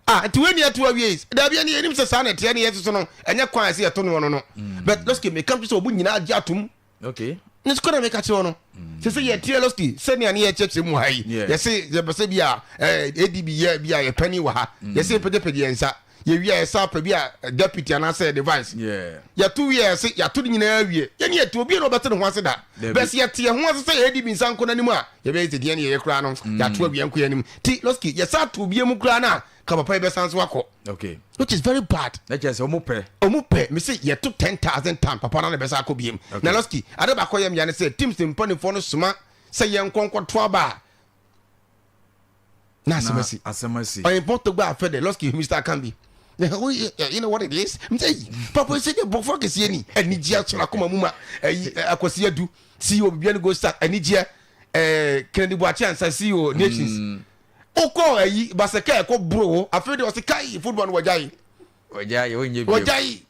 ah nti wei ne ɛto awie dabi ɛne yɛnim sɛ saa na ɛteɛ ne yɛ soso no ɛnyɛ kwan a ɛsɛ yɛto no no no but lɔski meka sɛ ɔmo nyinaa gye atom okay ne sukuu na meka kyerɛ no sɛ sɛ yɛteɛ lɔski sɛnea ne yɛkyerɛkyerɛ mu ha yi yɛse yɛpɛ sɛ bi a adb yɛ bi a yɛpɛni wɔ ha yɛse yɛpɛgyapɛgye yɛn nsa yɛwie a yɛsa pɛ bi a deputy anaasɛ the vice yɛto wie a yɛse yɛato no nyinaa awie yɛne yɛte obi na ɔbɛte ne ho ase da bɛsɛ yɛte yɛn ho ase sɛ adb nsa nkɔ n'anim a yɛbɛyɛ sɛ deɛ ne yɛyɛ koraa no yɛato awie nkɔ yɛn anim ti lɔski yɛsa to obi mu koraa no a ka papa yi bɛsan so akɔ okay which is very bad. Na kyerɛ sɛ ɔmo pɛ. Ɔmo pɛ me se yɛto 10,000 ton papa na ne bɛsa akɔ biem. Na lɔski ade baako yɛ mmea ne sɛ teams mpanimfoɔ no soma sɛ yɛn nkɔ nkɔto aba a na asɛm asi. Asɛm asi. Ɔyɛ mpɔtɔ gba afɛ dɛ lɔski Mr. Akambi. You know what it is? M sɛ papa sɛ deɛ bɔfo akɛseɛ ni anigyeɛ asɔrɔ akoma mu ma ayi akwasi adu CEO bibia no go start anigyeɛ ɛɛ Kennedy Boakye Ansa CEO Nations. Wokɔ ayi basɛkɛ ɛkɔ boro wo afei deɛ ɔse kai football no wɔgyae wɔgyae ɔnyɛ bio wɔgyae.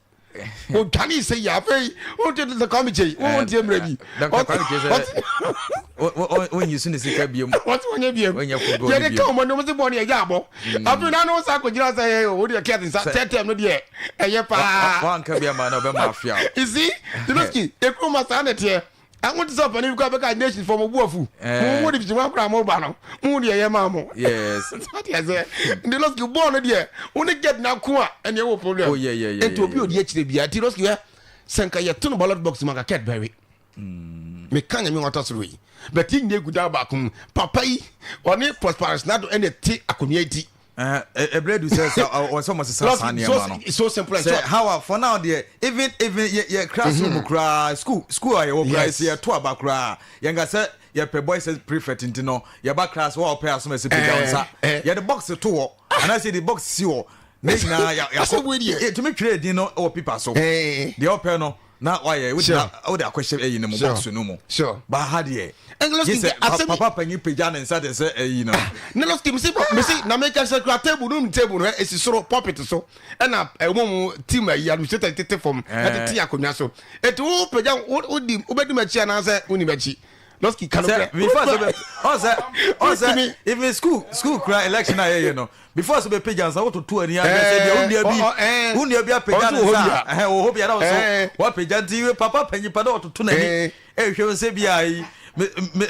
Odwane sɛ yi afei wonte sɛ Kwame Kyei wonte mmerɛ bi. Dr. Kwame Kyei sɛ wonyi so ne sika biom. Wɔte wɔnyɛ biom. Wɔnyɛ football no Yɛde biom. ka wɔn anim sɛ bɔɔl no yɛgya abɔ. Afei na no sa akɔgyina sɛ ɛyɛ o wodeɛ kɛt nsa tɛtɛm no deɛ ɛyɛ paa. Wanka bi ama na ɔbɛma afia o. You see, Zelensky, ekuro ma saa na ɛteɛ. Aho te sɛ ɔpanin bi kɔ abɛka nation fɔ mo bu afu. Mo mo de fiti wɔn akora mo ba no. Mo deɛ yɛ maa mo. Yes. Sati ɛsɛ. Nti Lɔski bɔɔl no deɛ wo ne get na ko a ɛne ɛwɔ problem. Oh yeah yeah yeah. Nti obi odi akyire bia. Nti Lɔski hɛ sɛ nka yɛ to no ballot box mu anka Kurt bɛwe. Me ka nyame wɔn atɔ soro yi. But yi nyɛ gu dan baako mu. Papa yi ɔne Prosperous Nado ɛna te akonnwa yi ti. Ɛbrɛ du sɛ sɛ ɔsɛ ɔmo sesa saa nneɛma no. So simple and short. Sɛ how for now deɛ even even yɛ yɛ classroom mm-hmm. koraa school school a yɛwɔ koraa sɛ yɛto aba koraa yɛn ka sɛ yɛpɛ boys prefect nti no yɛba class wɔ ɔpɛ asom ɛsɛ pagya wɔn nsa yɛde box to hɔ anaasɛ yɛde box si hɔ ne nyinaa yɛakɔ yɛtumi twerɛ edin no wɔ paper so deɛ ɔpɛ no na wayɛ wode na wode akɔhyɛ ɛyi no mu box no mu ba ha deɛ gye sɛ papa panyin pagya ne nsa te sɛ ɛyi no. Ah, ne lɔski mesi mesi na meka sɛ kura table no table no esi soro pulpit so ɛna ɛwɔ mu team ayi administrator tete fam ɛtete akonnwa so eti wo pagya wo wodi wobɛdi m'akyi anaasɛ wonni m'akyi lɔski kano kura. before sɛ ɔsɛ ɔsɛ even school school kura election a yɛyɛ no Before sɛ bɛpagya nsa wototo ani ahwɛ sɛ deɛ wo nua bi wo nua bi apagya ne nsa a ɛhɛn wɔ hɔ bi a na wo so wapagya nti papa panyin pa na ɔtoto n'ani ɛhwɛ sɛ bi a yi me me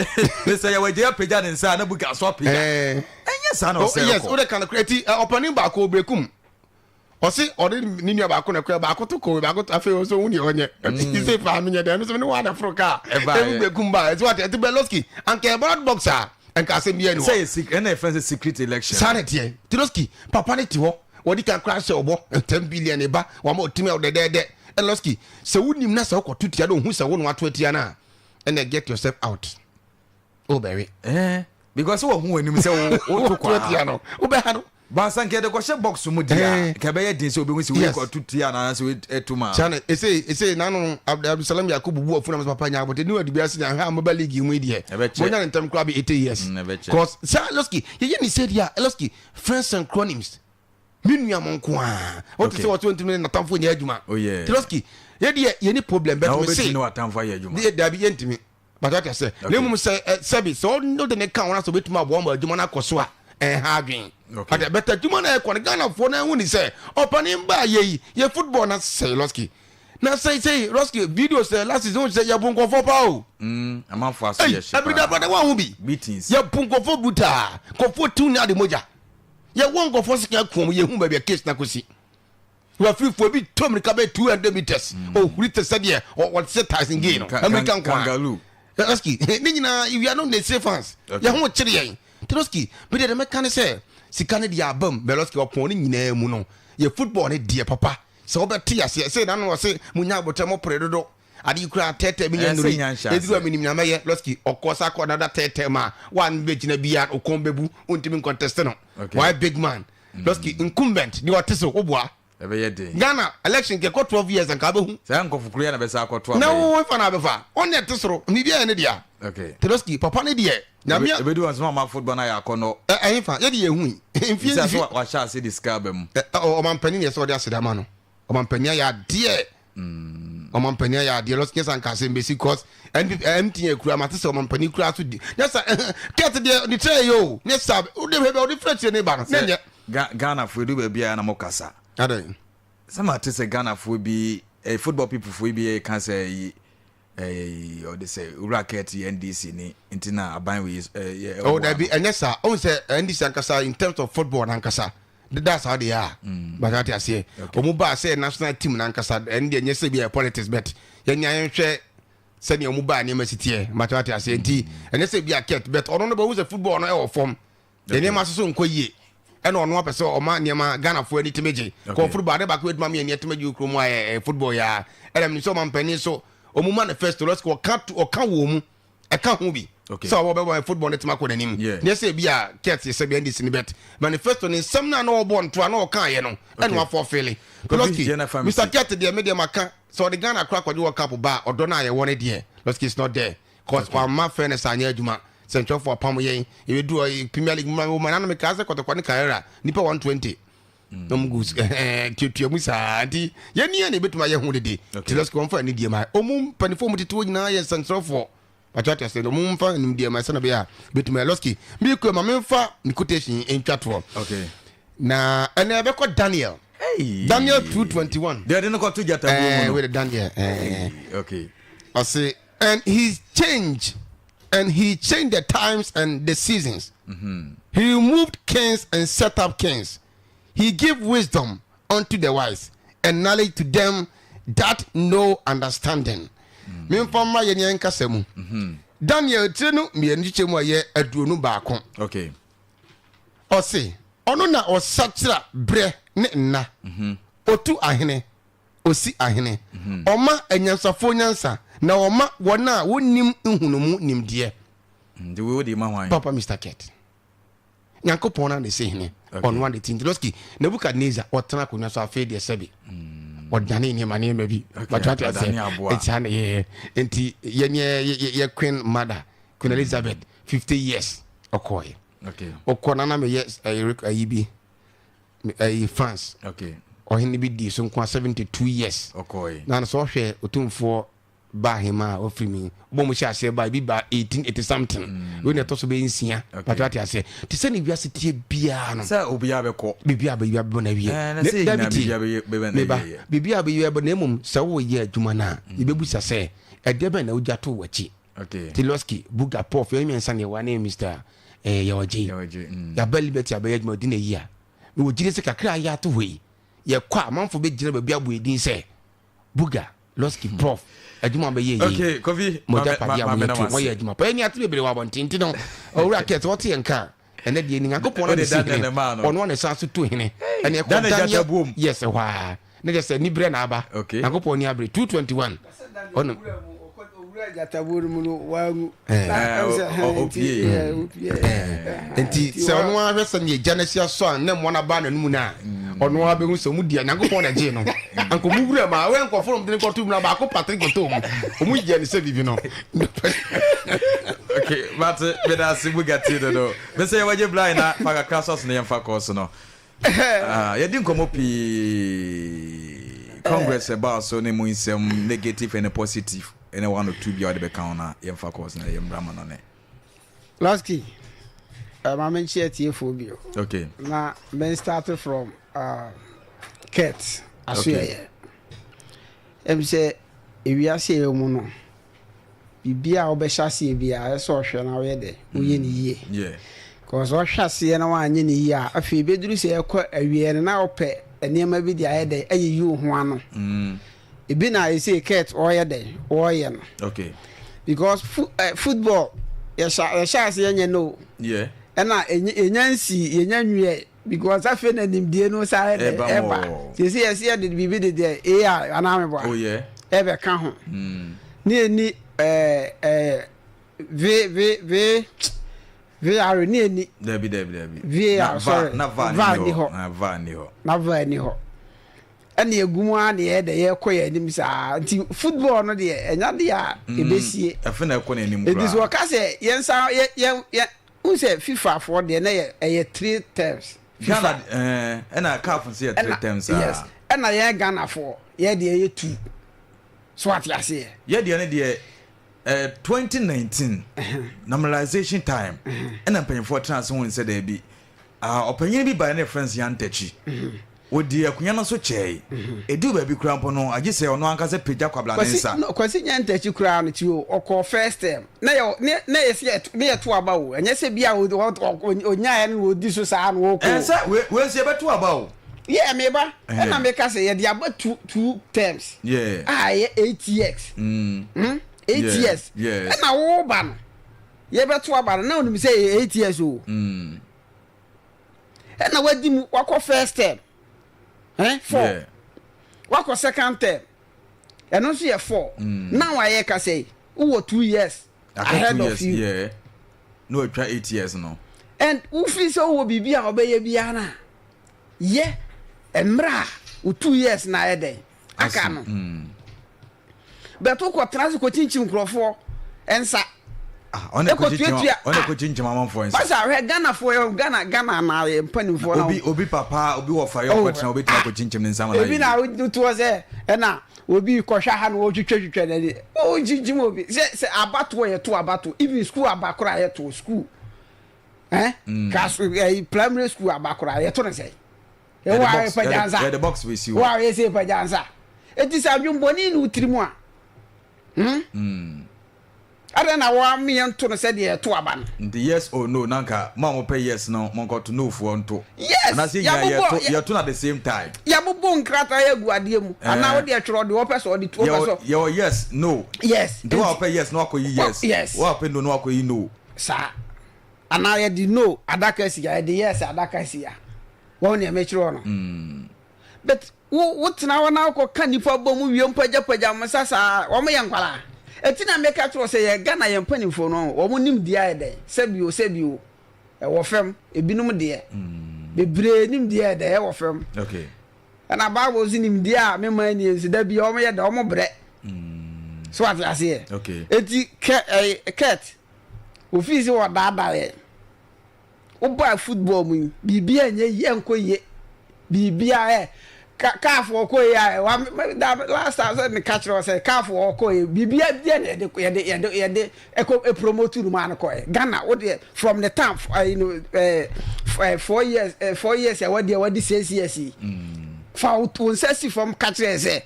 me sɛ yɛwɔ agya apagya ne nsa a na buga so apagya ɛnyɛ saa na ɔsɛ yes wode ka no korɛ ti ɔpanin baako ɔbrɛkum ɔse ɔde ne nua baako na kura baako to kɔn baako to afei ɔsɛ ohun deɛ ɔnyɛ ɛti sɛ paa mi nyɛ dɛ ɛno sɛ ne wa na foro kaa ɛmu bɛ kum ba ɛti wa te ɛti bɛ lɔski anka ɛ ballot box a nka asɛm bi ɛni hɔ. Sɛ yɛ secret ɛna yɛfrɛ sɛ secret election. Saa na ɛteɛ Tiroski papa ne te hɔ wɔde kan koraa hyɛ ɔbɔ 10 billion ba wɔn a ɔtumi a ɔdɛdɛɛdɛ ɛlɔski sɛ wonim na sɛ wokɔto tia na ohu sɛ wo na wato atia no a ɛna get yourself out wobɛwe. Eh, because wɔ ho anim sɛ woto kwaa tia no wobɛha no. Baasa nka yɛde kɔhyɛ box mu di a nka ɛbɛyɛ den sɛ obehu sɛ wei kɔto tia anaa sɛ wei ɛto ma. Kyane ese ese nano Abdulsalam Yakubu bu afuna papa nya abote ni wadi biase nya hwɛ a moba league mu yi deɛ monya ne ntɛm koraa bi 80 years cause sɛ Eloski yɛyɛ ne sɛ deɛ a Eloski friends and cronies me nua mo nko a wote sɛ wɔte wɔntumi ne natamfo nyɛ adwuma Eloski yɛdeɛ yɛni problem bɛtumi se dabi yɛntumi But wate aseɛ? Na mmom sɛ ɛ sɛbi sɛ ɔno de ne ka wɔn asɛ obetumi aboa ma adwuma no akɔ so a ɛnha adwene. Okay. Ate bɛtɛ adwuma no ɛkɔ no Ghanafoɔ no ɛho ni sɛ ɔpanin baa yɛ yi yɛ football na sɛe Lɔski. Na sɛe sɛe Lɔski video sɛ last season sɛ yɛbo nkɔfoɔ paa o. Mm, amanfoɔ aso yɛ hye paa. Ɛbiri da brada wɔn ho bi. Beatings. Yɛbo nkɔfoɔ brutaa. Nkɔfoɔ tiw ne ade mogya. Yɛwɔ nkɔfoɔ sekan kuom yɛhu baabi a case na kɔsi. Wafirifoɔ bi tɔ mirika bɛyɛ 200 meters ɔhuri te sɛ deɛ ɔte sɛ Tyson Gay no Amerika nko a Trotsky ne nyinaa we are not Nestle fans yɛn ho kyere yɛn Trotsky me deɛ deɛ mɛka ne sɛ sika ne deɛ abam Beloski ɔpɔn ne nyinaa mu no yɛ football ne deɛ papa sɛ wobɛte aseɛ sɛ nano ɔse munya abotɛ mo pere dodo ade kura tɛtɛ mi nya nnuri ɛduru a menim nea mɛyɛ Lɔski ɔkɔ sa kɔ nada tɛtɛ ma wa bɛgyina bia ɔkɔn bɛbu wontumi nkɔntɛste no wayɛ big man Lɔski incumbent deɛ ɔte so woboa ɛbɛyɛ den Ghana election kɛkɔ 12 years nka wobɛhu saa nkɔfo kuro yɛ na bɛsa akɔto na wo fa na abɛfa ɔne ɛte soro biribi ayɛ ne dea okay Lɔski papa ne deɛ nyame ebedu wɔn so ma football na yɛ akɔnɔ ɛyɛ fa yɛde yɛ hu yi mfie mfie so wahyɛ ase de sika aba mu ɔmampanin yɛ sɛ ɔde aseda ma no ɔmampanin ayɛ adeɛ ɔmampanin ayɛ adeɛ lɔs nyɛ sɛ anka asɛm bɛsi cause NPP MTN kura mate sɛ ɔmampanin kura so di nyɛ sɛ kɛt deɛ ne kyerɛ yɛ o nyɛ sɛ wode hwɛ bɛ wode frɛ kyerɛ ne ba no ne nyɛ Ghana foɔ edu baabi a na mo kasa adɛn sɛ mate sɛ Ghana foɔ bi eh, football people foɔ bi ka sɛ yi eh, ɔde sɛ wura kɛt yɛ NDC ni nti na aban wei eh, yɛ oh dabi ɛnyɛ saa ɔhu sɛ NDC ankasa in terms of football nankasa deda saa deɛ a but ate aseɛ ɔmu baa sɛ national team nankasa ɛno deɛ nyɛ sɛ bi yɛ politics but yɛnya yɛnhwɛ sɛdeɛ ɔmu baa nneɛma si teɛ but ate aseɛ nti ɛnyɛ sɛ bi a kɛt but ɔno no bɛhu sɛ football no ɛwɔ fam yɛ nneɛma soso nkɔ yie ɛna ɔno apɛ sɛ ɔma nneɛma Ghanafoɔ ani tumi gye kɔ football ade baako adwuma mi ani atumi gye kurom a ɛyɛ football yɛ a ɛna mi sɛ ɔma mpanin so ɔmu manifesto lɔsi ɔka ɔka wɔ mu ɛka ho bi sɛ ɔbɔ bɛbɔ football ne tumi akɔ n'anim ne sɛ bi a kɛt sɛ bi NDC ne bɛt manifesto ne nsɛm no a na ɔbɔ ntoa na ɔka yɛ no ɛna wafɔ fele lɔsi Mr Kɛt deɛ me deɛ maka sɛ ɔde Ghana kora akɔgye World Cup ba a ɔdɔ no a yɛwɔ ne deɛ lɔsi is not there cause wamma fairness anyɛ adwuma sɛntwerɛfoɔ apam yɛn yɛbɛduru Premier League mu ma nana mekaa sɛ kɔtɔkɔ ne Carrera nipa 120. Na ɔmo gu ɛhɛn tuatua mu saa nti yɛn ni yɛn na ebetumi ayɛ ho dede. Ti lɔski wɔn fa anidie ma ɔmo mpanimfoɔ ɔmo tete hɔ nyinaa yɛ nsɛnkyerɛfoɔ. Wate ate aseɛ ɔmo nfa nimdeɛ ma sɛnɛ bɛyɛ a betumi ayɛ lɔski mi kura ma mi nfa ne quotation ntwa toɔ. Okay. Na ɛnna ɛbɛkɔ Daniel. Hey. Daniel 2:21. Deɛ ɔde no kɔto gyata buo mu no. Wait, Daniel. Hey. Okay. Ɔse and he changed and he changed the times and the seasons. He removed kings and set up kings. He give wisdom unto the wise and knowledge to them that know understanding. Memfa mma yɛn yɛn kasa mu. Daniel tire no mmienu kyekyɛ mu a ɛyɛ 21. Okay. Ɔse ɔno na ɔsakyera berɛ ne nna. Otu ahene, osi ahene. Ɔma anyansafoɔ nyansa na ɔma wɔn a wɔnnim nhunumu nimdeɛ. Nti wei wode ma hwan? Papa Mr. Kurt. Nyankopɔn no na ɛsɛ hene ɔno ade ti nti lɔski Nebukadnezar ɔtena akonnwa so afei deɛ sɛbi mm. ɔdane nneɛma nneɛma bi wato ate asɛ ɛtia na yɛyɛ nti yɛneɛ yɛ queen mother Queen mm. Elizabeth 50 years ɔkɔɛ ɔkɔ nana meyɛ ayi bi ayi France ɔhene bi di so nko 72 years na sɛ ɔhwɛ otumfoɔ ba ahema a wafiri mu yi wɔn mu hyɛ aseɛ ba ebi ba 1880 something mm. wei na ɛtɔ so bɛyɛ nsia pàtó ate aseɛ te sɛ ne wiase tie biara no sɛ obiara bɛkɔ biribi a bɛyi abɛbɔ na awie eh, dabi tie meba biribi a bɛyi abɛbɔ na mmom sɛ woyɛ adwuma no a mm. yɛbɛbusa sɛ ɛdeɛ bɛn na wogya to w'akyi Tiloski Buga Prof yɛn mmiɛnsa ne yɛwɔ ne Mr eh, Yɛwɔgye mm. yɛaba Liberty abɛyɛ adwuma ɔdi na yi a mewɔ gyidi sɛ kakra a yɛ ato hɔ yi yɛkɔ a amanfo bɛgyina baabi abɔ edin sɛ Buga, Losky, Prof. Adwuma a bɛyɛ yie. Okay, Kofi, Mo agyapadeɛ a moyɛ tu, moyɛ adwuma pa. Ɛni ate bebree wɔ abɔnten nti no, Owura Kurt, wɔte yɛn nka a, ɛnɛ deɛ ni Nyankopɔn na ne si hene, ɔno a ne san so tu hene. Ɛne ɛkɔ Daniel, yes, ɛhɔ a. Ne kyɛ sɛ nibrɛ na aba. Nyankopɔn ni abere, 221. Ɔno. Owura gyatabuo no mu no wanwu. Nti sɛ ɔno ara hwɛ sɛ nea agya no asi asɔ a na mmoa no aba n'anum no a, ɔno ara bɛhu sɛ ɔmu di a Nyankopɔn na gyee no. Anka ɔmu wura mu a, ɔyɛ nkurɔfoɔ na ɔmu de no kɔto mu na baako Patrick kɔtɔ mu. Ɔmu yɛ no sɛ biribi no. Okay, but meda ase Bugatti dodo. Mesɛ yɛwɔgye blind na fa kakra sɔs no yɛmfa kɔɔ so no. Ah, yɛdi nkɔmmɔ pii. Congress ɛbaa so ne mu nsɛm negative and positive ɛne one or two bi a wɔde bɛka ho na yɛmfa course na yɛmmra ma no ne. Lasky, uh, ma menkyia atiefoɔ bio. Okay. Na men start from uh, Kurt asoɛyɛ. Okay. Ɛm sɛ ewiase a yɛwɔ mu no, biribiara a wobɛhyɛ aseɛ biara ɛsɛ sɛ ɔhwɛ na woyɛ dɛ woyɛ no yie because ɔhwɛ aseɛ na wanyɛ no yie a afei bɛduru sɛ ɛkɔ awieɛ no na wopɛ nneɛma bi de ayɛ dɛ ayiyi wo ho ano mm. ebi na ɛsɛ kurt ɔyɛ dɛ ɔyɛ no okay. because fu eh, football yɛhyɛ aseɛ nyɛ no ɛna yɛnya nsi yɛnya nwiɛ Because afei na nimdie no saa yɛ dɛ ɛba. Sisi yɛsi yɛ de biribi de deɛ AI anaa meboa. Oh yeah. Ɛbɛka ho. Mm. Ne yɛ ni ɛɛ ɛɛ V V V VR ne yɛ ni. Dabi dabi dabi. VAR sorry. Na VAR ni hɔ. Na VAR ni hɔ. Na VAR ni hɔ. Ɛna egu mu ara na yɛ dɛ yɛkɔ yɛn anim saa nti football no deɛ ɛnya deɛ a ebesie. Ɛfɛ na ɛkɔ n'anim koraa. Eti so ɔka sɛ yɛn nsa yɛ yɛ yɛ. Wohu sɛ FIFA foɔ deɛ na yɛ ɛyɛ three terms. FIFA. Ghana ɛɛ ɛna CAF nso yɛ three terms aa. Yes ɛna yɛn Ghana foɔ yɛ deɛ yɛ two so wate aseɛ. Yɛ deɛ no deɛ ɛɛ 2019 normalization time ɛna mpanyinfoɔ tena ase hun sɛ daabi ah ɔpanyin bi baeɛ na yɛfrɛ no sɛ Yantakyi. Ɔdii akonnwa no so kyɛe. Ɛduu baabi koraa mpo no, agye sɛ ɔno ankasa pagya Kwabena ne nsa. Kwasi, Kwasi Nyantakyi koraa no, tie o, ɔkɔɔ first term. Na yɛ, ne, na yɛsi yɛ, ne yɛto aba o. Ɛnyɛ sɛ bi a o, ɔ, ɔ, ɔnyaeɛ no na ɔdi so saa na ɔkɔ o. Ɛɛ, sɛ wei, wei nso yɛbɛto aba o. Yeah, meba. Ɛhɛn. Ɛna meka sɛ yɛde aba two, two terms. Yeah. A ɛyɛ 8 years. Mm. Hmm? 8 Yeah, years. yes. Ɛna woba no, yɛbɛto aba no, na onim sɛ ɛyɛ 8 years o. Mm. Ɛna wadi mu wakɔ first term eh four yeah. Wakɔ second term ɛno nso yɛ four mm. Now ayɛ kasa yi wowɔ 2 years ahead of you. Yeah. No atwa 8 years no. And wofiri sɛ wowɔ biribi a wɔbɛyɛ biara no a yɛ mmerɛ a wo 2 years na ayɛ dɛn aka no mm. Bɛto kɔtena se kɔkyinkyim nkurɔfoɔ nsa. Ah, ɔne Ɛkɔtuatua ɔne ah. kɔkyinkyim amanfoɔ nsa. Pasa hwɛ Ghanafoɔ yɛ Ghana Ghana na yɛ mpanimfoɔ na Obi obi papa obi wɔ fa yɛ Oh, ɔkɔtena obetumi ah. akɔkyinkyim ne nsa ma no Ebi ayɛ na yie. wotoɔ sɛ ɛna obi kɔhwɛ ha na wɔtwitwatwitwa n'ani. Wokyinkyim obi sɛ sɛ abatoɔ yɛto abatoɔ even school aba koraa yɛto school. Eh? Mm. Class eh, primary school aba koraa yɛto no sɛ. Yɛde Ɛwɔ a box yɛpagya yɛde nsa. yɛde box bɛsi Wɔ hɔ. a yɛsɛ yɛpagya nsa. Eti sɛ adwembɔne ne wo tiri mu a. Hmm? Mm. Adɛn na wɔamme yɛn nto no sɛdeɛ yɛto aba no? Nti yes or no na nka mo a mopɛ yes no monkɔto no foɔ nto. Yes! Anaasɛ yɛn nyinaa Yɛabobɔ, yɛto yɛ, yɛto no at the same time. yɛabobɔ nkrataa yi agu adeɛ mu. Anaa Ɛɛ wode ɛtwerɛ deɛ wɔpɛ sɛ ɔde tu, wɔpɛ yɛwɔ sɛ. yɛwɔ yes no. Yes, Nti wo a enti, wopɛ yes no wakɔyi wɔ, yes. yes. Wo a wopɛ no no wakɔyi no. Saa. Anaa yɛde no adaka si ha, yɛde yes adaka si ha. Wɔn deɛ mekyerɛ wo no. Mm. But Wo wo tena hɔ na wokɔ ka nipa bɔ mu wiem pagya pagya wɔn nsa saa wɔn yɛ nkwadaa eti na meka kyerɛ sɛ yɛ Ghana yɛn mpanimfoɔ no wɔn nim deɛ ayɛ dɛn sɛbi o sɛbi o ɛwɔ fam ebinom deɛ bebree nim deɛ ayɛ dɛn ɛwɔ fam okay ɛna Bible nso nim deɛ a mema nie nso da bi wɔn yɛ dɛ wɔn brɛ so ate aseɛ okay eti kɛ ɛyɛ kɛt ofii sɛ wɔdaadaa yɛn. Wobaa football mu yi, biribiara nyɛ yie, ɛnkɔ yie. Biribiara ɛ ka kaafo ɔkɔ yie a wa da last time sɛ meka kyerɛ wo sɛ kaafo ɔkɔ yie biribiara bia na yɛde yɛde yɛde yɛde ɛkɔ promote no maa no kɔɛ. Ghana wo deɛ from the time ɛyi no ɛɛ 4 years 4 years a wadi a wadi 6 years yi. Fa wo wo nsa si fam ka kyerɛ sɛ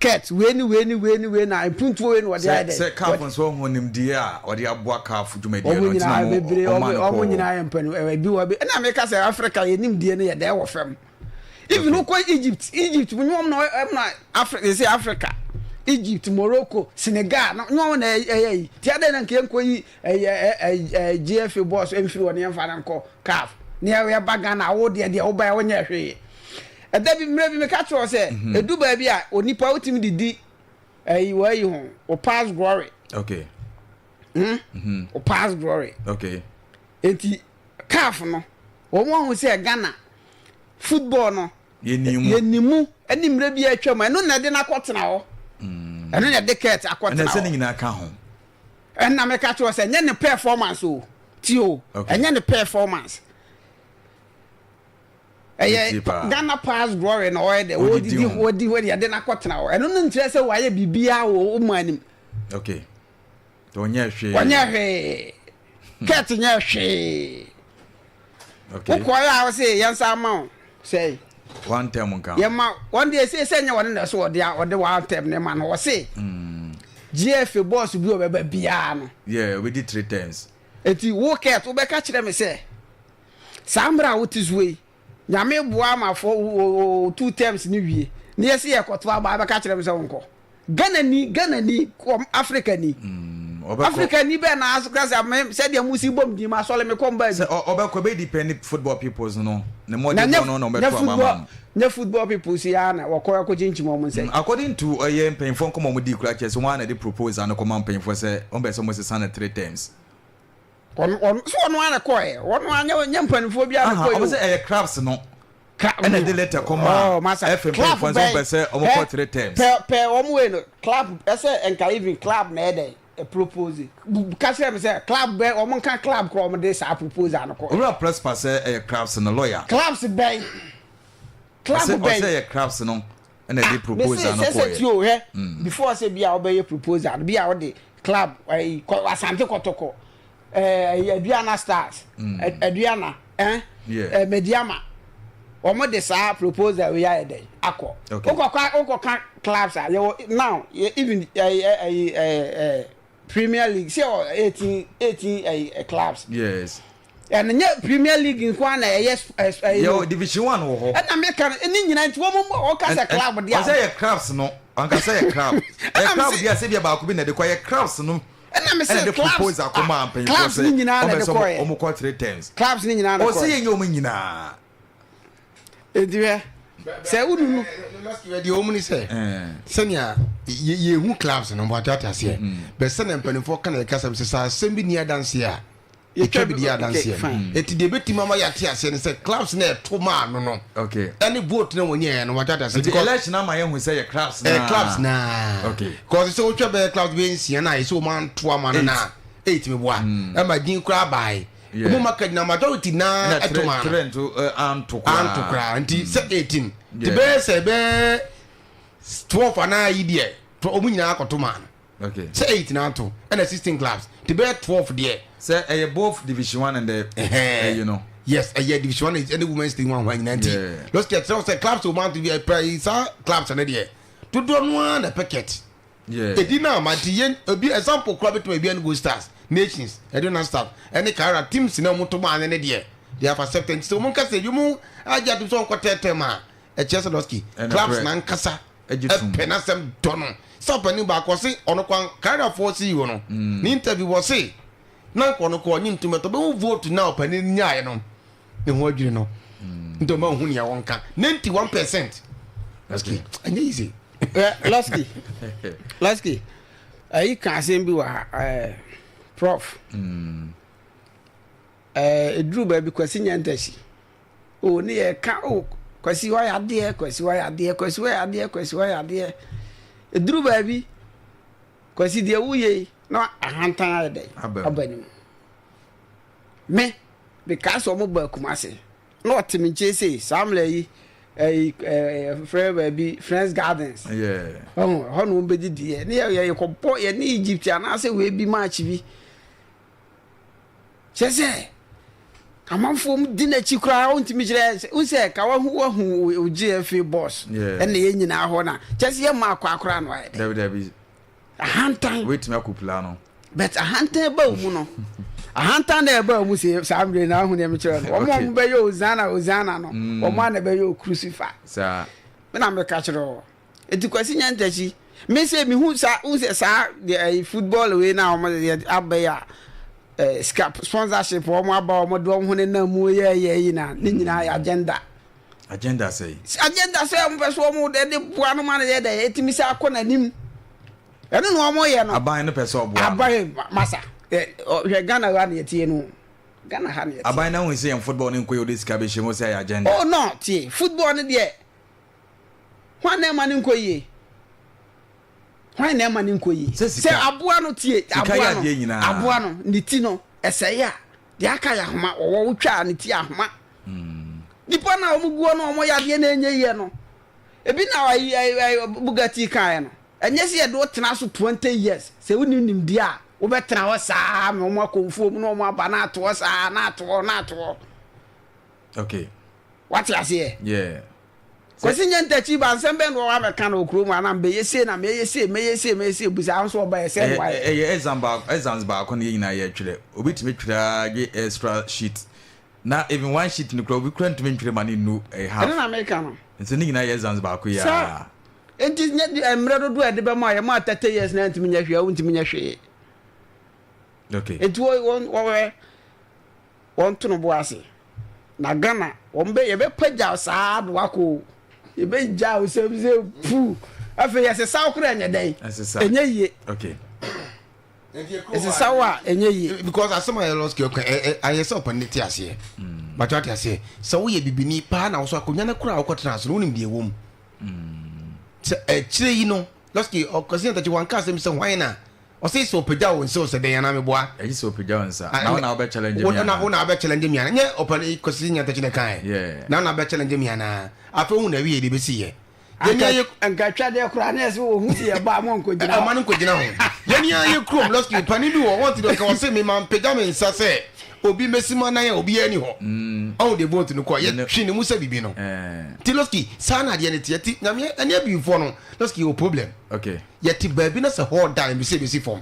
Kurt wei ne wei ne wei ne wei na mpuntuo wei na ɔde Sɛ ayɛ dɛ. sɛ CAF nso ahu nimdeɛ a ɔde aboa CAF dwumadie Wɔn no nti na nyinaa ɔmo bebree ɔma wɔn no wɔn kɔɔ hɔ. nyinaa yɛ mpanin ɛwɔ bi wɔ bi ɛna meka sɛ Africa yɛ nimdeɛ no yɛ dɛ wɔ fam. Even Okay. wokɔ Egypt Egypt nyɛ wɔn na ɛm na Africa yɛ sɛ Africa Egypt Morocco Senegal no nyɛ wɔn na ɛyɛ yi ti adɛn na nka yɛnkɔ yi ɛyɛ ɛ ɛ GFA boss mfiri hɔ ne yɛmfa no nkɔ CAF ne yɛba Ghana wo deɛ deɛ woba yɛ wonyɛ hwee. Ɛda bi mmerɛ bi meka kyerɛ wo sɛ ɛdu baabi a onipa wotumi de di ɛyi wɔayi ho wo past glory. Okay. Wo past glory. Okay. Enti CAF no wɔn ahu sɛ Ghana football no Yɛnim mu. yɛnim mu ɛne mmerɛ bi a atwa mu ɛno na ɛde no akɔtena hɔ. Ɛno na ɛde Kurt Ɛna akɔtena ɛsɛ ne hɔ. nyinaa ka ho. Ɛna meka kyerɛ wo sɛ ɛnyɛ ne performance o ti o Okay. ɛnyɛ ne performance. Ɛyɛ ɛyɛ Ghana past glory na ɔyɛ dɛ wɔdidi wɔdi hɔ yɛde no akɔtena hɔ ɛno no nkyerɛ sɛ wayɛ biribiara wɔ wo man nim. Okay ɔnyɛ hwee ɔnyɛ hwee Kurt nyɛ hwee okay wokɔɛ a wɔse yɛnsa ama wo sɛe one term nka yɛma wɔn deɛ ɛsɛ sɛ nyɛ wɔne na ɛso ɔde ɔde one term ne ma no wɔse GFA boss bi ɔbɛba biara no yeah obɛdi three terms eti wo Kurt wobɛka kyerɛ me sɛ Saa mmerɛ a wote soɔ yi, Nyame boa ma fɔ wo two terms no wie na yɛse yɛkɔto aba a bɛka kyerɛ me sɛ wonkɔ. Ghana ni, Ghana ni, Africa ni. Mm, Africa ni bɛɛ na aka sɛ me sɛdeɛ mo si bom din ma sɔle me kɔm baabi. Sɛ ɔbɛkɔ bɛ depend football peoples no ne mmɔden bɔ no na ɔbɛto aba ma no. Nyɛ football peoples yi ara na wɔkɔ akɔkyinkyim wɔn nsa yi. According to ɛyɛ mpanyinfoɔ nkɔmɔ wɔn di kura kyerɛ sɛ wɔn ara na ɛde proposal no kɔma mpanyinfoɔ sɛ wɔn bɛ sɛ wɔn sesa no three terms. Ɔno ɔno so ɔno ara na kɔɛ ɔno ara nyɛ nyɛ mpanimfoɔ bi ara na kɔɛ o. Ɔmo sɛ ɛyɛ crabs no. Ɛna ɛde letter kɔ maa oh, masa. ɛfɛ mpanyinfoɔ nso ɔmo pɛ sɛ ɔmo kɔ three terms. Pɛ pɛ ɔmo wei no club ɛsɛ nka even club na ɛdɛ propose ka kyerɛ mi sɛ club bɛ ɔmo nka club korɔ ɔmo de saa proposal no kɔ. Owura Prosper sɛ ɛyɛ crabs no lawyer. Clubs bɛn club bɛn. Ɔsɛ ɛyɛ crabs no ɛna ɛde proposal no kɔɛ. Sɛ sɛ o hɛ mm. before sɛ bi a ɔbɛyɛ proposal bi a ɔde club ɛyi Asante Kɔtɔkɔ ɛɛ Aduana Stars Aduana ɛn ɛɛ Mediama wɔn de saa proposal wei ayɛ dɛ akɔ wokɔka wokɔka clubs a yɛwɔ now even ɛyi ɛyi ɛɛ Premier League sɛ wɔ 18 18 ɛyi clubs. Yes. Ɛno nyɛ Premier League nko ara na ɛyɛ ɛyi no. Yɛ Division One wɔ hɔ. Ɛna mi ka no ne nyinaa nti wɔn mu ɔka sɛ club deɛ. Ɔsɛ yɛ clubs no ɔnka sɛ yɛ club. Ɛyɛ club deɛ sɛ bia baako bi na ɛde kɔ yɛ clubs no. Ɛna mi sɛ clubs proposal kɔ maa mpanyinfoɔ clubs ne nyinaa na ɛde kɔ yɛ. Wɔn kɔ three terms. Clubs ne nyinaa na ɛkɔ yɛ. Ɔsɛ yɛ nyɛ wɔn nyinaa. Enti hwɛ, sɛ wonunu. Deɛ wɔn ni sɛ sɛnea yɛhu clubs no mpo ate aseɛ bɛ sɛnea mpanimfoɔ ka na yɛka sɛm sɛ sɛ asɛm bi ni adanseɛ a yɛtwa bi di adanseɛ eti deɛ ebɛtumi ama yɛate aseɛ no sɛ clubs na ɛto maa no no ɛne vote na wɔnyɛɛ no wate aseɛ because election ama yɛhu sɛ yɛ clubs naa clubs naa okay cause sɛ wotwa bɛyɛ clubs bɛyɛ nsia na yɛ sɛ wɔn anto ama no na. 8 meboa ɛma din koraa baae. Ɔmo ma ka gyina majority naa ɛto maa no. Anto koraa. Anto koraa nti sɛ 18 nti bɛyɛ sɛ bɛyɛ 12 anaa yi deɛ ɔmo nyinaa akɔto maa no. Okay. Sɛ 8 na ato ɛna 16 clubs nti bɛyɛ 12 deɛ. Sɛ ɛyɛ both division 1 and the ɛyi no. Yes, ɛyɛ division 1 ɛne women's league 1 hɔ nyinaa nti. Lɔsi kyerɛ sɛ clubs ɔmo anto bi ɛpɛ saa clubs no deɛ dodoɔ no ara na ɛpɛ kɛt. Edi na ama nti yɛn ebi example koraa betumi ebi ɛne Gold Stars, Nations, Aduana Stars ɛne Kaara teams na wɔn to maa ne ne deɛ they have accepted nti sɛ wɔn nkasa ebi wɔn agye atum sɛ wɔn kɔ tɛɛtɛɛ mu a ɛkyerɛ sɛ lɔski clubs na nkasa ɛpɛ n'asɛm dɔ no sɛ ɔpanin baako ɔse ɔno kwan Kaara foɔ CEO no mm. ne interview wɔse na nkɔ no kɔ ɔnye ntum ɛtɔ bɛhu vote na ɔpanin nyaeɛ no ne ho adwiri no nti ɔma ɔhu nea wɔnka 91 percent. Ɛnyɛ easy. Lɔski lɔski ayi ka asɛm bi wɔ ha ɛɛ prof ɛɛ eduru baabi Kwasi Nyantakyi o ne yɛ ka o Kwasi wayɛ adeɛ, Kwasi wayɛ adeɛ, Kwasi wayɛ adeɛ, Kwasi wayɛ adeɛ. Eduru baabi Kwasi deɛ woyɛ yi na ahantan ayɛ dɛ aba ne mu. Me mekaa sɛ ɔmo baa Kumase na ɔte me nkyɛn sei saa mmerɛ yi ɛyi ɛɛ frɛ baabi Friends Gardens ɔho ɛhɔ na wɔn bɛdidi yɛ ne yɛ yɛ kɔbɔ yɛ ne Egypt anaasɛ wei bi match bi kyɛ sɛ amanfoɔ mu di n'akyi koraa ɔntumi kyerɛ sɛ n sɛ ka wahu wahu ogye FA boss ɛna yɛ nyinaa hɔ na kyɛ sɛ yɛ mmaa akɔ akora no ayɛ dɛ. Ahantan. Wobɛtumi akɔ pula no. But ahantan ba wo mu no. Ahantan na ɛba wo mu sɛ saa mmerɛ na ahu deɛ mekyerɛ no. Wɔn a wɔn bɛyɛ Hosanna Hosanna no. Mm. Wɔn a na ɛbɛyɛ o crucify. Saa. Me na meka kyerɛ wɔ. Eti Kwasi Nyantakyi. Me sɛ mehu saa hu sɛ saa deɛ ɛyi football wei na wɔn yɛ aba yi a ɛɛ sika sponsorship wɔn aba wɔn de wɔn ho nenam mu yɛ yɛ yi na ne nyinaa yɛ agenda. Agenda sɛn? Agenda sɛ wɔn pɛ so wɔn de de boa no ma no yɛ dɛ etimi sɛ akɔ n'anim. Ɛno na wɔn yɛ no. Aban no pɛ sɛ ɔboa no. Aban masa hwɛ Ghana ha na yɛtie no. Ghana ha na yɛtie. Aban no ahu sɛ yɛn football no nkɔ yɛ ɔde sika bɛhyɛ mu sɛ ɛyɛ agenda. Oh no tie football no deɛ hwan na ɛma no nkɔ yie? Hwan na ɛma no nkɔ yie? Sɛ aboa no tie aboa no aboa no ne ti no ɛsɛe a. Deɛ aka yɛ ahoma, wɔwɔ wo twa a ne ti ahoma. Nipa no a wɔn guo no wɔn yadeɛ na ɛnyɛ yie no, ebi na ayi ayi ayi Bugatti kaeɛ no, ɛnyɛ sɛ yɛde wo tena so 20 years, sɛ wonim nimdeɛ a, wobɛtena hɔ saa ma wɔn akɔ mfuo mu na wɔn aba na ato hɔ saa na ato hɔ na ato hɔ. Wate aseɛ? Yeah. Kwasi Nyantakyi ba nsɛm bɛn na wɔwɔ abɛka no wɔ kurom anaa mbɛyɛ sei na mɛyɛ sei mɛyɛ sei mɛyɛ sei busa nso ɔba yɛ sɛ na wayɛ. Ɛyɛ exam baako exams baako na yɛn nyinaa yɛtwerɛ. Obi tumi twerɛ ara gye extra sheet na even one sheet no koraa obi koraa ntumi ntwerɛ ma no nnu ɛyɛ half. Ɛno na meka no. Nso ne nyinaa yɛ exams baako yi Saa ara. nti nyɛ mmerɛ dodoɔ a yɛde bɛma a yɛma 30 years na ntumi nyɛ hwee a wontumi nyɛ hwee. Nti wɔn wɔn wɔn to no bo ase. Na Ghana wɔn bɛ yɛbɛ pagya saa de wakɔ o. Yɛbɛ gya o sɛ sɛ puu. Afei yɛsesa wo koraa ɛnyɛ dɛn. Ɛnyɛ yie. Okay. Ɛsesa wo a ɛnyɛ yie. Because asɛm a yɛ lɔski ɔka ɛ ayɛ sɛ ɔpɛ ne te aseɛ. Bàtɛ ɔte aseɛ sɛ woyɛ bibini paa na wosɔ akonnwa no koraa wokɔtena ase no wonim deɛ ɛwɔ mu. Sɛ akyire yi no lɔski ɔkɔsi ntakyi wanka asɛm sɛ hwan na ɔsɛ sɛ ɔpagya wo nsa ɔsɛ dɛn anaa meboa. Ɛgye sɛ ɔpagya wo nsa na wo na wobɛ challenge me anaa. Wo na wobɛ challenge me anaa nyɛ ɔpɛ ne kɔsi nyantakyi na kae. Na wo na wobɛ challenge me anaa afei wohu na awie deɛ ɛbɛsi yɛ. Nka twa deɛ koraa ne ɛsɛ wɔhu sɛ yɛba a mo nkɔgyina hɔ. Ɔma no nkɔgyina ho. Yɛn ara yɛ kurom lɔski panin bi wɔ hɔ ɔnte deɛ ɔka ɔse me ma mpagya me nsa sɛ obi mmɛsi mu anan a obiara ni hɔ. Ɔhu deɛ vote no kɔ yɛtwe ne mu sɛ biribi no. Nti lɔski saa na adeɛ no teɛ ti nyame ɛne abibifoɔ no lɔski yɛwɔ problem. Okay. Yɛte baabi na sɛ hɔ da ebi sɛ ebesi fam.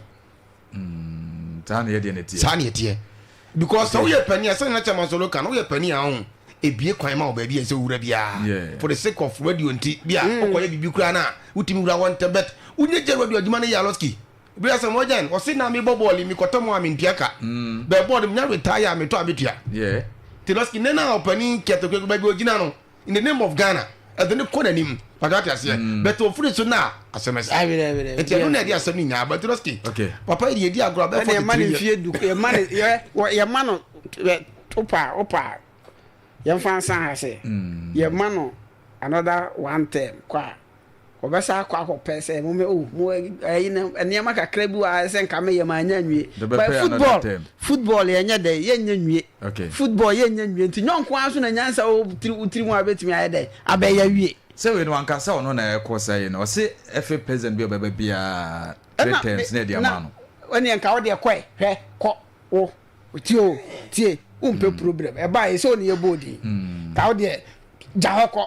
Mm, saa na yɛdeɛ no teɛ. Saa na yɛteɛ. Because sɛ woyɛ panin a sɛdeɛ na Chairman Solo ka no woyɛ panin a ɔho ebie kwan ma wo baabi a ɛsɛ wowura biara. For the sake of radio nti bi a wokɔyɛ biribi koraa no a wotumi wura hɔ ntɛm but wonyɛ gya radio adwuma no yɛ alɔski. Bi asɛm wɔgyan ɔse na mebɔ bɔɔl yi mekɔtɔ mu a mentua ka. Bɛɛ bɔɔl no menya retire a metɔ a metua. Nti lɔski nnɛ no a ɔpanin Kɛtɛkwaku baabi ogyina no in the name of Ghana ɛde ne kɔ n'anim pàtó ate aseɛ mm. but ofiri so na asɛm ɛsɛ nti ɛno na ɛde asɛm no nyinaa but lɔski papa yi deɛ edi agorɔ abɛ 43 years yɛma ne yɛma no opa opa yɛmfa nsa ha sɛ mm. yɛma no another one term kɔ a. Wɔbɛsa akɔ akɔpɛ sɛ mo o mo ɛyi no nneɛma kakra bi wɔ ha sɛ nka meyɛ ma anya nwie. But football football yɛnyɛ dɛ yɛnyɛ nwie. Football yɛnyɛ nwie nti nyɔnko ara so na nyansa wɔ tiri wo tiri mu a bɛtumi ayɛ dɛ abɛyɛ wie. Sɛ wei no wanka sɛ ɔno na ɛkɔ saa yi no ɔse FA president bi a ɔbɛba biara 3 terms na ɛde ama no. Ɛneɛ nka wo deɛ kɔɛ hwɛ kɔ wo tie o tie wompɛ problem ɛbaa yɛ sɛ ɔne yɛbɔɔ din ka wo deɛ gya hɔ kɔ.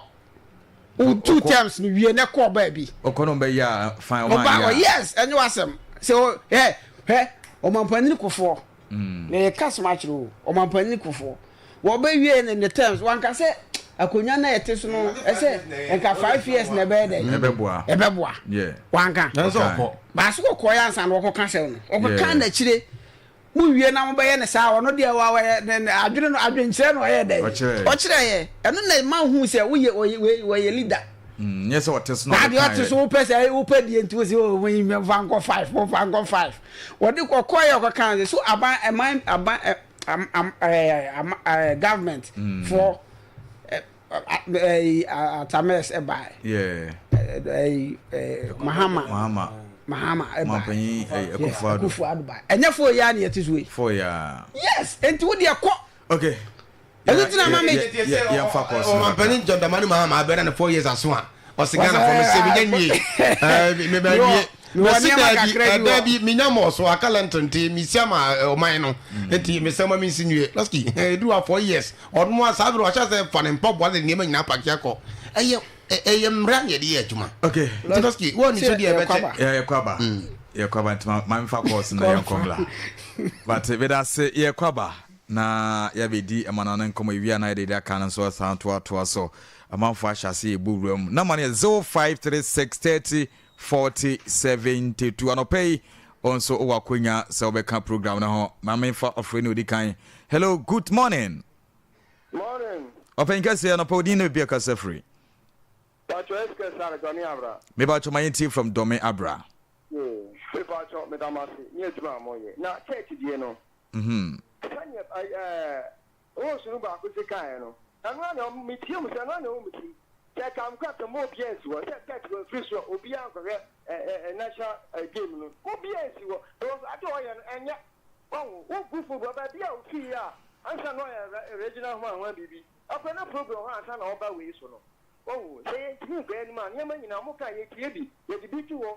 Wo two terms no wie na kɔ baabi. Ɔkɔ no bɛyɛ a fine ɔma yɛ a. Yes, ɛnyɛ w'asɛm. Sɛ o hɛ hɛ ɔmampanin kofoɔ. Mm. Na yɛ kasa ma akyerɛ o ɔmampanin kofoɔ. Wɔbɛwie ne ne terms wanka sɛ akonnwa na ɛte so no ɛsɛ nka 5 years na ɛbɛyɛ dɛ. Ɛbɛboa. Ɛbɛboa. Yeah. Wanka. Nanso ɔkɔ. Baasi kɔkɔɔ yɛ ansa na ɔkɔka sɛm no. Ɔkɔka n'akyire. Mo wie na mo bɛyɛ no saa ɔno deɛ wa wɔyɛ ne ne adwene no adwenkyerɛ no ɔyɛ dɛ ɔkyerɛ yɛ ɛno na ɛma hu sɛ woyɛ ɔyɛ wei wɔyɛ leader. Mm, nyɛ sɛ ɔte so na ɔde deɛ ɔte so wopɛ sɛ wopɛ deɛ nti wo sɛ o mo yi mfa nkɔ five mo mfa nkɔ five wɔde kɔkɔ yɛ ɔkɔka sɛ so aban ɛman aban ɛ am am ɛɛ am ɛɛ government mm. for ɛyi atames ɛbae. Yeah. Ɛyi ɛɛ Mahama. Mahama. Mahama ɛbae. Mampanyin ɛyi Akufo Addo. Akufo Addo bae. Ɛnyɛ fo yi a na yɛte so yi. Fo yi a. Yes, nti wo deɛ kɔ. Okay. Ɛno ti na ma mi. Yɛn fa kɔ so. Ɔmampanyin John Dramani Mahama abɛn na ne 4 years aso a ɔsi Ghana fɔ mi se mi nya nwie ɛɛ mi bɛ nwie. Mesi daabi ɛdaabi menya mɔ so aka lɛnto nti mesi ama ɔman no nti mesɛ ma mensi nwie. Lɔski ɛdu wa 4 years ɔno a saa bere wahyɛ sɛ fa ne mpaboa de nneɛma nyinaa pake akɔ. Ɛyɛ ɛyɛ mmara na yɛde yɛ adwuma. Okay. Nti Lɔski wɔn ni so deɛ ɛbɛkyɛ. Yɛkɔ aba. Yɛkɔ aba nti ma memfa kɔɔso na yɛnkɔ mmla. But meda ase yɛkɔ aba na yɛabɛdi ɛma no nkɔmmɔ ewia na yɛde de aka no nso asan toatoa so. Amanfoɔ ahyɛ ase yɛbɔ wura mu. Nama no yɛ 0536 30 40 72. Anɔpa yi wo nso wowɔ akwanya sɛ wobɛka program no ho. Ma memfa ɔfrɛ ne odi kan. Hello, good morning. Morning. Ɔpanyin kɛseɛ anɔpa odin na baabi a kasa firi. Pacho SK Sare Dɔme Abra. Me pacho ma yɛntie from Dɔme Abra. Yoo me pacho meda mo ase ne adwuma a moyɛ na church deɛ no sɛdeɛ ɛɛ host no baako si kaeɛ no ɛno ara na metie mu sɛ ɛno ara na ɛwɔ me tirim sɛ ɛka me koraa sɛ mo obiara nsi hɔ sɛ church wɔ mfiri so a obiara nkɔhwɛ ɛɛ national game no obiara nsi hɔ because adeɛ a ɔyɛ no ɛnyɛ wahu wogu football baabi a ofii a ansa na ɔyɛ regional ho ahoa biribi akɔ na program hɔ ansa na ɔba wei so no wahu sɛ yɛntumi nkɔ anim a nneɛma nyinaa mo ka yɛtie bi yɛde bi to hɔ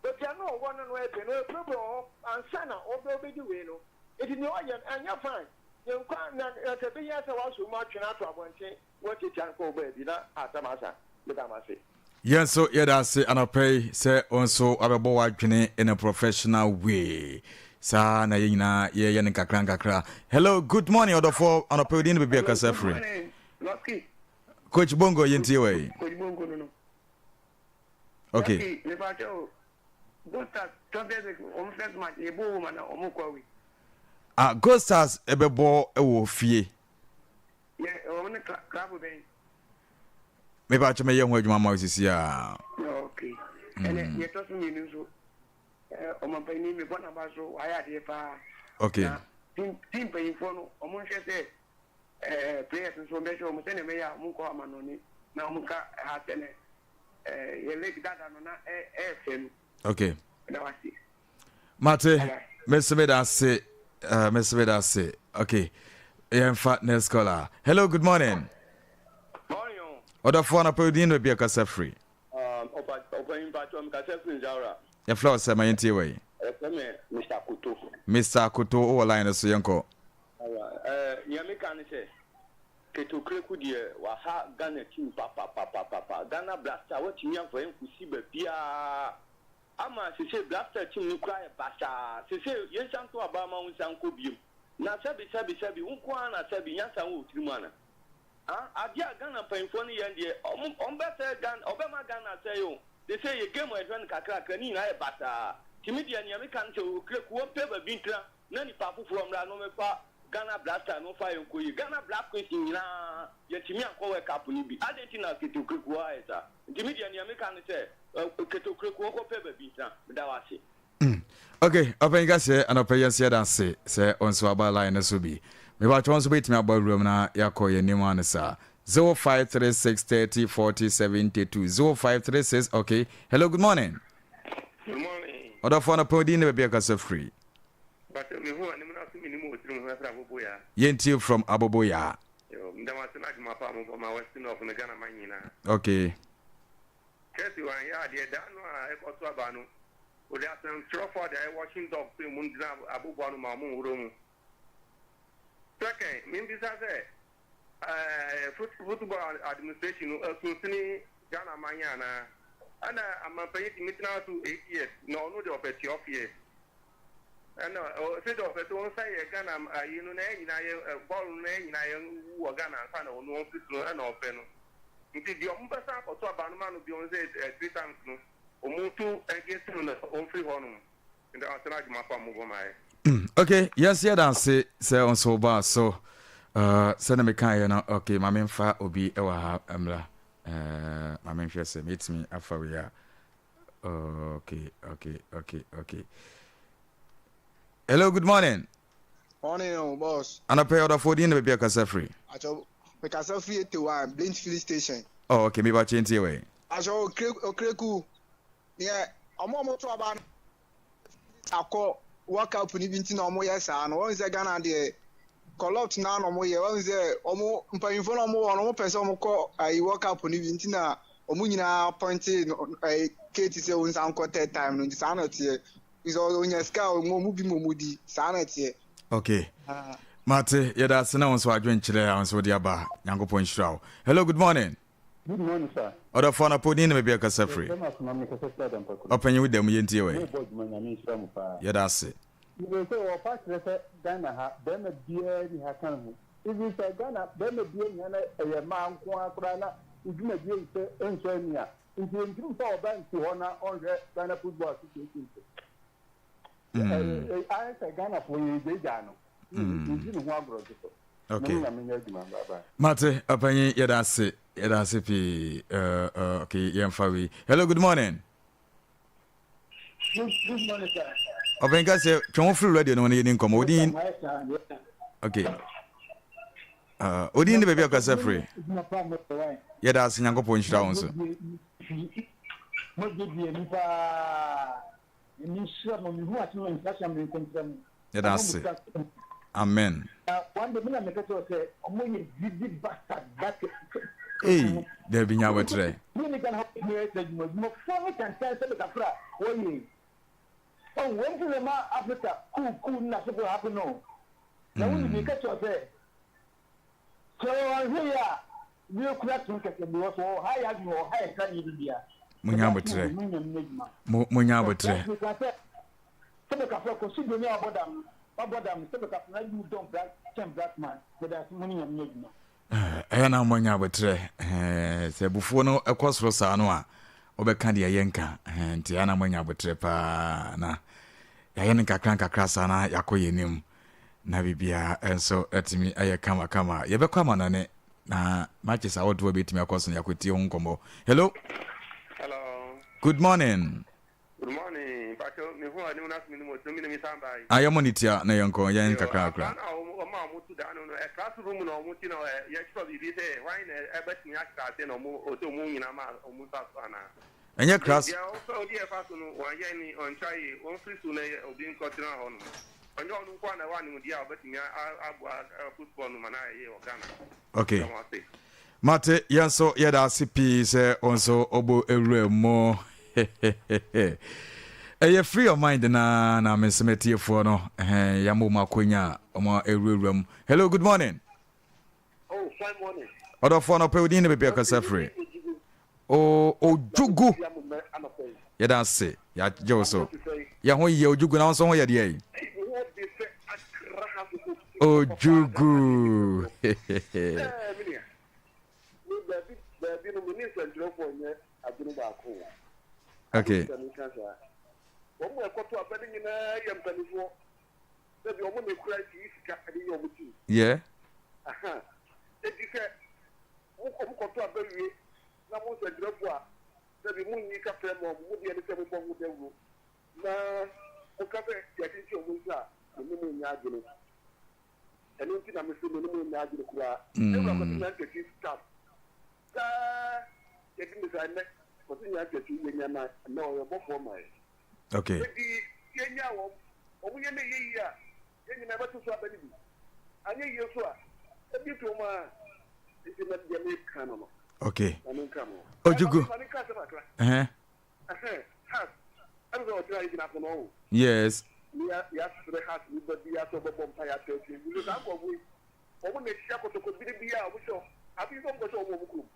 baabi a na ɔwɔ no na ɔyɛ pɛ no ɔyɛ program hɔ ansa na ɔbɛ ɔbɛdi wei no nti nea ɔyɛ no ɛnyɛ fine yɛnkɔ na na sɛ ɛbɛhia sɛ wasɔ mu atwe no ato abɔnten wɔatiatia no kɔ baabi na asɛm asa. Meda mo ase. Yɛn nso yɛda ase anɔpa yi sɛ wo nso wabɛbɔ w'adwene in a professional way. Saa na yɛn nyinaa yɛyɛ no nkakra nkakra. Hello, good morning ɔdɔfoɔ anɔpa yi odin ne baabi a kasa firi. Lucky. Coach Bongo yɛntie wɔ yi. Coach Bongo no no. Okay. Lucky, mepa kyɛw o. Gold Stars Champions League wɔn first match yɛ bɔ home ana wɔn kɔ away? Ah, Gold Stars ɛbɛbɔ wɔ fie. Yɛ wɔn ne club bɛn? Mepa kyɛw mɛyɛ ho adwuma ma wo sisi a. Okay. Ɛnɛ deɛ ɛtɔ so mmienu nso ɔmampanin mebɔ n'aba so wayɛ adeɛ paa. Okay. Na team team mpanyinfoɔ no wɔn nhwɛ sɛ ɛɛ players nso wɔn bɛhwɛ wɔn sɛnea ɛbɛyɛ a wɔn nkɔ amanɔne na wɔn nka ha sɛnɛ ɛɛ yɛ league dada no na ɛyɛ fɛ no. Okay. Ɛda wase. Mate, mese meda ase, mese meda ase. Okay, yɛmfa next caller. Hello, good morning. Morning o. Ɔdɔfoɔ anɔpa yi din na obi akasa firi. Ɔpanyin mpatsɔ mekasa firi Nzawura. Yɛfrɛ wo sɛ ma yɛntie wɔ yi. Yɛfrɛ me Mr. Koto. Mr. Koto wowɔ line no so yɛnkɔ. Nea meka ne sɛ Keto Kraku deɛ waha Ghana team papapapapa. Ghana Black Star watumi amfa yɛn nkosi baabiara. Ama sesei Black Star team no koraa ayɛ basaa. Sesei yɛnsan nto aba ma wo nsan nkɔ biom. Na sɛbi sɛbi sɛbi wo nko ara na sɛbi nyansa wɔ wo tirim ana? Ah adeɛ a Ghana mpanyinfoɔ no yɛ no deɛ ɔmo ɔmo bɛsɛe Ghana ɔbɛma Ghana asɛe o. Sesei yɛ game a yɛhwɛ no kakrakra ne nyinaa ayɛ basaa. Nti me deɛ nea meka ne sɛ Okraku ɔmpɛ baabi ntena na nipa foforɔ mmra na ɔmmɛfa Ghana Black Star no mfa yɛn nkɔ yie. Ghana Black Queens nyinaa yɛntumi ankɔ World Cup no bi. Adɛn nti na Kete Okraku ayɛ saa? Nti me deɛ nea meka ne sɛ Kete Okraku ɔnkɔpɛ baabi ntena. Meda wo ase. Ok, ɔpanyin kɛseɛ anɔpa yi yɛnso yɛda ase sɛ wo nso aba line no so bi. Mepakyɛ wo nso bɛtumi abɔ awuram na yɛakɔ yɛn anim ane saa. 0536 30 40 72 0536 okay hello good morning. Good morning. Ɔdɔfoɔ anɔpa wo din ne baabi a kasa firi. Mpakyɛw me hu anim na so me nim wɔ tirim ho ɛfiri aboboyaa. Yɛntie from aboboyaa. Yoo meda mo ase na adwuma pa a mobɔ ma west north ne Ghana man nyinaa. Okay. Chelsea wanyɛ adeɛ da no a ɛkɔ so aba no ode asɛmtwerɛfoɔ a de ayɛ watching dog sɛ ɔmo ngyina aboboa no ma ɔmo nworo mu. Second, membisa sɛ ɛɛ football administration no ɛso sene Ghana man yi anaa? Ɛna amanpanyin tumi tena so 8 years na ɔno deɛ ɔpɛ 12 years. Ɛna sɛ deɛ ɔpɛ sɛ ɔnsa yɛ Ghana ayi no na yɛn nyinaa yɛ bɔɔl no na yɛn nyinaa yɛ wu wɔ Ghana ansa na ɔno ɔmfiri so no ɛna ɔpɛ no. Nti deɛ ɔmo bɛsan akɔto aba no ma no bio sɛ 3 times no ɔmo to against no na ɔmfiri hɔ nom. Mm, okay, yes, yɛda ase sɛ wo nso wobaa so. Uh, sɛne mekaeɛ no, okay, ma memfa obi wɔ ha mmra. Uh, ma menhwɛ sɛ mɛtumi afa wei a. Okay, okay, okay, okay. Hello, good morning. Morning, oh, boss. Anɔpɛ ɔdɔfoɔ din na baabi akasa firi. Atwa, mekasa firi Etewa, Blint filling station. Oh, okay, meba kyentie wei. Atwa, okreku, Neɛ ɔmo a ɔmo to aba no akɔ World Cup no bi nti na ɔmo yɛ saa no. Wɔn sɛ Ghana deɛ corrupt naa na ɔmo yɛ. Wɔn sɛ ɔmo mpanyinfoɔ na ɔmo wɔ no ɔmo pɛ sɛ ɔmo kɔ ayi World Cup no bi nti na ɔmo nyinaa appointe no ɛyi Kate sɛ ɔnsan nkɔ third time no nti saa na ɛteɛ. Sɛ ɔnya sika a ɔmo ɔmo bi ma ɔmo di saa na ɛteɛ. Okay. Mate, yɛda ase na wo nso adwenkyerɛ a wo nso wode aba. Nyankopɔn nhyira wo. Hello, good morning. Good morning sir. Ɔdɔfo anɔpa odin ne baabi a kasa firi. Yɛfrɛ me Asoma me kasa firi Adampakuro. Ɔpanyin wo da mu yɛntie wɛ. Mo bɔ adwuma nyame nhyira mo paa. Yɛda ase. Mepɛ sɛ wɔfa kyerɛ sɛ Ghana ha bɛɛma biara ni ha ka ho even sɛ Ghana bɛɛma biara ni ha na ɛyɛ mmaa nko ara koraa na wo dwumadie nsɛ nsɔ ani a nti yɛntumi mfa ɔbaa nsi hɔ na ɔnhwɛ Ghana Football Association so. Ayɛ sɛ Ghanafoɔ yɛgyaagyaa no yɛdi ne ho agorɔ nso so. Okay. Mate, ɔpanyin yɛda ase yɛda ase pii. Uh, uh, okay, yɛmfa wei. Hello, good morning. Good, good morning, sir. Ɔpanyin ka sɛ twɛn wo firi radio no ho na yɛni nkɔmmɔ. Odin. Okay. Uh, odin ne baabi a ɔkasa firi. Yɛda ase Nyankopɔn nhyira wo nso. Yɛda ase. Amen. Ei, dabi nya abotrɛ. Munya abotrɛ. Munya abotrɛ. Ɛyɛ na moanya abotrɛ. Sɛ abufuo no ɛkɔ soro saa no a, wobɛka deɛ ɛyɛ nka. Nti ɛyɛ na moanya abotrɛ paa na yɛayɛ no nkakra nkakra saa na yɛakɔ yɛn anim. Na biribiara nso atumi ayɛ kamakama. Yɛbɛkɔ amanɔne na matches ahodoɔ bɛtumi akɔ so na yɛakɔtie ho nkɔmmɔ. Hello. Hello. Good morning. Good morning. Mpacho me hu anim na so me nim otu mi na mi san bai. Ayɛ mo ne tia na yɛnkɔ yɛn kakra kakra. Yo, na wɔn a wɔn tu da no no, ɛ classroom na wɔn ti na ɛ yɛtwerɛ biribi sɛ hwan na ɛbɛtumi akyerɛ ase na wɔn ɔsɛ wɔn nyinaa ma wɔn nsa so anaa. Ɛnyɛ class. Deɛ ɔfɛ ɔdi ɛfa so no wɔanyɛ ni ɔntra yie wɔnfiri so na obi nkɔtena hɔ nom. Ɔnyɛ ɔno nko ara na ɛwɔ animdeɛ a ɔbɛtumi aboa football no ma no ayɛ yie wɔ Ghana. Okay. Meda mo ase. Mate, yɛn nso yɛda ase pii sɛ wo nso ɔbɔ awura mu. Ɛyɛ free your mind na na me nso matiefoɔ no yɛama wɔn akonya a wɔn awurawura mu. Hello, good morning. Oh, fine morning. Ɔdɔfoɔ no pɛ odin ne baabi akasa firi. O Odwogu. Yɛda ase. Yɛagye wo so. Yɛ ho yɛ Odwogu na wo nso ho yɛ deɛ yi. Odwogu. Okay. Wɔn mu ɛkɔto aba no nyinaa yɛ mpanimfoɔ. Sɛbi wɔn na ekura yi sika de yɛ wɔn ti. Yeah. Aha. Eti sɛ Mo kɔto aba wie na mo nsɛnkyerɛfo a, sɛbi mo nyi kaprɛ mma wɔn, mo deɛ ne sɛ mo bɔ ho dawuro na mo ka sɛ yɛakyinkyin wɔn nsa a, me ne mo nyɛ adwene. Ɛno nti na me se me ne mo nyɛ adwene koraa. Yɛwura Kwasi Nyantakyi staff. Saa yɛdi ne saa nnɛ Kwasi Nyantakyi yɛnya na nnɛ ɔyɛ ɔbɔfoɔ ma yɛn. Okay. Enti yɛnya wɔn, wɔn yɛ na ɛyɛ yie a yɛn nyinaa bɛto so aba no bi. Anyɛ yie nso a ebi to wɔn ara. Enti na deɛ meka no no. Okay. Na menka mo. Ojugu. Ma menka asɛm kakra. Ɛhɛn. Ɛhɛn, Has, ɛne sɛ ɔkyena yɛgyina apono ɔho. Yes. Ne yɛasrɛ Has ne ba biara sɛ ɔbɛbɔ mpaeɛ atɔ akyire. Nti saa nkurɔfoɔ yi, Wɔn na ehyia kɔtɔkɔ bere biara a wɔhyɛ afe yi sɛ wɔkɔhyɛ wɔn wɔ wɔn kurom.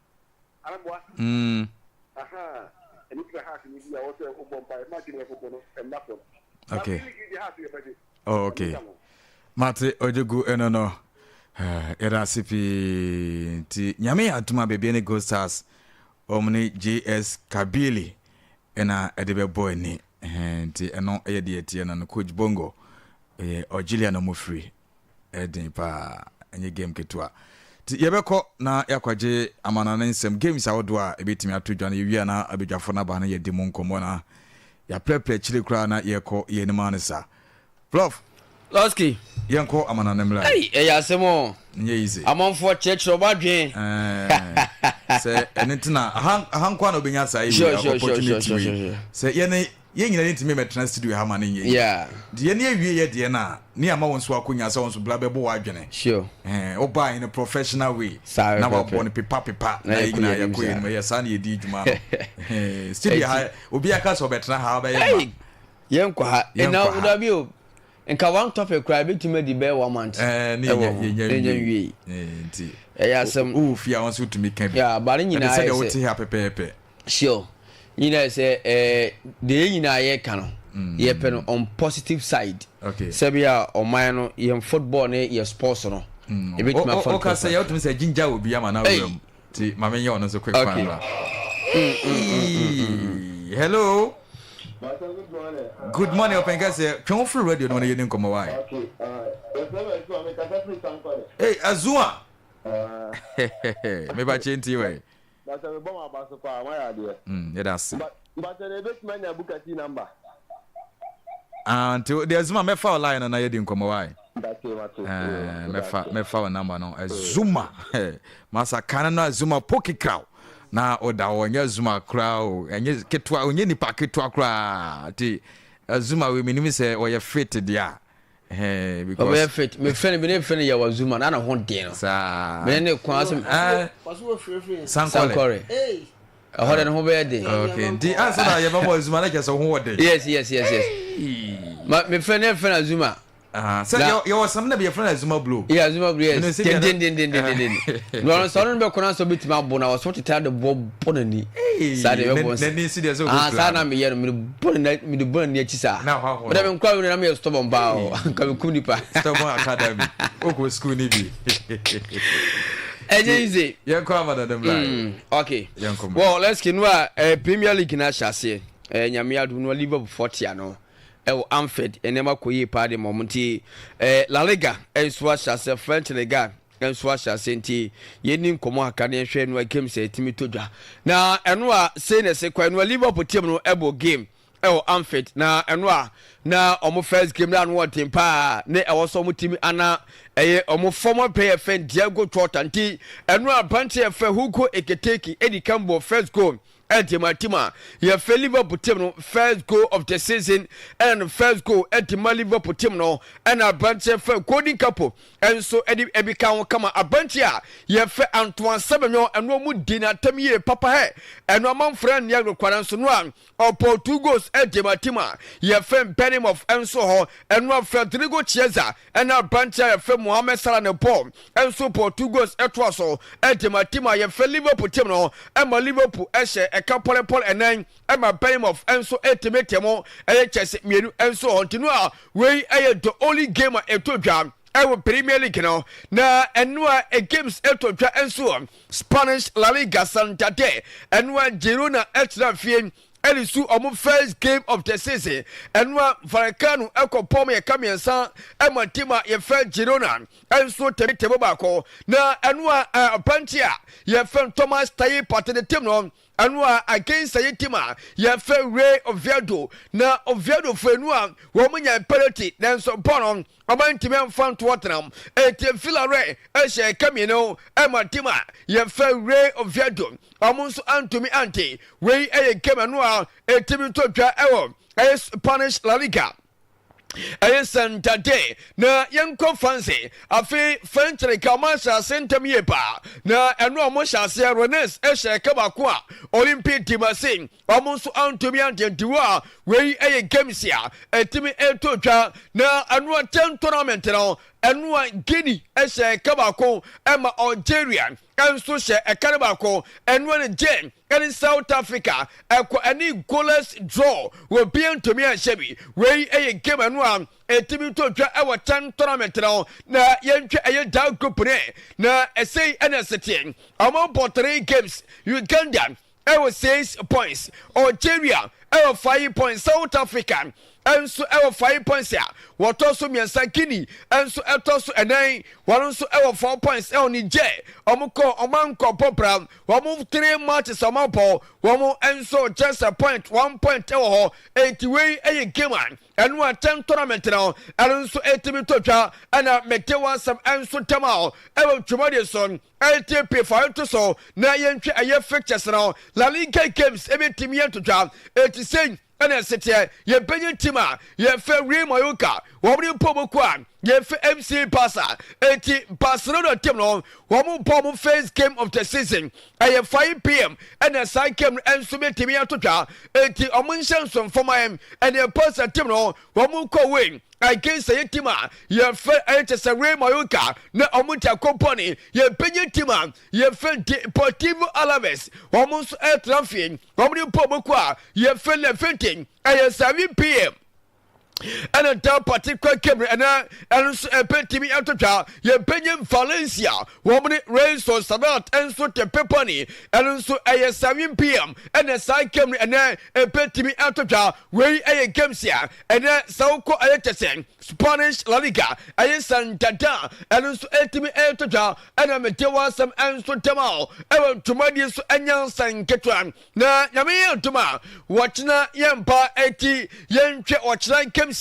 Anamboa. Mm. Aha. Ɛno ti na heart ni bi a wɔsɛ wobɔ mpae match no yɛkɔbɔ no ɛnna fam. Okay. League yi deɛ heart yɛ bɛgye. Oh, okay. Mate Ojogu ɛno no. Yɛda ase pii nti nyame yɛ adom a baabi ne Gold Stars wɔn ne JS Kabili ɛna ɛde bɛbɔ ani nti ɛno ɛyɛ deɛ ɛteɛ no no coach Bongo ɛyɛ Algeria na wɔn firi Ɛyɛ den paa, ɛnyɛ game ketewa. Nti yɛbɛkɔ na yɛakɔgye amanane nsɛm, games ahodoɔ a ɛbɛtumi ato dwa no. Yɛwie a na abadwafoɔ no aba na yɛadi mu nkɔmmɔ na yɛaprɛprɛ akyire koraa na yɛrekɔ yɛn anim ara ne saa. Prof. Lɔski. Yɛnkɔ amanane mmra. Ei, ɛyɛ asɛm o. Ɛnyɛ easy. Amanfoɔ kyerɛkyerɛ wɔn adwene. Ɛɛ, sɛ ɛno nti na aha aha nko ara na wobɛnya saa yi Sure, sure, sure, opportunity sure, wei. sure, sure. Sɛ yɛne Yɛn nyinaa yɛntumi mmɛtena studio ha ma no nyɛ yie. Yeah. Nti yɛne awie yɛ deɛ no a, ne ama wo nso akonya sɛ wo nso bra bɛbɔ w'adwene. Sure. Ɛhɛn, wobaa in a professional way. Saa Na pɛpɛpɛ. wabɔ no pepa pepa Na na yɛn yɛkɔ nyinaa yɛn anim yɛkɔ yɛn anim. saa. Ɛyɛ saa na yɛdi dwuma no. Ɛhɛn, studio ha, Eti. obiara ka sɛ ɔbɛtena ha, ɔbɛyɛ ma. Ei! Yɛnkɔ ha. Yɛnkɔ Ɛna ha. dabi o. Nka one topic koraa ebetumi adi bɛyɛ one month. Ɛɛ, ne Ɛwɔ yɛnya ho. yɛnya Ne yɛnya nwiei. nwiei. Ɛɛ, nti Ɛyɛ asɛm. wowɔ fie a wo nso wotumi ka bi. Yeah, ba ne Ɛte nyinaa sɛ yɛ deɛ sɛ. wote ha pɛpɛɛpɛ. Sure. Nyina yɛ sɛ eh, deɛ yɛn nyinaa yɛka no, yɛpɛ no on positive side. Okay. Sɛ bi a ɔman no, yɛn football ne yɛ sports no, yɛbɛtumi afa no Woka sɛ proper. yɛ wotumi sɛ ginger obi ama no Hey. awura mu. Nti ma menyɛ ɔno nso quick Okay. one bra. Hello. Good morning ɔpɛn kɛseɛ. Twe wo firi radio no mu na yɛni nkɔmmɔ wae. Okay, alright. Yɛfrɛ me Azuma, mekasa firi Sankore. Hey, Azuma! Meba kye nti wɛ. Mpakyɛ me bɔ mo aba so paa moayɛ adeɛ. Mm yɛda ase. Mpakyɛ na yɛbɛtumi anya Booker T number. Ah nti deɛ Zuma mɛfa wo line no na yɛdi nkɔmmɔ wae. Mate mate. Eh, mɛfa mɛfa wo number no. Zuma masa kan no Zuma poki kraw na ɔda hɔ ɛnyɛ Zuma koraa o ɛnyɛ ketewa ɔnyɛ nipa ketewa koraa nti Zuma wei menim sɛ ɔyɛ fit deɛ a. Ɔbɛyɛ fit. Me fɛ no, me ne fɛ no yɛ wɔ Zuma na ne ho den no. Saa. Me ne ne kwan asɛm. Sankɔle. Ɛhɔ de ne ho bɛyɛ den. Okay. Nti ansa na yɛbɛbɔ Zuma na kyerɛ sɛ ho wɔ den. Yes, yes, yes, yes. Ma me fɛ ne fɛ na Zuma. Ah, sɛ yɛ wɔ sɛm na bi yɛfrɛ no Zuma blue. Yeah, Zuma blue, yes. Den den den den den den. Na ɔno sɛ ɔno no bɛkɔ na sɛ ɔbɛtumi abɔ na ɔso tete de bɔ bɔ n'ani. Saa deɛ ɛbɛbɔ nsa. N'ani si deɛ sɛ Ah, saa na meyɛ no, mede bɔ n'ani mede bɔ n'ani akyi saa. Na hɔ ahɔ. Mede me nkura wei na meyɛ stubborn paa o. Nka mekum nipa. Stubborn academy. Wokɔ school ni bi. Ɛnyɛ easy. Yɛnkɔ ama dada mla. Okay. Yɛnkɔ mla. Well, let's get no a eh, Premier League na ahyɛ aseɛ. Eh, Nyame adom no Liverpool fɔ tia no. Ɛwɔ Anfield nneɛma kɔ yie paa de ma wɔn nti eh, La Liga nso ahyɛ aseɛ French Liga nso ahyɛ aseɛ nti yɛnni nkɔmmɔ kakra na yɛnhwɛ ɛno a games a ɛtumi tɔ dwa na ɛno a sei na ɛsɛ kɔ ɛno a Liverpool team no ɛbɔ game ɛwɔ Anfield na ɛno a na wɔn first game na ano ɔden paa ne ɛwɔ sɛ wɔn team ana ɛyɛ wɔn former player fɛn Diego Jota nti ɛno a aberanteɛ fɛ Hugo Ekitike ɛdi kan bɔ first goal ɛde ma team a yɛfɛ Liverpool team no first goal of the season ɛna no first goal ɛde ma Liverpool team no ɛna aberanteɛ fɛ Golden Cup nso ɛde ɛbi ka ho kama aberanteɛ a yɛfɛ Antoine Semenyo ɛno ɔmo di n'atam yie papa hɛ ɛno amanfoɔ ɛnni agorɔ kwara nso no a ɔpɔ two goals ɛde ma team a yɛfɛ Bournemouth nso hɔ ɛno a Federico Chiesa ɛna aberanteɛ a yɛfɛ Mohamed Salah ne bɔɔl nso bɔɔ two goals ɛtoa so de ma team a yɛfrɛ Liverpool team no ɛma Liverpool ɛhyɛ ɛka pɔlepɔle ɛnan ɛma Bournemouth nso ɛtumi te mo ɛyɛ kyɛse mmienu nso hɔ nti no a wei ɛyɛ the only game a ɛtɔ dwa ɛwɔ Premier League no na ɛno a games ɛtɔ dwa nso Spanish La Liga Santander ɛno a Girona ɛtena fie ɛde su wɔn first game of the season ɛno a Vallecano ɛkɔ pɔm yɛka mmiɛnsa ɛma team a yɛfrɛ Girona nso tɛbi tɛbi baako na ɛno a aberanteɛ a yɛfrɛ no Thomas Taye Partey ne team no. Ɛno a against ɛyɛ team a yɛfɛ Real Oviedo. Na Oviedo fo ɛnu a wɔn nya penalty nanso bɔɔl no wɔn antumi amfa nto ɔtenam. Eti Villarreal ɛhyɛ ɛka mmienu ɛma team a yɛfɛ Real Oviedo. Wɔn nso antumi ante. Wei ɛyɛ game ɛno a ɛtumi to dwa ɛwɔ ɛyɛ Spanish La Liga. Ɛyɛ Santander na yɛnkɔ France. Afei French League a wɔahyɛ ase ntɛm yie paa na ɛno a wɔhyɛ aseɛ Rennes hyɛ ɛka baako a Olympique de Marseille wɔn nso antumi antɛntiwo a wei ɛyɛ games a ɛtumi ɛtɔ twa na ɛno a ten tournament no ɛno a Guinea hyɛ ɛka baako ɛma Algeria nso hyɛ ɛka no baako ɛno a Niger ɛne South Africa ɛkɔ ɛne goalless draw wɔ bia ntumi anhyɛ bi. Wei ɛyɛ game ɛno a ɛtumi to dwa ɛwɔ CHAN tournament no na yɛntwa ɛyɛ daa group ne na ɛsɛi ɛna ɛsɛteɛ. Ɔmo bɔ 3 games. Uganda ɛwɔ 6 points, Algeria ɛwɔ 5 points, South Africa ɛnso ɛwɔ 5 points a wɔtɔ so 3, Guinea ɛnso ɛtɔ so 4, wɔn nso ɛwɔ 4 points. Ɛwɔ Niger ɔmo kɔ ɔmo ankɔ bɔ wɔn 3 matches ɔmo abɔ wɔn nso just a point, 1 point ɛwɔ hɔ. Eti wei ɛyɛ game a ɛno a 10 tournament no ɛno nso ɛtumi to twa ɛna mɛte wɔn asɛm ɛnso tɛm a ɛwɔ dwumadie so. LTP fa ɛto so na yɛntwa ɛyɛ fixtures no. La Liga games ɛbɛtumi yɛn to twa. Eti sɛn ɛna ɛsɛteɛ? Yɛbɛnya team a yɛfɛ Real Mallorca wɔn ne mpɔ mu kɔ a yɛfɛ FC Barca. Eti Barcelona team no wɔn bɔ wɔn first game of the season ɛyɛ 5 p.m. ɛna saa game no nso bɛtumi ato twa. Eti wɔn nhyɛ nsonfam ayɛm ɛna Barca team no wɔn kɔ win against ɛyɛ team a yɛfɛ ɛyɛ kyɛ sɛ Real Mallorca na wɔn ti akɔmpɔni. Yɛbɛnya team a yɛfɛ Deportivo Alaves wɔn nso ɛtena fie wɔn ne mpɔ mu kɔ a yɛfɛ Levante ɛyɛ 7 p.m. ɛna da particular game ɛna ɛno nso ɛbɛtumi atotwa. Yɛbɛnya Valencia wɔn ne Real Sociedad nso te pepani ɛno nso ɛyɛ 7 p.m. ɛna saa game no ɛnɛ ɛbɛtumi atotwa. Wei ɛyɛ games a ɛnɛ sɛ wokɔ ɛyɛ kyɛ sɛ Spanish La Liga ɛyɛ Santander ɛno nso ɛtumi ɛtotwa ɛna mete wɔ asɛm ɛnso tɛm a ɛwɔ dwumadie so ɛnya nsa nketewa na Nyame yɛ ntom a wɔkyena yɛmpa eti yɛntwɛ ɔkyena nkɛmsia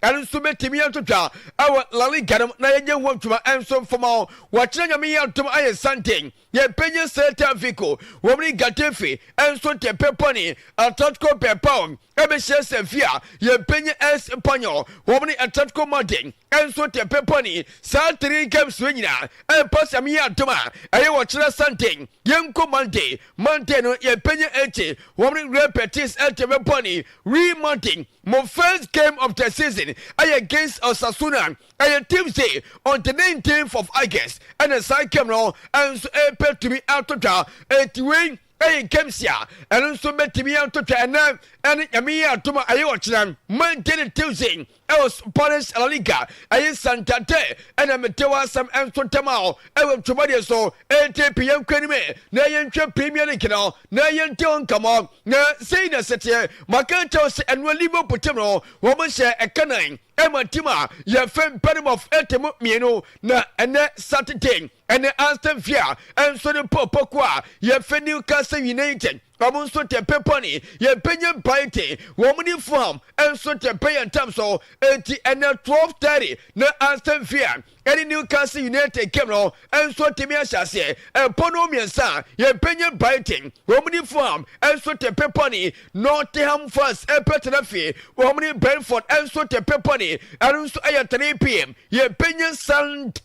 ɛno nso bɛtumi yɛntotwa ɛwɔ La Liga no na yɛnyɛ ho adwuma ɛnso mfama wɔkyena. Nyame yɛ ntom ayɛ Sunday yɛpɛnyɛ Celta Vigo wɔn ne Getafe ɛnso te pepɔne. Atletico Bilbao ɛbɛhyia Sevilla. Yɛpɛnyɛ Espanyol wɔn ne Atletico Madrid ɛnso te pepɔne. Saa three games no nyinaa ɛmpa sɛ meyɛ adom a ɛyɛ wɔkyerɛ Sunday. Yɛnkɔ Monday. Monday no yɛpɛnyɛ Elche wɔn ne Real Betis ɛte pepɔne. Real Madrid mo first game of the season ɛyɛ against Osasuna ɛyɛ Tuesday on the 19th of August ɛna saa game no ɛnso ɛpɛ tumi ato dwa. Eti wei ɛyɛ games a ɛno nso bɛtumi ato dwa ɛnɛ ɛne Nyame yɛ atom a ɛyɛ ɔkyerɛ Monday ne Tuesday ɛwɔ Spanish La Liga ɛyɛ Santander ɛna mete wɔ asɛm ɛnso ntɛm a ɛwɔ dwumadie so. Ɛnti pii yɛnkɔ anim na yɛntwɛ Premier League no na yɛnte ho nkɔmmɔ na sei na sɛteɛ maka nkyɛw sɛ ɛnoa Liverpool team no wɔn hyɛ ɛka nan ɛma team a yɛfɛ Bournemouth ɛte mu mmienu na ɛnɛ Saturday ɛne Aston Villa ɛnso ne pɔpɔko a yɛfɛ Newcastle United wɔn nso te pepɔne. Yɛbɛnya Brighton wɔn ne Fulham nso te pɛ yɛn tam so. Eti ɛnɛ 12:30 na Aston Villa ɛne Newcastle United game no nso tumi ahyɛ aseɛ. Ɛpɔ no mmiɛnsa yɛbɛnya Brighton wɔn ne Fulham nso te pepɔne. Nottingham Forest ɛpɛtena fie wɔn ne Brentford nso te pepɔne. Ɛno nso ɛyɛ 3 p.m. Yɛbɛnya Sand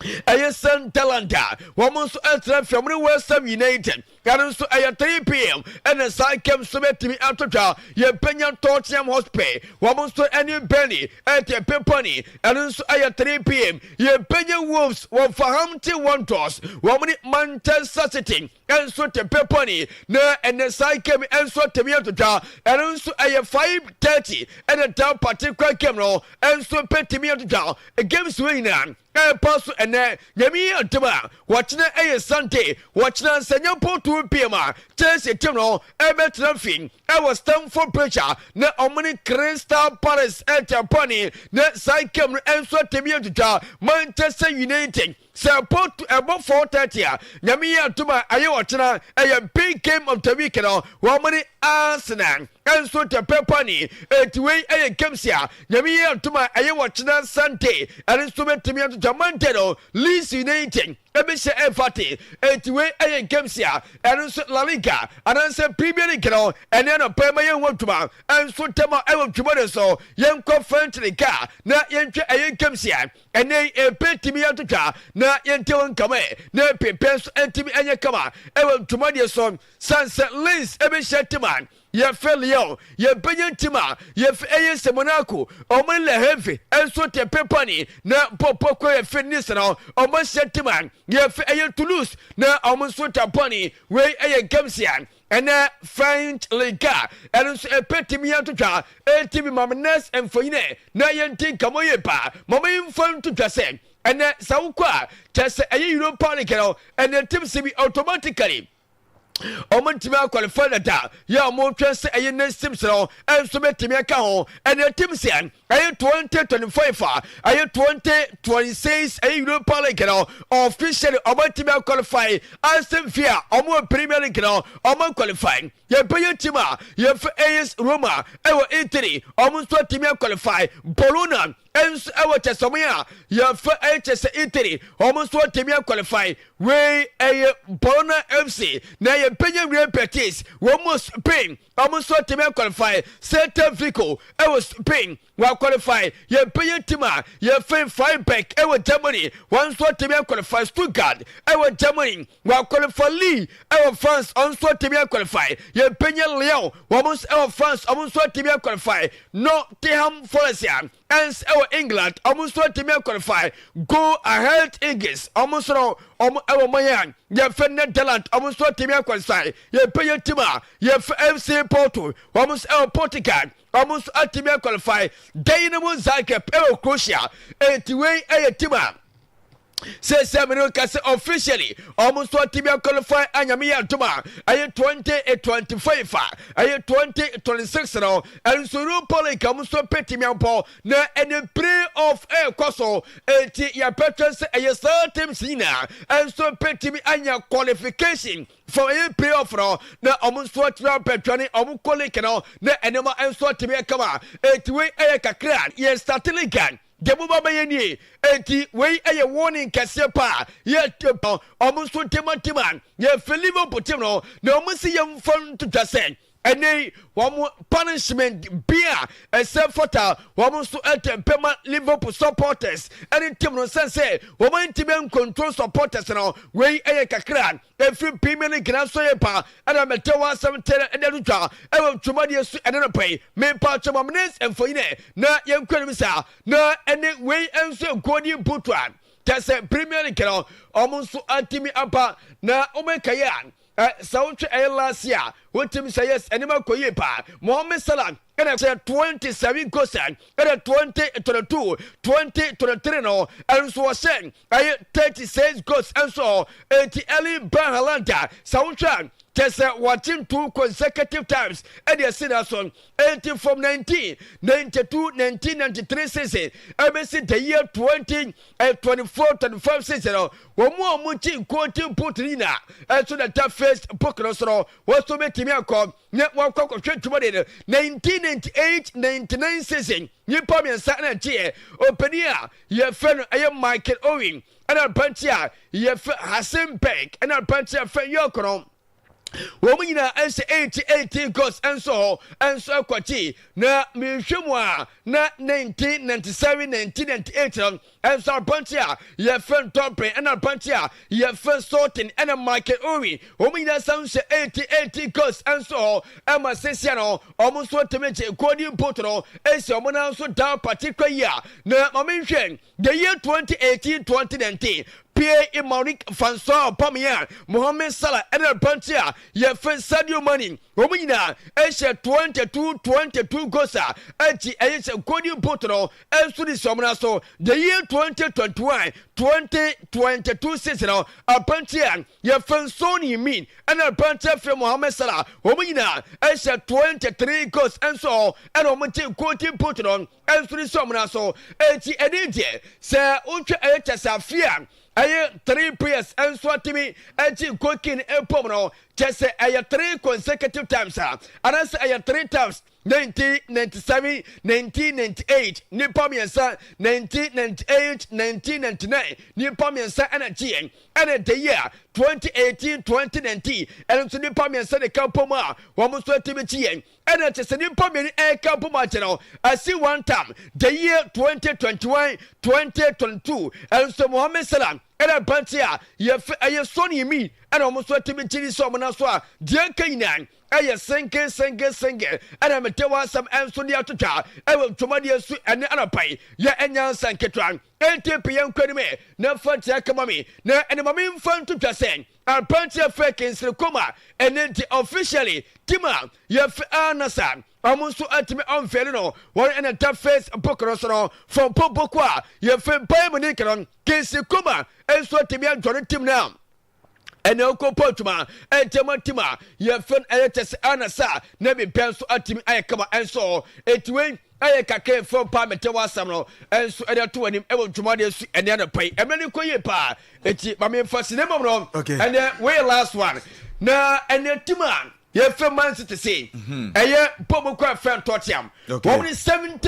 ɛyɛ Sunderland a wɔn nso ɛtena fie wɔn ne West Ham United. Ɛno nso ɛyɛ 3 p.m. ɛna saa game nso bɛtumi atotwa. Yɛbɛnya Tottenham Hotspur wɔn nso ɛne Burnley ɛte pepɔne. Ɛno nso ɛyɛ 3 p.m. Yɛbɛnya Wolves Wolverhampton Wanderers wɔn ne Manchester City ɛnso te pepɔne na ɛnɛ saa game ɛnso atumi atotwa. Ɛno nso ɛyɛ 5:30 ɛna that particular game no ɛnso pɛtumi atotwa. Games wɔ nyinaa ɛɛpa so ɛnɛ. Nyame yi antem a wɔkyena ɛyɛ Sunday. Wɔkyena nsɛnyɛmpo 2 p.m. a Chelsea team no ɛbɛtena fi ɛwɔ Stamford Bridge a na ɔmo ne Crystal Palace ɛtɛ pɔne na saa game no ɛnso atumi atotwa. Manchester United Sɛ ɛbɔ ɛbɔ 4:30 a, Nyame yɛ adom a ɛyɛ ɔkyena, ɛyɛ big game of the week no, wɔn ne Arsenal nso te pɛpɛ ni. Eti wei ɛyɛ games a Nyame yɛ adom a ɛyɛ ɔkyena Sunday, ɛno nso bɛtumi atotwa. Monday no, Leeds United ɛbɛhyɛ Everton. Eti wei ɛyɛ games a ɛno nso La Liga anaasɛ Premier League no ɛne anɔpa yi ma yɛn ho adwuma nso ntɛm a ɛwɔ dwuma no so. Yɛnkɔ French Ligue na yɛntwa ɛyɛ games a ɛnɛ yi ɛbɛtumi atotwa na yɛnte ho nkama ɛ na pepɛ nso ɛntumi ɛnyɛ kama ɛwɔ dwumadie so. San sɛ Lens ɛbɛhyia team a yɛfɛ Lyon, yɛbɛnya team a yɛfɛ ɛyɛ sɛ Monaco, ɔmo ne Le Havre ɛnso te pepani na pɔpɔ kɔ yɛfɛ Nice no, ɔmo ahyia team a yɛfɛ ɛyɛ Toulouse na ɔmo nso tapɔni. Wei ɛyɛ games a ɛnɛ French Ligue a ɛno nso ɛpɛtumi atotwa. Ɛtumi ma me nurse mfonyinɛ na yɛnti nkamo yie paa. Ma me mfa ntotwa sɛ ɛnɛ sɛ wokɔ a kyɛ sɛ ɛyɛ Europa League no, ɛnɛ team sɛ bi automatically ɔmo ntumi akɔlifɛ dada yɛ ɔmo twɛn sɛ ɛyɛ next team sɛ no ɛnso bɛtumi aka ho. Ɛnɛ team sɛ ɛyɛ 2025 a ɛyɛ 2026 ɛyɛ Europa League no officially ɔmo ntumi akɔlifɛ asɛm fi a ɔmo wɔ Premier League no ɔmo qualify. Yɛbɛyɛ team a yɛfɛ AS Roma ɛwɔ Italy, ɔmo nso atumi aqualify. Bologna nso ɛwɔ kyɛsɛm a yɛfɛ ɛyɛ kyɛsɛ Italy, ɔmo nso atumi aqualify. Wei ɛyɛ Bologna FC. Na yɛbɛnya Real Betis wɔn mu Spain, ɔmo nso atumi aqualify. Celta Vigo ɛwɔ Spain wɔaqualify. Yɛbɛyɛ team a yɛfɛ Freiburg ɛwɔ Germany, wɔn nso atumi aqualify. Stuttgart ɛwɔ Germany wɔaqualify. Lille ɛwɔ France, ɔno nso atumi aqualify. Yɛbɛnya Lyon, wɔn nso ɛwɔ France, ɔmo nso atumi aqualify. Nottingham Forest a ɛnso ɛwɔ England, ɔmo nso atumi aqualify. Go Ahead Eagles, ɔmo nso no ɔmo ɛwɔ man a yɛfɛ Netherland, ɔmo nso atumi aqualify. Yɛbɛyɛ team a yɛfɛ FC Porto, wɔn nso ɛwɔ Portugal, ɔmo nso atumi aqualify. Dinamo Zagreb ɛwɔ Croatia. Eti wei ɛyɛ team a sɛsɛ mene ka sɛ officially ɔmo nso atumi aqualify. Anyame yɛ adom a ɛyɛ 2025 a ɛyɛ 2026 no, ɛno nso Europa League ɔmo nso pɛtumi abɔ na ɛne play off ɛɛkɔ so. Eti yɛpɛtwɛ sɛ ɛyɛ saa teams nyinaa ɛnso pɛtumi anya qualification from ɛyɛ play off no na ɔmo nso atumi abɛtwa ne ɔmo kɔ league no na ɛnneɛma nso atumi akama. Eti wei ɛyɛ kakra yɛ start league deɛ mo ba bɛyɛ nie. Eti wei ɛyɛ warning kɛseɛ paa yɛ ɔmo nso team a yɛfɛ Liverpool team no na ɔmo si yɛn mfa ntotwa sɛ ɛnɛ wɔn punishment bi a ɛsɛ fata wɔn nso ɛtɛ mpɛma Liverpool supporters ɛne team no sɛn sɛ wɔn ntumi ncontrol supporters no. Wei ɛyɛ kakra efiri Premier League na so yɛ pa ɛna mɛtɛ wɔn asɛm tɛ ɛde ato twa ɛwɔ dwumadie so ɛne no pɛyi. Mmepa atwam amines mfonyin na yɛn kɔ anim saa na ɛne wei nso golden boot a kyɛ sɛ Premier League no ɔmo nso atumi aba na wɔn kɛyɛ a ɛ sɛ wotwe ɛyɛ last year wotumi sɛ yes, ɛnim akɔ yie paa. Mohamed Salah ɛna sɛ 27 goals ɛna 2022 2023 no ɛnso wɔhyɛ ɛyɛ 36 goals. Ɛnso eti Erling Haaland a sɛ wotwe a kyɛ sɛ wɔkye two consecutive times ɛde ɛsi na so. Eti from 1992 1993 season ɛbɛsi the year 2024 25 season no, wɔn mu a wɔn kyi golden boot no nyinaa ɛnso na ta first book no so no, wɔn nso bɛtumi akɔ na wɔakɔ akɔhwɛ dwuma de no. 1998 99 season, nyimpa mmiɛnsa ɛna nkyeɛ ɔpanin a yɛfrɛ no ɛyɛ Michael Owen, ɛna aberanteɛ a yɛfrɛ Hassan Beck, ɛna aberanteɛ a yɛfrɛ York no, wɔn nyinaa ɛnhyɛ 80 80 goals ɛnso hɔ ɛnso ɛkɔkye. Na mehwɛ mu a na 1997 1998 no ɛnso aberanteɛ a yɛfrɛ no Tɔmpin, ɛna aberanteɛ a yɛfrɛ Sutton, ɛna Michael Owen, wɔn nyinaa san hyɛ 80 80 goals ɛnso hɔ ɛma sesia no wɔn nso tɛmɛ gye golden boot no esi wɔn nan so down particular year. Na maame nhwɛ the year 2018 2019, Pierre-Emerick Francois Aubameyang, Mohamed Salah, ɛna aberanteɛ a yɛfrɛ Sadio Mane, wɔn nyinaa ɛhyɛ 22 22 goals a ɛkyi ɛyɛ sɛ golden boot no ɛnso de sɔm na so. The year 2021 2022 season no, aberanteɛ a yɛfrɛ Son Heung-min, ɛna aberanteɛ fɛ Mohamed Salah, wɔn nyinaa ɛhyɛ 23 goals ɛnso ɛna wɔn gye golden boot no ɛnso de sɔm na so. Eti ɛne deɛ sɛ wotwa ɛyɛ kyɛ sɛ afe a ɛyɛ 3 players nso atumi agye goal king pom no, kyɛ sɛ ɛyɛ 3 consecutive times a, anaasɛ ɛyɛ 3 times, 1997, 1998 nipa mmiɛnsa, 1998, 1999 nipa mmiɛnsa ɛna gyeɛ, ɛna the year 2018, 2019 ɛno nso nipa mmiɛnsa de ka pom a wɔn nso atumi gyeɛ, ɛna kyɛ sɛ nipa mmienu ɛka pom akyɛ no asi one time, the year 2021, 2022 ɛno nso Mohammed Salah ɛna aberante a yɛfɛ ɛyɛ Son Heung-min ɛna wɔn nso atumi gye sɛ wɔn nan so a, deɛ nka nyinaa ɛyɛ single, single, single. Ɛna mete wɔ asɛm ɛnso de atotwa ɛwɔ dwumadeɛ so ɛne anɔpa yi yɛ ɛnya nsa nketewa ɛnti pii yɛn nkɔ anim na fa tia kama mi na ɛne ma mi nfa ntotwa sɛ aberanteɛ fɛ Kingsley Coman ɛne nti officially team a yɛfɛ anasa ɔmo nso atumi ɔnfɛle no, wɔn ɛna da Facebook no so no fɔmpo boko a yɛfɛ Bayern Munich no, Kingsley Coman nso atumi adwane team no a ɛna ɔkɔ pɔ adwuma ɛntɛm team a yɛfɛ no ɛyɛ kyɛ sɛ anasa na bi pɛ nso atumi ayɛ kama. Ɛnso eti wei ɛyɛ kakra efo paa mɛtɛ wɔ asɛm no ɛnso ɛde ato anim ɛwɔ dwumadeɛ so ɛne anɔpa yi. Ɛmɛ ne kɔ yie paa, eti maame nfa sinima mu no ɛnɛ wei last one na ɛnɛ team a yɛfɛ Man City se ɛyɛ bɔɔl kɔ ɛfɛ Tottenham, wɔn de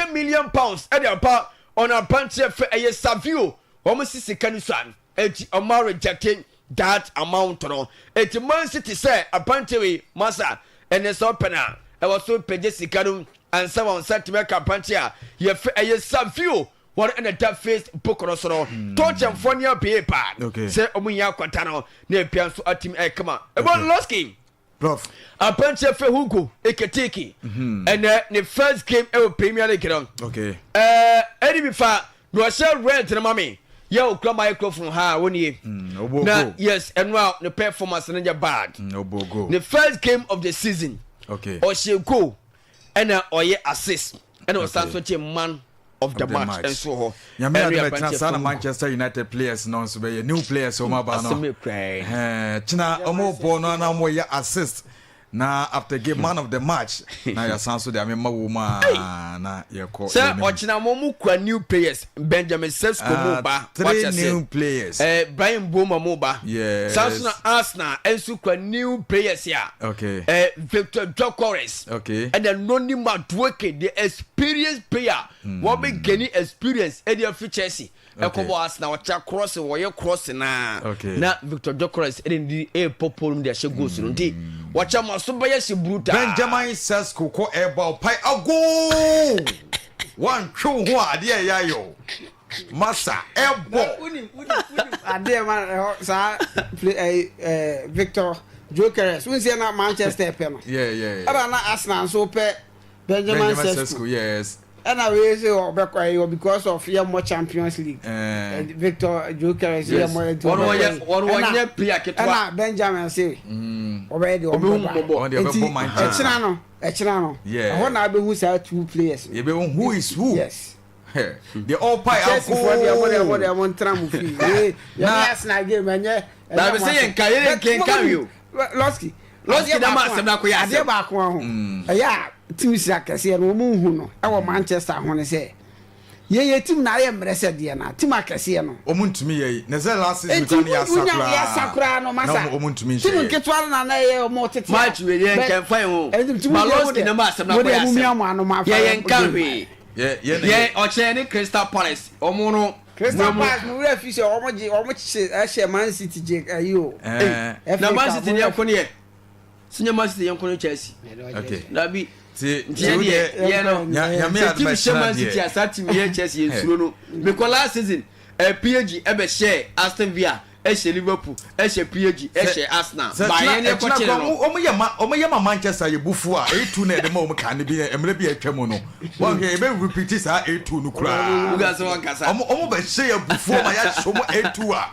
£70 million ɛde aba ɔna aberanteɛ fɛ ɛyɛ Savio. Wɔn si sika no so a eti ɔmo rejecting that amount no. Eti Man City sɛ aberanteɛ wei masa ɛne sɛ ɔpɛ na ɛwɔ so pɛgye sika no ansa wɔn nsa tumi aka aberanteɛ a yɛfɛ ɛyɛ Savio. Wɔn ɛna da Facebook no so no, Tottenhamfoɔ ne abee paa sɛ ɔmo nyɛ akwata no na ebia nso atumi ɛyɛ kama. Ɛbɔ Losky. Prof. Aberanteɛ fɛ Hugo Ekitike ɛnɛ ne first game ɛwɔ Premier League no ɛne bi fa na ɔhyɛ rent no ma me yɛ okura microphone ha a wɔnie na yes, ɛno a ne performance no nyɛ bad. Ne first game of the season ɔhyɛ goal ɛna ɔyɛ assist ɛna ɔsan so kye man of the match nso hɔ. Nyame adom ɛkyena saa na Manchester United players no nso bɛyɛ, new players wɔn aba no kyena wɔn bɔ no na wɔn yɛ assist na after game man of the match na yɛsan so de amema wɔ mu a na yɛkɔ. Sɛ ɔkyena mo mu kura new players, Benjamin Sesko mu ba. Three new players. Bryan Mbeumo mu ba. Yes. Saa so na Arsenal nso kura new players a Victor Gyökeres ɛna Noni Madueke, the experienced player. Wɔn bɛ gain experience ɛde afi Chelsea ɛkɔbɔ Arsenal. Ɔkyɛ cross, wɔyɛ cross naa na Victor Gyökeres ɛde ne di ɛɛpɔ pole mu de ahyɛ goals no, nti wɔkyɛ mo aso bɛyɛ hyɛ brutal. Benjamin Sesko kɔ ɛba ɔpae ago wantwe wo ho a, adeɛ ɛyɛ ayɛ o masa ɛbɔ. Adeɛ ma ɛhɔ saa play ɛɛ ɛɛ Victor Gyökeres n sɛ na Manchester pɛ no ɛna na Arsenal nso pɛ Benjamin Sesko. Ɛna wei sɛ ɔbɛkɔ ɛyɛ because of yɛ mmɔ Champions League. Victor Gyökeres yɛ mmɔ ɛnti ɔbɛkɔ. Wɔn wɔnyɛ player ketewa. Ɛna Benjamin sɛ ɔbɛyɛ deɛ ɔbɛba, nti ɛkyina no ɛhɔ na abɛhu saa two players no. Yɛbɛhu who is who. Yes. Deɛ ɔpae Chelsea foɔ deɛ mo deɛ mo deɛ mo ntena mo fi ee yɛn Na- Arsenal game ɛnyɛ. Baabi sɛ yɛn nka yɛn nka nka wi o. Lɔski. Lɔski na ma asɛm na akɔyɛ asɛm. Adeɛ baako ho ɛyɛ a team si akɛseɛ no wɔn nhu no ɛwɔ Manchester ho ne sɛ yɛyɛ team na ayɛ mmerɛ sɛ deɛ na team akɛseɛ no. Ɔmo ntumi yɛ yi na sɛ last season Eti kora ne yɛ asa wunya koraa. yɛ asa koraa no masa. Na ɔmo ntumi team nhyɛ yɛ. nketewa no na na ɛyɛ ɔmo tete a. Match wei yɛn nka nfa yɛn ho. Ɛnti Ba mo deɛ mo Lɔski na ma asɛm na mo deɛ akɔyɛ mo mia asɛm. mo ano mo afa Yɛ yɛn nka game. hwee. Yɛ yɛ na Yɛ ɔkyɛn ne Crystal Palace ɔmo no. Crystal Palace mo wura fi sɛ ɔmo gye ɔmo kye ɛhyɛ Man City gye ɛyi o. Ɛɛ. Na Man City yɛn ko ne yɛ. Sinye Man City yɛn ko ne Chelsea. Okay. Dabi. Ti Nti yɛ deɛ yɛ no. Nyame Sɛ team adom hyɛ Man ɛkyena City a deɛ. saa team yɛ Chelsea yɛ nsuro no. Mekɔ last season PSG ɛbɛ hyɛ Aston Villa, ɛhyɛ Liverpool, ɛhyɛ PSG, ɛhyɛ Arsenal. Sɛ Ba yɛn ne ɛkyena ɛkɔ ɛkyena kyerɛ kora no. ɔmo yɛ ma ɔmo yɛ ma Manchester yɛ bufu a 8-2 na yɛde ma ɔmo kan ne bi mmerɛ bi a atwa mu no, wɔn hwɛ yɛbɛ repeat saa 8-2 no koraa. Wuga sɛ wɔn kasa. Ɔmo bɛ hyɛ yɛ bufu ma yɛahyɛ ɔmo 8-2 a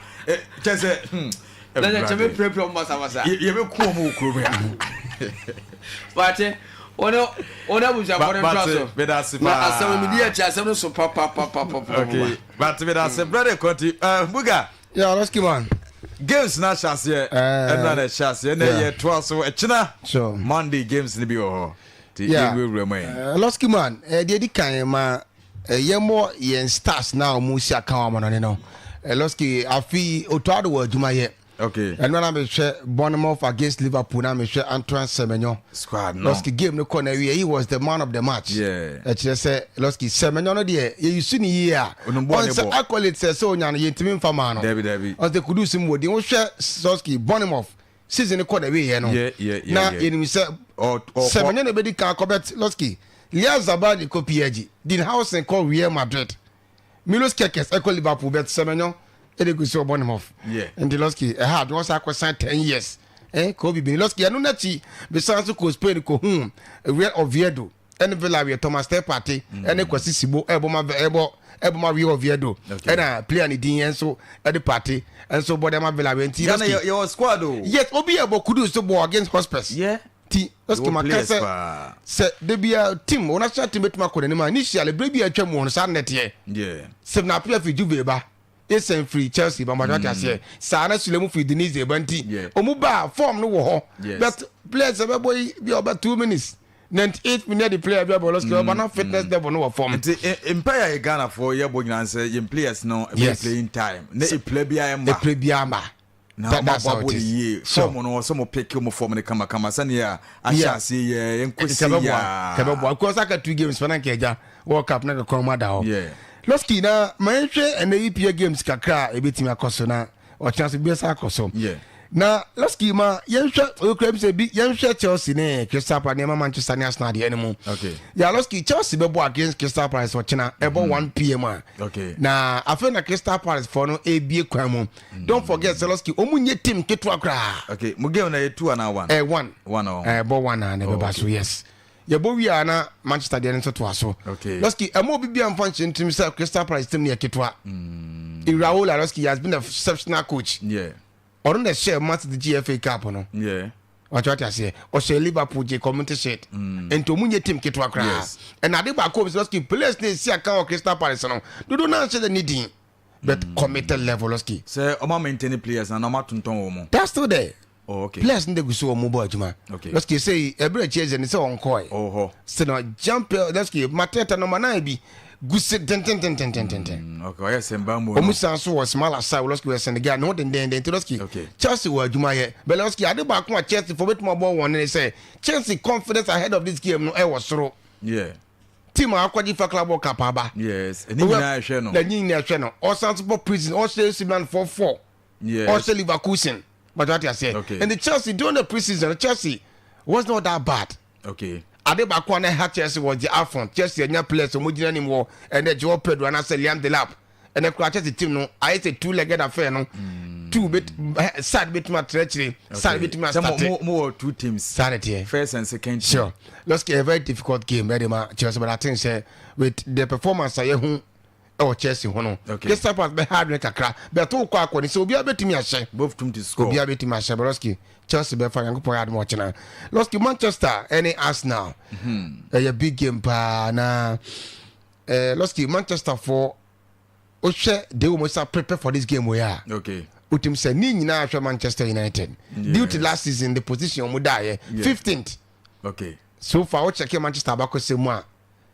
kyɛ sɛ Na kyɛ kyɛ bɛ pirapira ɔmo basabasa. Yɛbɛ ku ɔmo wɔ kurom ya. Wate wɔne wɔne abusuafo no ntoa so. Meda ase Na paa. asɛm no medi akyi, asɛm no so papapapapapa. Okay, but meda ase brother Kɔnti Buga. Yeah, Losky man. Games na ahyɛ aseɛ ɛna na ɛhyɛ aseɛ na yɛ toa so ɛkyina. Monday games ni bi wɔ hɔ. Ti yɛwurawura mu yi. Losky man, deɛ di kan ma yɛmmɔ yɛn stars na wɔn si aka wɔn amanɔne no. Losky afi Otto Addo wɔ adwuma yɛ. Okay. Ɛno na mehwɛ Bournemouth against Liverpool na mehwɛ Antoine Semenyo. Squad no. Losky game no kɔ na wie he was the man of the match. Yeah. Ɛkyerɛ sɛ Losky Semenyo no deɛ yɛyi su ne yie a. Ɔnsɛ accolade sɛ sɛ onya no yɛntumi nfa maa no. Dabi dabi. Ɔnsɛ Kudus mu wɔ din wohwɛ Losky Bournemouth season kɔ na wie yɛ no. Na yɛnim sɛ Semenyo na ebedi kan akɔbɛt Losky Lia Zabarnyi kɔ PSG, Dean Huijsen kɔ Real Madrid. Milos Kerkez ɛkɔ Liverpool but Semenyo ɛde gu so ɔbɔ ne mɔf. Nti Losky ɛha adwene ɔsan akɔ sign 10 years. Kɔ bibi Losky ɛno n'akyi besan so kɔ Spain kɔ hu Real Oviedo ɛne Villarreal Thomas Partey ɛne Kwasi Sibo ɛbɔ ma ɛbɔ ma Real Oviedo ɛna player ne din ɛnso ɛde Partey ɛnso bɔ de ma Villarreal nti Losky. Yɛ wɔ squad o. Yes, obi yɛ bɔ Kudus so bɔ against Hotspurs. Ti Losky ma ka sɛ debia team wɔn national team betuma akɔ n'anim a initially bere bi a atwa mu wɔn saa nnɛteɛ. Stephen Appiah firi Juve ba, Essien firi Chelsea ba, mbàtwa te aseɛ saa na Sulemu firi Udinese ba nti ɔmu ba form no wɔ hɔ but players ɛbɛbɔ yi bi a ɔbɛ 2 minutes 98 minutes de player bi abɔ Losky ɔba na fitness level no wɔ fam. Nti mpaeɛ a yɛ Ghanafoɔ yɛbɔ nyinaa sɛ yɛn players no ɛbɛ playing time na epla biara mma. Epla biara mma. Na ɔmo abɔ abɔ ne yie form no ɔsɛ mo pick mo form no kamakama sɛnea ahyɛ ase yɛ nkosi yaa. Kɛbɛboa because aka two games fana nka agya World Cup na kɔn mu ada hɔ. Losky na ma yɛnhwɛ ɛnɛ EPL games kakra a ebetumi akɔ so na ɔkyena so bi bɛsa akɔ so. Na Losky ma yɛnhwɛ okura bi sɛ bi yɛnhwɛ Chelsea ne Crystal Palace nneɛma Manchester ne Arsenal deɛ no mu. Ya Losky Chelsea bɛbɔ against Crystal Palace ɔkyena ɛbɔ 1 p.m. a. Na afei na Crystal Palace fɔ no ebie kwan mu. Don't forget sɛ Losky ɔmu nye team ketewa koraa. Okay, mo game na yɛ two ana one? 1. 1 oh. Ɛbɔ 1 a na ɛbɛba so, yes. Yɛbɔ wie a na Manchester deɛ no nso toa so. Losky ɛma obi bia mfa nkyɛn ntirim sɛ Crystal Palace team no yɛ ketewa. Iraola Losky has been a exceptional coach. Ɔno na ɛhyɛ Man City gye FA Cup no. Wàtí wàtí aseɛ ɔhyɛ Liverpool gye Community Shield. Nti ɔmu nye team ketewa koraa. Ɛna ade baako obi sɛ Losky players na esi aka wɔ Crystal Palace no dodo naa nhyɛ dɛ ne din but committed level Losky. Sɛ ɔmo maintain players na ɔmo atontɔn wɔn mo. That's still there. Oh, okay. Players no de gu so wɔn bɔ adwuma. Losky sɛ ɛbɛrɛ Chiesa ne sɛ ɔnkɔɛ. Ɔwɔ hɔ. Sɛ na jump Losky Mateta number 9 bi gu se tentententententen. Okay, ɔyɛ sɛnba mu. Ɔmo san so wɔ Ismaila Sarr Losky wɔ Senegal ne ho dendenden nti Losky Chelsea wɔ adwuma yɛ. But Losky ade baako a Chelsea fo betuma bɔ wɔn ne sɛ Chelsea confidence ahead of this game no ɛwɔ soro. Team a akɔgye fa Club World Cup aba. Yes, ɛni nyinaa ɛhwɛ no. Ɛni nyinaa ɛhwɛ no. Ɔsan so bɔ prison ɔhyɛ AC Milan 4-4. Ɔhyɛ Leverkusen. But what you say? And the Chelsea during the preseason, Chelsea was not that bad. Ade baako a na ɛha Chelsea was the upfront. Chelsea anya players ɔmo gyina anim wɔ ɛnɛ Joao Pedro anaasɛ Liam Delap. Ɛnɛ kura Chelsea team no ayɛ sɛ two legged affair no. Two bit side betumi atrɛkyerɛ side betumi asate. Mo wɔ two teams. Saa de teɛ. First and second team. Sure. Losky a very difficult game ɛde ma Chelsea, but I think sɛ with the performance a yɛhu ɛwɔ Chelsea ho no. Crystal Palace bɛ ha adwene kakra bɛto kɔ akɔ ne sɛ obiara bɛtumi ahyɛ. Both team to score. Obiara bɛtumi ahyɛ but Losky Chelsea bɛfa Nyankopɔn yɛ adom ɔkyena. Losky Manchester ɛne Arsenal. Ɛyɛ big game paa na Losky Manchester for wohwɛ de wɔn sa prepare for this game wei a. Wotim sɛ ne nyinaa hwɛ Manchester United. Due to last season the position wɔn da yɛ 15th. So far wo check Manchester abakɔsɛ mu a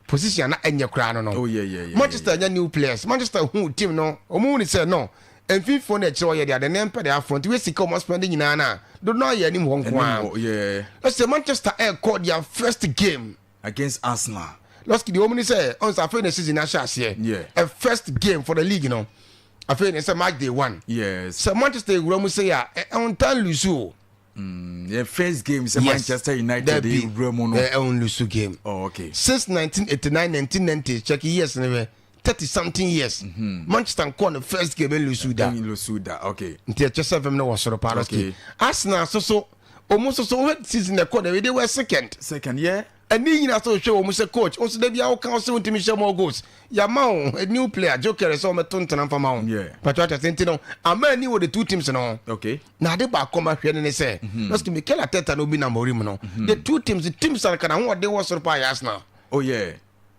position na ɛnyɛ koraa no. Oh, yeah, yeah, yeah, Manchester nya new players. Manchester hu team no ɔmo hu ni sɛ no mfimfini na ɛkyerɛ ɔyɛ de ade ne mpɛ de afɔ nti wei sika ɔmo spend nyinaa na dodo na ayɛ anim hɔ nko ara. Ɛsɛ Manchester ɛkɔ their first game against Arsenal. Losky deɛ wɔn ni sɛ ɔnsa afei na season ahyɛ aseɛ. A first game for the league no afei na sɛ match day one. Sɛ Manchester ewura mu sɛ yɛ a ɛntan lose o. Yeah, first game sɛ Manchester United ewura mu no. Ɛn lose game. Oh, okay. Since 1989 1990, check years ne bɛ 30 something years. Manchester nkɔ ne first game ɛn lose da. Ɛn lose da, okay. Nti ɛkyɛ sɛ fɛm no wɔ soro paa Losky. Arsenal soso ɔmo soso wɔhɛ season ɛkɔ na they were second. Second, yeah. Ɛni nyina sɛ ɔhwɛ wɔn sɛ coach ɔsɛ dɛbi awo kan ɔsɛ wɔntumi hyɛ more goals yama o a new player Gyökeres sɛ ɔmɛto ntena nfa ma wo. Pàtó ati ase nti no ama ani wɔ the two teams no. Na ade baako ma hwɛ ne ne sɛ lɔsiki Mikel Arteta na obi na Amorim no the two teams the teams a kana ahoɔden wɔ soro paa yɛ Arsenal. Oh yeah.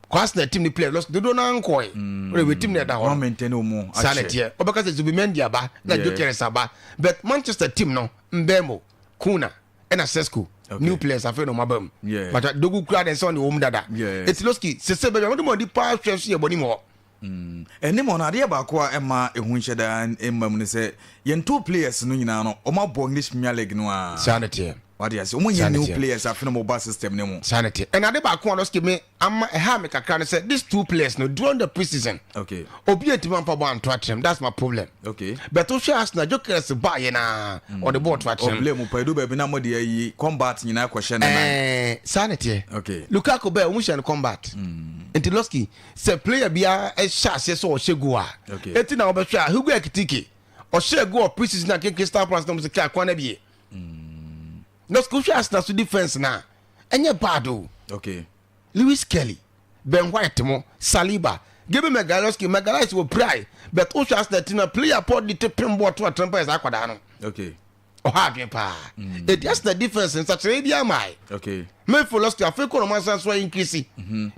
Kɔ Arsenal team ni player lɔsiki dodo naa nkɔɛ. Ɔrɛ wɛ team na ɛda hɔ. Wɔn maintain wɔn ahyɛ. Saa na ɛteɛ ɔbɛka sɛ Zubimendi aba na Gyökeres aba but Manchester team no Mbeumo, Cunha ɛna Sesko new players afei na ɔmo aba mu. But Dorgu kura de nsɛm de wɔm dada. Eti Losky sese baabi a wɔde mo adi paa hwɛ nso yɛ bɔ ne mu hɔ. Ɛne mu no, adeɛ baako a ɛma ɛho nhyɛ da mma mu ne sɛ yɛn two players no nyinaa no, wɔn abɔ English Premier League no ara. Saa na ɛteɛ. Wate ase? Wɔn Saa nyɛ na new ɛteɛ. players afe na wɔn ba system no mu. Saa na ɛteɛ. Ɛna ade baako a Losky me ama ɛhaa me kakra ne sɛ these two players no during the pre-season, Okay. obi antumi amfa bɔɔl anto atrɛm. That's my problem. Okay. But wohwɛ Arsenal, Gyökeres baeɛ no ara, ɔde bɔɔl to atrɛm. Ɔplay mu pa edu baabi na mo de ayi combat nyinaa kɔhyɛ ne nan. Ɛɛ, saa na ɛteɛ. Okay. Lukaku bae, wɔn hyɛ no combat. Nti Losky, sɛ player biara hyɛ aseɛ sɛ ɔhyɛ goal a, Okay. eti na wɔbɛhwɛ a Hugo Ekitike ɔhyɛ goal wɔ pre-season a Crystal Palace na wɔn sɛ kaa kwan na bie. Losky wohwɛ Arsenal so defence na ɛnyɛ bad o. Okay. Lewis Kelly, Ben White mo, Saliba, Gabriel Magalhaes, Magalhaes wɔ pirae but wohwɛ Arsenal team na player Paul de te pem bɔɔl to atena pa yɛ saa akwadaa no. Okay. Ɔha adwene paa. Eti Arsenal defence nsakyerɛ bi ama yi. Okay. Midfield Losky afei kɔ na ɔmo asan so increase.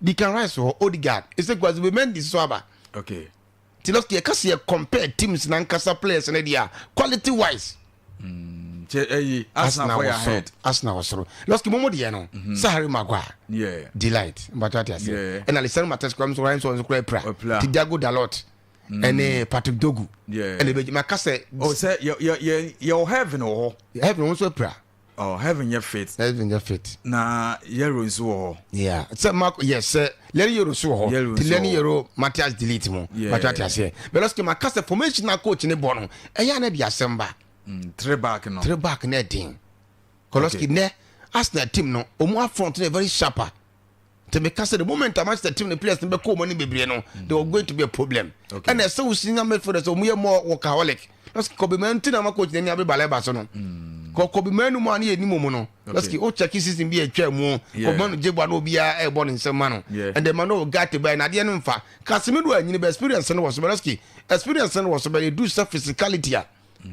Declan Rice wɔ hɔ, Odegaard, ɛsɛ kura Zubimendi so aba. Okay. Ti Losky yɛka sɛ yɛ compare teams nankasa players no deɛ a quality wise. Kyɛ ɛyi Arsenal fo yɛ ahead. Arsenal wɔ soro. Losky mo mo deɛ no. Sɛ Harry Maguire. Yeah. Delight. Mbatɔ ate ase. Yeah. Ɛna Lisandro Martinez kura nso nso nso kura pra. Ɔpira. Ti Diago Dalot. Ɛne Patrick Dorgu. Yeah. Ɛna ebi maka sɛ. Oh sɛ yɛ yɛ yɛ yɛ wɔ heaven wɔ hɔ. Heaven wɔn nso apira. Oh heaven yɛ fit. Heaven yɛ fit. Na Yero nso wɔ hɔ. Yeah. Sɛ Mark yes sɛ Leny Yoro nso wɔ hɔ. Yero Ti nso Leny wɔ hɔ. Yoro Matthias delete mu. Yeah. Mbatɔ ate aseɛ. But Losky maka sɛ formation na coach ne bɔ no ɛyɛ ana de asɛm ba. Three back no. Three back na ɛden. Koloski Okay. nɛ Arsenal team no ɔmo up front no yɛ very sharper. Nti meka sɛ the moment a Manchester team no players no bɛkɔ ɔmo anim bebree no there was going to be a problem. Okay. Ɛna ɛsɛ wo senior midfielders ɔmo yɛ more workaholic. Losky Kobe Mainoo nti na ama coach n'ani abere Baleba so no. Kɔ Kobe Mainoo mu a ne yɛ nim ɔmo no. Okay. Losky o check season bi a atwa mu. Yeah. Kobe Mainoo gye bɔ a na obiara ɛrebɔ ne nsam ma no. Yeah. And then Manuel Ugarte bae na adeɛ no mfa. Casemiro anyini bɛ experience no wɔ so but Losky experience no wɔ so but edu sɛ physicality a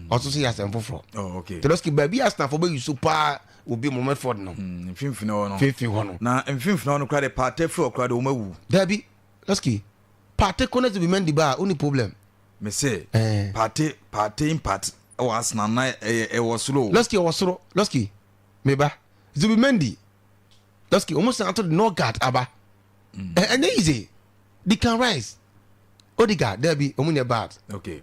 ɔso so yɛ asɛm foforɔ. Oh, okay. Losky baabi a Arsenal fo bɛ use paa obi mo Medford no. Mfimfini hɔ no. Mfimfini hɔ no. Na mfimfini hɔ no koraa de Partey firi hɔ koraa de wɔn awu. Dabi, Losky, Partey kɔ na Zubimendi ba a, wonni problem. Me se, Eh. Partey, Partey impact wɔ Arsenal na ɛyɛ ɛwɔ soro o. Losky ɛwɔ soro, Losky, me ba, Zubimendi, Losky, wɔn san ato de Norgard aba. Ɛ ɛnyɛ easy. Declan Rice, Odegaard, dabi, wɔn nyɛ bad. Okay.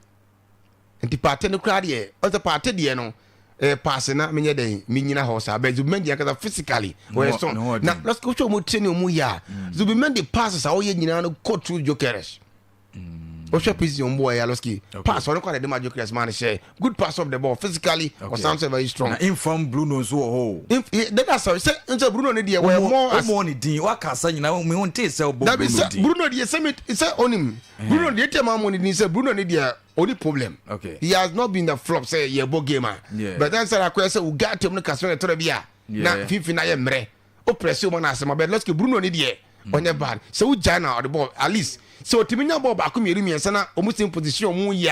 Nti Partey no koraa deɛ, ɔsɛ Partey deɛ no, eh, paase na menyɛ dɛn menyina hɔ saa bɛ Zubimendi ankasa physically ɔyɛ strong na lɔsike wohwɛ ɔmo training ɔmo yɛ a Zubimendi passes a ɔyɛ nyinaa no kɔ through Gyökeres wohwɛ prison ɔmo bɔ ɛyɛ lɔsike pass ɔno kɔ na de ma Gyökeres maa no hyɛ good pass of the ball physically ɔsan so very strong. Na inform Bruno nso wɔ hɔ o. Dada sɔrɔ sɛ nsɛ Bruno ne deɛ wɔyɛ more as. Ɔmɔ ne din waka asa nyinaa mi ho nte sɛ ɔbɔ Bruno din. Dabi sɛ Bruno deɛ sɛ mi sɛ onim Bruno deɛ tiɛ maa mo ne din sɛ Bruno ne deɛ only problem. Okay. He has not been the flop sɛ yɛ bɔ game a. Yeah. But then sɛ akɔyɛ sɛ Ugarte mu no Casemiro tɔrɔ bi a. Na Yeah. fifi na yɛ mmerɛ. O press o ma na asɛm abɛ Lɔsike Bruno ne deɛ ɔnyɛ bad. Sɛ o gya na ɔde bɔɔl at least sɛ otumi nya bɔɔl baako mmienu mmiɛnsa na ɔmo same position ɔmo yɛ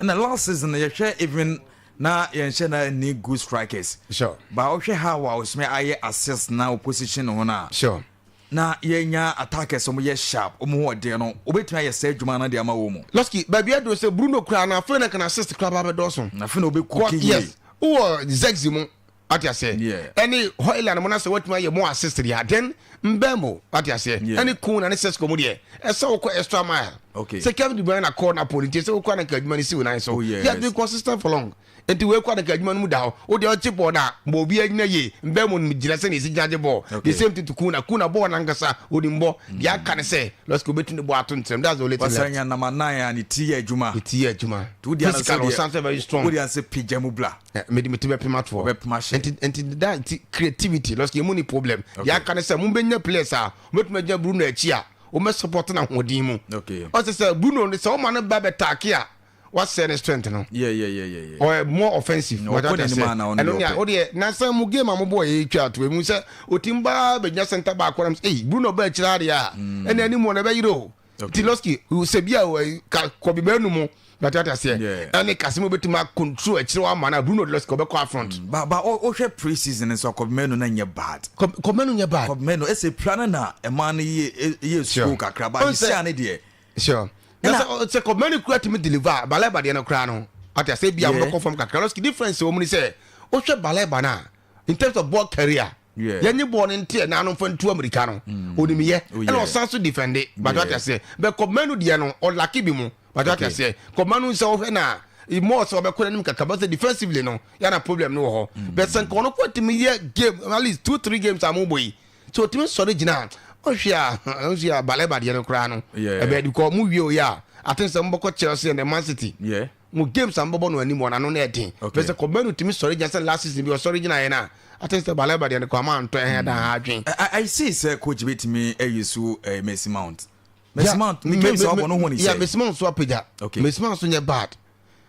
a. Na last season yɛhwɛ even na yɛnhyɛ na ni good strikers. Sure. Ba wohwɛ how a osimi ayɛ assist na opposition ho na. Sure. Na yɛnya attackers a wɔyɛ sharp, wɔn ho ɔden no, wɔbɛtumi ayɛ saa adwuma no de ama wɔn mu. Losky, baabi aduru sɛ Bruno koraa no afei na nka n'assist koraa ba bɛdɔɔso. Afei na ɔbɛkuki yie. Yes, wowɔ Zirkzee mu, wate aseɛ, ɛne Højlund mu na sɛ watumi ayɛ more assist deɛ a, then Mbeumo, wate aseɛ, ɛne Cunha ne Sesko mu deɛ, ɛsɛ wokɔ extra mile. Okay. Sɛ Kevin De Bruyne kɔɔ Napoli nti ɛsɛ wokɔ na nka adwuma no si wo nan so. Oh, yes. He has been consistent for long. Nti wei kɔ adaka adwuma no mu da hɔ. Wo deɛ ɔgye bɔɔl no a, ma obiara nyina yie. Mbɛɛmo no gyina sɛnea esi gyina gye bɔɔl. Okay. The same thing to Kuna. Kuna bɔɔl no ankasa, onim bɔ. Deɛ aka ne sɛ, Lɔski obetumi de bɔɔl ato ne tirim. That's the only thing Wasan left. nya nama nan a ne ti yɛ adwuma. Ne ti yɛ adwuma. Nti wo deɛ ano sɛ Physically, deɛ- ɔsan so very strong. Wo deɛ ano sɛ pagya mu bla. Eh, mede me ti bɛpem ato hɔ. Wobɛpem ahyɛ. Nti nti that nti creativity Lɔski emu ni problem. Okay. Deɛ aka ne sɛ, mobɛnya players a wɔbɛtumi agyina Bruno akyi a wɔbɛ support no ahoɔden mu. Okay. Ɔsɛ sɛ Bruno no sɛ ɔma no ba bɛtaake a wasɛe ne strength no. Yeah, yeah, yeah, yeah, yeah. Ɔyɛ more offensive. Na ɔkɔ n'anim a na ɔno ɛno deɛ nea ɔpɛ. wodeɛ nansa mu game a mobɔɔ yɛ twa to emu sɛ otim baa bɛgyina center back kɔnam sɛ ei Bruno baa akyire adeɛ a ɛna anim wɔ no ɛbɛyere o. Okay. Nti Losky sɛ bi a ka kɔbi bɛnu mu na te aseɛ Yeah. ɛne Casemiro bɛtumi a control akyire hɔ ama no a Bruno de Losky ɔbɛkɔ up front. Ba ba wohwɛ pre-season nso a Kobe Menu na nyɛ bad. Kobe Menu nyɛ bad. Kobe Menu ɛsɛ pira no na ɛma no yɛ yɛ slow kakra ba Ɔn ne sɛ- sia ne deɛ. Sure. Na sɛ sɛ kɔmani kura tumi deliver Baleba deɛ no koraa no ate asɛ bi a wɔbɛkɔ fam kakra. Lɔski difference wɔ mu ni sɛ wohwɛ Baleba no a in terms of ball career. Yɛnye bɔɔl no nte ɛnan no mfa ntu amirika no. Onim yɛ. Oh, Ɛna yeah. ɔsan so defende. But wate Yeah. aseɛ. But Kobbie Mainoo deɛ no, ɔlacke bi mu. But wate Okay. aseɛ. Kobbie Mainoo sɛ wohwɛ no a, more sɛ ɔbɛkɔ n'anim kakra. But sɛ defensively no, yɛ na problem no wɔ hɔ. But sɛ nka ɔno koraa tumi yɛ game, at least 2-3 games a mobɔ yi, sɛ ɔtumi sɔre gyina a, ɔhwɛ a, ɔhwɛ a Baleba deɛ no koraa no, Yeah. ɛbɛyɛ because mo wie o yɛ a, I think sɛ mobɛkɔ Chelsea and then Man City. Yeah. Mo games a mobɛbɔ no anim wɔn ano no ɛden. Okay. Bɛ sɛ Kobbie Mainoo tumi sɔre gyina sɛ last season bi ɔsɔre gyina yɛ no a, I think sɛ Baleba deɛ no kɔ ama antɔ ɛhɛn da ha adwen. I, I see sɛ coach betumi ayi so eh, Mason Mount. Mason Yeah, Mount ne me- games a me- wabɔ no ho ne yeah, sɛ. Mason Mount so apagya. Okay. Mason Mount so nyɛ bad.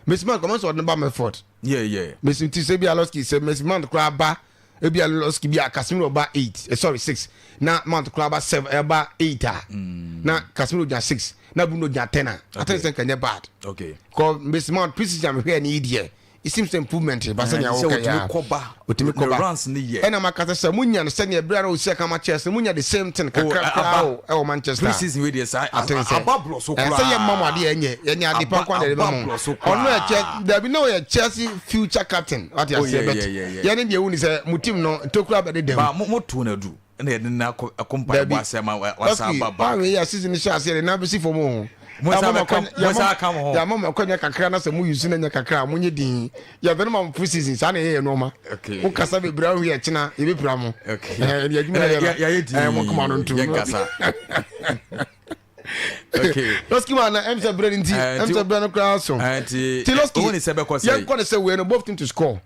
Mason Mount kɔmɔ sɛ ɔde no ba Medford. Yeah, yeah. Mason ti sɛ bi Alonso sɛ Mason Mount koraa ba ebi Alonso bi a Casemiro ba 8, eh, sorry 6. Na Mount koraa ba 7, ɛba 8 a. Na Casemiro gyina 6, na Bruno gyina 10 a. I think sɛ nka nyɛ bad. Okay. Kɔ Mason Mount pre-season mehwɛ ne yi deɛ. It seems sɛ improvement ba sɛnea Eh, sɛ wɔka otumi yɛ a. kɔba. Otumi Ne kɔba. runs ne yɛ. Ɛna maka sɛ sɛ munya no sɛnea ɛberɛ a na ɔsi aka ma Chelsea munya the same thing Oh, kakra aba. koraa o ɛwɔ Manchester. Pre-season wei deɛ saa I think sɛ aba borɔ so ɛɛ koraa. sɛ yɛ mma mo adeɛ ɛnyɛ yɛnyɛ ade pa Aba- kwan na yɛde aba bɛma mo borɔ so ɔno koraa. ɛkyɛ dabi na ɔyɛ Chelsea future captain wate Oh, aseɛ yeah, but yeah, yeah, yeah. yɛne deɛ ewu ni sɛ mo team no ntokura bɛde dɛm. Ba mo mo to na du ɛna yɛde no akɔ akɔ mpaebɔ Dabi. ase ama wa- wasa Lɔski aba back. ɔn yɛ season hyɛ aseɛ de nan bɛsi fam o. Mo nsa Yɛama mo bɛka- akwanya- mo nsa yɛama- aka mo ho. Yɛama mo akwanya kakra na sɛ mo yusu na nya kakra a mo nye din. Yɛde no ma mo pre season saa na yɛyɛ nneɛma. Okay. Mo kasa bebree ahu yɛ kyena yɛbɛpira mo. Okay. Ɛɛ deɛ adwuma yɛ no. Yɛ- yɛayɛ din. Ɛɛ mo koma no ntom. Yɛnkasa. Okay. Lɔski ma na ɛm sɛ brɛ no nti Eh, ɛm nti- sɛ brɛ no koraa so. Eh, nti Ti Lɔski wohu ne sɛ bɛkɔ sɛ yɛnkɔ ne sɛ wei no both team to score.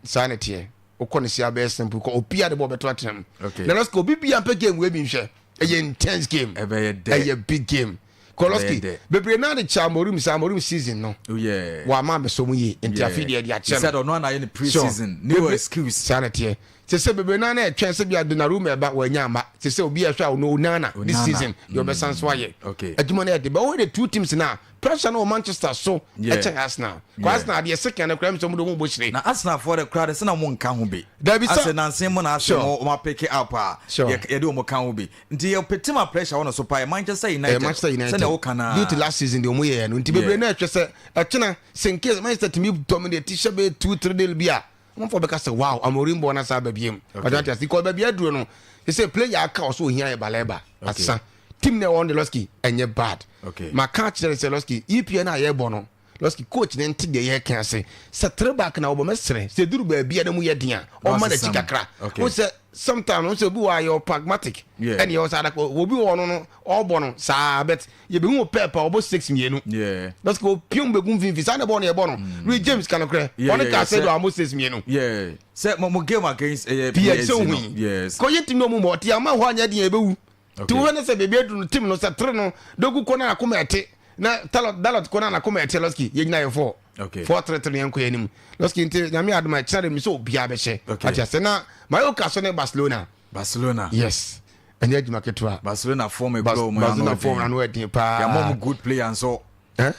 Saa na ɛteɛ. Wokɔ ne sɛ abɛyɛ simple kɔ obiara de bɔ bɛto atena mu. Okay. Na Lɔski obi bia mpɛ game wei bi nhwɛ. Ɛyɛ intense game. ɛbɛyɛ dɛ. Ɛyɛ big game. Kɔ Lɔski Ɛbɛyɛ dɛ. bebree naa de kyɛ Amorim sɛ Amorim season no. Oh, yeah. Wama abɛsɔ mu yie nti Yeah. afei deɛ ɛde akyɛ He said no. ɔno ana ayɛ ne pre-season. New Bebree- excuse. Saa na ɛteɛ. Sɛ sɛ bebree naa na ɛtwɛn sɛ bia Donnarumma ɛba wɔanya ama. Sɛ sɛ obi ɛhwɛ a ɔno Onana this Onana. season deɛ ɔbɛsan so ayɛ. Okay. Adwuma no yɛ de but wɔyɛ the two teams na pressure no wɔ Manchester so Yeah. ɛkyɛn Arsenal. Kɔ Yeah. Arsenal deɛ second no koraa mi sɛ ɔmo de ɔmo bɔ hyire. Na Arsenal foɔ de koraa de sɛ na mo nka ho bi. Dabi sɛ- Asɛ nansen mo na asɛ Sure. mo ɔmo apeke up a Sure. yɛ yɛde ɔmo ka ho bi. Nti yɛ pete ma pressure wɔ no so paa yɛ Manchester United. Eh, Manchester United Sɛnea woka naa. due to last season deɛ ɔmo yɛɛ no nti bebree Yeah. na ɛhwɛ sɛ ɛkyena sɛ in case Manchester tumi dominate hyɛ bɛyɛ 2 3 nil bi a amanfoɔ bɛka sɛ wow Amorim bɔ na saa ba biem Okay. ɔde ate ase because baabi aduro no sɛ sɛ player aka ɔso ohia yɛ Baleba asa team na ɛwɔ no de Lɔski ɛnyɛ bad Okay. maka akyerɛ no sɛ Lɔski EPL no a yɛbɔ no Lɔski coach ne nte deɛ yɛka ase sɛ three back na wɔbɔ mɛsrɛ sɛ duru baabi a na mu yɛ den a Na ɔma wasesa n'akyi mu. kakra Okay. wo sɛ sometimes wo sɛ obi wɔ a yɛ pragmatic Yeah. ɛne yɛwɔ sɛ adaka obi wɔ no no ɔbɔ no saa but yɛbɛhu wɔ pep a ɔbɔ six mmienu Yeah. Lɔski opium bɛgu mfimfini saa na ɛbɔ no yɛbɔ no Reece James ka nokorɛ Yeah, ɔne yeah, ka yeah, sɛ sɛ- do a mo six mmienu Yeah. Sɛ mo mo game against ɛyɛ PSG PSG sɛ no. ohui Yes. kɔyɛ team no mu ma ɔte ama hɔ anyɛ deɛ ɛbɛwu nti Okay. wohwɛ ne sɛ baabi aduru no team no sɛ tere no dogu kɔ no anakoma ɛte na Talot Dalot kɔ no anakoma ɛte Lɔski yɛnyina yɛ fɔ Okay. 4-3-3 yɛnkɔ yɛ anim Lɔski nti nyame adom a ɛkyena de mi sɛ obiaa bɛhyɛ Okay. ate asɛ na Mallorca so ne Barcelona Barcelona. yes ɛnyɛ adwuma ketewa Barcelona form Bas- ekura ɔmo Barcelona form ano ɛden paa Yɛama ɔmo good player nso. Eh?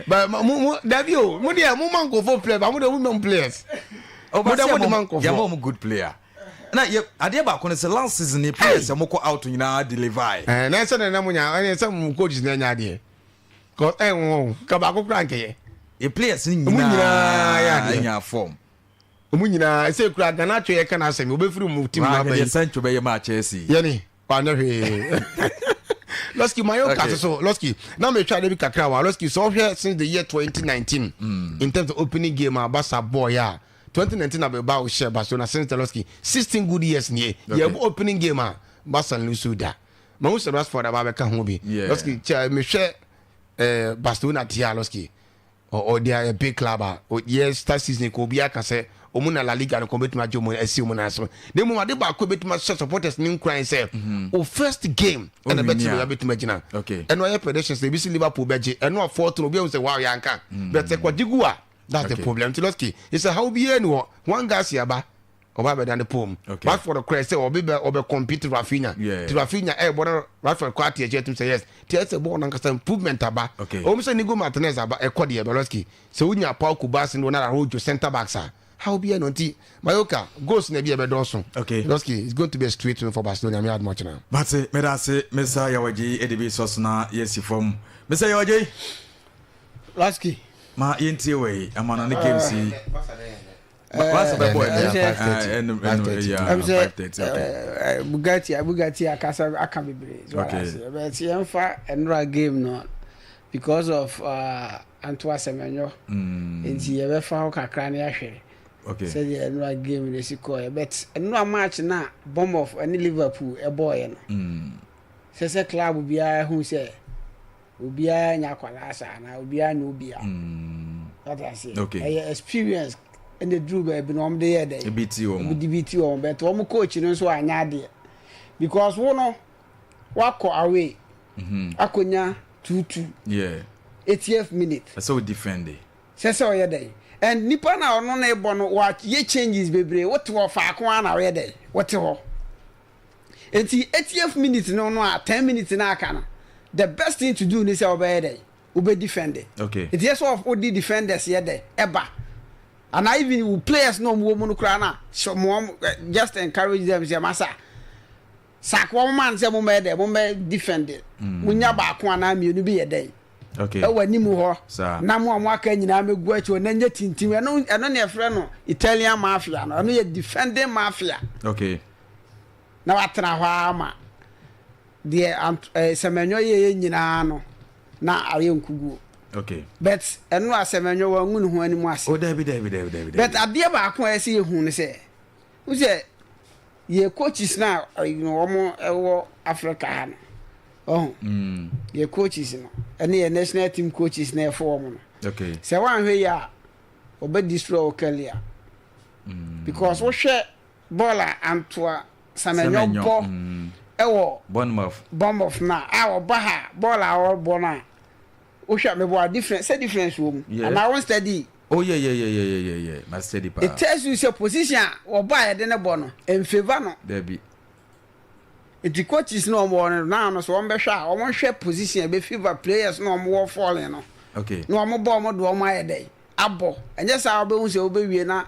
But mo mo dabi o mo deɛ mo ma nkɔfo player ba mo deɛ mo ma players Oh, mo but deɛ sɛ mo de yɛma ma ɔmo- yɛama nkɔfo ɔmo good player. Na yɛ adeɛ baako no sɛ last season ni players a ɔmo kɔ out nyinaa deliver. ɛɛ na ɛsɛ na ɛna mo nya ɛna ɛsɛ mo coach na ɛnya adeɛ kɔ ɛn wɔn ka baako kura nkɛyɛ Yɛ players ni Ɔmo nyinaa yɛ nyinaa adeɛ. nya form. ɔmo nyinaa ɛsɛ kura Garnacho yɛ ka na asɛm obɛfiri mu team na Waa aba deɛ yi Sancho bɛyɛ maa Chelsea. yɛne wanyɛ hwee Lɔski Mallorca Okay. so so Lɔski na metwa ade bi kakra wa Lɔski sɛ ɔhwɛ since the year 2019 in terms of opening game a Barca bɔɔ yɛ a 2019 na Bilbao hyɛ Barcelona since the Lɔski 16 good years nie Okay. yɛbɔ opening game a Barca nso da mahu sɛ Rashford aba bɛka ho bi Yeah. Lɔski kyɛ mehwɛ eh, Barcelona tia Lɔski ɔ they are a big club a o yɛ start season ko obi aka sɛ ɔmu na La Liga no kɔn bɛtumi agye ɔmu asi ɔmu nan so na mmom ade baako bɛtumi ahyɛ supporters ne nkuran sɛ o first game ɛna Owini bɛtumi a. bɛtumi agyina Okay. ɛno ayɛ predictions ebi si Liverpool bɛgye ɛno a fourth no obi ahu sɛ wow yanka but sɛ kɔgye gu a that's the Okay. problem nti Lɔski ɛsɛ haw biara ni hɔ Juan Garcia ba ɔba bɛda ne pom Okay. Rashford korɛ sɛ ɔbi bɛ ɔbɛ compete Rafinha Yeah. ti Rafinha ɛbɔ na Rashford kɔ ate akyi atum sɛ yes ti ɛsɛ bɔɔl nankasa improvement aba Okay. ɔmu sɛ Nigo Martinez aba ɛkɔ deɛ Lɔski sɛ wonya Pau Cubarsí no na Araujo centre backs a how bi ɛno nti Mallorca goals na bi ɛbɛdɔɔso Okay. Lɔski it's going to be a straight win for Barcelona mi adumɔ kyena. Mate meda ase Mr. Yawagye ɛde bi sɔ so na yɛsi fam. Mr. Yawagye Lɔski ma yɛntie wei ama no ne games yi. Barca bɛbɔ ɛnɛ ɛnu 5:30 okay. Bugatti Bugatti akasa aka bebree so ase but yɛnfa nnora game no because of uh, Antoine Semenyo mm. nti yɛbɛfa hɔ kakra ne ahwɛ sɛdeɛ nnora game no si kɔɛ but nnora match na Bournemouth ne Liverpool ɛbɔɔyɛ no mm. sɛ sɛ club biara hu sɛ Obiara nyɛ akwadaa saa anaa obiara nyɛ obia. Wate aseɛ? Okay. Ɛyɛ experience ɛna eduru baabi na wɔn de yɛ dɛ. Ebi ti wɔn. Ebi de bi ti wɔn but wɔn coach no nso anyɛ adeɛ because wo no wakɔ away. Mm -hmm. Akonya 2-2. Yeah. 80th minute. Ɛsɛ o defend. Sɛ sɛ ɔyɛ dɛ and nipa na ɔno na ebɔ no wa yɛ changes bebree wote hɔ faako a na ɔyɛ dɛ wote hɔ. Nti 80th minute no no a 10 minutes no aka no the best thing to do ne sɛ wobɛyɛ dɛn wobɛ defend. Okay. Nti yɛ sɛ wode defenders yɛ dɛn ɛba anaa even wo players na ɔmo wɔ mu no koraa na hyɛ mo wɔn just encourage them sɛ masa sack wɔn man sɛ mo mɛyɛ dɛn mo mɛ defend mo nya baako anaa mmienu bi yɛ dɛn Okay. ɛwɔ anim hɔ Saa. na mo a mo aka nyinaa mɛgu akyi hɔ na nyɛ tintim ɛno ɛno ne ɛfrɛ no Italian mafia no ɛno yɛ defending mafia. Okay. na watena hɔ ara ma deɛ ant ɛɛ Sɛmɛnyɔ yɛeɛ nyinaa no na ayɛ nkuguo. Okay. But ɛno a Sɛmɛnyɔ wangu ne ho anim ase. Oh dabi dabi dabi dabi dabi. But adeɛ baako a ɛsɛ yɛhu ne sɛ, wohu sɛ yɛ coaches no a wɔn wɔ Africa ha no, ɔho, mm. yɛ coaches no ɛne yɛ national team coaches na ɛfo wɔn no. Okay. Sɛ wanhwɛ yie a, wɔbɛ destroy wo career. Mm. Because wohwɛ Bɔɔl a Antoa Semenyo bɔ wɔ Bournemouth no a, a ɔba ha a, bɔɔl a ɔrebɔ no a, wohwɛ a, mebɔ a difference, sɛ difference wɔ mu. Anaa wo study? Oh yeah yeah yeah yeah yeah yeah, ma study paa. It tells you sɛ position a ɔba a yɛde no bɔ no, ɛnfavour no. Dabi. Nti coaches no a wɔwɔ no now no, sɛ wɔbɛhwɛ a, wɔnhwɛ position a ɛbɛfavour players no a wɔwɔ falling no. Okay. Na wɔbɔ wɔn de wɔn ayɛ dɛn? Abɔ. Ɛnyɛ saa a wobɛhu sɛ wobɛwie na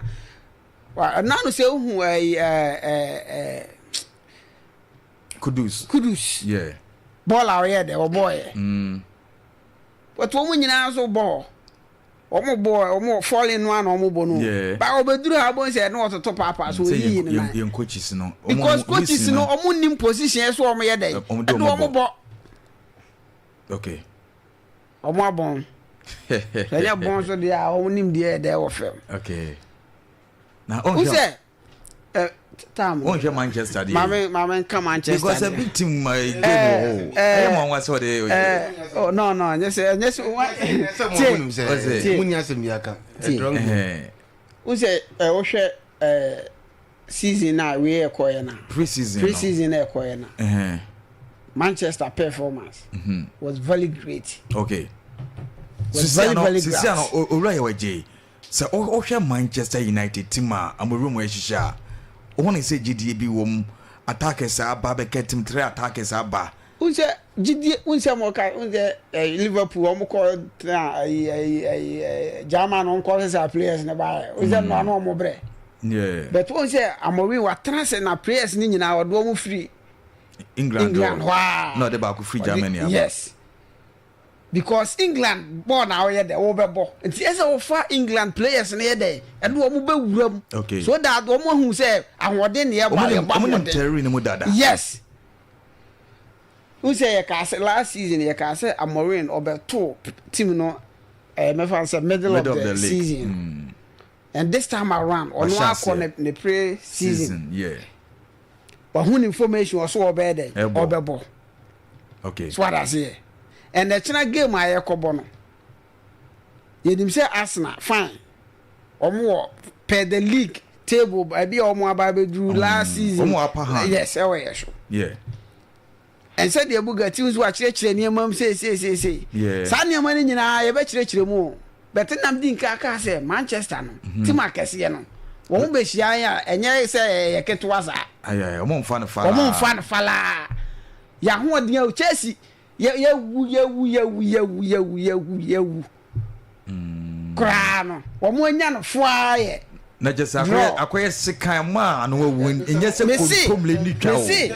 Wa ɛna no sɛ wohu ɛyi ɛɛ ɛɛ. Kudus. Kudus. Yeah. Bɔɔl a ɔyɛ dɛ ɔbɔɔyɛ. Mm. But wɔn nyinaa nso bɔ hɔ. Wɔn bɔ wɔn fɔlin no ano wɔn bɔ no. Yeah. Ba ɔbɛduru ha bɔ nsɛ ɛna ɔtoto paapaa so oyiyi ne nan. Yɛn coaches no. Because coaches no wɔn nim position ɛso wɔn yɛ dɛ. Ɛde wɔn bɔ. Okay. Wɔn abɔn. Sɛ ɛnyɛ bɔn so deɛ a wɔn nim deɛ ɛdɛ wɔ fam. Okay. Na ɔnhwɛ. Wosɛ ɛ tam. Ɔnhwɛ Manchester deɛ. Maame maame nka Manchester deɛ. Because a big team uh, game wɔ hɔ. Ɛyɛ mo anwa sɛ ɔde. Ɛɛ oh no no ɛnyɛ sɛ ɛnyɛ sɛ wa. Tie tie. Mo ni asɛm bi aka. Tie. Wosɛ ɛ wohwɛ ɛ season na wei ɛkɔɛ na. Pre-season. Pre-season na ɛkɔɛ na. Manchester performance mm -hmm. was very great. Okay. Was very very great. Sisi ano owura yɛ wɔ gye. Sɛ wohwɛ Manchester United team a Amorim ahyehyɛ a, wohu no sɛ gyidie bi wɔ mu, attackers aba bɛka team, three attackers aba. Wohu sɛ gyidie, wohu sɛ mo ka, wohu sɛ ɛyi Liverpool wɔn kɔ tena ɛyi ɛyi ɛyi German wɔn kɔ sesa players ne ba yɛ, wohu sɛ nnora no wɔn brɛ. Yeah. But wohu sɛ Amorim watena se na players ne nyinaa ɔde wɔn firi England England hɔ a. Na ɔde baako firi Germany aba. Yes. Because England bɔɔl na woyɛ dɛ wobɛbɔ nti ɛsɛ wofa England players no yɛ dɛ ɛde wɔn bɛwura mu okay. so that wɔn ahu sɛ ahoɔden na yɛbɔ a yɛbɔ ahoɔden terry no mu dada yes n sɛ yɛkaa sɛ last season yɛkaa sɛ Amorin ɔbɛto team no ɛɛ mɛfa sɛ middle, middle of the, of the season mm. and this time around ɔno akɔ ne ne pre season, season yeah. Wahu ne information ɔso ɔbɛyɛ dɛn ɔbɛbɔ. Okay. So wada aseɛ. And ɛkyena game a yɛkɔbɔ no yɛnim sɛ Arsenal fine wɔn wɔ per the league table baabi a wɔn aba abɛduru last season. Wɔn wɔ upper hand. Yes ɛwɔ yɛ so. Yeah. Ɛnsɛ deɛ Bugatti nso akyerɛkyerɛ nneɛma mu seeseeseesei. Saa nneɛma no nyinaa yɛbɛkyerɛkyerɛ mu o. But nam di nka kaa sɛ Manchester no, mhm. team akɛseɛ no, wɔn bɛhyia yɛn a ɛnyɛ sɛ ɛyɛ ketewa saa. Wɔn mfa no falaa. Wɔn mfa no falaa. Yɛahoɔden a Chelsea yɛwu yɛwu yɛwu yɛwu yɛwu yɛwu yɛwu. Mm. Koraa no, wɔn anya no foa yɛ. Na kyɛ sɛ akɔyɛ akɔyɛ sekan ma ano awu nyɛ sɛ kontomire ne twa o. Mese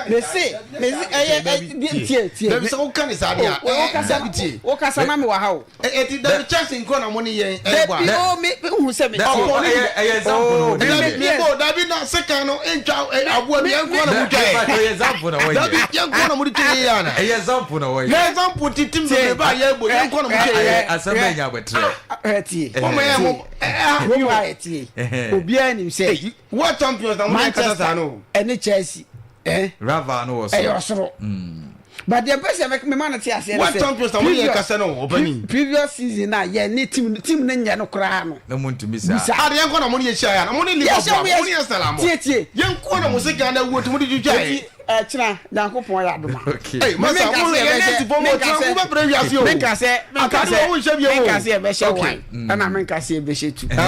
mese mese ɛyɛ ɛ tie tie. Dabi sɛ woka ne saa deɛ a ɛɛ dabi tie. Wokasa na mewɔ ha o. Eti dabi Chelsea nko na mo ne yɛn ɛbɔ a. Dabi o me hu sɛ me. Ɔkɔ ne ɛyɛ example na wɔde dabi me bɔ dabi na sekan no ntwa aboa bi yɛn nko na mo twa yɛ. Ɛyɛ example na wɔyɛ. Dabi yɛn nko na mo de twa yɛ yɛ ana. Ɛyɛ example na wɔyɛ. Na example ti tim bebree ba yɛ bɔ yɛn nko na mo twa yɛ. Asɛm bɛ nya abɛtrɛ. Ɛ tie. Wɔn yɛ mo. Kurom ha yɛ tie. Obiara nim sɛ. World champions na mo yɛ kasa saa no. Ɛne Chelsea. Eh? Rival no wɔ soro. Ɛyɛ ɔsoro. But deɛ mpɛ sɛ mema no te aseɛ ne sɛ. World champions na mo yɛ kasa no ɔbɛni. Previous season na yɛ ne team team ne nyɛ no koraa no. Na mo ntumi saa. Bisa. Ade yɛn kɔ na mo ne yɛ hyia ya na mo ne Liverpool mo ne Arsenal mo. Tie tie. Yɛn kɔ na mo se Ghana wuo nti mo de twitwa yɛ. Ɛkyena Nyankopɔn yɛ adom a. Hey, masa, mo yɛ ne ti fɔ mo kyena mo bɛ pere wiase o. Menka sɛ menka sɛ menka sɛ yɛbɛhyɛ one ɛna menka sɛ yɛbɛhyɛ two. But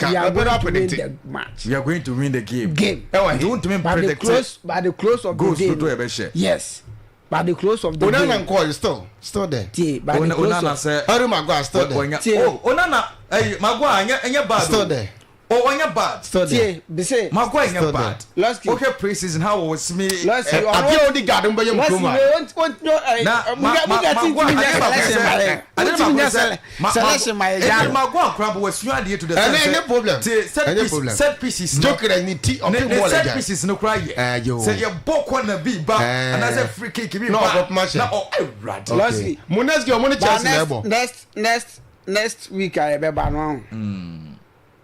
we are going to win the match. We are going to win the game. Game. Ɛwɔ he. Wontumi By the close by the close of the day. Goals dodo yɛbɛhyɛ. Yes. By the close of the day. Onana nkɔ is still still there. Tie by the close of. Harry Maguire still there. Tie. Oh Onana ɛyi Maguire ɛnyɛ ɛnyɛ bad o. Still there. Oh ɔnyɛ bad. Still there. Tie bise. Maguire nyɛ bad. Lɔski. Wohwɛ pre-season how wɔ simi. Lɔski ɔno. Abi a odi guard mo bɛyɛ mu kurom a. Na ma ma Maguire adeɛ baako sɛ adeɛ baako sɛ ma selection ma yɛ gya. Maguire kura bɔ wasua adeɛ to the sense. Ɛnɛ ɛnyɛ problem. Tie set piece set pieces no. Joker ni ti ɔpi bɔɔl ɛgya. Ne set pieces no kura yɛ. Sɛ yɛ bɔ corner bi ba anaasɛ free kick bi ba. Na ɔbɔ kuma hyɛ. Na ɔ awurade. Lɔski. Mo next game ɔmo ne Chelsea na ɛbɔ. Next next next week a yɛbɛba no aho.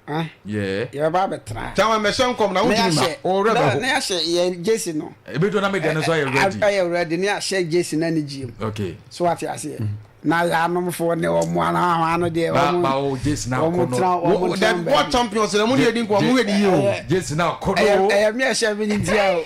Ah. Yeah. Yɛbɛba abɛtena. Chairman mɛhyɛ nkɔm na wontumi ma. Ɔwɔ bɛ ho. Ne ahyɛ yɛn jersey no. Ebi do na me deɛ no nso ayɛ ready. Ayɛ ready ne ahyɛ jersey na ne gye mu. Okay. So wate aseɛ. Na yɛanomfoɔ ne wɔn ano ano deɛ wɔn. Ba o jersey na akɔ no. Wɔn tena wɔn tena baabi. World champions na mo ne yɛ di nkɔmɔ mo yɛ di yie o. Jersey na akɔ no. Ɛyɛ mi ɛhyɛ mi ni ntia o.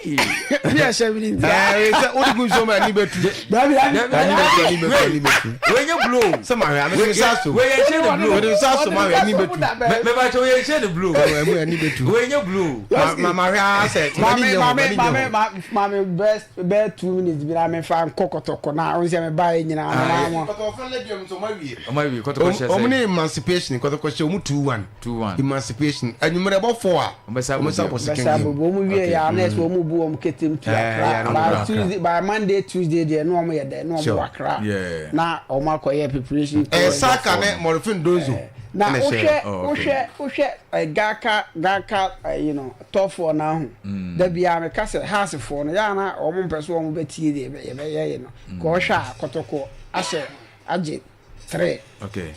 Mi ɛhyɛ mi ni ntia. Ɛɛ sɛ o de gu nsuo ma ani bɛ tu. Dabi dabi. Ani bɛ tu ani bɛ tu ani bɛ tu. Wei nye blue. Sɛ ma hwɛ ame nsa so. Wei yɛ nhyɛ ne blue. Wei nsa so ma hwɛ ani bɛ tu. Mɛ ba kyɛ wei yɛ nhyɛ ne blue. Ɛwɔ ɛmu ani bɛ tu. Wei nye blue. Ma ma hwɛ asɛ. Maame maame maame maame bɛ bɛ 2 minutes bi na me fa nkɔ kɔtɔkɔ na o nsɛ me ba yɛ nyinaa me na mo. Kɔtɔkɔ lɛ bi ɔmo awie. Ɔmo awie kɔtɔkɔ hyɛ sɛ. Ɔmo ne emancipation kɔtɔkɔ hyɛ ɔmo 2-1. 2-1. Emancipation enyimrɛ bɔ 4 a. Ɔmo bɛ sa bɔ second game. Ɔmo wie ya na ɛsɛ ɔmo bu ɔmo ketem tu akra. By Tuesday by Monday Tuesday deɛ na ɔmo yɛ dɛ na ɔmo wɔ akra. Na ɔmo akɔyɛ preparation. Ɛɛ Saka ne Morifin Donzo. Na wohwɛ wohwɛ wohwɛ Gaka Gaka you know tɔfoɔ no aho. Da biara meka sɛ Heartsfoɔ no yɛ a na wɔn mpɛ so wɔn bɛtie deɛ yɛbɛyɛ yɛ no. Kɔ ɔhwɛ a kɔtɔkɔ ahyɛ agye 3. Okay.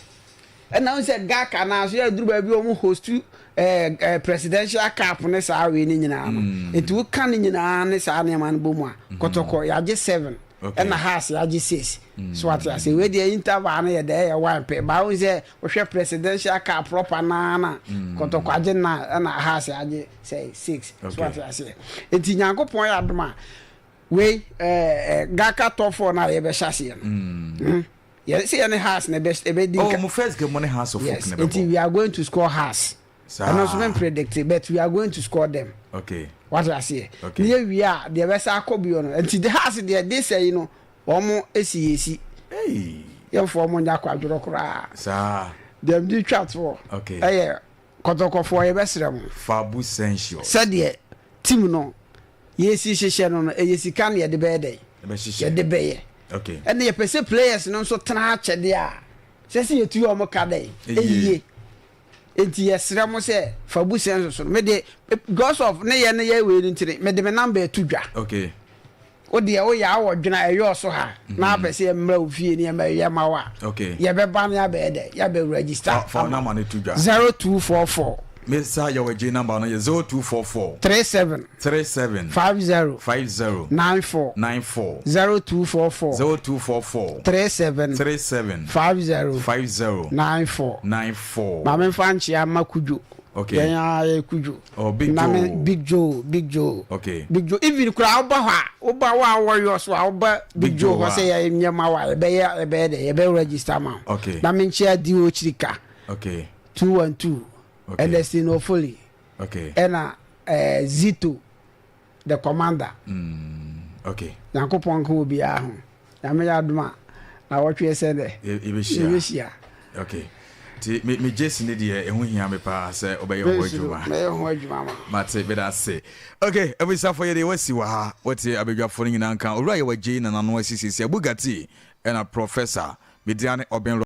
Ɛna wohu sɛ Gaka no nso yɛ aduru baabi wɔn host ɛɛ ɛɛ presidential cup ne saa wei ne nyinaa no. Nti woka ne nyinaa ne saa nneɛma no bɔ mu a kɔtɔkɔ yɛagye 7. Ɛna Hearts yɛagye 6. So ate ase wei deɛ interval no yɛ dɛ ɛyɛ one pɛ. Baa wohu sɛ wohwɛ presidential cup proper naa na kɔtɔkɔ agye 9 ɛna Hearts agye sɛ 6. So ate aseɛ. Nti Nyankopɔn yɛ adom a wei ɛɛ Gaka top 4 no a yɛbɛhyɛ aseɛ no. Yɛ sɛ yɛne Hearts na ɛbɛdi nka. Oh, mo first game mo ne Hearts of Oak Yes, na ɛbɛbɔ. nti we are going to score Hearts. Saa. Ɛno nso me predict but we are going to score them. Okay. Wate aseɛ. Okay. Ne yɛ wie a deɛ ɛbɛsa akɔ bio no nti the Hearts deɛ this ɛyi no wɔn esi yɛ si. Hey. Yɛnfo wɔn nyɛ akwadworɔ koraa. Saa. Deɛ mede twa toɔ. Okay. Ɛyɛ kɔtɔkɔfoɔ yɛbɛsrɛ mo. Fabu Sensuous. Sɛdeɛ team no yɛsi hyehyɛ no no ɛyɛ sika na yɛde bɛyɛ dɛn? Yɛde bɛyɛ. Okay. Ɛna yɛpɛ sɛ players no nso tena akyɛdeɛ a sɛ sɛ yɛtu wɔn ka dɛn? Ɛyie. Nti yɛsrɛ mo sɛ fa bu sɛ nso so no mede because of ne yɛ ne yɛ wei no nti no mede me number ato dwa. Okay. Wo deɛ woyɛ awɔ dwena ɛyɛ ɔso ha na apɛ sɛ yɛmmra wo fie ne yɛmɛ yɛ ma wo a. Okay. Yɛbɛba ne abɛyɛ dɛ yɛabɛ register. Fa number no to dwa. 0244. Mesa yɛ wɔ gye number no yɛ 0244. 37. 37. 50. 50. 94. 94. 0244. 0244. 37. 37. 50. 50. 94. 94. Maame nfa nkyea ma Kudwo. Okay. Yɛn ara yɛ Kudwo. Oh, Big Na me Joe. Big Joe, Big Joe. Okay. Big Joe. Even kura woba hɔ a, woba wo a wɔyɔ so a, woba Big Big Joe Joe hɔ hɔ sɛ a. yɛ nyɛ ma wo a, yɛbɛyɛ yɛbɛyɛ dɛ, yɛbɛ register ma wo. Okay. Na me nkyea di Okyirika. Okay. 212. Okay. Ernestine Ofoli. Okay. Ɛna eh, Zito the commander. Mm, okay. Nyankopɔn nka obiara ho. Nyame yɛ adom a, na wɔtwe sɛ dɛ. Yɛbɛhyia. Yɛbɛhyia. Okay. Nti me me gyesi ne deɛ ɛho hia me paa sɛ wobɛyɛ ho adwuma. Mɛyɛ ho adwuma ma. Mate meda ase. Ok abusuafo yɛde wasi wɔ ha wote abadwafo no nyinaa nka owura yɛ wagyei na nano asisiesie Bugatti ɛna Professor Mediane Ɔben.